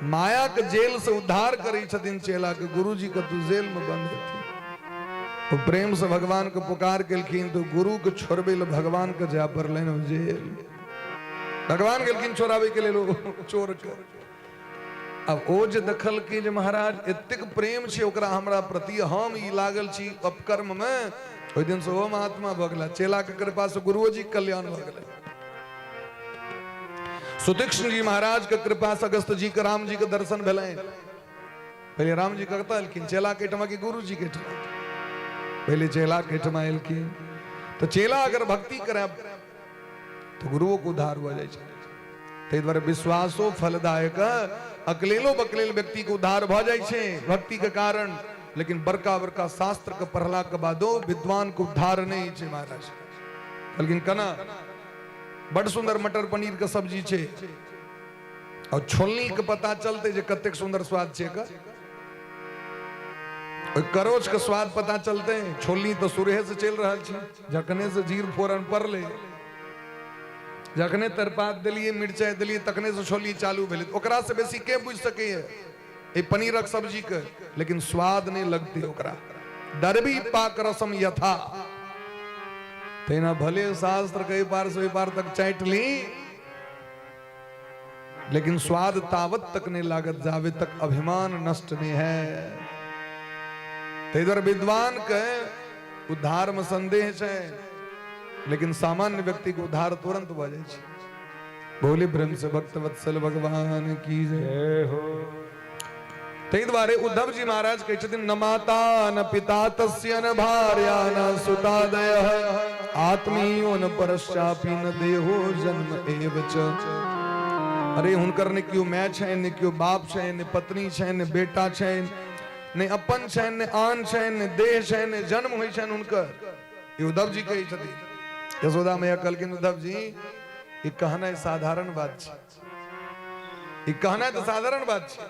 माया के जेल से उद्धार करै छथिन चेला के, गुरुजी के तू जेल में बंद हेथिन। ओ प्रेम से भगवान के पुकार केलखिन तो गुरु के छोड़बै ले भगवान के जाय पड़लनि जेल। भगवान गेलखिन छोड़ाबै के लेल ओ चोर के। अब ओ जे देखलखिन जे महाराज एतेक प्रेम छै ओकरा हमरा प्रति, हम ई लागल छी अपकर्म में, ओहि दिन से ओ महात्मा भऽ गेला। चेला के कृपा से गुरुओ जी के कल्याण भऽ गेलै। सुतीक्ष्ण जी महाराज के कृपा से अगस्त जी के राम जी के दर्शन भेलनि। पहिले राम जी कतऽ एलखिन? चेला के एहिठमा कि गुरु जी के एहिठमा? पहिले चेला के एहिठमा एलखिन। तऽ चेला अगर भक्ति करे तऽ गुरुओ के उद्धार भऽ जाइ छै। ताहि दुआरे विश्वासो फलदायक, अकलेलो बकलेल व्यक्ति के उद्धार भऽ जाइ छै भक्ति के कारण। लेकिन बड़का बड़का शास्त्र के पढ़ला के बादो विद्वान के उद्धार नहि होइ छै। महाराज कहलखिन केना? बड सुंदर मटर पनीर के सब्जी छै और छोलनी के पता चलते जे कतेक सुंदर स्वाद छै एकर। ओहि करोच के स्वाद पता चलते। छोलनी तऽ सुरहे से चलि रहल छै, जखने से जीर फोरन पड़ले, जखने तरपात देलियै, मिरचाइ देलियै, तखने से छोलनी चालू भेलै। ओकरा से बेसी के बुझि सकैए एहि पनीरक सब्जी के? लेकिन स्वाद नहि लगतै ओकरा। दरबी पाक रसम यथा, तहिना भले शास्त्र के एहि पार से ओहि पार तक चाटि ली, लेकिन स्वाद तावत तक नहीं लागत जावे तक अभिमान नष्ट नहीं है। ताहि दुआरे विद्वान के उद्धार में संदेह छै, लेकिन सामान्य व्यक्ति के उद्धार तुरंत भऽ जाइ छै। बोली प्रेम से भक्त वत्सल भगवान की जय हो। ताहि दुआरे उद्धव जी महाराज कहै छथिन, न माता न पिता तस्य न भार्या न सुतादय आत्मीयो न परश्चापि न देहो जन्म एव च। अरे हुनकर ने केओ माय छनि, ने केओ बाप छनि, ने पत्नी छनि, ने बेटा छनि, ने अपन छनि, ने आन छनि, ने देह छनि, ने जन्म होइ छनि हुनकर। ई उद्धव जी कहै छथिन। यशोदा मैया कहलखिन, उद्धव जी, ई कहनाइ साधारण बात छै, ई कहनाइ तऽ साधारण बात छै,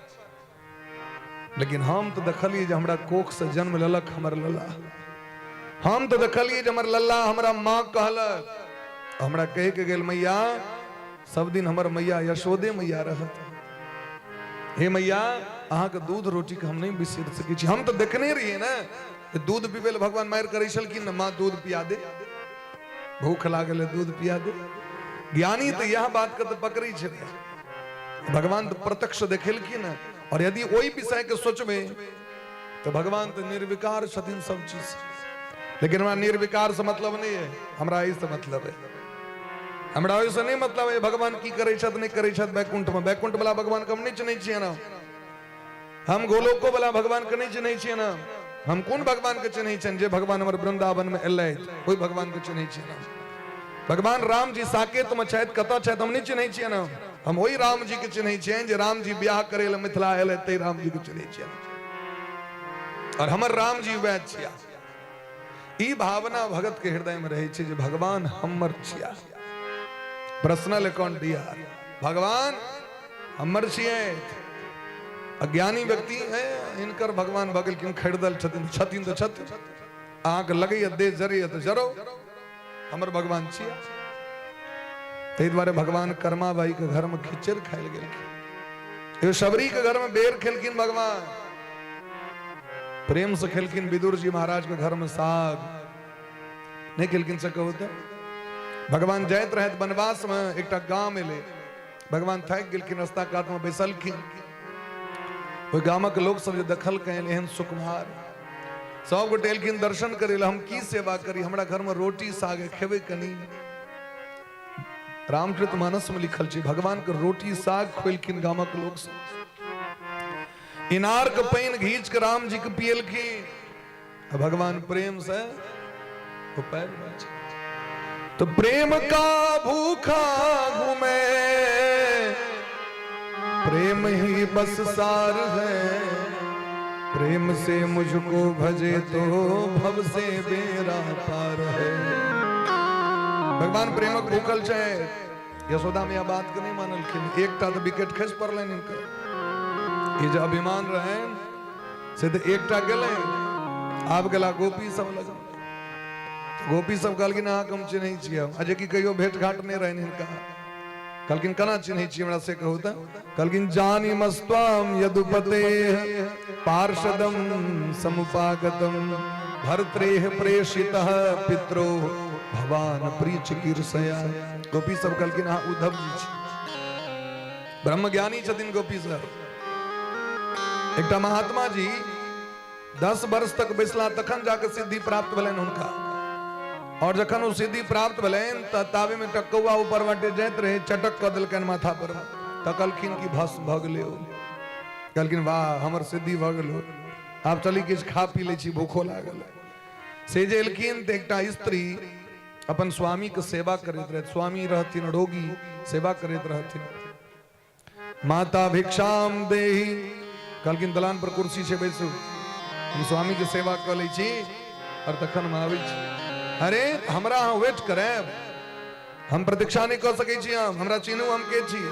लेकिन हम तऽ देखलियै जे हमरा कोख से जन्म लेलक हमर लल्ला। हम तऽ देखलियै जे हमर लल्ला हमरा माँ कहलक, हमरा कहि के गेल, मैया, सब दिन हमर मैया यशोदे मैया रहत। हे मैया, अहाँके दूध रोटी के हम नहि बिसरि सकै छी। हम तऽ देखने रहियै ने, दूध पीबै लए भगवान मारि करै छलखिन ने, माँ दूध पिया दे, भूख लागल है, दूध पिया दे। ज्ञानी तऽ इएह बात के तऽ पकड़ै छै। भगवान तऽ प्रत्यक्ष देखेलखिन हँ। और यदि ओहि विषय के सोचबै तऽ भगवान तऽ निर्विकार छथिन सब चीज। लेकिन हमरा निर्विकार से मतलब नहीं है, हमरा एहि से मतलब है। हमरा ओहिसँ नहि मतलब है भगवान की करै छथि, नहि करै छथि वैकुंठ में। वैकुंठ वाला भगवान के हम नहि चिन्है छियै ने, हम गोलोको वाला भगवान के नहि चिन्है छियै ने। हम कोन भगवान के चिन्है छियनि? जे भगवान हमर वृंदावन में एलथि, ओहि भगवान के चिन्है छियै ने। भगवान राम जी साकेत में छथि, कतऽ छथि, हम नहि चिन्है छियै ने। हम ओहि राम जी के चिन्है छियनि जे राम जी ब्याह करै लए मिथिला एलथि, ताहि राम जी के चिन्है छियनि। और हमर राम जी वएह छिया। ई भावना भगत के हृदय में रहै छै जे भगवान हमर छिया, पर्सनल अकाउंट दिया, भगवान हमर छियै। अज्ञानी व्यक्ति है, हिनकर भगवान भऽ गेलखिन, खरीदल छथिन, छथिन तऽ छथिन, अहाँके लगैया देह जरैया तऽ जरो, हमर भगवान छियै। ताहि दुआरे भगवान कर्मा बाई के घर में खिचड़ खायल गेलखिन, एगो शबरी के घर में बेर खेलखिन, भगवान प्रेम से खेलखिन विदुर जी महाराज के घर में साग नहीं खेलखिन से कहू तो। भगवान जाइत रहत वनवास में, एकटा गाम एलै, भगवान थाकि गेलखिन, रास्ता कात में बैसलखिन। ओहि गामक लोक सब जे देखलकनि एहन सुकुमार, सब गोटे एलखिन दर्शन करै लए। हम की सेवा करी? हमरा घर में रोटी साग खेबै कनी? रामचरित मानस में लिखल छै, भगवान के रोटी साग खोलखिन गामक लोक सब, इनार के पानि घींच के राम जी के पियलखिन, आ भगवान प्रेम से ओ पैर बाँचल। तो प्रेम का भूखा घूमे, प्रेम ही बस सार है, प्रेम से मुझको भजे तो भव से बेरा पार है। भगवान प्रेमक भूखल छै। यशोदा मैया बात के नहीं मानलखिन, एकटा तऽ विकेट खसि पड़लनि हिनकर। ई जे अभिमान रहनि से तऽ एकटा गेलै। आब गेला गोपी सब लग। गोपी सब कहलखिन, अहाँके हम चिन्है छियै। आ जे कि कहियो भेंट घाट नहि रहनि हिनका। कहलखिन, केना चिन्है छी हमरा से कहू तऽ। कहलखिन, जानी मस्त्वाम यदुपते पार्षदम समुपागतम भर्त्रेह प्रेषितः पित्रो भवान प्रियचिकीर्षया। गोपी सब कहलखिन, अहाँ उद्धव जी छी। ब्रह्मज्ञानी छथिन गोपी सब। एकटा महात्मा जी 10 वर्ष तक बैसला, तखन जाके सिद्धि प्राप्त भेलनि हुनका। और जखन ओ सिद्धि प्राप्त भेलनि तऽ ताबे में एकटा कौआ ऊपर बाटे जाइत रहे, चटक कऽ देलकनि माथा पर। तकलखिन कि भस्म भऽ गेलै ओ। कहलखिन, वाह, हमर सिद्धि भऽ गेल, आब चली किछु खा पी लै छी, भूखो लागल। से जे एलखिन तऽ एकटा स्त्री अपन स्वामीके सेवा करैत रहथि। स्वामी रहथिन रोगी, सेवा करैत रहथिन। माता भिक्षाम देही। कहलखिन, दलान पर कुर्सी छै, बैसू। हम स्वामीके सेवा कऽ लै छी आओर तखन हम आबै छी। अरे हमरा अहाँ वेट करायब, हम प्रतीक्षा नहि कऽ सकै छी। हम हमरा चिन्हू हम के छी?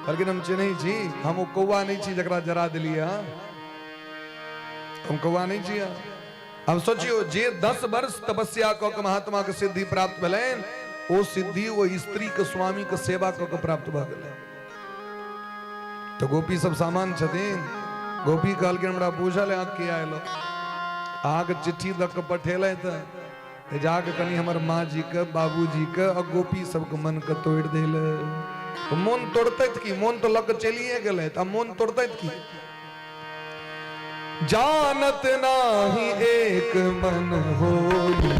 कहलखिन हम चिन्है छी, हम ओ कौआ नहि छी जकरा जरा देलियै अहाँ, हम कौआ नहि छी। अब सोचियो जे 10 वर्ष तपस्या कऽ के महात्मा के सिद्धि प्राप्त भेलनि, ओ सिद्धि ओ स्त्री के स्वामी के सेवा कऽ के प्राप्त भऽ गेलै। तऽ गोपी सब सामान छथिन। गोपी कहलखिन हमरा बुझल है अहाँ के आयल, अहाँके चिट्ठी दऽ के पठेलै तऽ जाके कनि हमर माँ जी के बाबूजी के आ गोपी सबके मन के तोड़ि देले। तऽ मोन तोड़तै की? मोन तऽ लऽ के चलिए गेलै, तऽ मोन तोड़तै की? जानत नाही एक मन होई,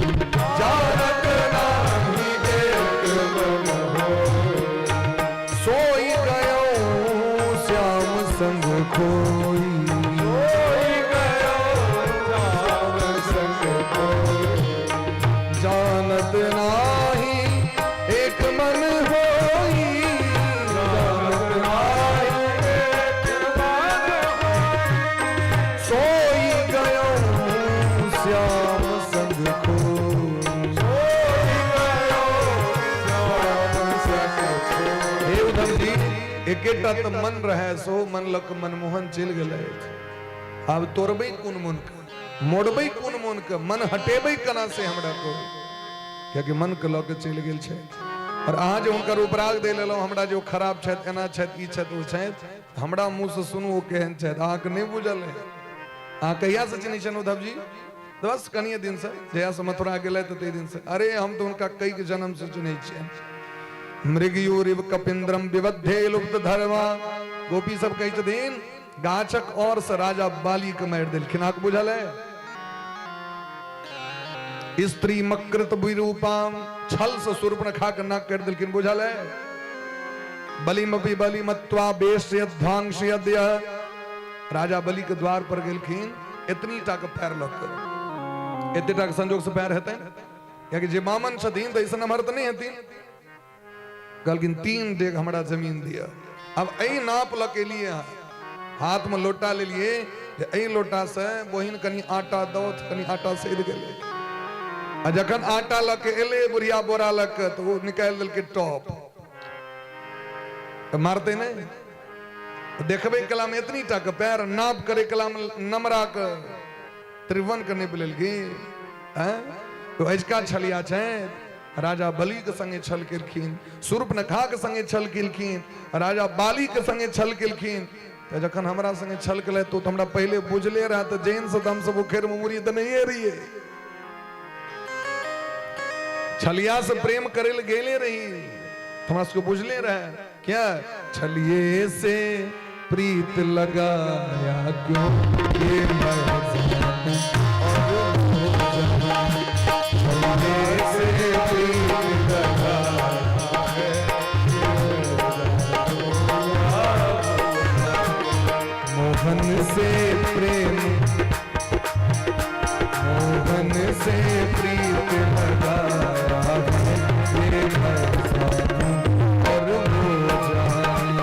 जानत नाही एक मन होई, सोई गयो श्याम संग खोई, सोई गयो श्याम संग खोई, जानत नाही एक मन होई, जानत नाही एक मन होई, सोई गयो श्याम संग खोई, सोई गयो श्याम संग खोई। हे उद्धव जी, एकेटा तऽ मन रहै, सो मन लग मनमोहन चलि गेलै। आब तोड़बै कोन मन के, मोड़बै कोन मन के, मन हटेबै केना से हमरा को, कियाकि मन के लऽ के चलि गेल छै। और अहाँ जे हुनकर उपराग दे लेलहुँ हमरा जे ओ खराब छथि, एना छथि, ई छथि, ओ छथि, हमरा मुँहसँ सुनू ओ केहन छथि, अहाँके नहि बुझल है। अहाँ कहियासँ चिन्है छियनि उद्धव जी? बस कनिए दिनसँ, जहियासँ मथुरा गेलथि ताहि दिनसँ। अरे हम तऽ हुनका कैक जन्मसँ चिन्है छियनि। मृगयोरिव कपिंद्रम विबद्धे लुप्त धर्मा, गोपी सब कहै छथिन गाछक और से राजा बाली के मारि देलखिन। अहाँके बुझल है? स्त्री मकृत विरूपाम, छल से शूर्पणखा के नाक काटि देलखिन, बुझल है? बलिमपि बलिमत्वा बेश्यध्वांशयद्य, राजा बलि के द्वार पर गेलखिन, एतनी टा के पैर लऽ के, एते टा के संजोग से पैर हेतनि, कियाकि जे बामन छथिन तऽ एहिसँ नमहर तऽ नहि हेथिन। कहलखिन 3 डेग हमरा जमीन दिअ। अब एहि नाप लऽ के एलियै अहाँ, हाथ में लोटा लेलिए जे एहि लोटा से बहिन कनि आटा दौथ, कनि आटा सधि गेलै। आ जखन आटा लऽ के एलै बुढ़िया बोरा लऽ के, तऽ ओ निकालि देलकै टॉप, तऽ मारतै नहि? देखबै कला में एतनी टा के पैर, नाप करे कला में नमरा के त्रिभुवन के नहि लेलखिन। तो अजका छलिया छै, राजा बलि के संगे छल केलखिन, शूर्पणखा के संगे छल केलखिन, राजा बाली के संगे छल केलखिन। तऽ जखन हमरा संगे छल केलथि तो हमरा पहिले बुझले रहा, तऽ जैन से तऽ हमसब उखेर में मुड़ी देनहिए रहिए, छलिया से प्रेम करे ले गेले रही, हमरा सबके बुझले रहे। क्या छलिए से प्रीत लगाया क्यों ये मैं जानूं और वो जाने। छलिए से प्रीत लगाया है ये मोहन से प्रेम, मोहन से प्रीत लगाया है ये मैं जानूं और वो जाने।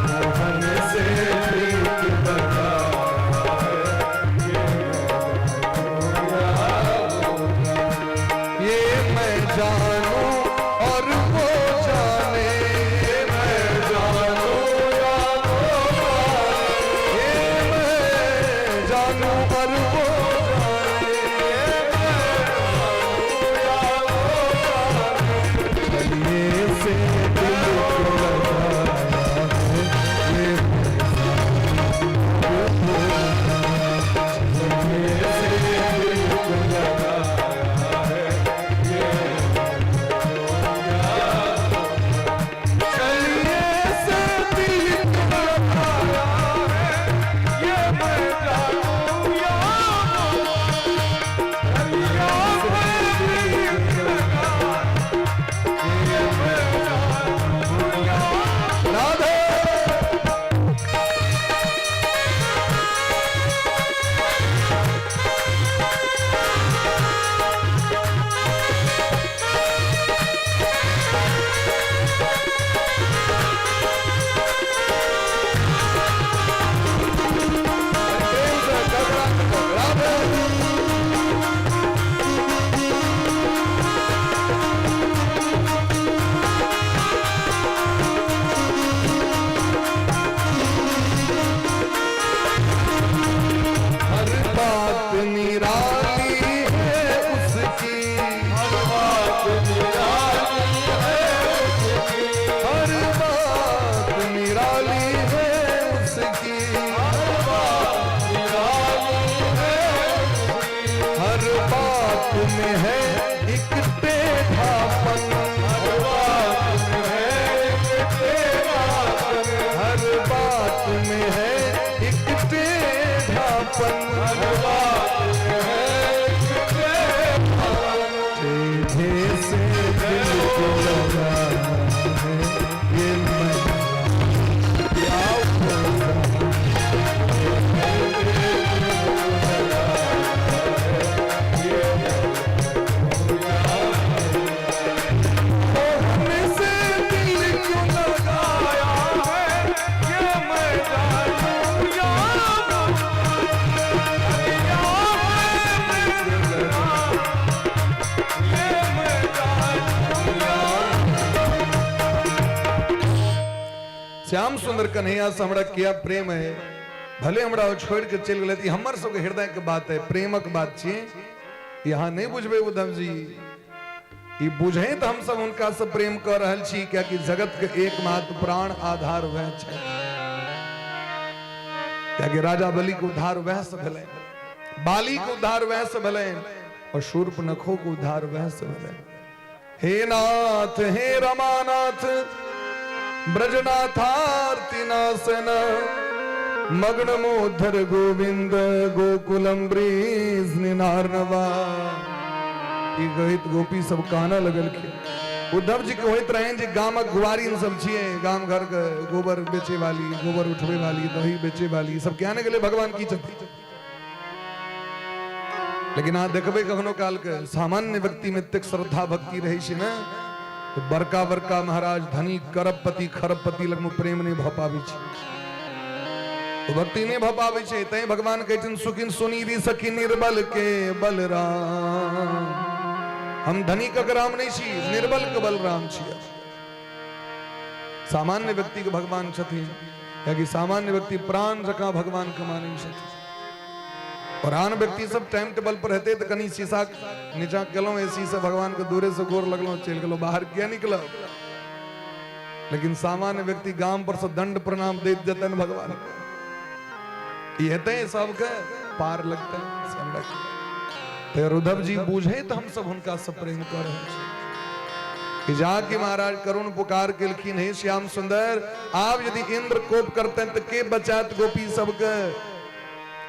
मोहन से प्रीत लगाया है ये ये मैं जानूं और वो जाने, ये मैं जानूं या वो जाने, ये मैं जानूं पावन। टेढ़े से दिल को लगाया है ये मैं या वो। मोहन से दिल क्यों लगाया है ये मैं जानूं या वो, या मैं ये मैं जानूं या। श्याम सुंदर कन्हैया से हमरा किया प्रेम है, भले हमरा ओ छोड़ के चलि गेलै, ई हमर सबके हृदय के बात है, प्रेमक बात छियै। यहाँ नहीं बुझबै उद्धव जी, ई बुझे तऽ हम सब हुनका से प्रेम कऽ रहल छी, कियाकि जगत के एकमात्र प्राण आधार वएह छै, कियाकि राजा बलि के उद्धार वएह से भेलै, बाली के उद्धार वएह से भेलै और शूर्पणखो के उद्धार वएह से भेलै। हे नाथ हे रमानाथ ब्रजनाथार्ति नाशन मग्न मोधर गोविंद गोकुलम ब्रीज निनार्नवा। ई गहित गोपी सब काना लगलखिन। उद्धव जी के होइत रहनि जे गामक गुआरिन सब छियै, गाम घर के गोबर बेचे वाली, गोबर उठबे वाली, दही बेचे वाली सब किया ने गेलै भगवान की छथिन। लेकिन अहाँ देखबै कखनो काल के सामान्य व्यक्ति में एतेक श्रद्धा भक्ति रहै छै ने, तऽ बड़का बड़का महाराज धनी करबपति खरबपति लगमे प्रेम नहि भऽ पाबै छै, ओ भक्ति नहि भऽ पाबै छै। तैं भगवान कहै छथिन सुखिन सुनीरी सखी निर्बल के बलराम। हम धनी के राम नहि छी, निर्बल के बलराम छी। सामान्य व्यक्ति के भगवान छथिन, कियाकि सामान्य व्यक्ति प्राण जकाँ भगवान के मानै छथिन। और आन व्यक्ति सब टाइम टेबल पर हेतै तऽ कनि शीशा नीचा केलहुँ, एसी से भगवान के दूरे से गोर लगलहुँ, चलि गेलहुँ, बाहर किया निकलब। लेकिन सामान्य व्यक्ति गाम पर से दंड प्रणाम दैत जेतनि भगवान के, ई हेतै सबके पार लगतै से हमरा की। तऽ उद्धव जी बुझे तऽ हम सब हुनका से प्रेम कऽ रहल छी कि जाके महाराज करुण पुकार केलखिन, हे श्याम सुंदर, आब यदि इंद्र कोप करतनि तऽ के बचात गोपी सबके?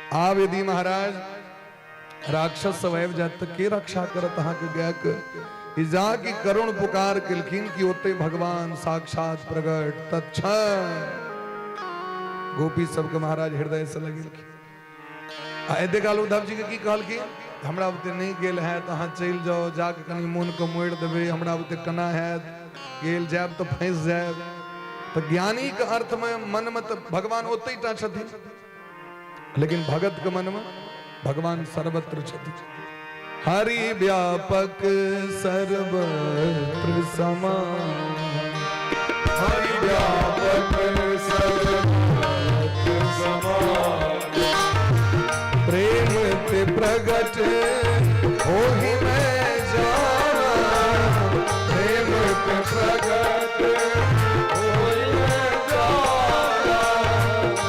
आब यदि महाराज राक्षस सब आबि जायत तऽ के रक्षा करत अहाँके गायके? ई जाके करुण पुकार केलखिन कि ओते भगवान साक्षात प्रगट तत्क्षण गोपी सबके महाराज हृदय से लगेलखिन। आ एते काल उद्धव जी के की कहलखिन, हमरा बुते नहि गेल हैत, अहाँ चलि जाउ, जाके कनि मोनके मोड़ि देबै, हमरा बुते केना हैत, गेल जायब तऽ फँसि जायब। तऽ ज्ञानीके अर्थमे मनमे तऽ भगवान ओतहि टा छथिन, लेकिन भगत के मन में भगवान सर्वत्र छथिन। हरि व्यापक सर्वत्र समान, हरि व्यापक सर्वत्र समान, प्रेम ते प्रगट होहि मैं जाना, प्रेम ते प्रगट होहि मैं जाना,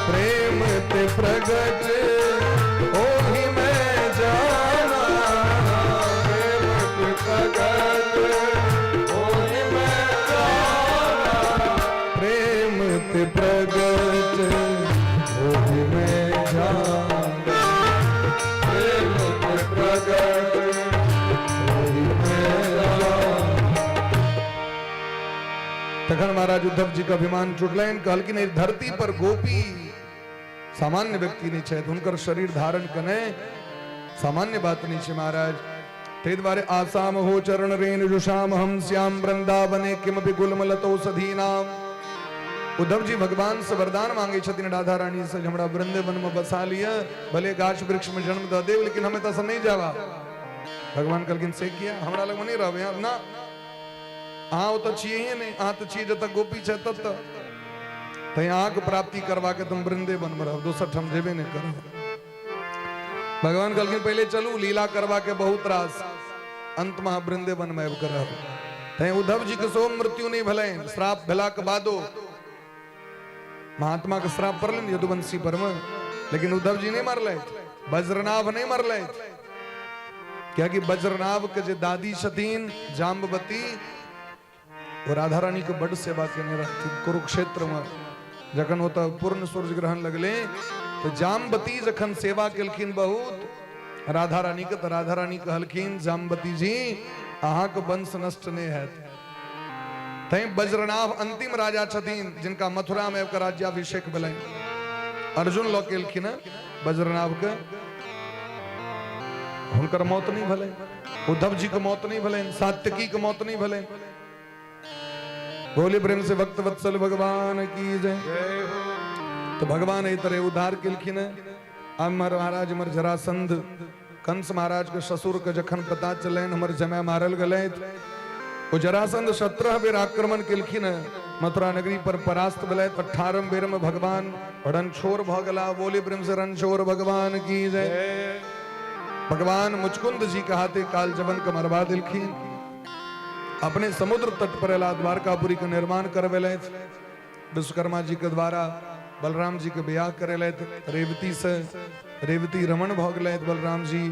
प्रेम ते प्रगट होहि मैं जाना, प्रेम ते प्रगट होहि मैं जाना, प्रेम ते प्रगट होहि मैं जाना, प्रेम ते प्रगट होहि मैं जाना। तखन महाराज उद्धव जी के अभिमान टूटलनि, कहलखिन एहि धरती पर गोपी सामान्य व्यक्ति नहि छथि, हुनकर शरीर धारण कने सामान्य बात नहि छै महाराज। ताहि दुआरे आसाम हो चरण रेणु जुषाम हम श्याम वृंदावने किमपि गुलमलतौषधीनाम। उद्धव जी भगवान से वरदान मांगे छथिन राधा रानी से, हमरा वृंदावन में बसा लिअ, भले गाछ वृक्ष में जन्म दऽ देब, लेकिन हम एतऽ से नहि जाबा। भगवान कहलखिन से किया, हमरा लगमे नहि रहबै ना, अहाँ ओतऽ छियै नहि, अहाँ तऽ छियै जतऽ गोपी छै ततऽ, तैं अहाँके प्राप्ति करबाके तुम वृंदावन में रहब, दोसर ठाम जेबे नहि करब। भगवान कहलखिन पहिले चलू, लीला करबाके बहुत रास, अंत में अहाँ वृंदावन में आबि कऽ रहब। तैं उद्धव जी के सेहो मृत्यु नहि भेलनि श्राप भेलाके बादो। महात्मा के श्राप पड़लनि यदुवंशी पर में, लेकिन उद्धव जी नहि मरलथि, वज्रनाभ नहि मरलथि, कियाकि वज्रनाभ के जे दादी छथिन जाम्बवती, ओ राधा रानी के बड सेवा केने रहथिन। कुरुक्षेत्र में जखन ओतऽ पूर्ण सूर्य ग्रहण लगले तऽ जामवती जखन सेवा केलखिन बहुत राधा रानी के, तऽ राधा रानी कहलखिन जामवती जी अहाँके वंश नष्ट नहि हैत। तैं वज्रनाभ अंतिम राजा छथिन जिनका मथुरा में आबि राज्याभिषेक भेलनि। अर्जुन लऽ के एलखिन हँ वज्रनाभ के, हुनकर मौत नहीं भेलनि, उद्धव जी के मौत नहीं भेलनि, सात्यकी के मौत नहीं भेलनि। बोले प्रेम से भक्त वत्सल भगवान की जय। तो भगवान एहि तरह उद्धार केलखिन हँ। हमर महाराज हमर जरासंध कंस महाराज के ससुर के जखन पता चलनि हमर जमाय मारल गेलथि, ओ जरासंध 17 बेर आक्रमण केलखिन हँ, मथुरा नगरी पर परास्त भेलथि। 18 बेर में भगवान रणछोड़ भऽ गेला। बोले प्रेम से रणछोड़ भगवान की जय। भगवान मुचकुंद जी के हाथे काल जवन के मरवा देलखिन। अपने समुद्र तट पर एला, द्वारकापुरी के निर्माण करवेलथि। विश्वकर्मा जी के द्वारा बलराम जी के ब्याह करेलथि रेवती से, रेवती रमण भऽ गेलथि बलराम जी।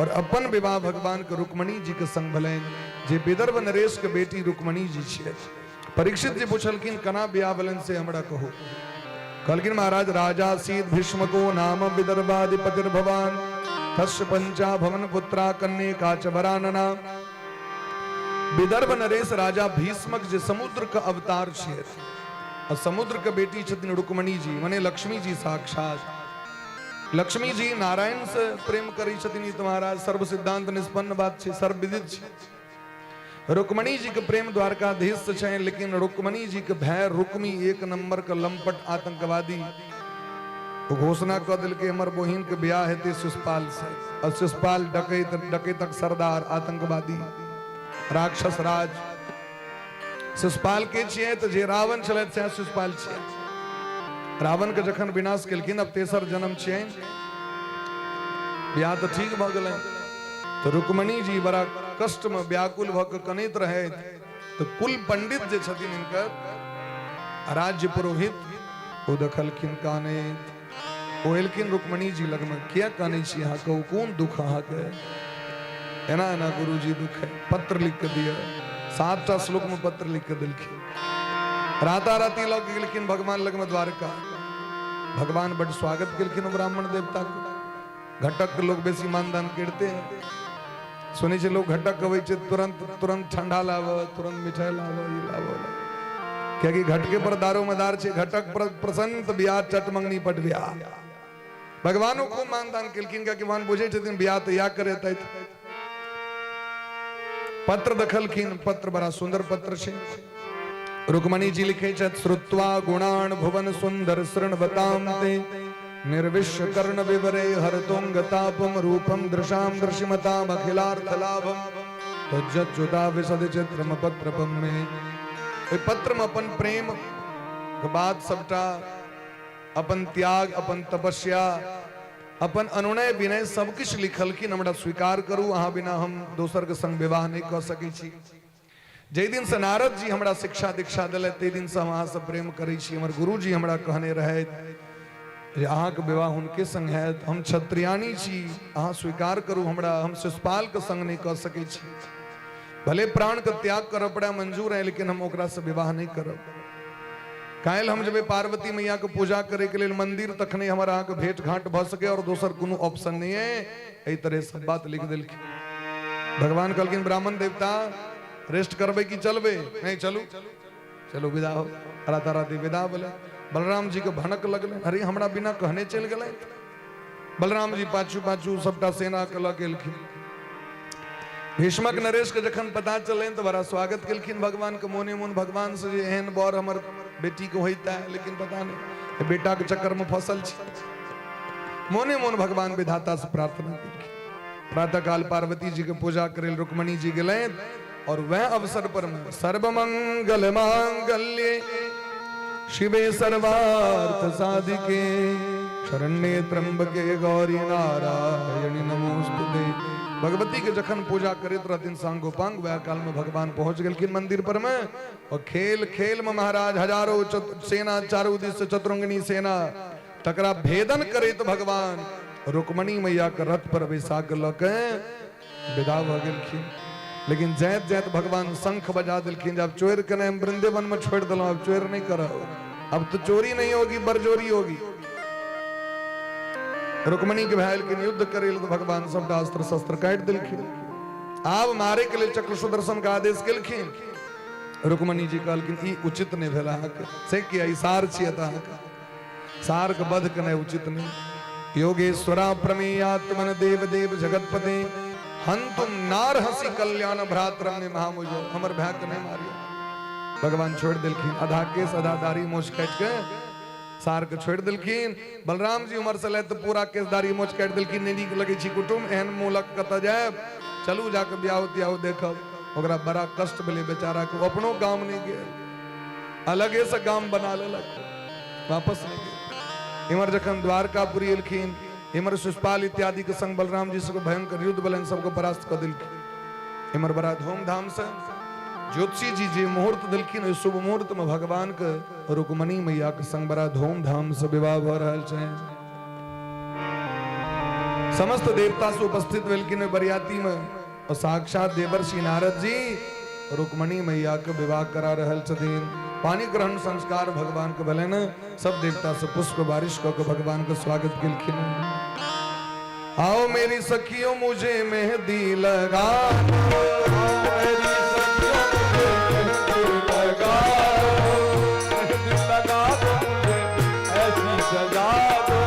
और अपन विवाह भगवान के रुक्मणी जी के संग भेलनि, जे विदर्भ नरेश के बेटी रुक्मणी जी छियै। परीक्षित जी पुछलखिन केना ब्याह भेलनि से हमरा कहू। कहलखिन महाराज राजा सीत भीष्म को नाम विदर्भाधिपतिर्भवान तस्य पंचा भवन पुत्रा कन्या काच वरानना। विदर्भ नरेश राजा भीष्मक जे समुद्र के अवतार छियै आ समुद्र के बेटी छथिन रुक्मणी जी, मने लक्ष्मी जी साक्षात। लक्ष्मी जी नारायण से प्रेम करै छथिन, ई तऽ महाराज सर्व सिद्धांत निष्पन्न बात छै, सर्वविदित छै। रुक्मणी जी के प्रेम द्वारकाधीश से छै, लेकिन रुक्मणी जी के भय रुक्मी एक नंबर के लंपट आतंकवादी ओ घोषणा कऽ देलकै हमर बहिन के ब्याह हेतै शिशुपाल से। आ शिशुपाल डकैत, डकैतक सरदार, आतंकवादी, राक्षस राज। शिशुपाल के छियै तऽ जे रावण छलथि सएह शिशुपाल छियै। रावण के जखन विनाश केलखिन, अब तेसर जन्म छियै, ब्याह तऽ ठीक भऽ गेलै। तऽ रुक्मणी जी बड़ा कष्ट में व्याकुल भऽ कऽ कनैत रहथि। तऽ कुल पंडित जे छथिन हिनकर राज्य पुरोहित, ओ देखलखिन कानैत। ओ एलखिन रुक्मणी जी लगमे, किया कानै छी अहाँ, कहू कोन दुख अहाँके? एना एना गुरुजी दुख है, पत्र लिख के दिअ। 7टा श्लोक में पत्र लिख के देलखिन। राताराती लऽ के गेलखिन भगवान लगमे द्वारका। भगवान बड स्वागत केलखिन ब्राह्मण देवता के। घटक के लोग बेसी मानदान करते हैं, सुनै छै लोग घटक अबै छै तुरंत तुरंत ठंडा लाबऽ, तुरंत मिठाई लाबऽ, ई लाबऽ, कियाकि घटके पर दारो मदार छै। घटक पर प्रसन्न तऽ बियाह चट मंगनी पट बियाह। भगवानो खूब मानदान केलखिन, कियाकि भगवान बुझै छथिन बियाह तऽ इएह करेतथि। पत्र देखलखिन, पत्र बड़ा सुंदर पत्र छै। रुक्मणी जी लिखे छथि, श्रुत्वा गुणान भुवन सुंदर शृण्वताम ते निर्विश्य कर्ण विवरे हरतुंग तापम रूपम दृशाम दृशिमताम अखिलार्थ लाभम त्वज्जच्युता विशद चित्रम पत्रपम में। ओहि पत्र में अपन प्रेम के बात सबटा, अपन त्याग, अपन तपस्या, अपन अनुनय विनय सब किछु लिखलखिन। हमरा स्वीकार करू, अहाँ बिना हम दोसर के संग विवाह नहि कऽ सकै छी। जाहि दिन से नारद जी हमरा शिक्षा दीक्षा देलथि ताहि दिन से हम अहाँ से प्रेम करै छी। हमर गुरुजी हमरा कहने रहथि जे अहाँके विवाह हुनके संग हैत। हम क्षत्रियानी छी, अहाँ स्वीकार करू हमरा। हम शिशुपाल के संग नहि कऽ सकै छी, भले प्राण के त्याग करऽ पड़े मंजूर है, लेकिन हम ओकरा से विवाह नहि करब। काल्हि हम जेबै पार्वती मैया के पूजा करे के लेल मंदिर, तखने हमर अहाँके भेंट घाट भऽ सके और दोसर कोनो ऑप्शन नहीं है। एहि तरह सब बात लिख देलखिन। भगवान कहलखिन ब्राह्मण देवता रेस्ट करबै कि चलबै? नहीं चलू, चलू विदा हो। राताराती विदा भेलै। बलराम जी के भनक लगलै, अरे हमरा बिना कहने चलि गेलै। बलराम जी पाछू पाछू सबटा सेना के लऽ गेलखिन। भीष्मक नरेश के जखन पता चलनि तऽ बड़ा स्वागत केलखिन भगवान के। मोने मोन भगवान से जे एहन बर हमर बेटी के होइता है, लेकिन पता नहीं बेटा के चक्कर में फसल छी। मोने मोन भगवान विधाता से प्रार्थना केलखिन। प्रातः काल पार्वती जी के पूजा करे रुक्मणी जी गेलनि और वह अवसर पर सर्वमंगल मांगल्ये शिवे सर्वार्थ साधिके शरण्ये त्र्यंबके गौरी नारायणी नमोस्तुते। भगवती के जखन पूजा करैत रहथिन सांगोपांग, वह काल में भगवान पहुंच गेलखिन मंदिर पर में। और खेल खेल में महाराज हजारों सेना, चारू दिस से चतुरंगनी सेना, तकरा भेदन करैत भगवान रुक्मणी मैया के रथ पर बैसा के लऽ के विदा भऽ गेलखिन। लेकिन जाइत जाइत भगवान शंख बजा देलखिन, जब चोर के हम वृंदावन में छोड़ दिलहुँ, अब चोर नहीं करब, अब तो चोरी नहीं होगी, बरजोरी होगी। रुक्मणी के भाई एलखिन युद्ध करे तऽ भगवान सबटा अस्त्र शस्त्र काटि देलखिन। आब मारे के लेल चक्र सुदर्शन के आदेश केलखिन। रुक्मणी जी कहलखिन ई उचित नहि भेल अहाँके। से किया? ई सार छियै तऽ अहाँके सार के वध केनाइ उचित नहि। योगेश्वरा प्रमेयात्मन देव देव जगतपते हंतुम नारहसि कल्याण भ्रातरम ने महामुज, हमर भाय के नहीं मारियो। भगवान छोड़ देलखिन, आधा केस आधा दाढ़ी मोछ काटि के सार के छोड़ देलखिन। बलराम जी उमर से लए तऽ पूरा केस दाढ़ी मोछ काटि देलखिन। नहि नीक लगै छी कुटुम्ब, एहन मुँह लग कतऽ जायब, चलू जाके ब्याह तियाह देखब। ओकरा बड़ा कष्ट भेलै बेचारा के, अपनो गाम नहि गेल, अलगे से गाम बना लेलक, वापस नहि गेल। इम्हर जखन द्वारकापुरी एलखिन, इम्हर शिशुपाल इत्यादि के संग बलराम जी सबके भयंकर युद्ध भेलनि, सबके परास्त कऽ देलखिन। इम्हर बड़ा धूमधाम से ज्योतिषी जी जे मुहूर्त देलखिन, ओहि शुभ मुहूर्त में भगवान के रुक्मणी मैया के संग बड़ा धूमधाम से विवाह भऽ रहल छै। समस्त देवता से उपस्थित भेलखिन ओहि बरियाती में और साक्षात देवर्षि नारद जी रुक्मणी मैया के विवाह करा रहल छथिन। पानी ग्रहण संस्कार भगवान के भेलनि, सब देवता से पुष्प बारिश कऽ के भगवान के स्वागत केलखिन। आओ मेरी सखियों मुझे मेहंदी लगा दो, मेरी सखियों मुझे मेहंदी लगा दो, मेहंदी लगा दो मुझे ऐसी सजा दो,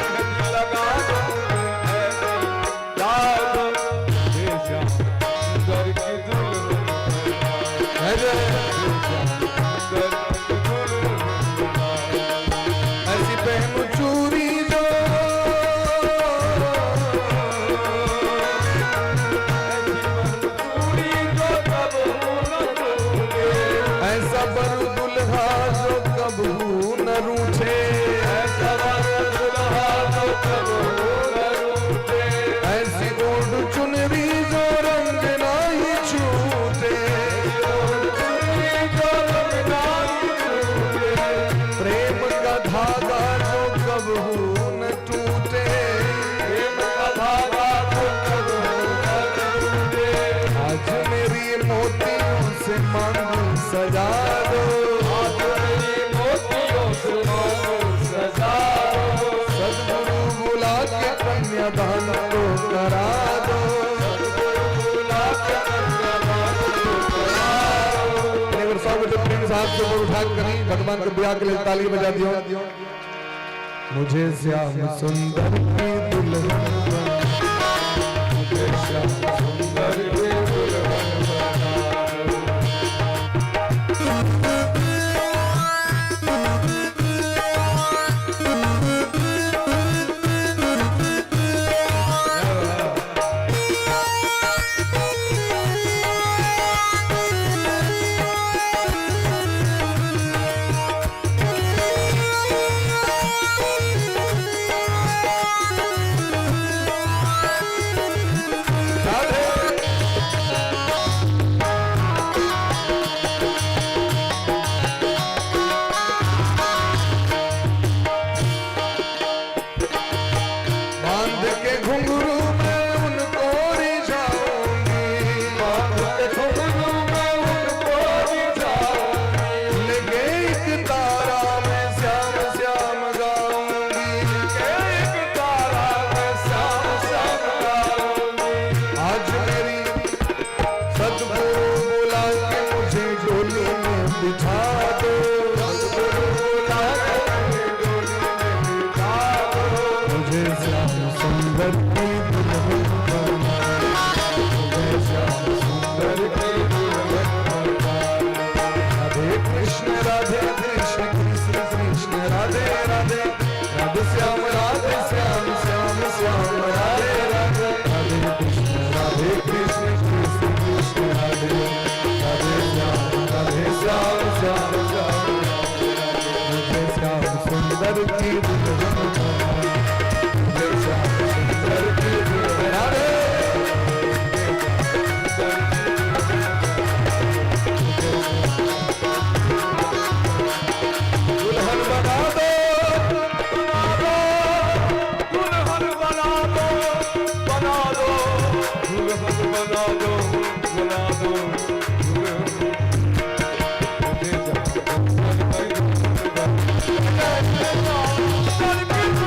मेहंदी लगा दो मुझे ऐसी सजा दो, मुझे श्याम सुंदर की दुल्हन बना जय जय। मुझे श्याम सुंदर की दुल्हन बना। ऐसी पहनू चूड़ी जो, ऐसी चूड़ी जो कबहू न टूटे, ऐसा बर दुल्हा जो कबहू न रूठे, ऐसा वर दुल्हा जो कबहू न रूठे, ऐसी ओढ़ चुनरी जो रंग नाही छूटे, चुनरी जो रंग नाही छूटे, प्रेम का धागा जो कबहू न टूटे, प्रेम का धागा जो कबहू न टूटे, आज मेरी मोतियों से मांग सजा दो, आज मेरी मोतियों से मांग सजा दो, सदगुरु बुला के कन्यादान को करा दो। सदगुरु बुला के कन्यादान को करा दो। एक बार सब बच्चे प्रेम से हाथ से ऊपर उठा के कहीं भगवान के ब्याह के लिए ताली बजा दियो। मुझे श्याम सुंदर की दुल्हन बना, मुझे श्याम सुंदर की दुल्हन बना दो। राधे। बांध के घुंघरू में उनको रिझाऊंगी, बांध के घुंघरू में उनको रिझाऊंगी, लेके एक तारा में श्याम श्याम गाऊंगी, के एक तारा में श्याम श्याम गाऊंगी, आज मेरी सदगुरु बुला के मुझे डोली में बिठा दो, सदगुरु बुला के मुझे डोली में बिठा दो, मुझे श्याम सुंदर की दुल्हन बना, मुझे श्याम सुंदर की दुल्हन बना दो। राधे कृष्ण राधे कृष्ण कृष्ण कृष्ण राधे राधे, राधे श्याम श्याम श्याम राधे राधे, राधे कृष्ण कृष्ण कृष्ण राधे राधे श्याम श्याम श्याम राधे राधे, मुझे श्याम सुंदर की दुल्हन बना, मुझे श्याम सुंदर की दुल्हन राधे। दुल्हन बना दो, बना दो दुल्हन बना दो, बना दो दुल्हन बना दो, बना दो दुल्हन, मुझे श्याम सुंदर की दुल्हन बना दो।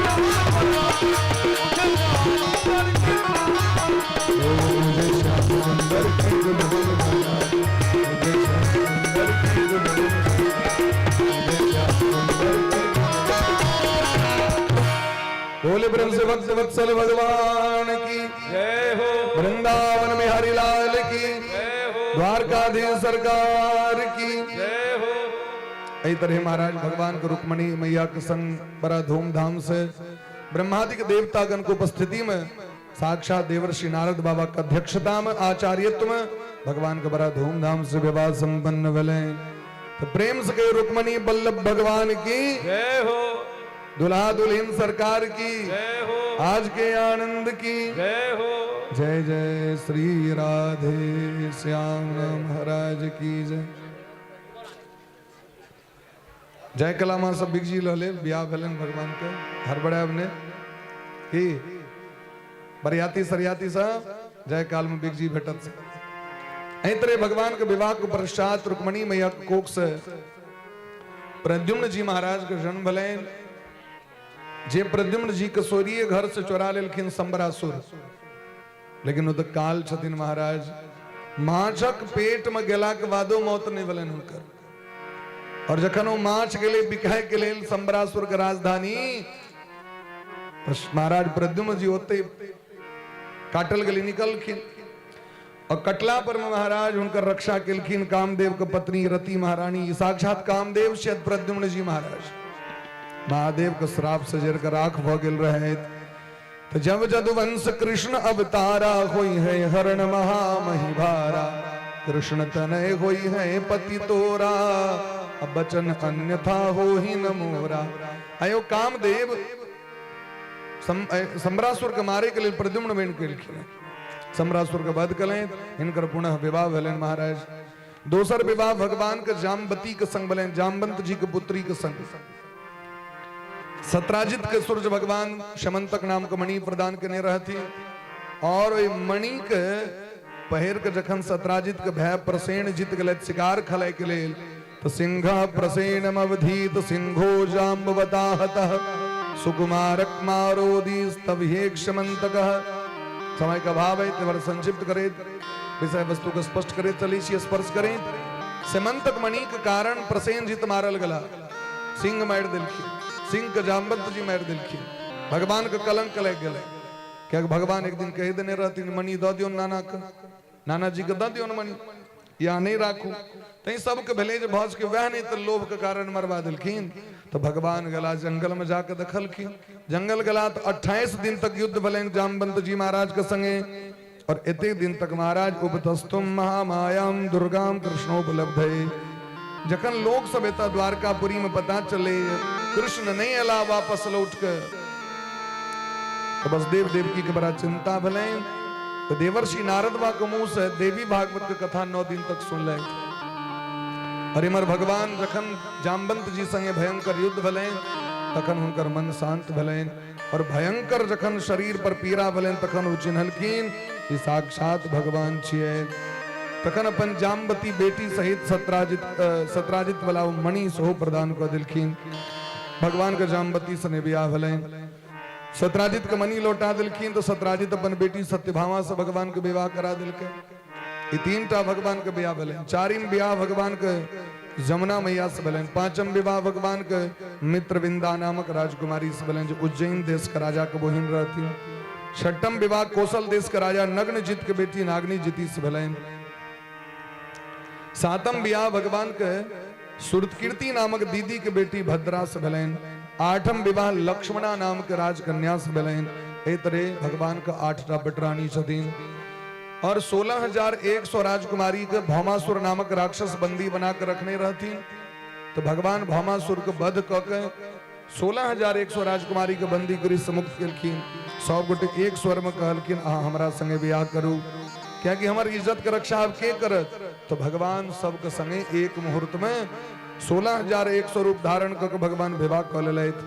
बोले ब्रह्म से भक्त वत्सल भगवान की जय हो। वृंदावन में हरिलाल की जय हो। द्वारकाधीश सरकार की जय हो। एहि तरह महाराज भगवान के रुक्मणी मैया के संग बड़ा धूमधाम से ब्रह्मादिक देवतागण को उपस्थिति में साक्षात देवर्षि नारद बाबा के अध्यक्षता में आचार्यत्व में भगवान के बड़ा धूमधाम से विवाह संपन्न भेलै। तो प्रेम से कहियो रुक्मणी बल्लभ भगवान की जय हो। दुल्हा दुल्हन सरकार की जय हो। आज के आनंद की जय हो। जय जय श्री राधे श्याम महाराज की जय। जय कला माँ सब बिगजी रहले बियाह भेलन भगवान के हड़बड़ायब ने की बरियाती सरियाती सब जय काल में बिगजी भेटत। एहि तरह भगवान के विवाह के पश्चात रुक्मणी मैया के कोख से प्रद्युम्न जी महाराज के जन्म भेलनि, जे प्रद्युम्न जी के सोरिये घर से चोरा लेलखिन शंबरासुर। लेकिन ओ तऽ काल छथिन महाराज, माछक पेट में गेला के बादो मौत नहीं भेलनि हुनकर। और जखन ओ माछ गेलै बिकाय के लेल शंबरासुर के राजधानी, महाराज प्रद्युम्न जी ओते काटल गेलै निकलखिन। और कटला पर में महाराज हुनकर रक्षा केलखिन कामदेव के पत्नी रति महारानी। साक्षात कामदेव से प्रद्युम्न जी महाराज महादेव के श्राप से जर के राख भ गेल रहे। तो जब जदुवंश कृष्ण अवतारा होई है हरण महामहि भारा, कृष्ण तनय होई है पति तोरा, अब बचन अन्यथा हो ही न मोरा। आयो कामदेव सम्रासुर के मारे के लिए प्रद्युम्न बनि गेलखिन। सम्रासुर के वध कलनि, हिनकर पुनः विवाह भेलनि महाराज। दोसर विवाह भगवान के जामवती के संग भेलनि, जामवंत जी के पुत्री के संग। सत्राजित के सूर्य भगवान शमंतक नाम के मणि प्रदान केने रहथि, और ओहि मणि के पहिर के जखन सत्राजित के भय प्रसेन जीत गेलै शिकार खेलाय के लेल, तो सिंह प्रसेनम अवधीत सिंहो जाम्बवताहतः सुकुमारक मारोदीस्तव्येक शमंतक। समय का अभाव है, तो संक्षिप्त करे विषय वस्तु को स्पष्ट करे चली छी स्पर्श करे। समंतक मणि के कारण प्रसेन जीत मारल गला, सिंह मारि देलखिन, सिंह के जामवंत जी मारि देलखिन, भगवान के कलंक लागि गेलै। कियाकि भगवान एक दिन कहि देने रहथिन मणि दऽ दियौ नाना के, नाना जी के दऽ दियौ मणि, या नहीं राखू। तैं सबके भेलै जे भऽ सकै वएह नहीं तऽ लोभ के कारण मरवा देलखिन। तो भगवान गला जंगल में जाके देखलखिन, जंगल गला तो 28 दिन तक युद्ध भेलनि जामवंत जी महाराज के संगे। और एतेक दिन तक महाराज उपतस्तुम महामायाम दुर्गाम कृष्णोपलब्ध। जखन लोक सब एतऽ द्वारकापुरी में पता चले कृष्ण नहीं अला वापस लौट के, तो बस देव देवकी के बड़ा चिंता भेलनि। तो देवर्षि नारद बा के मुंह से देवी भागवत के कथा 9 दिन तक सुनलथि। और इमर भगवान जखन जामवंत जी संगे भयंकर युद्ध भेलनि तखन हुनकर मन शांत भेलनि। और भयंकर जखन शरीर पर पीड़ा भेलनि तखन ओ चिन्हलखिन ई साक्षात भगवान छियै। तखन अपन जामवती बेटी सहित सत्राजित वाला ओ मणि सेहो प्रदान कऽ देलखिन। भगवान के जामवती सने बियाह भेलनि। सत्राजित के मणि लौटा देलखिन तो सत्राजित अपन बेटी सत्यभामा से भगवान के विवाह करा देलकै। ई 3 टा भगवान के बियाह भेलनि। 4म बियाह भगवान के जमुना मैया से भेलनि। 5म विवाह भगवान के मित्रविंदा नामक राजकुमारी से भेलनि, जो उज्जैन देश के राजा के बहिन रहथिन। 6म विवाह कौशल देश के राजा नग्नजित के बेटी नागनी जीती से भेलनि। 7म बियाह भगवान के सुरतकीर्ति नामक दीदी के बेटी भद्रा से भेलनि। 8म विवाह लक्ष्मणा नाम के राजकन्या से भेलनि। एहि तरह भगवान के 8टा बटरानी छथिन। और 16,100 राजकुमारी के भौमासुर नामक राक्षस बंदी बना के रखने रहथिन। तो भगवान भौमासुर के वध क के 16,100 राजकुमारी के बंदी गृह से मुक्त केलखिन। सब गोटे एक स्वर में कहलखिन अहाँ हमरा संगे बियाह करू, कियाकि हमर इज्जत के रक्षा अब के करत। तो भगवान सबके संगे एक मुहूर्त में 16,100 रूप धारण क के भगवान विवाह क लेलथि।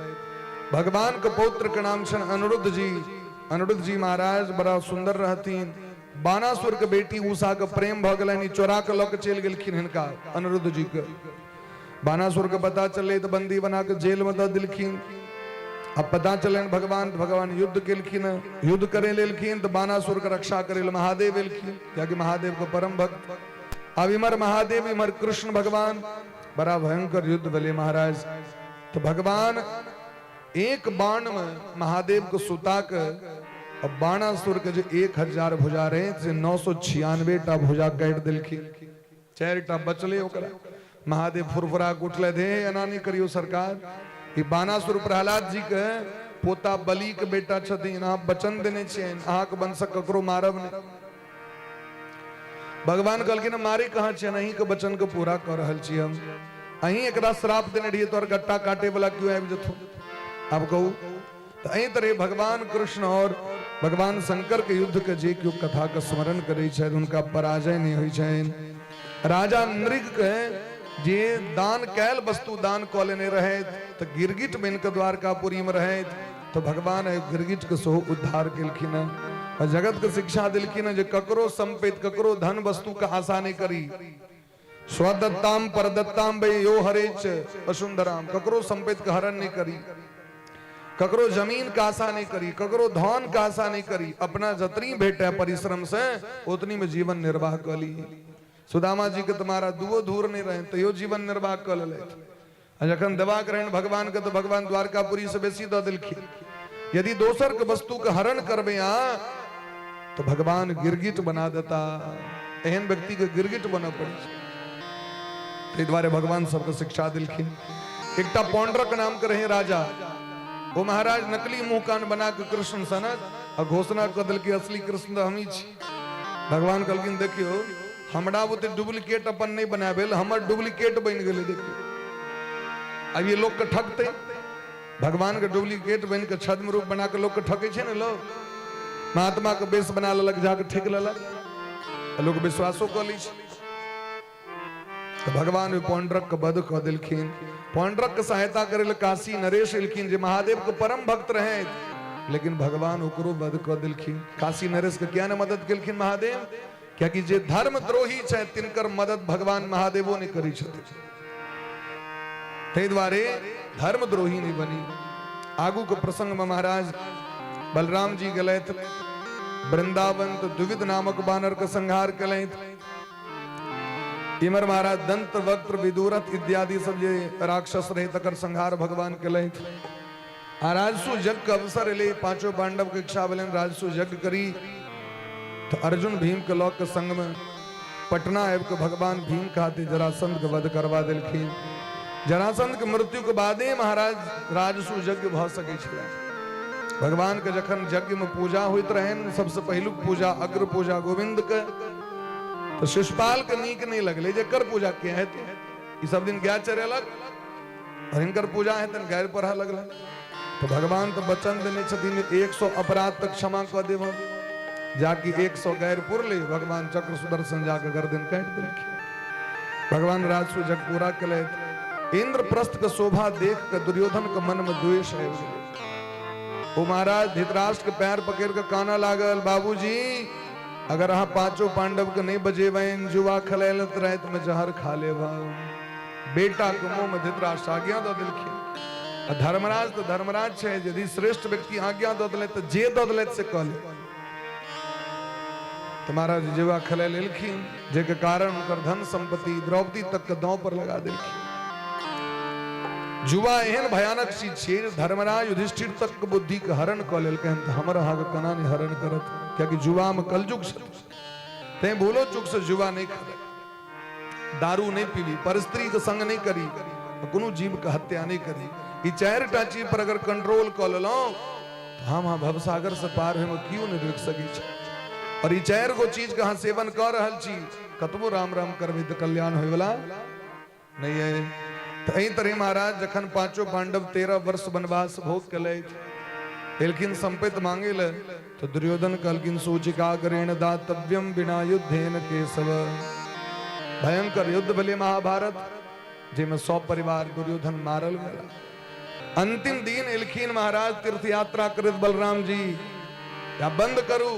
भगवान के पौत्र के नाम छनि अनिरुद्ध जी। अनिरुद्ध जी महाराज बड़ा सुंदर रहथिन। बाणासुर के बेटी उषा के प्रेम भ गेलनि, चोरा के लऽ के चलि गेलखिन हिनका अनिरुद्ध जी के। बाणासुर के पता चललै तऽ बंदी बना के जेल में दऽ देलखिन। अब पता चलनि भगवान, भगवान युद्ध केलखिन। युद्ध करे लेलखिन तऽ बाणासुर के रक्षा करे लेल महादेव एलखिन, कियाकि महादेव के परम भक्त। अब इमर महादेव इमर कृष्ण भगवान, बड़ा भयंकर युद्ध भेलै महाराज। तो भगवान एक बाण में महादेव के सुता के आ बाणासुर के जे 1000 भुजा रहे से 996 टा भुजा काटि देलखिन। 4 टा बचले ओकरा। महादेव फुरफुरा के उठले, दे एना नहीं करियो सरकार, ई बाणासुर प्रहलाद जी के पोता बलि के बेटा छथिन, अहाँ वचन देने छियनि, अहाँके वंशक ककरो मारब नहीं। भगवान कहलखिन मारे कहाँ छियनि, अहीं के वचन के पूरा कऽ रहल छी हम, अहीं एकरा श्राप देने रहियै तोहर गट्टा काटे वाला क्यों आबि जेथुन। आब कहू तऽ एहि तरह भगवान कृष्ण और भगवान शंकर के युद्ध के जे केओ कथा के स्मरण करै छथि हुनका पराजय नहि होइ छनि। राजा नृग के जे दान कैल वस्तु दान कऽ लेने रहथि तऽ गिरगिट बनि कऽ द्वारकापुरी में रहथि, तऽ भगवान एहि गिरगिट के सेहो उद्धार केलखिन हँ और जगत के शिक्षा देलखिन हँ जे ककरो संपत्ति ककरो धन वस्तु के आशा नहि करी। स्वदत्ताम परदत्ताम वै यो हरेच वसुंधराम, ककरो संपत्ति के हरण नहीं करी, ककरो जमीन के आशा नहीं करी, ककरो धन के आशा नहीं करी, अपना जतनी भेटे परिश्रम से उतनी में जीवन निर्वाह कर ली। सुदामा जी के तुम्हारा दुओ धूर नहीं रहे तैयो जीवन निर्वाह कर लेलथि। आ जखन देबाक रहनि भगवान के तो भगवान द्वारकापुरी से बेसी दऽ देलखिन। यदि दोसर के वस्तु के हरण करबै अहाँ तो भगवान गिरगिट बना देता, एहन व्यक्ति के गिरगिट बनऽ पड़ै छै। ताहि दुआरे भगवान सबके शिक्षा देलखिन। एकटा पौंड्रक नाम के रहे राजा, ओ महाराज नकली मुंह कान बना के कृष्ण सनक आ घोषणा कऽ देलकै असली कृष्ण तऽ हमही छी। भगवान कहलखिन देखियौ हमरा बुते डुप्लीकेट अपन नहीं बना भेल, हमर डुप्लीकेट बनि गेलै। देखियौ अब ये लोग के ठकते, भगवान के डुप्लीकेट बनि के छद्म रूप बना के लोग के ठकै छै ने लोग, महात्मा के वेश बना लेलक जाके ठकि लेलक, लोग विश्वासो कऽ लै छै। तऽ भगवान ओहि पौंड्रक के वध कऽ देलखिन। पौंड्रक के सहायता करै लए काशी नरेश एलखिन जे महादेव के परम भक्त रहे, लेकिन भगवान ओकरो वध कऽ देलखिन। काशी नरेश के किया ने मदद केलखिन महादेव? कियाकि जे धर्मद्रोही छै तिनकर मदद भगवान महादेवो नहि करै छथिन। ताहि दुआरे धर्मद्रोही नहि बनी। आगू के प्रसंग में महाराज बलराम जी गेलथि वृंदावन, तो द्विविध नामक बानर के संहार केलथि। इमर महाराज दंत वक्त्र विदुरथ इत्यादि सब जे राक्षस रहे तकर संहार भगवान केलथि। आ राजसु यज्ञ के अवसर एलै, पांचों पांडव के इच्छा भेलनि राजसु यज्ञ करी, तो अर्जुन भीम के लऽ के संग में पटना आबि के भगवान भीम के हाथे जरासंध के वध करवा देलखिन। जरासंध के मृत्यु के बादे महाराज राजसु यज्ञ भऽ सकै छलै। भगवान के जखन यज्ञ में पूजा होइत रहनि, सबसे पहिलुक पूजा अग्र पूजा गोविंद के, तो शिशुपाल के नीक नहीं लगलै जे एकर पूजा किया हेतै, ई सब दिन गाय चरेलक और हिनकर पूजा हेतनि गारि पढ़ऽ लगलनि। तो भगवान तो वचन देने छथिन 100 अपराध तक क्षमा कऽ देब हम, जाकि 100 गारि पुरलै भगवान चक्र सुदर्शन जाके गर्दन काटि देलखिन। भगवान राजसु जग पूरा केलथि। इंद्रप्रस्थ के शोभा देख के दुर्योधन के मन में द्वेष आबि गेलै। ओ महाराज धृतराष्ट्र के पैर पकड़ के कानऽ लागल, बाबूजी अगर अहाँ पांचों पांडव के नहीं बजेबनि, जुआ खेलायल तऽ राति में जहर खा लेब। बेटा के मुंह में धृतराष्ट्र आज्ञा दऽ देलखिन। आ धर्मराज तऽ धर्मराज छै, यदि श्रेष्ठ व्यक्ति आज्ञा दऽ देलथि तऽ जे दऽ देलथि से कऽ ले। तऽ महाराज जुआ खेलाय लेलखिन, जाहिके कारण हुनकर धन संपत्ति द्रौपदी तक के दांव पर लगा देलखिन। जुआ एहन भयानक चीज छियै जे धर्मराज युधिष्ठिर तक के बुद्धि के हरण कऽ लेलकै तऽ हमर अहाँके केना नहि हरण करत, कियाकि जुआ में कलयुग छथि। तैं भूलो चूक से जुआ नहीं खेले, दारू नहीं पीबी, पर स्त्री के संग नहीं करी, कोनो जीव के हत्या नहीं करी। ई 4टा चीज पर अगर कंट्रोल कऽ लेलहुँ तऽ हम अहाँ भवसागर से पार होइमे केओ नहि रोकि सकै छै। और ई 4 गो चीज के अहाँ सेवन कऽ रहल छी, कतबो राम राम करबै तऽ कल्याण होइवला नहीं है। तऽ एहि तरह महाराज जखन पांचों पांडव 13 वर्ष वनवास भोग केलथि, एलखिन संपत्ति मांगे ले, तो दुर्योधन कहलखिन सूचिकाग्रेण दातव्यम बिना युद्धेन केशव। भयंकर युद्ध भेलै महाभारत, जाहिमे 100 परिवार दुर्योधन मारल गेल। अंतिम दिन एलखिन महाराज तीर्थ यात्रा करैत बलराम जी, या बंद करू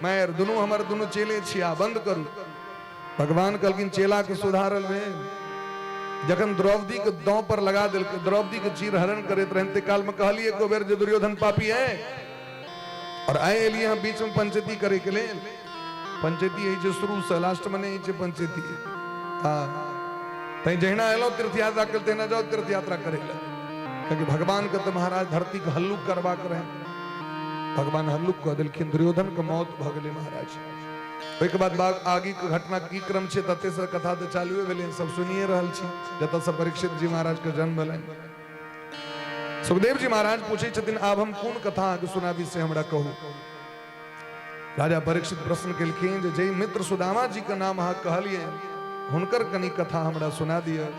मैर, दुनू हमर दुनू चेले छिया, बंद करू। भगवान कहलखिन चेला के सुधारल भेल। जखन द्रौपदी के दांव पर लगा देलकै, द्रौपदी के चीर हरण करैत रहनि, ते काल में कहलिए एको बेर जे दुर्योधन पापी है, और आइ एलिए हम बीच में पंचायती करे के लेल। पंचायती होइ छै शुरू से लास्ट में नहीं होइ छै पंचायती। हाँ, तैं जहिना एलहुँ तीर्थ यात्रा के तहिना जाओ तीर्थ यात्रा करे ले, कियाकि भगवान के तऽ महाराज धरती के हल्लुक करबाक रहै। भगवान हल्लुक कऽ देलखिन, दुर्योधन के मौत भऽ गेलै महाराज। ओहिके बाद बाग आगी के घटना की क्रम छै तते से कथा तऽ चालुए भेलै, सब सुनिए रहल छी, जतऽ से परीक्षित जी महाराज के जन्म भेलनि। सुखदेव जी महाराज पूछै छथिन, आब हम कोन कथा अहाँके सुनाबी से हमरा कहू। राजा परीक्षित प्रश्न केलखिन जे जै मित्र सुदामा जी के नाम अहाँ कहलियै, हुनकर कनि कथा हमरा सुना दिअ।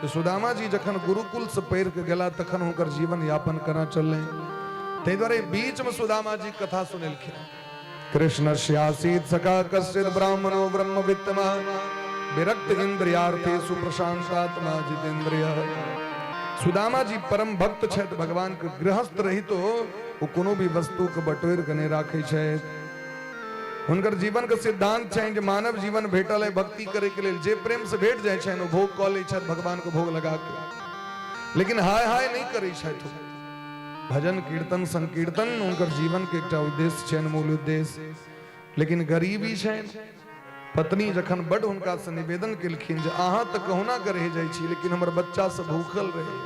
सुदामा जी जखन गुरुकुल से पढ़ि के गेला तखन हुनकर जीवन यापन केना चललै, ताहि दुआरे बीच में सुदामा जी कथा सुनेलखिन। कृष्ण श्यासीत सखा कश्चित ब्राह्मणो ब्रह्मवित्तमा विरक्त इंद्रियार्थे सुप्रशांतात्मा जितेंद्रिय। सुदामा जी परम भक्त छथि भगवान के, गृहस्थ रहितो ओ कोनो भी वस्तु के बटोरि के नहि राखै छथि। हुनकर जीवन के सिद्धांत छनि जे मानव जीवन भेटल है भक्ति करे के लेल, जे प्रेम से भेट जाइ छनि ओ भोग कऽ लै छथि भगवान के भोग लगा के, लेकिन हाय हाय नहि करै छथि। भजन कीर्तन संकीर्तन हुनकर जीवन के एकटा उद्देश्य छनि, मूल उद्देश्य। लेकिन गरीबी छनि। पत्नी जखन बड हुनका से निवेदन केलखिन जे अहाँ तऽ कहुना के रहि जाइ छी, लेकिन हमर बच्चा सब भूखल रहे,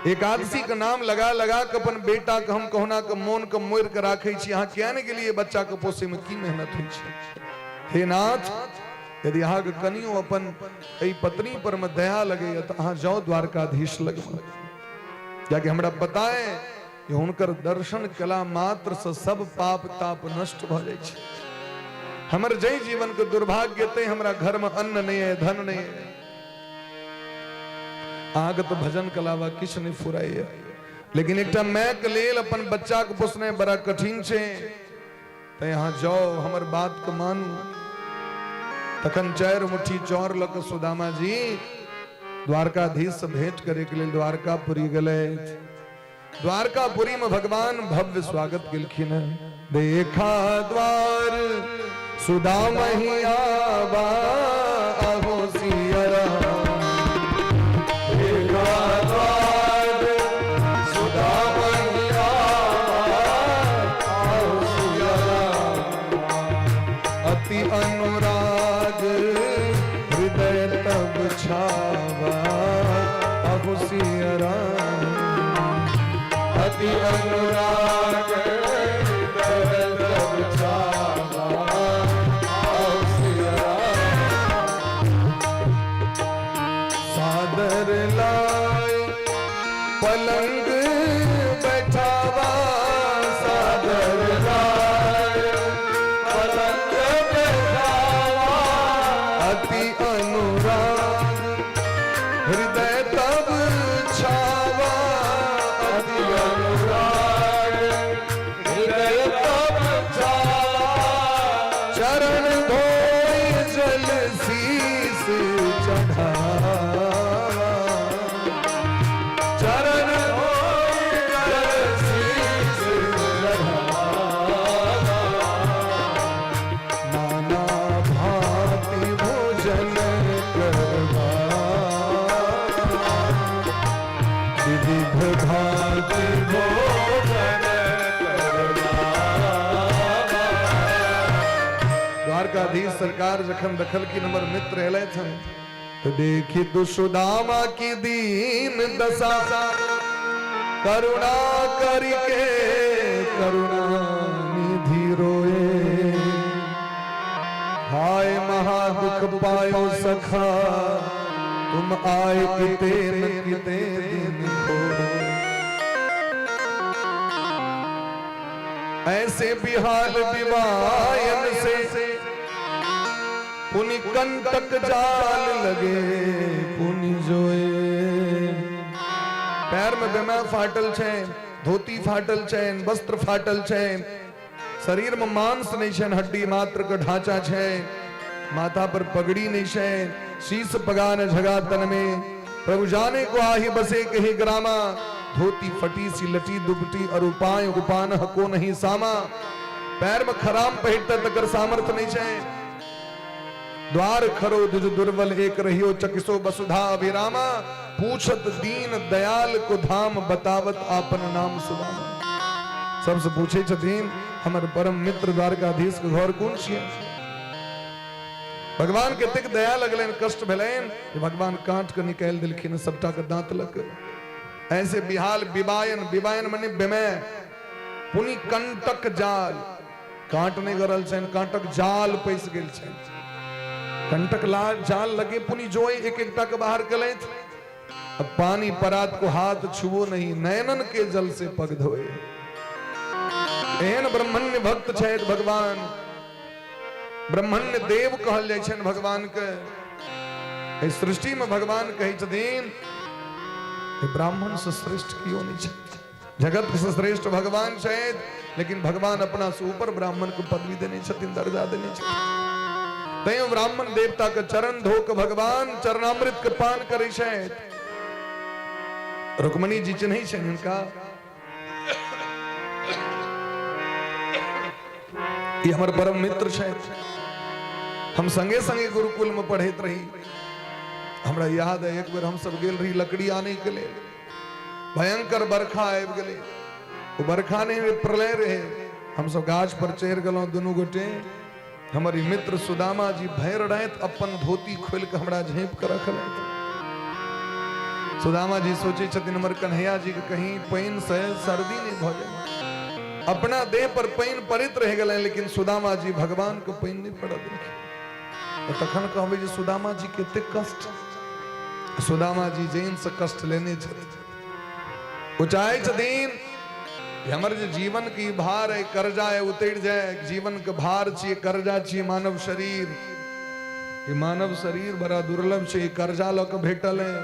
एकादशी के नाम लगा लगा के अपन बेटा के हम कहुना के मोन के मोड़ के राखे छी, अहाँ किया नहि गेलियै बच्चा के पोसै में की मेहनत होइ छै। हे नाथ, यदि अहाँ के कनियो अपन एहि पत्नी पर में दया लगैया तऽ अहाँ जाउ द्वारकाधीश लग, कियाकि हमरा पता है कि हुनकर दर्शन कला मात्र से सब पाप ताप नष्ट भ जाइ छै। हमर जै जीवन के दुर्भाग्य ते हमरा घर में अन्न नहीं है, धन नहीं है, अहाँके तो भजन के अलावा किछु नहीं फुराइए, लेकिन एकटा माय के लेल अपन बच्चा के पोसनाइ बड़ा कठिन छै, तैं अहाँ जाउ, हमर बात के मानू। तखन 4 मुट्ठी चाउर लऽ के सुदामा जी द्वारकाधीश से भेंट करे के लेल द्वारकापुरी गेलै। द्वारकापुरी में भगवान भव्य स्वागत केलखिन हैं। देखा द्वार सुदामा ही आवा आहो सिया देखा द्वार सुदामा ही आवा आहो सिया। अति अनुराग हृदय तब छावा आहो सिया राम। अति अनुराग हृदय तब छावा आहो सिया राम। सादर लाए पलंग बैठावा, सादर लाए पलंग बैठावा। अति अनुराग हृदय तब छावा, अति अनुराग हृदय तब छावा। चरण धोए जल शीस चढ़ावा, चरण धोए जल शीस चढ़ावा। नाना भांति भोजन करवा, विविध भांति भोजन करवा। द्वारकाधीश सरकार जखन देखलखिन हमर मित्र एलथि हन, तो देखी दुसुदामा की दीन दशा, करुणा करके करुणा निधि रोए। हाय महादुख पायो सखा, तुम आए किते न किते दिन हो। ऐसे बिहाल विवायन से पुनि कंटक जाल लगे पुनि जोए। पैर में बेमा फाटल छै, धोती फाटल छै, वस्त्र फाटल छै, शरीर में मांस नहीं छै, हड्डी मात्र के ढांचा छै, माथा पर पगड़ी नहीं छै, शीश पगान झगा तन में, प्रभु जाने को आही बसे कही ग्रामा, धोती फटी सी लटी दुपटी और उपाय उपान हको नहीं सामा। पैर में खराम पहिरता तकर सामर्थ्य नहीं छै। द्वार खरो दुज दुर्बल एक रहियो चकिसो बसुधा अभिरामा, पूछत दीन दयाल को धाम बतावत आपन नाम सुदामा। सबसे पूछे छथिन हमर परम मित्र द्वारकाधीश के घर कोन छियै। भगवान के कतेक दया लगलनि, कष्ट भेलनि, भगवान काट के निकालि देलखिन सबटा के दांत लग। ऐसे बिहाल बिबायन, बिबायन मने बेमे, पुनि कंटक जाल, कांट नहीं गरल छनि, कांटक जाल पैस गेल छनि, कंटक लाल जाल लगे पुनि जोए एक एकटा के बाहर केलथि। अब पानी परात को हाथ छुओ नहीं, नयनन के जल से पग धोए। एहन ब्रह्मण्य भक्त छथि भगवान, ब्रह्मण्य देव कहल जाइ छनि भगवान के। एहि सृष्टि में भगवान कहै छथिन ब्राह्मण से श्रेष्ठ कियो नहीं छथि, जगत से श्रेष्ठ भगवान छथि, लेकिन भगवान अपना से ऊपर ब्राह्मण को पदवी देने छथिन, दर्जा देने छथिन। तैयो ब्राह्मण देवता के चरण धो के भगवान चरणामृत के पान करै छथि। रुक्मणी जी चिन्है छनि हुनका, ई हमर परम मित्र छथि, हम संगे संगे गुरुकुल में पढ़ैत रही। हमरा याद है एक बेर हम सब गेल रही लकड़ी आने के लेल, भयंकर बरखा आबि गेलै, ओ बरखा नहीं रहे, प्रलय रहे। हम सब गाछ पर चढ़ि गेलहुँ दुनू गोटे, हमर ई मित्र सुदामा जी भरि राति अपन धोती खोलि के हमरा झाँपि के रखलथि। सुदामा जी सोचै छथिन हमर कन्हैया जी के कहीं पानि से सर्दी नहीं भऽ जाए। अपना देह पर पानि पड़ैत रहि गेलनि, लेकिन सुदामा जी भगवान के पानि नहीं पड़ऽ देलखिन। तऽ तखन कहबै जे सुदामा जी के एतेक कष्ट, सुदामा जी जैन से कष्ट लेने छथिन। ओ चाहै छथिन हमर जे जीवन के भार है, कर्जा है, उतरि जाए। जीवन के भार छियै, कर्जा छियै मानव शरीर। ई मानव शरीर बड़ा दुर्लभ छै, कर्जा लऽ के भेटल है,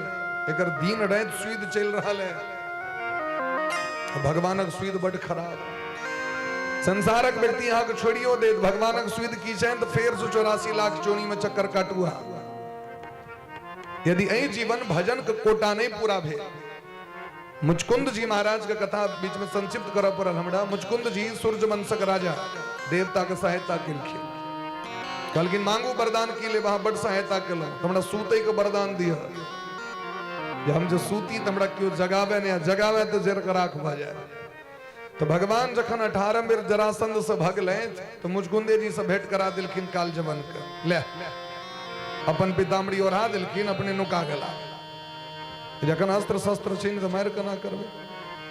एकर दिन राति सुइद चलि रहल है। भगवानक सुइद बड खराब। संसारक व्यक्ति अहाँके छोड़ियो देत, भगवानक सुइद की छनि तऽ फेर से 84 लाख चोरी में चक्कर काटू अहाँ। यदि एहि जीवन भजन के कोटा नहीं पूरा भेल। मुचकुंद जी महाराज के कथा बीच में संक्षिप्त करऽ पड़ल हमरा। मुचकुंद जी सूर्यवंशक राजा, देवता के सहायता केलखिन, कहलखिन मांगू वरदान की लेब, अहाँ बड सहायता केलहुँ, तऽ हमरा सुतै के वरदान दिअ, जे हम जे सूती तऽ हमरा केओ जगावे नहि, आ जगावे तऽ जरि कऽ राख भऽ जाय। तऽ भगवान जखन 18 बेर जरासंध से भगलथि तऽ मुचकुंदे जी से भेंट करा देलखिन काल जवन के, ले अपन पीताम्बरी ओढ़ा देलखिन, अपने नुका गेला। जखन अस्त्र शस्त्र छै तऽ मारि केना करबै?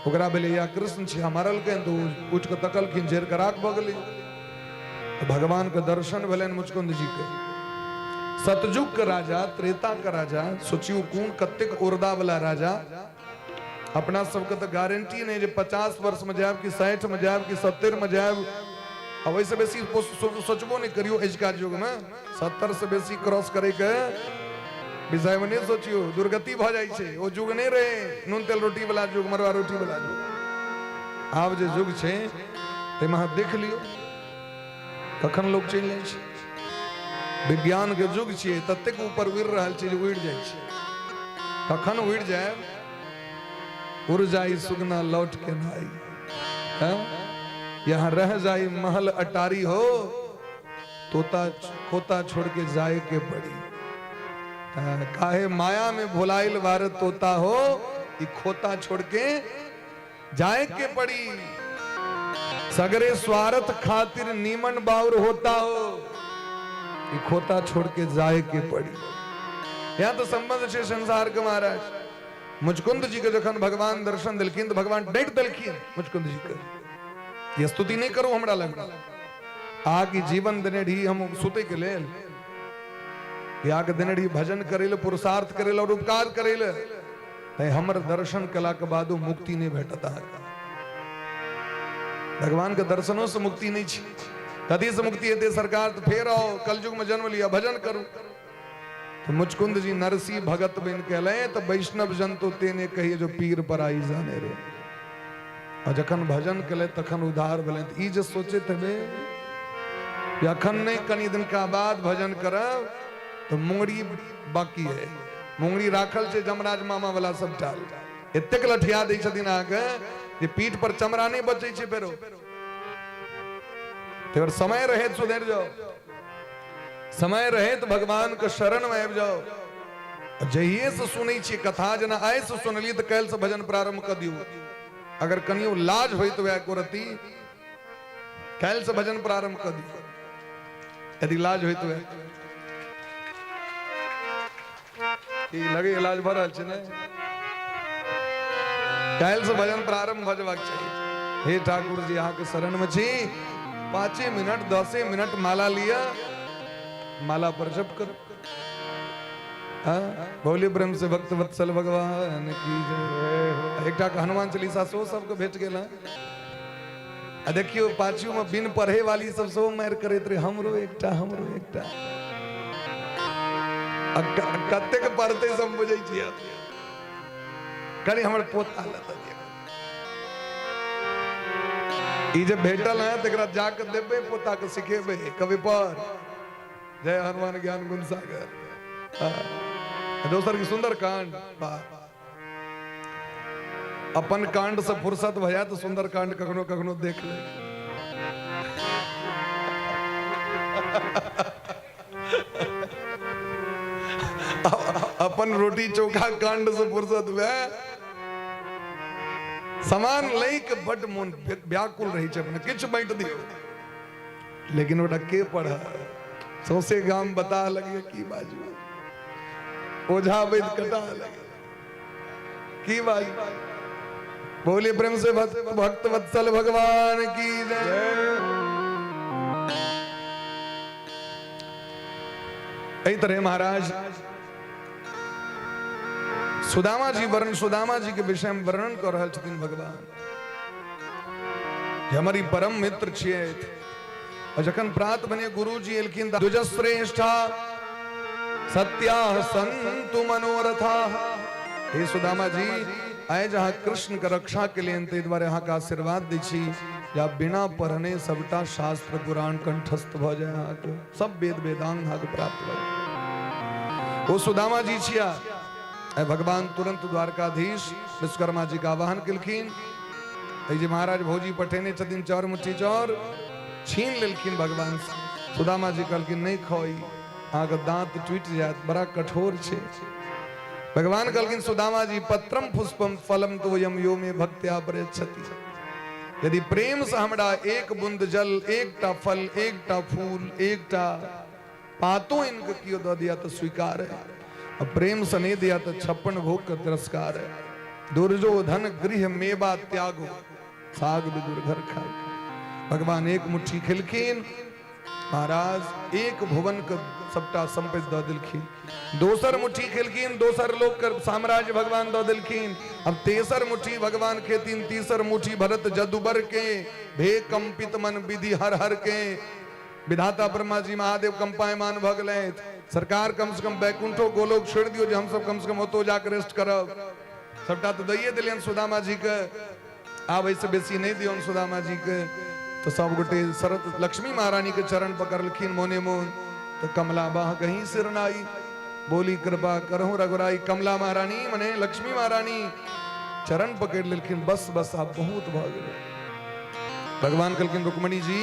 ओकरा भेलै या कृष्ण छी, मारलकनि तऽ ओ उठि कऽ तकलखिन, जरि कऽ राख भऽ गेलै। तऽ भगवान के दर्शन भेलनि मुचकुंद जी के। सतयुग के राजा, त्रेता के राजा, सोचियो कोन कतेक उर्दा वाला राजा। अपना सबके तऽ गारंटी नहि जे 50 वर्ष में जायब कि 60 में जायब कि 70 में जायब, आ ओहिसँ बेसी सोचबो नहि करियौ। अजुका युग में 70 से बेसी क्रॉस करे के विषय में नहीं सोचियो, दुर्गति भऽ जाइ छै। ओ युग नहीं रहे नून तेल रोटी वाला युग, मरुआ रोटी वाला युग। आब जे युग छै ताहिमे अहाँ देख लियौ कखन लोग चलि जाइ छै। विज्ञान के युग छियै, ततेक ऊपर उड़ि रहल छै जे उड़ि जाइ छै, कखन उड़ि जाय। उड़ जाई सुगना लौट के ना आई, यहाँ रह जाई महल अटारी हो, तोता खोता छोड़ के जाए के पड़ी। काहे माया में भुलाइल बार तोता हो, ई खोता छोड़ के जाए के पड़ी। सगरे स्वार्थ खातिर नीमन बाउर होता हो, ई खोता छोड़ के जाए के पड़ी। यहाँ तो संबंध छे संसार के महाराज। मुचकुंद जी के जखन भगवान दर्शन दिलखिन तो भगवान डांटि देलखिन मुचकुंद जी के, ये स्तुति नहीं करू हमरा लग, आके जीवन देने रही हम सुते के लेल, आके देने रही भजन करे ले, पुरुषार्थ करे ले और उपकार करे ले, तैं हमर दर्शन कला के बादो मुक्ति नहीं भेटत अहाँके। भगवान के दर्शनों से मुक्ति नहीं छी, कथी से मुक्ति हेतै सरकार? तो फेर आओ कलयुग में जन्म लिया, भजन करू। तो मुचकुंद जी नरसी भगत बन के अलै तो वैष्णव जन तो तेने कहिए जो पीर पर आई जाने रे। आ जखन भजन केलै तखन उद्धार भेलै। ई जे सोचैत हेबै जे अखन नहीं कनी दिन का बाद भजन करब तो मुंगड़ी बाकी है, मुंगड़ी राखल छै जमराज मामा वाला सब टाल एतेक लठिया दै छथिन अहाँके जे पीठ पर चमड़ा नहीं बचै छै फेरो। तेकर समय रहे सुधरि जाओ, समय रहे तो भगवान के शरण में आबि जाओ। जहिए से सुनै छियै कथा, जेना आइ से सुनलियै तऽ काल्हि से भजन प्रारंभ कऽ दियौ। अगर कनियो लाज होइत हुए एको रत्ती, काल्हि से भजन प्रारंभ कऽ दियौ, यदि लाज होइत हुए। ई लगे लाज भऽ रहल छै ने? काल्हि से भजन प्रारंभ भऽ जेबाक चाही। हे ठाकुर जी, अहाँके शरण में छी। 5 मिनट 10 मिनट माला लिअ, माला पर जप करू। हाँ, बोलिए प्रेम से भक्त वत्सल भगवान की जय। एकटा के हनुमान चालीसा सेहो सबके भेट गेल हँ। आ देखियौ पाछू में बिन पढ़े वाली सब सेहो मारि करैत रहे, हमरो एकटा, हमरो एकटा। आ कतेक पढ़तै सब बुझै छियै। कनि हमर पोता लऽ दऽ दिअ। ई जे भेटल है तकरा जाके देबै, पोता के सिखेबै कवि पर। जय हनुमान ज्ञान गुण सागर। हाँ। दोसर की सुंदर कांड, वाह। अपन कांड से फुर्सत भया तो सुंदर कांड कखनो कखनो देख ले। अपन रोटी चोखा कांड से फुर्सत भए सामान लई के बड मोन व्याकुल रही छै, अपने किछु बांटि दियौ, लेकिन ओकरा के पढ़, सौंसे गाम बता लगे की बाजू, ओझा वैद कटा लगे की बाजू। बोले प्रेम से भक्त वत्सल भगवान की जय। एहि तरह महाराज सुदामा जी वर्ण सुदामा जी के विषय में वर्णन कर रहल छथिन भगवान जे हमर ई परम मित्र छियै। और जखन प्रात बने गुरुजी एलखिन, द्विजश्रेष्ठा सत्या संतु मनोरथा। हे सुदामा जी, आइ जहाँ कृष्ण के रक्षा के लिए ताहि दुआरे अहाँके आशीर्वाद दै छी जे आब बिना पढ़ने सबटा शास्त्र पुराण कंठस्थ भऽ जाय, अहाँके सब वेद वेदांग अहाँके प्राप्त भऽ जाय। ओ सुदामा जी छिया। आइ भगवान तुरंत द्वारकाधीश विश्वकर्मा जी के आवाहन केलखिन। एहि जे महाराज भौजी पठेने छथिन चाउर मुट्ठी चाउर छीन लेलखिन भगवान से। सुदामा जी कहलखिन नहि खाओ, अहाँके दांत टूटि जायत, बड़ा कठोर छै। भगवान कहलखिन सुदामा जी पत्रम पुष्पम फलम तोयम यो मे भक्त्या प्रयच्छति। यदि प्रेम से हमरा एक बूंद जल, एकटा फल, एकटा फूल, एकटा पातो इनके कियो दऽ दिया तो स्वीकार है, और प्रेम से नहीं दिया तो 56 भोग का तिरस्कार है। दुर्योधन गृह मेवा त्यागो साग विदुर घर खाए। भगवान एक मुट्ठी खेलखिन महाराज, एक भुवन के सबटा संपत्ति दऽ देलखिन। दोसर मुट्ठी खेलखिन, दोसर लोक के साम्राज्य भगवान दऽ देलखिन। अब तेसर मुट्ठी भगवान खेथिन, तीसर मुट्ठी भरत जदुबर के भे कंपित मन विधि हर हर के। विधाता ब्रह्मा जी महादेव कंपायमान भऽ गेलथि। सरकार कम से कम बैकुंठो गोलोक छोड़ि दियौ जे हमसब कम से कम ओतौ जाके रेस्ट करब। सबटा तऽ दैये देलियनि सुदामा जी के, आब एहिसँ बेसी नहि दियौन सुदामा जी के। तऽ सब गोटे शरद लक्ष्मी महारानी के चरण पकड़लखिन मोने मोन। तऽ कमला बाह कहीं सिरनाई, बोली कृपा करहूँ रघुराई। कमला महारानी मने लक्ष्मी महारानी चरण पकड़ लेलखिन, बस बस आब बहुत भऽ गेलै। भगवान कहलखिन रुक्मणी जी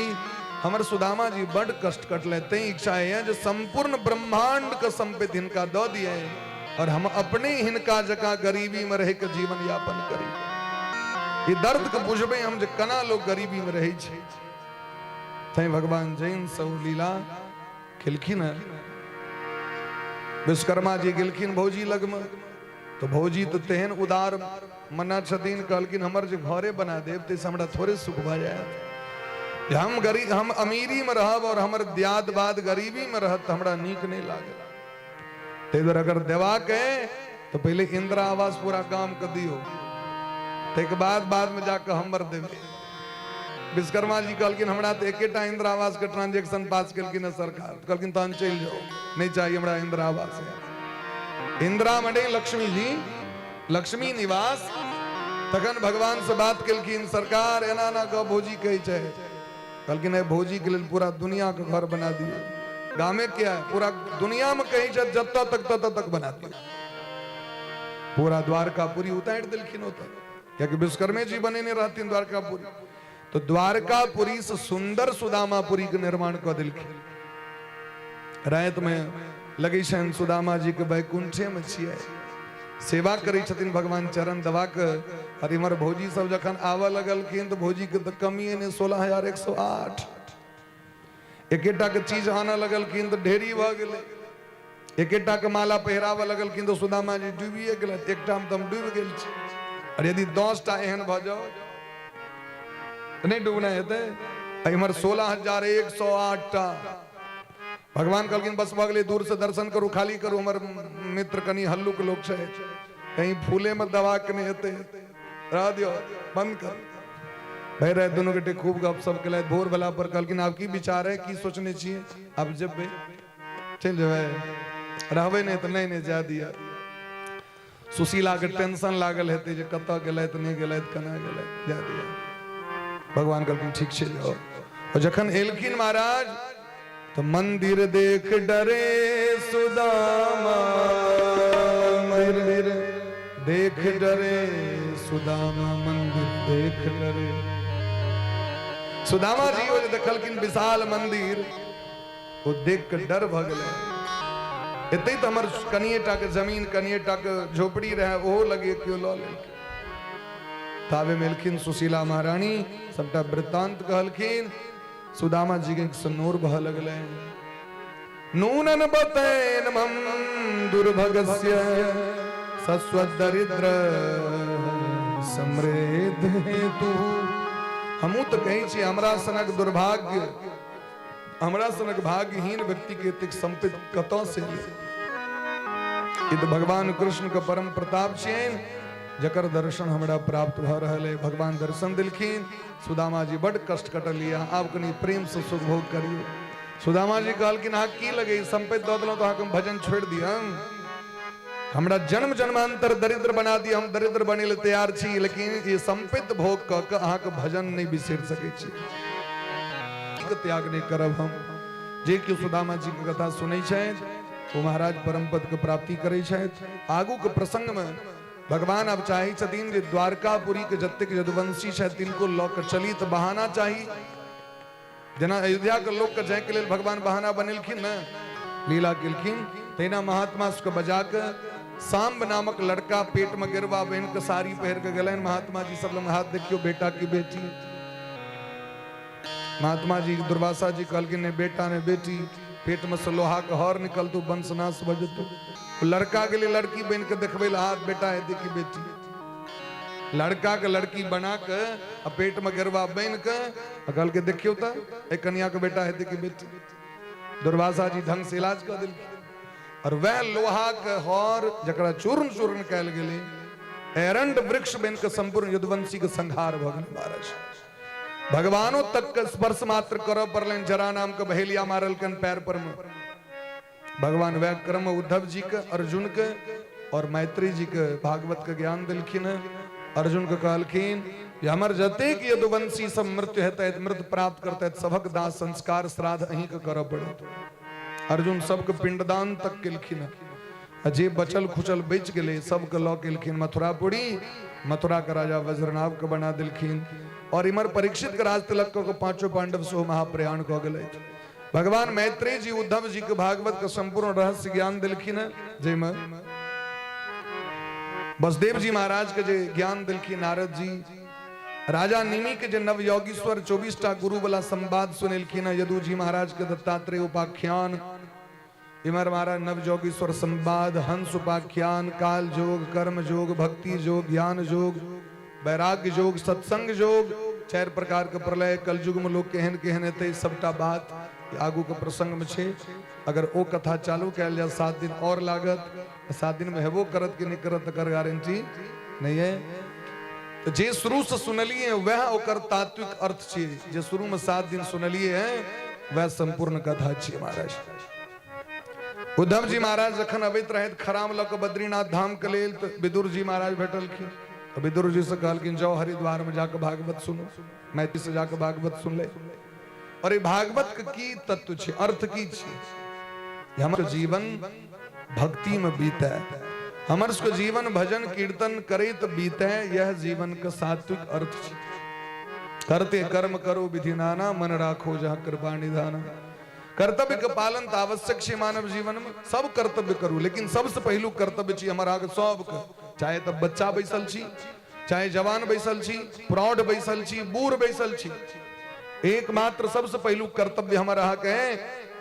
हमर सुदामा जी बड कष्ट कटले, तैं इच्छा है जे संपूर्ण ब्रह्मांड के संपत्ति हिनका दऽ दिए और हम अपने हिनका जकाँ गरीबी में रह के जीवन यापन करी। ई दर्द के बुझबै हम जे केना लोग गरीबी में रहै छै। तैं भगवान जैन सब लीला केलखिन है। विश्वकर्मा जी गेलखिन भौजी लगमे, तो भौजी तो तेहन उदार मना छथिन, कहलखिन हमर जे घरे बना देब ताहिसँ हमरा थोड़े सुख भऽ जायत। हम गरीब, हम अमीरी में रहब और हमर दियाद बाद गरीबी में रहत तऽ हमरा नीक नहि लागत। ताहि दुआरे अगर देबाक है तो पहिले इंदिरा आवास पूरा गाम के दियौ, ताहिके बाद बाद में जाके हमर देबै। विश्वकर्मा जी कहलखिन हमरा तऽ एकेटा इंदिरा आवास के ट्रांजेक्शन पास केलखिन हँ सरकार। कहलखिन तहन चलि जाउ, नहि चाही हमरा इंदिरा आवास। इंदिरा मने लक्ष्मी जी, लक्ष्मी निवास। तखन भगवान से बात केलखिन, सरकार एना एना कऽ भौजी कहै छै। कहलखिन ए भौजी के लेल पूरा दुनिया के घर बना दियौ, गामे क्या है पूरा दुनिया में कहीं छै जतऽ तक ततऽ तक बना दियौ। पूरा द्वारकापुरी उतारि देलखिन ओतऽ, कियाकि विश्वकर्मे जी बनेने रहथिन द्वारकापुरी। तो द्वारकापुरी से सुंदर सुदामापुरी के निर्माण कऽ देलखिन। राति में लगै छनि सुदामा जी के वैकुंठे में छियै, सेवा करै छथिन भगवान चरण दबा के। और इम्हर भौजी सब जखन आबऽ लगलखिन तऽ भौजी के तऽ कमिए नहि, 16,108 एकेटा के चीज आनऽ लगलखिन तऽ ढेरी भऽ गेलै। एकेटा के माला पहिराबऽ लगलखिन तऽ सुदामा जी डूबिए गेलथि, एकटा मे तऽ हम डूबि गेल छी। आओर यदि 10टा एहन भऽ जाओ तऽ नहि डूबनाइ हेतै। इम्हर 16,108टा। भगवान कहलखिन बस भऽ गेलै, दूर से दर्शन करू, खाली करू, हमर मित्र कनि हल्लुक लोक छै, कहीं फूले में दबा के नहि हेतै, रह दियौ, बंद कर। भरि राति दुनू गोटे खूब गप सप केलथि। भोर भेला पर कहलखिन आब की विचार है, की सोचने छियै, आब जेबै, चलि जेबै, रहबै नहि? तऽ नहि नहि, जाय दिअ। सुशीला के टेंशन लागल हेतै जे कतऽ गेलथि, नहि गेलथि, केना गेलथि, जाय दिअ। भगवान कहलखिन ठीक छै, जाओ। और जखन एलखिन महाराज तऽ मंदिर देख डरे सुदामा, मंदिर देख डरे सुदामा, मंदिर देख डरे सुदामा जी। ओ जे देखलखिन विशाल मंदिर, ओ देख के डर भऽ गेलै। एते तऽ हमर कनिए टाके जमीन, कनिए टाके झोपड़ी रहै, ओहो लगे केओ लऽ लेलकै। ताबे में एलखिन सुशीला महारानी, सबटा वृत्तांत कहलखिन। सुदामा जी के से नोर बह लगलै। नूनन बतैन मम दुर्भगस्य सस्वदरिद्र समृद्ध हेतु। हमहूँ तऽ कहै छी, हमरा सनक दुर्भाग्य, हमरा सनक भाग्यहीन व्यक्ति के एतेक संपत्ति कतऽ से एलै? ई तऽ भगवान कृष्ण के परम प्रताप छियनि, जकर दर्शन हमरा प्राप्त भऽ रहल है। भगवान दर्शन देलखिन। सुदामा जी, बड कष्ट कटलियै, आब कनि प्रेम से सुख भोग करियौ। सुदामा जी कहलखिन, अहाँ की लगे, संपत्ति दऽ देलहुँ तऽ अहाँके हम भजन छोड़ि दिअ? हमरा जन्म जन्मांतर दरिद्र बना दिअ, हम दरिद्र बनै लए तैयार छी, लेकिन ई संपत्ति भोग कऽ के अहाँके भजन नहि बिसरि सकै छी, के त्याग नहि करब हम। जे केओ सुदामा जी के कथा सुनै छथि, ओ महाराज परम पद के प्राप्ति करै छथि। आगू के प्रसंग में भगवान आब चाहै छथिन जे द्वारकापुरी के जतेक यदुवंशी छथि, तिनको लऽ के चली, तऽ बहाना चाही। जेना अयोध्या के लोक के जाय के लेल भगवान बहाना बनेलखिन ने, लीला केलखिन, तहिना महात्मा सबके बजा के सांब नामक लड़का पेट में गेरुआ बहन के साड़ी पहिर के गेलनि महात्मा जी सब लग, हाथ देखियो, बेटा की बेटी? महात्मा जी दुर्वासा जी कहलखिन, नहीं बेटा नहीं बेटी, पेट में से लोहा के हर निकलतौ, वंश नाश भऽ जेतौ। लड़का गेलै लड़की बनि के देखबै लए हाथ, बेटा हेतै की बेटी? लड़का के लड़की बना के आ पेट में गेरुआ बनि के आ कहलकै, देखियौ तऽ एहि कनिया के बेटा हेतै की बेटी? दुर्वासा जी ढंग से इलाज कऽ देलखिन और वह लोहा के हर, जकरा चूर्ण चूर्ण कयल गेलै, एरंड वृक्ष बनि के संपूर्ण यदुवंशी के संहार भऽ गेलै। महाराज, भगवानो तक के स्पर्श मात्र करऽ पड़लनि, जरा नाम के बहेलिया मारलकनि पैर पर में। भगवान वह क्रम उद्धव जी के, अर्जुन के और मैत्री जी के भागवत के ज्ञान दिलखिन है। अर्जुन के कहलखिन जे हमर जतेक यदुवंशी सब मृत्यु हेतै, मृत्यु प्राप्त करतै, सभक दाह संस्कार श्राद्ध अहीं के करऽ पड़त। अर्जुन सबके पिंडदान तक केलखिन है। आ जे बचल खुचल बचि गेलै, सबके लऽ के एलखिन मथुरापुरी। मथुरा के राजा वज्रनाभ के बना देलखिन और इमर परीक्षित के राज तिलक कऽ के पांचों पांडव सेहो महाप्रयाण कऽ गेलथि। भगवान मैत्रेय जी उद्धव जी के भागवत के संपूर्ण रहस्य ज्ञान दिलखिन है, जाहिमे बसदेव जी महाराज के जे ज्ञान दिलखिन नारद जी, राजा निमि के जे नव योगीश्वर 24 टा गुरु वाला संवाद सुनेलखिन है, यदु जी महाराज के दत्तात्रेय उपाख्यान, इमर महाराज नव योगीश्वर संवाद, हंस उपाख्यान, काल जोग, कर्म जोग, भक्ति जोग, ज्ञान जोग, वैराग्य जोग, सत्संग जोग, चारि प्रकार के प्रलय, कलयुग में लोग केहन केहन हेतै, सबटा बात आगू के प्रसंग में छै। अगर ओ कथा चालू कयल जाय, 7 दिन और लागत। 7 दिन में हेबो करत कि नहीं करत, तकर गारंटी नहीं है। तो जे शुरू से सुनलिए, वह ओकर तात्विक अर्थ छियै। जे शुरू में 7 दिन सुनलिए हैं, वह संपूर्ण कथा छियै। महाराज उद्धव जी महाराज जखन अबैत रहथि खराम लऽ कऽ बद्रीनाथ धाम के लेल, तऽ विदुर जी महाराज भेटलखिन। तऽ विदुर जी से कहलखिन, जाओ, हरिद्वार में जाके भागवत सुनो। मैथिली से जाके भागवत सुन ले। और ये भागवत के की तत्व छै, अर्थ की छै? हमर जीवन भक्ति में बीते, हमर सबके जीवन भजन कीर्तन करैत बीते, यह जीवन के सात्विक अर्थ छै। करते कर्म करो विधि नाना, मन राखो जहाँ कृपा निधाना। कर्तव्य के पालन तऽ आवश्यक छै मानव जीवन में, सब कर्तव्य करू, लेकिन सबसे पहिलुक कर्तव्य छी हमर अहाँके सबके, चाहे तऽ बच्चा बैसल छी, चाहे जवान बैसल छी, प्रौढ़ बैसल छी, बूढ़ बैसल छी, एकमात्र सबसे पहिलुक कर्तव्य हमर अहाँके है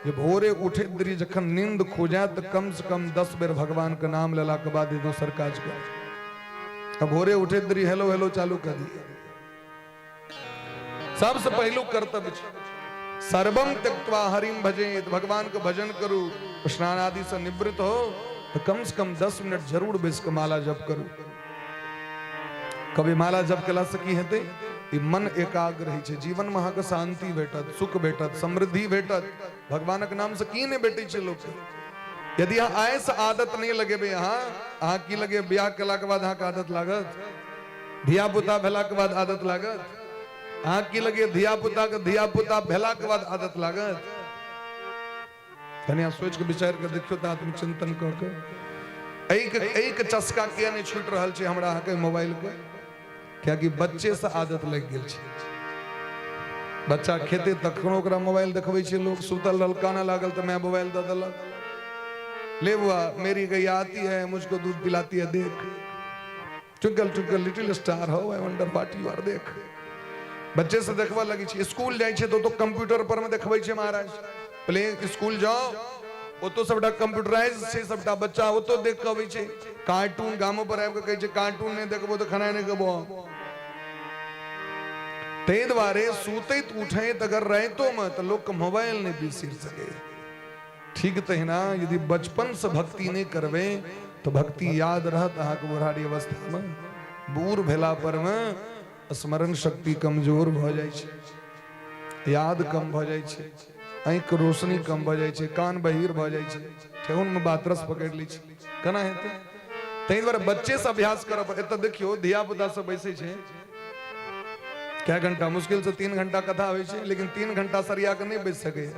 जे भोरे उठैत देरी जखन नींद खुजए तऽ कम से कम 10 बेर भगवान के नाम लेला के बाद दोसर काज कर। आ भोरे उठैत देरी हेलो हेलो चालू कऽ दिया। सबसँ पहिलुक कर्तव्य छै सर्वम त्यक्त्वा हरिम भजेत, भगवान के भजन करू, स्नान आदि से निवृत्त हो तो कम से कम 10 मिनट जरूर बैस के माला जप करू। कभी माला जप केला से की हेतै? ई मन एकाग्र रहै छै, जीवन में अहाँके शांति भेटत, सुख भेटत, समृद्धि भेटत। भगवानक नाम से की नहि भेटै छै लोक? यदि अहाँ आय से आदत नहि लगेबै, अहाँ अहाँ की लगे ब्याह केला के बाद अहाँके आदत लागत? धिया पुता भेला के बाद आदत लागत? अहाँ की लगे धिया पुता के धिया पुता भेला के बाद आदत लागत? कनि अहाँ सोचि के विचार के देखियौ तऽ आत्मचिंतन कऽ के एहिके एहिके चस्का किया नहि छूटि रहल छै हमरा अहाँके मोबाइल के? कियाकि बच्चे से आदत लागि गेल छै। बच्चा खेते तखनो ओकरा मोबाइल देखबै छै लोक। सुतल रहल, कानऽ लागल तऽ माय मोबाइल दऽ देलक, ले बुआ, मेरी गैया आती है, मुझको दूध पिलाती है, देख, twinkle twinkle little star, how I wonder what you are, देख। बच्चे से देखबऽ लगै छै। स्कूल जाइ छै तऽ ओतऽ कंप्यूटर पर मे देखबै छै महाराज। प्ले स्कूल जाओ, ओतौ सबटा कंप्यूटराइज छै सबटा, बच्चा ओतौ देख कऽ अबै छै कार्टून। गामो पर आबि कऽ कहै छै कार्टून नहि देखबो तऽ खेनाइ नहि खेबो। ताहि दुआरे सुतैत उठैत अगर रातिओमे तऽ लोकके मोबाइल नहि बिसरि सकैए। ठीक तहिना यदि बचपन से भक्ति नहि करबै तऽ भक्ति याद रहत अहाँके बुढ़ारी अवस्थामे? बूढ़ भेला पर मे स्मरण शक्ति कमजोर भऽ जाइ छै, याद कम भऽ जाइ छै, आँखिके रोशनी कम भऽ जाइ छै, कान बहिर भऽ जाइ छै, ठेहुनमे बातरस पकड़ि लै छै। केना हेतै? ताहि दुआरे बच्चे से अभ्यास करऽ पड़त। एतऽ देखियौ, धिया पुता सब बैसै छै कए घंटा, मुश्किल से 3 घंटा कथा होइ छै, लेकिन 3 घंटा सरिया कऽ नहि बैस सकैए।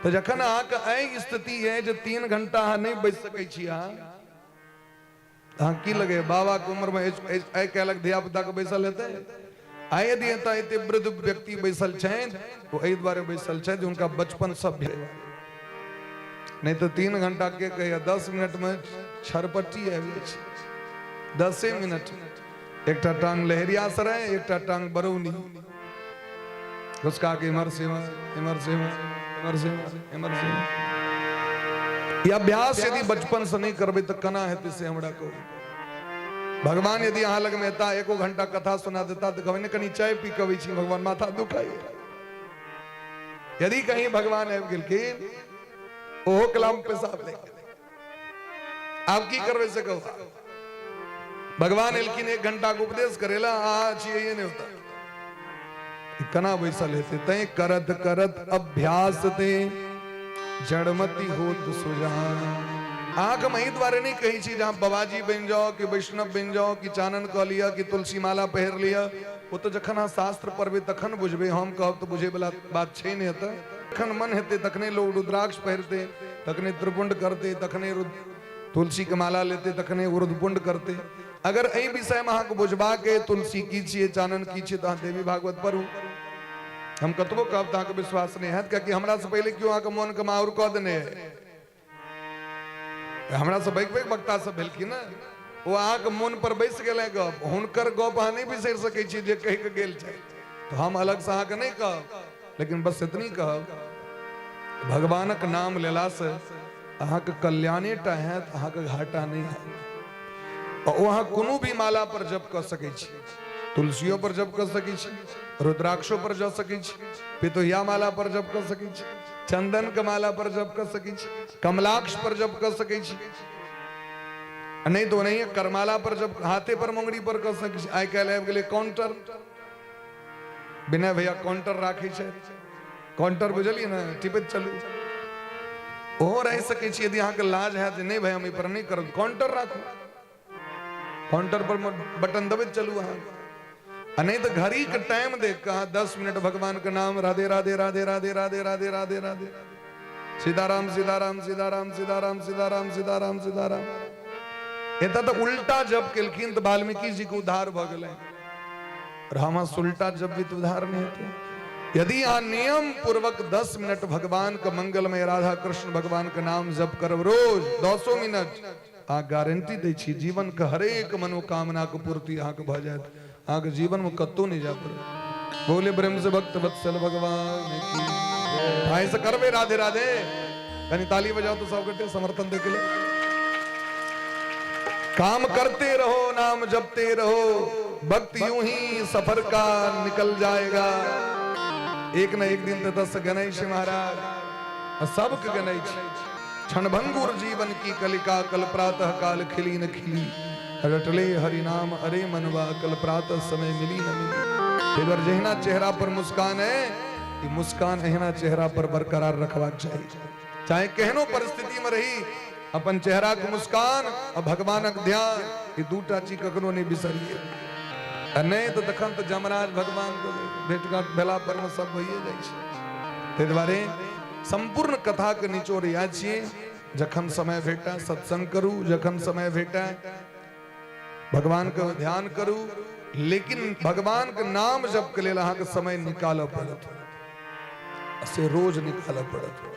तऽ जखन अहाँके एहि स्थिति है जे 3 घंटा अहाँ नहि बैस सकै छी, अहाँ अहाँ की लगे बाबा के उम्र में आइ काल्हिक धिया पुता के बैसल हेतै? आइ यदि एतऽ एते वृद्ध व्यक्ति बैसल छनि, ओ एहि दुआरे बैसल छथि जे हुनका बचपन सब भेल। नहि तऽ 3 घंटा के कहैया, 10 मिनट में छरपट्टी आबि जाइ छै। 10 मिनट, एकटा टांग लहेरिया सराय, एकटा टांग बरौनी, घुसका के इम्हर से इम्हर, इम्हर से इम्हर, इम्हर से इम्हर, इम्हर से इम्हर। ई अभ्यास यदि बचपन से नहि करबै तऽ केना हेतै से हमरा कहू। भगवान यदि अहाँ लगमे एता, एको घंटा कथा सुना देता तऽ कहबै ने कनि चाय पी कऽ अबै छी भगवान, माथा दुखाइए। यदि कहीं भगवान आबि गेलखिन, ओहो कलाम पेशाब लागि गेलै, आब की करबै से कहू? भगवान एलखिन 1 घंटा के उपदेश करेला, अहाँ छियै नहि होता, केना बैसल हेतै? तैं करत करत अभ्यास ते जड़मति होत सुजान। अहाँके हम एहि दुआरे नहि कहै छी जे अहाँ बाबाजी बनि जाउ कि वैष्णव बनि जाउ कि चानन कऽ लिअ कि तुलसी माला पहिर लिअ। ओ तऽ जखन अहाँ शास्त्र पढ़बै तखन बुझबै, हम कहब तऽ बुझैवला बात छै नहि। एतऽ जखन मन हेतै तखने लोक रुद्राक्ष पहिरतै, तखने त्रिपुंड करतै, तखने तुलसी के माला लेतै, तखने उर्दपुंड करतै। अगर एहि विषयमे अहाँके बुझबाक अइ तुलसी की छियै, चानन की छियै, तऽ अहाँ देवी भागवत पढ़ू। हम कतबो कहब तऽ अहाँके विश्वास नहि हैत, कियाकि हमरासँ पहिले केओ अहाँके मोनके माहुर कऽ देने है। हमरा से पैघ पैघ वक्ता सब भेलखिन ने, ओ अहाँके मोन पर बैस गेलै गप, हुनकर गप अहाँ नहि बिसरि सकै छी जे कहि के गेल छै। तऽ हम अलगसँ अहाँके नहि कहब, लेकिन बस एतनी कहब, भगवानक नाम लेलासँ अहाँके कल्याणे टा हैत, अहाँके घाटा नहि हैत। आ ओ अहाँ कोनो भी माला पर जप कऽ सकै छी, तुलसियो पर जप कऽ सकै छी, रुद्राक्षो पर जप सकै छी, पितोहिया माला पर जप कऽ सकै छी, चंदन के माला पर जप कऽ सकै छी, कमलाक्ष पर जप कऽ सकै छी, आ नहि तऽ ओनाहिए करमाला पर जप, हाथे पर मुंगरी पर कऽ सकै छी। आइ काल्हि आबि गेलै काउंटर, विनय भैया काउंटर राखै छै। काउंटर बुझलियै ने? टिपैत चलू, ओहो रहि सकै छी। यदि अहाँके लाज हैत जे नहि भाई, हम एहि पर नहि करब, काउंटर राखू, काउंटर पर बटन दबैत चलू अहाँ। आ नहि तऽ घड़ी के टाइम देख कऽ अहाँ 10 मिनट भगवान के नाम, राधे राधे राधे राधे राधे राधे राधे राधे, सीताराम सीताराम सीताराम सीताराम सीताराम सीताराम सीताराम। एतऽ तऽ उल्टा जप केलखिन तऽ वाल्मीकि जी के उद्धार भऽ गेलै, और हम उल्टा जप भी तऽ उद्धार नहि हेतै। यदि अहाँ नियम पूर्वक 10 मिनट भगवान के मंगलमय राधा कृष्ण भगवान के नाम जप करब रोज 10 मिनट, अहाँ गारंटी दै छी जीवन के हरेक मनोकामना के पूर्ति अहाँके भऽ जायत, अहाँके जीवन में कतौ नहीं जाय पड़त। बोले ब्रह्म से भक्त वत्सल भगवान की। भाई से करबे राधे राधे, कनी ताली बजाओ तो सब गोटे समर्थन दे के लिए। काम करते रहो, नाम जपते रहो, वक्त यूं ही सफर का निकल जाएगा। एक न एक दिन तऽ एतऽसँ गेनाइ छै महाराज, आ सबके गेनाइ छै। क्षणभंगुर जीवन की कलिका, कल प्रातः काल खिली न खिली, रटले हरि नाम अरे मनवा, कल प्रातः समय मिली न मिली। ताहि दुआरे जहिना चेहरा पर मुस्कान है, ई मुस्कान एहिना चेहरा पर बरकरार रखबाक चाही। चाहे केहनो परिस्थिति में रही, अपन चेहरा के मुस्कान आ भगवानक ध्यान, ई दूटा चीज कखनो नहि बिसरिए। आ नहि तऽ तखन तऽ जमराज भगवान के भेंट घाट भेला पर मे सब भइए जाइ छै। ताहि दुआरे संपूर्ण कथा के निचोड़ इएह छियै, जखन समय भेटय सत्संग करू, जखन समय भेटय भगवान के ध्यान करू, लेकिन भगवान के नाम जप के लेल अहाँके समय निकालऽ पड़त, से रोज निकालऽ पड़त।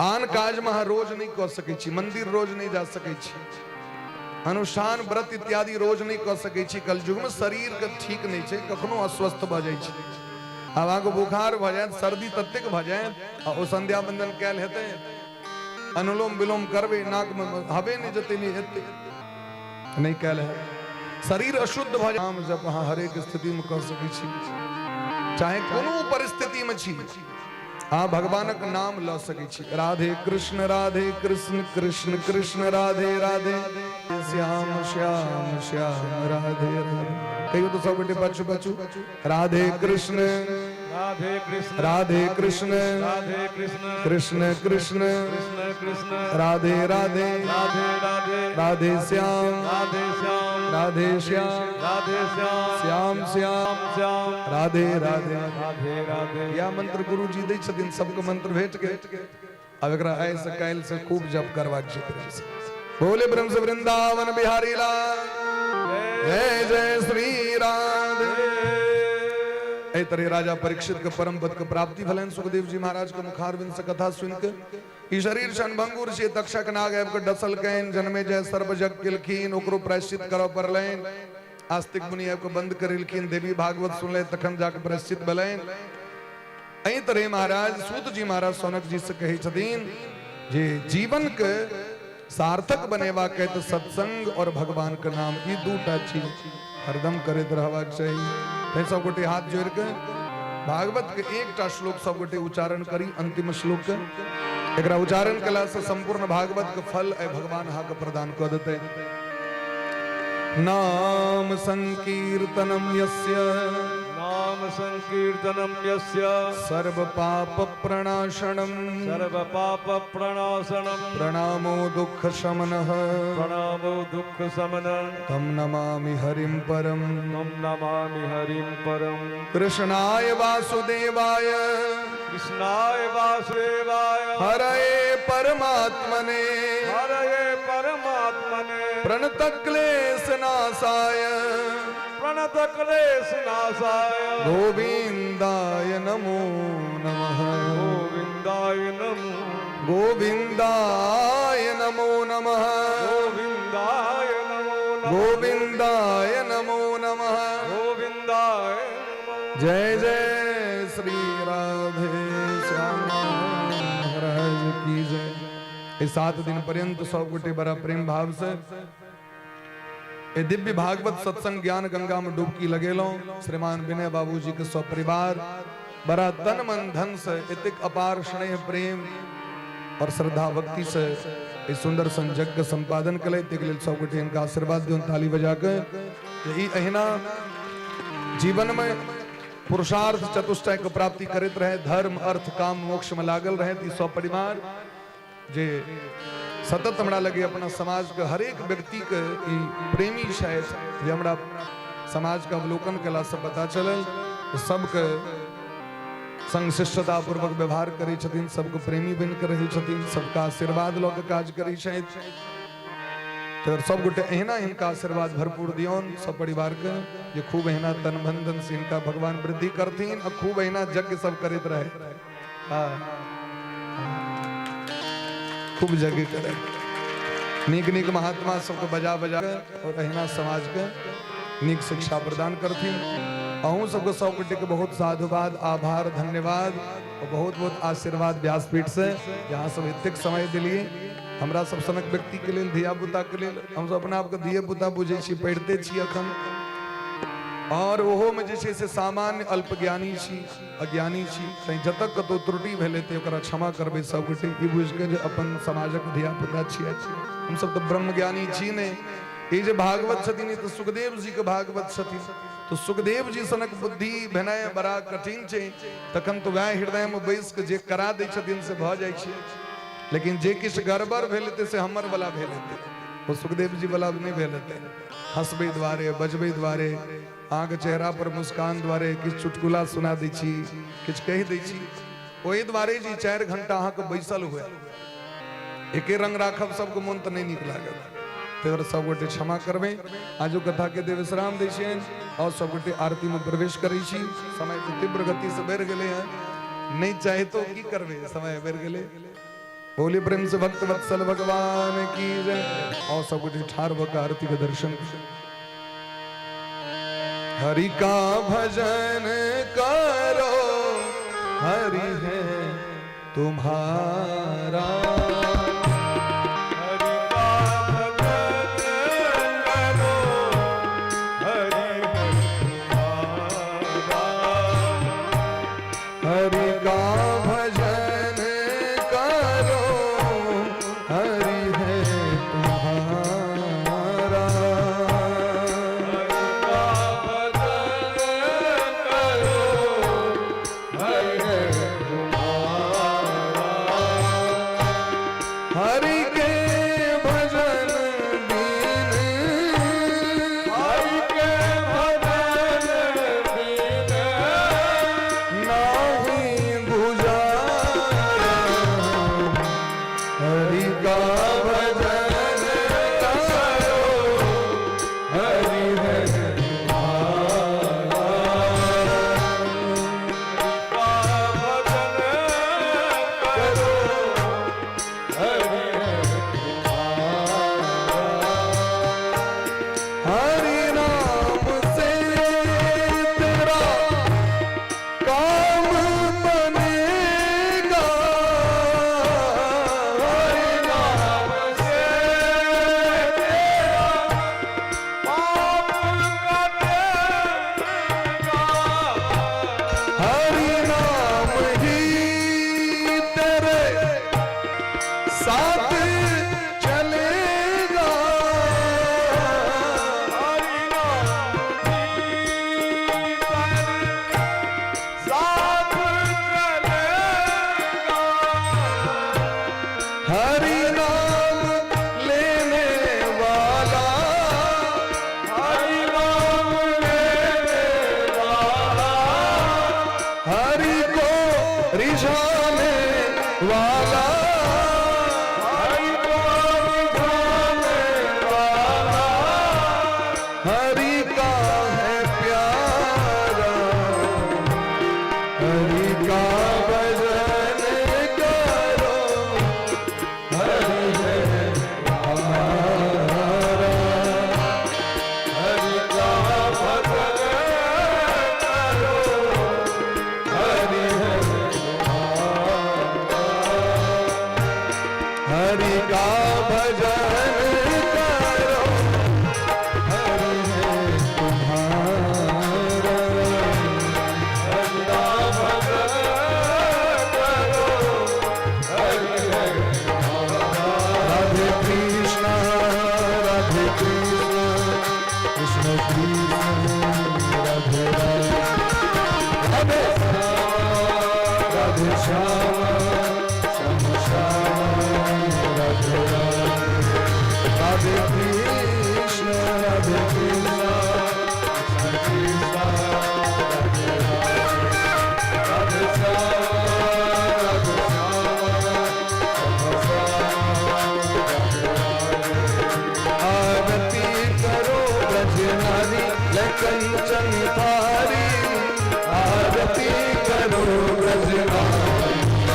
आन काजमे अहाँ रोज नहि कऽ सकै छी, मंदिर रोज नहि जा सकै छी, अनुष्ठान व्रत इत्यादि रोज नहि कऽ सकै छी। कलयुगमे शरीरके ठीक नहि छै, कखनो अस्वस्थ भऽ जाइ छै। आब अहाँके बुखार भऽ जायत, सर्दी ततेक भऽ जायत, आ ओ संध्या बंदन कयल हेतै, अनुलोम विलोम करबै, नाकमे हवे नहि जेतै, नहि हेतै, नहि कयल है, शरीर अशुद्ध भऽ जाय। नाम जप अहाँ हरेक स्थितिमे कऽ सकै छी, चाहे कोनो परिस्थितिमे छी, अहाँ भगवानक नाम लऽ सकै छी। राधे कृष्ण राधे कृष्ण कृष्ण कृष्ण राधे राधे, श्याम श्याम श्याम राधे राधे। कहियो तऽ सब गोटे पाछू पाछू, राधे कृष्ण राधे कृष्ण राधे कृष्ण राधे कृष्ण कृष्ण कृष्ण कृष्ण कृष्ण राधे राधे राधे राधे राधे श्याम राधे श्याम राधे श्याम राधे श्याम श्याम श्याम श्याम राधे राधे राधे राधे। या मंत्र गुरुजी दै छथिन, सबके मंत्र भेट गेल। आब एकरा आइ से काल्हि से खूब जप करबाक छै प्रेम से। बोले ब्रह्म से वृंदावन बिहारी लाल जय जय श्री राधे। एहि तरह राजा परीक्षित के परम पद के प्राप्ति भेलनि सुखदेव जी महाराज के मुखारविंद से कथा सुनि के। ई शरीर सन भंगुर छै, तक्षक नाग आबि के डसलकनि, जन्मे जय सर्व जग केलखिन, ओकरो प्रायश्चित करऽ पड़लनि। आस्तिक मुनि आबि के बंद करेलखिन, देवी भागवत सुनले तखन जाके प्रायश्चित भेलनि। एहि तरह महाराज सूत जी महाराज सौनक जी से कहै छथिन जे जीवन के सार्थक बनेबाक है तो सत्संग और भगवान के नाम, ई दूटा चीज हरदम करैत रहबाक चाही। तैं सब गोटे हाथ जोड़ के भागवत के एकटा श्लोक सब गोटे उच्चारण करी, अंतिम श्लोक के। एकरा उच्चारण कला से संपूर्ण भागवत के फल ए भगवान अहाँ के प्रदान कऽ देतै। नाम संकीर्तनम यस्य नाम संकीर्तनम यस्य सर्व पाप प्रणाशनम सर्व पाप प्रणाशनम प्रणामो दुःख शमनः प्रणामो दुःख शमन तम नमामि हरिं परम तम नमामि हरिं परम। कृष्णाय वासुदेवाय कृष्णाय वासुदेवाय हरये परमात्मने हरये परमात्मने प्रणत क्लेशनाशाय प्रणत क्लेशनाशाय गोविंदाय नमो नमः। गोविंदाय नमो गोविंदाय नमो नमः। गोविंदाय नमो नमः। गोविंदाय नमो नमः। गोविंदाय नमो। जय जय श्री राधे श्याम महाराज की जय। एहि 7 दिन पर्यंत सब गोटे बड़ा प्रेम भाव से ए दिव्य भागवत सत्संग ज्ञान गंगा में डुबकी लगेलहुं। श्रीमान विनय बाबूजी के सब परिवार बड़ा तन मन धन से एतेक अपार स्नेह प्रेम और श्रद्धा भक्ति से इस सुंदर संजग के संपादन कले, ताहिके लेल सब गोटे हिनका आशीर्वाद दियौन ताली बजा के। जे ई अहिना जीवन में पुरुषार्थ चतुष्टय के प्राप्ति करैत रहे, धर्म अर्थ काम मोक्ष में लागल रहे। ई सब परिवार जे सतत हमरा लगे अपना समाज के हरेक व्यक्ति के ई प्रेमी छथि, जे हमरा समाज के अवलोकन कला से पता चलल, सबके संग शिष्टता पूर्वक व्यवहार करै छथिन, सबके प्रेमी बनि के रहै छथिन, सबके आशीर्वाद लऽ के काज करै छथि। तऽ सब गोटे एहिना हिनका आशीर्वाद भरपूर दियौन सब परिवार के, जे खूब एहिना तन मन धन से हिनका भगवान वृद्धि करथिन आ खूब एहिना यज्ञ सब करैत रहे। हाँ, खूब यज्ञ करे, नीक नीक महात्मा सबके बजा बजा के और एहिना समाज के नीक शिक्षा प्रदान करथिन। अहूँ सबके सब गोटे के बहुत साधुवाद, आभार, धन्यवाद और बहुत बहुत आशीर्वाद व्यासपीठ से, यहाँ सब एतेक समय दिलिए। हमरा सब सनक व्यक्ति के लेल, धिया पुता के लेल, हमसब अपना आपके धिये पुता बुझै छी, पढ़िते छी अखन, और ओहो में जे छै से सामान्य अल्पज्ञानी छी, अज्ञानी छी, तैं जतऽ कतौ त्रुटि भेलै ते ओकरा क्षमा करबै सबगोटे, ई बुझि के जे अपन समाजक धिया पुता छियै। हमसब तऽ ब्रह्मज्ञानी छी नहि। ई जे भागवत छथिन ई तऽ सुखदेव जी के भागवत छथिन, तऽ सुखदेव जी सनक बुद्धि भेनाइ बड़ा कठिन छै। तखन तऽ वएह हृदय में बैस के जे करा दै छथिन से भऽ जाइ छै, लेकिन जे किछु गड़बड़ भेल हेतै से हमर वाला भेल हेतै, ओ सुखदेव जी वाला नहि भेल हेतै। हंसबै दुआरे, बजबै दुआरे, अहाँके चेहरा पर मुस्कान दुआरे, किछु चुटकुला सुना दै छी, किछु कहि दै छी, ओहि दुआरे जे 4 घंटा अहाँके बैसल हुए एके रंग राखब सबके मोन तऽ नहि नीक लागत। ताहि दुआरे सबगोटे क्षमा करबै। आजो कथा के देव विश्राम दै छियनि और सबगोटे आरती में प्रवेश करै छी। समय तऽ तीव्र गति से बढ़ि गेलै हँ, नहीं चाहितो की करबै, समय बढ़ि गेलै। बोले प्रेम से भक्त वत्सल भगवान की जय। और सबगोटे ठाढ़ भऽ के आरती के दर्शन। हरि का भजन करो, हरि है तुम्हारा। हरि का भजन करो, हरि है तुम्हारा। हरि का भजन करो, हरि है तुम्हारा। हरि का भजन करो, हरि है तुम्हारा। हरि के भजन बिन, हरि के भजन बिन नाही गुजारा। हरि का भजन करो, हरि है तुम्हारा। का भजन करो, हरि है तुम्हारा। हरि नाम से तेरा काम बनेगा। हरि नाम से तेरा पाप कटेगा। हरि नाम ही तेरे साथ चलेगा। हरि नाम ही तेरे साथ चलेगा। हरि नाम लेने वाला, हरि नाम लेने वाला, हरि को रिझाने वाला, हरि को रिझाने वाला, हरि का है प्यारा। हरि का भजन करो, हरि है हमारा। हरि का भजन करो, हरि है तुम्हारा। हरि का भजन करो, हरि है तुम्हारा। हरि का भजन करो, हरि है तुम्हारा। राधे कृष्णा राधे कृष्णा कृष्ण कृष्ण राधे राधे, राधे श्याम राधे श्याम श्याम श्याम राधे राधे, राधे कृष्ण राधे कृष्ण कृष्ण कृष्ण राधे राधे, राधे श्याम राधे श्याम श्याम श्याम राधे राधे। आरती करो ब्रज नारी ले कंचन थारी, आरती करो ब्रज नारी।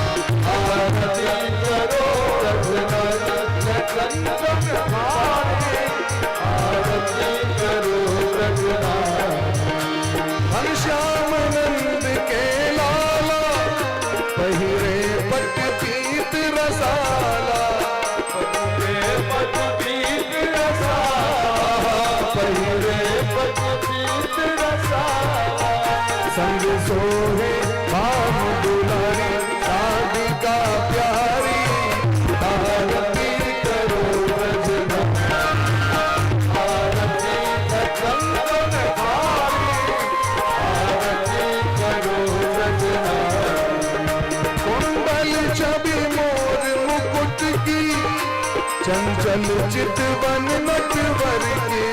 सोहे बाम दुलारी राधिका प्यारी, आरती करो ब्रजनारी, आरती चंदन धारी, आरती करो ब्रजनारी। कुंडल छवि मोर मुकुट की, चंचल चितवन नटवर की,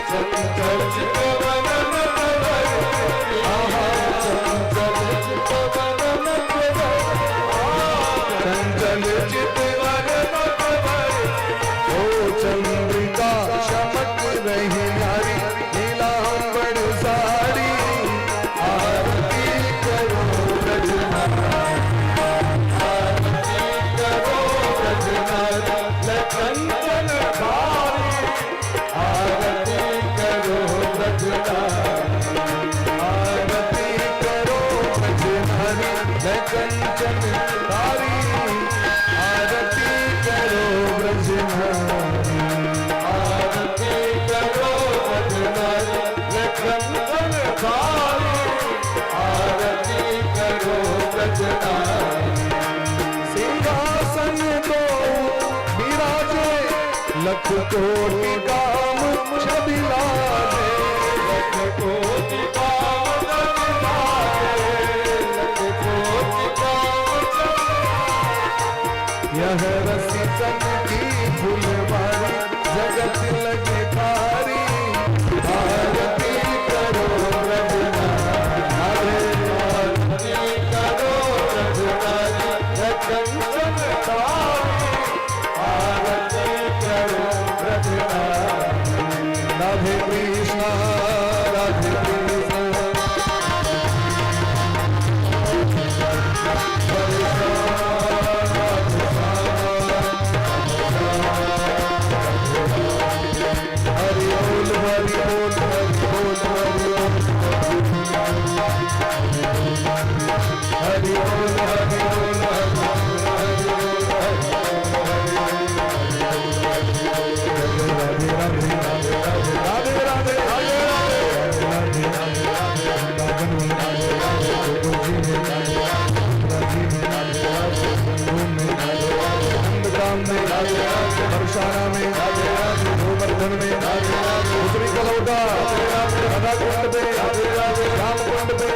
चंचल चितवन नटवर की, आहा चंचल चितवन नटवर, चंचल चितवन नटवर। ओ चंद्रिका चमक रही नारी, नीलांबर साड़ी, आरती करो ब्रजनारी, आरती करो ब्रजनारी, कंचन धारी, आरती करो ब्रजनारी, आरती करो ब्रजनारी, कंचन धारी, आरती करो ब्रजनारी, आरती करो ब्रजनारी, कंचन धारी, आरती करो ब्रजनारी। सिंहासन दो विराजे, लख कोटि काम छवि लागे, लख कोटि काम छवि लागे, लख कोटि काम छवि। यह रसिकन की फुलवारी, जगत लगे भारी, आरती करो ब्रजनारी, आरती करो ब्रजनारी, कंचन धारी, आरती करो ब्रजनारी। राधे कृष्णा राधे कृष्णा, हरि बोल हरि बोल हरि बोल हरि बोल हरि बोल हरि बोल हरि बोल राधे राधे राधे राधे राधे राधे वृंदावन में गोकुल जी में मथुरा जी में ओम में नंदग्राम में बरसाना में गोवर्धन में उत्तरी कलौदा राधा कुंड पे राम कुंड पे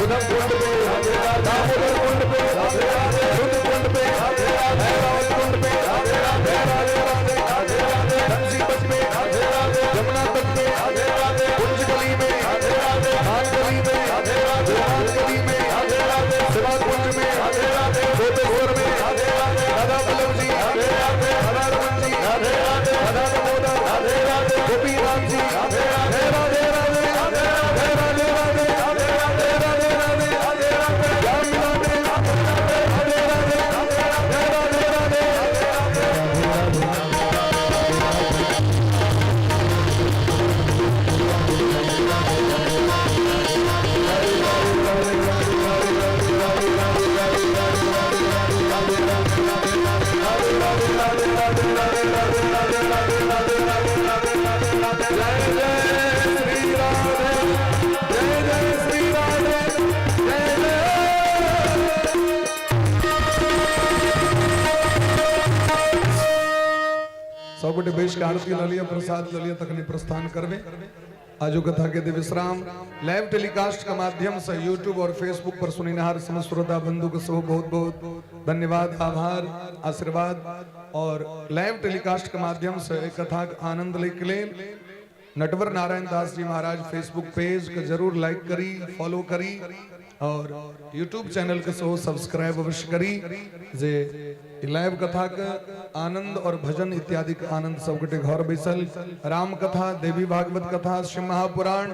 उधम कुंड पे दामोदर कुंड पे रुद्र कुंड पे भैरव कुंड पे राधे राधे राधे धनसी में यमुना तट पे कुंज गली में खान गली में गोपाल गली में शिवा कुंज में गोपेश्वर में राधा वल्लभ जी राधा रमन जी राधा दामोदर गोपीनाथ जी राधे राधे राधे राधे राधे राधे राधे राधे राधे श्याम राधे राधे राधे राधे राधे राधे। जय जय श्री राधे, जय जय श्री राधे, जय जय। सब गोटे बैस के आरती ल लिअ, प्रसाद ल लिअ, तखने प्रस्थान करबे। आजो कथा के विश्राम लाइव टेलीकास्ट के माध्यम से यूट्यूब और फेसबुक पर सुनिनहार समस्त श्रोता बंधु के सब बहुत बहुत धन्यवाद, आभार, आशीर्वाद। और लाइव टेलीकास्ट के माध्यम से एक कथा के आनंद ले के लेल नटवर नारायण दास जी महाराज फेसबुक पेज के जरूर लाइक करी, फॉलो करी और यूट्यूब चैनल के सेहो सब्सक्राइब अवश्य करी, जे लाइव कथा के आनंद और भजन इत्यादि के आनंद सब गोटे घर बैसल राम कथा, देवी भागवत कथा, शिव महापुराण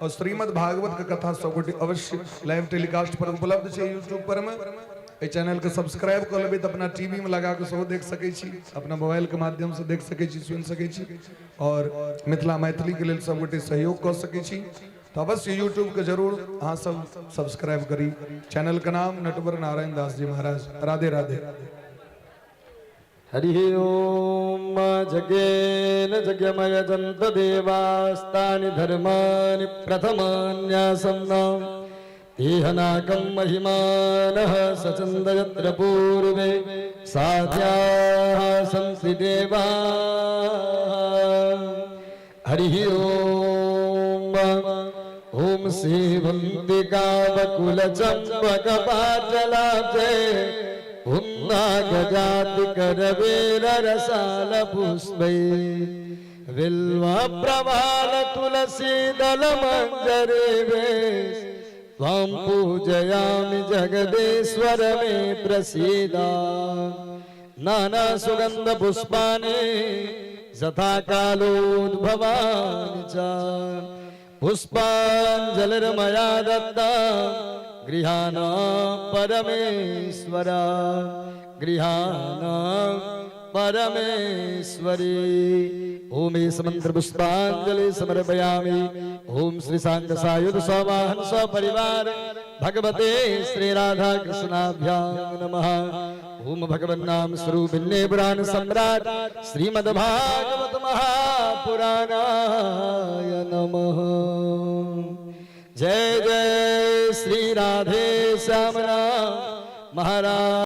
और श्रीमद् भागवत के कथा सब गोटे अवश्य लाइव टेलीकास्ट पर उपलब्ध छै यूट्यूब पर में। एहि चैनल के सब्सक्राइब कऽ लेबै तऽ अपना टीवी में लगा के सेहो देख सकै छी, अपना मोबाइल के माध्यम से देख सकै छी, सुनि सकै छी और मिथिला मैथिली के लेल सब गोटे सहयोग कऽ सकै छी। तो अवश्य यूट्यूब के जरूर अहाँ सब सब्सक्राइब करी। चैनल के नाम नटवर नारायण दास जी महाराज। राधे राधे। हरि ओम। जगेन जगमयजन्त देवास्तानि धर्माणि प्रथमान्यासन्न तेहनाकं महिमानः सचन्द यत्र पूर्वे साध्याः सन्ति देवाः। हरिः ॐ। ॐ सेवन्तिकावकुलचम्पकपाटलाब्जे पुन्नागजातिकरवीररसालपुष्पै बिल्वप्रभाल तुलसीदलमञ्जरे त्वां पूजयामि जगदीश्वर मे प्रसीद। नानासुगन्धपुष्पाणि यथा कालोद्भवानि च पुष्पाञ्जलिर्मया दत्ता गृहाण परमेश्वर, गृहाण परमेश्वरी। ओम एष मंत्र पुष्पांजलि समर्पयामि। ओम श्री सांग सायुध सवाहन सपरिवार भगवते श्री राधा कृष्णाभ्यां नमः। ओम भगवन्नाम स्वरूपिण्ये पुराण सम्राट श्रीमद् भागवत महापुराणाय नमः। जय जय श्री राधे श्याम राम महाराज।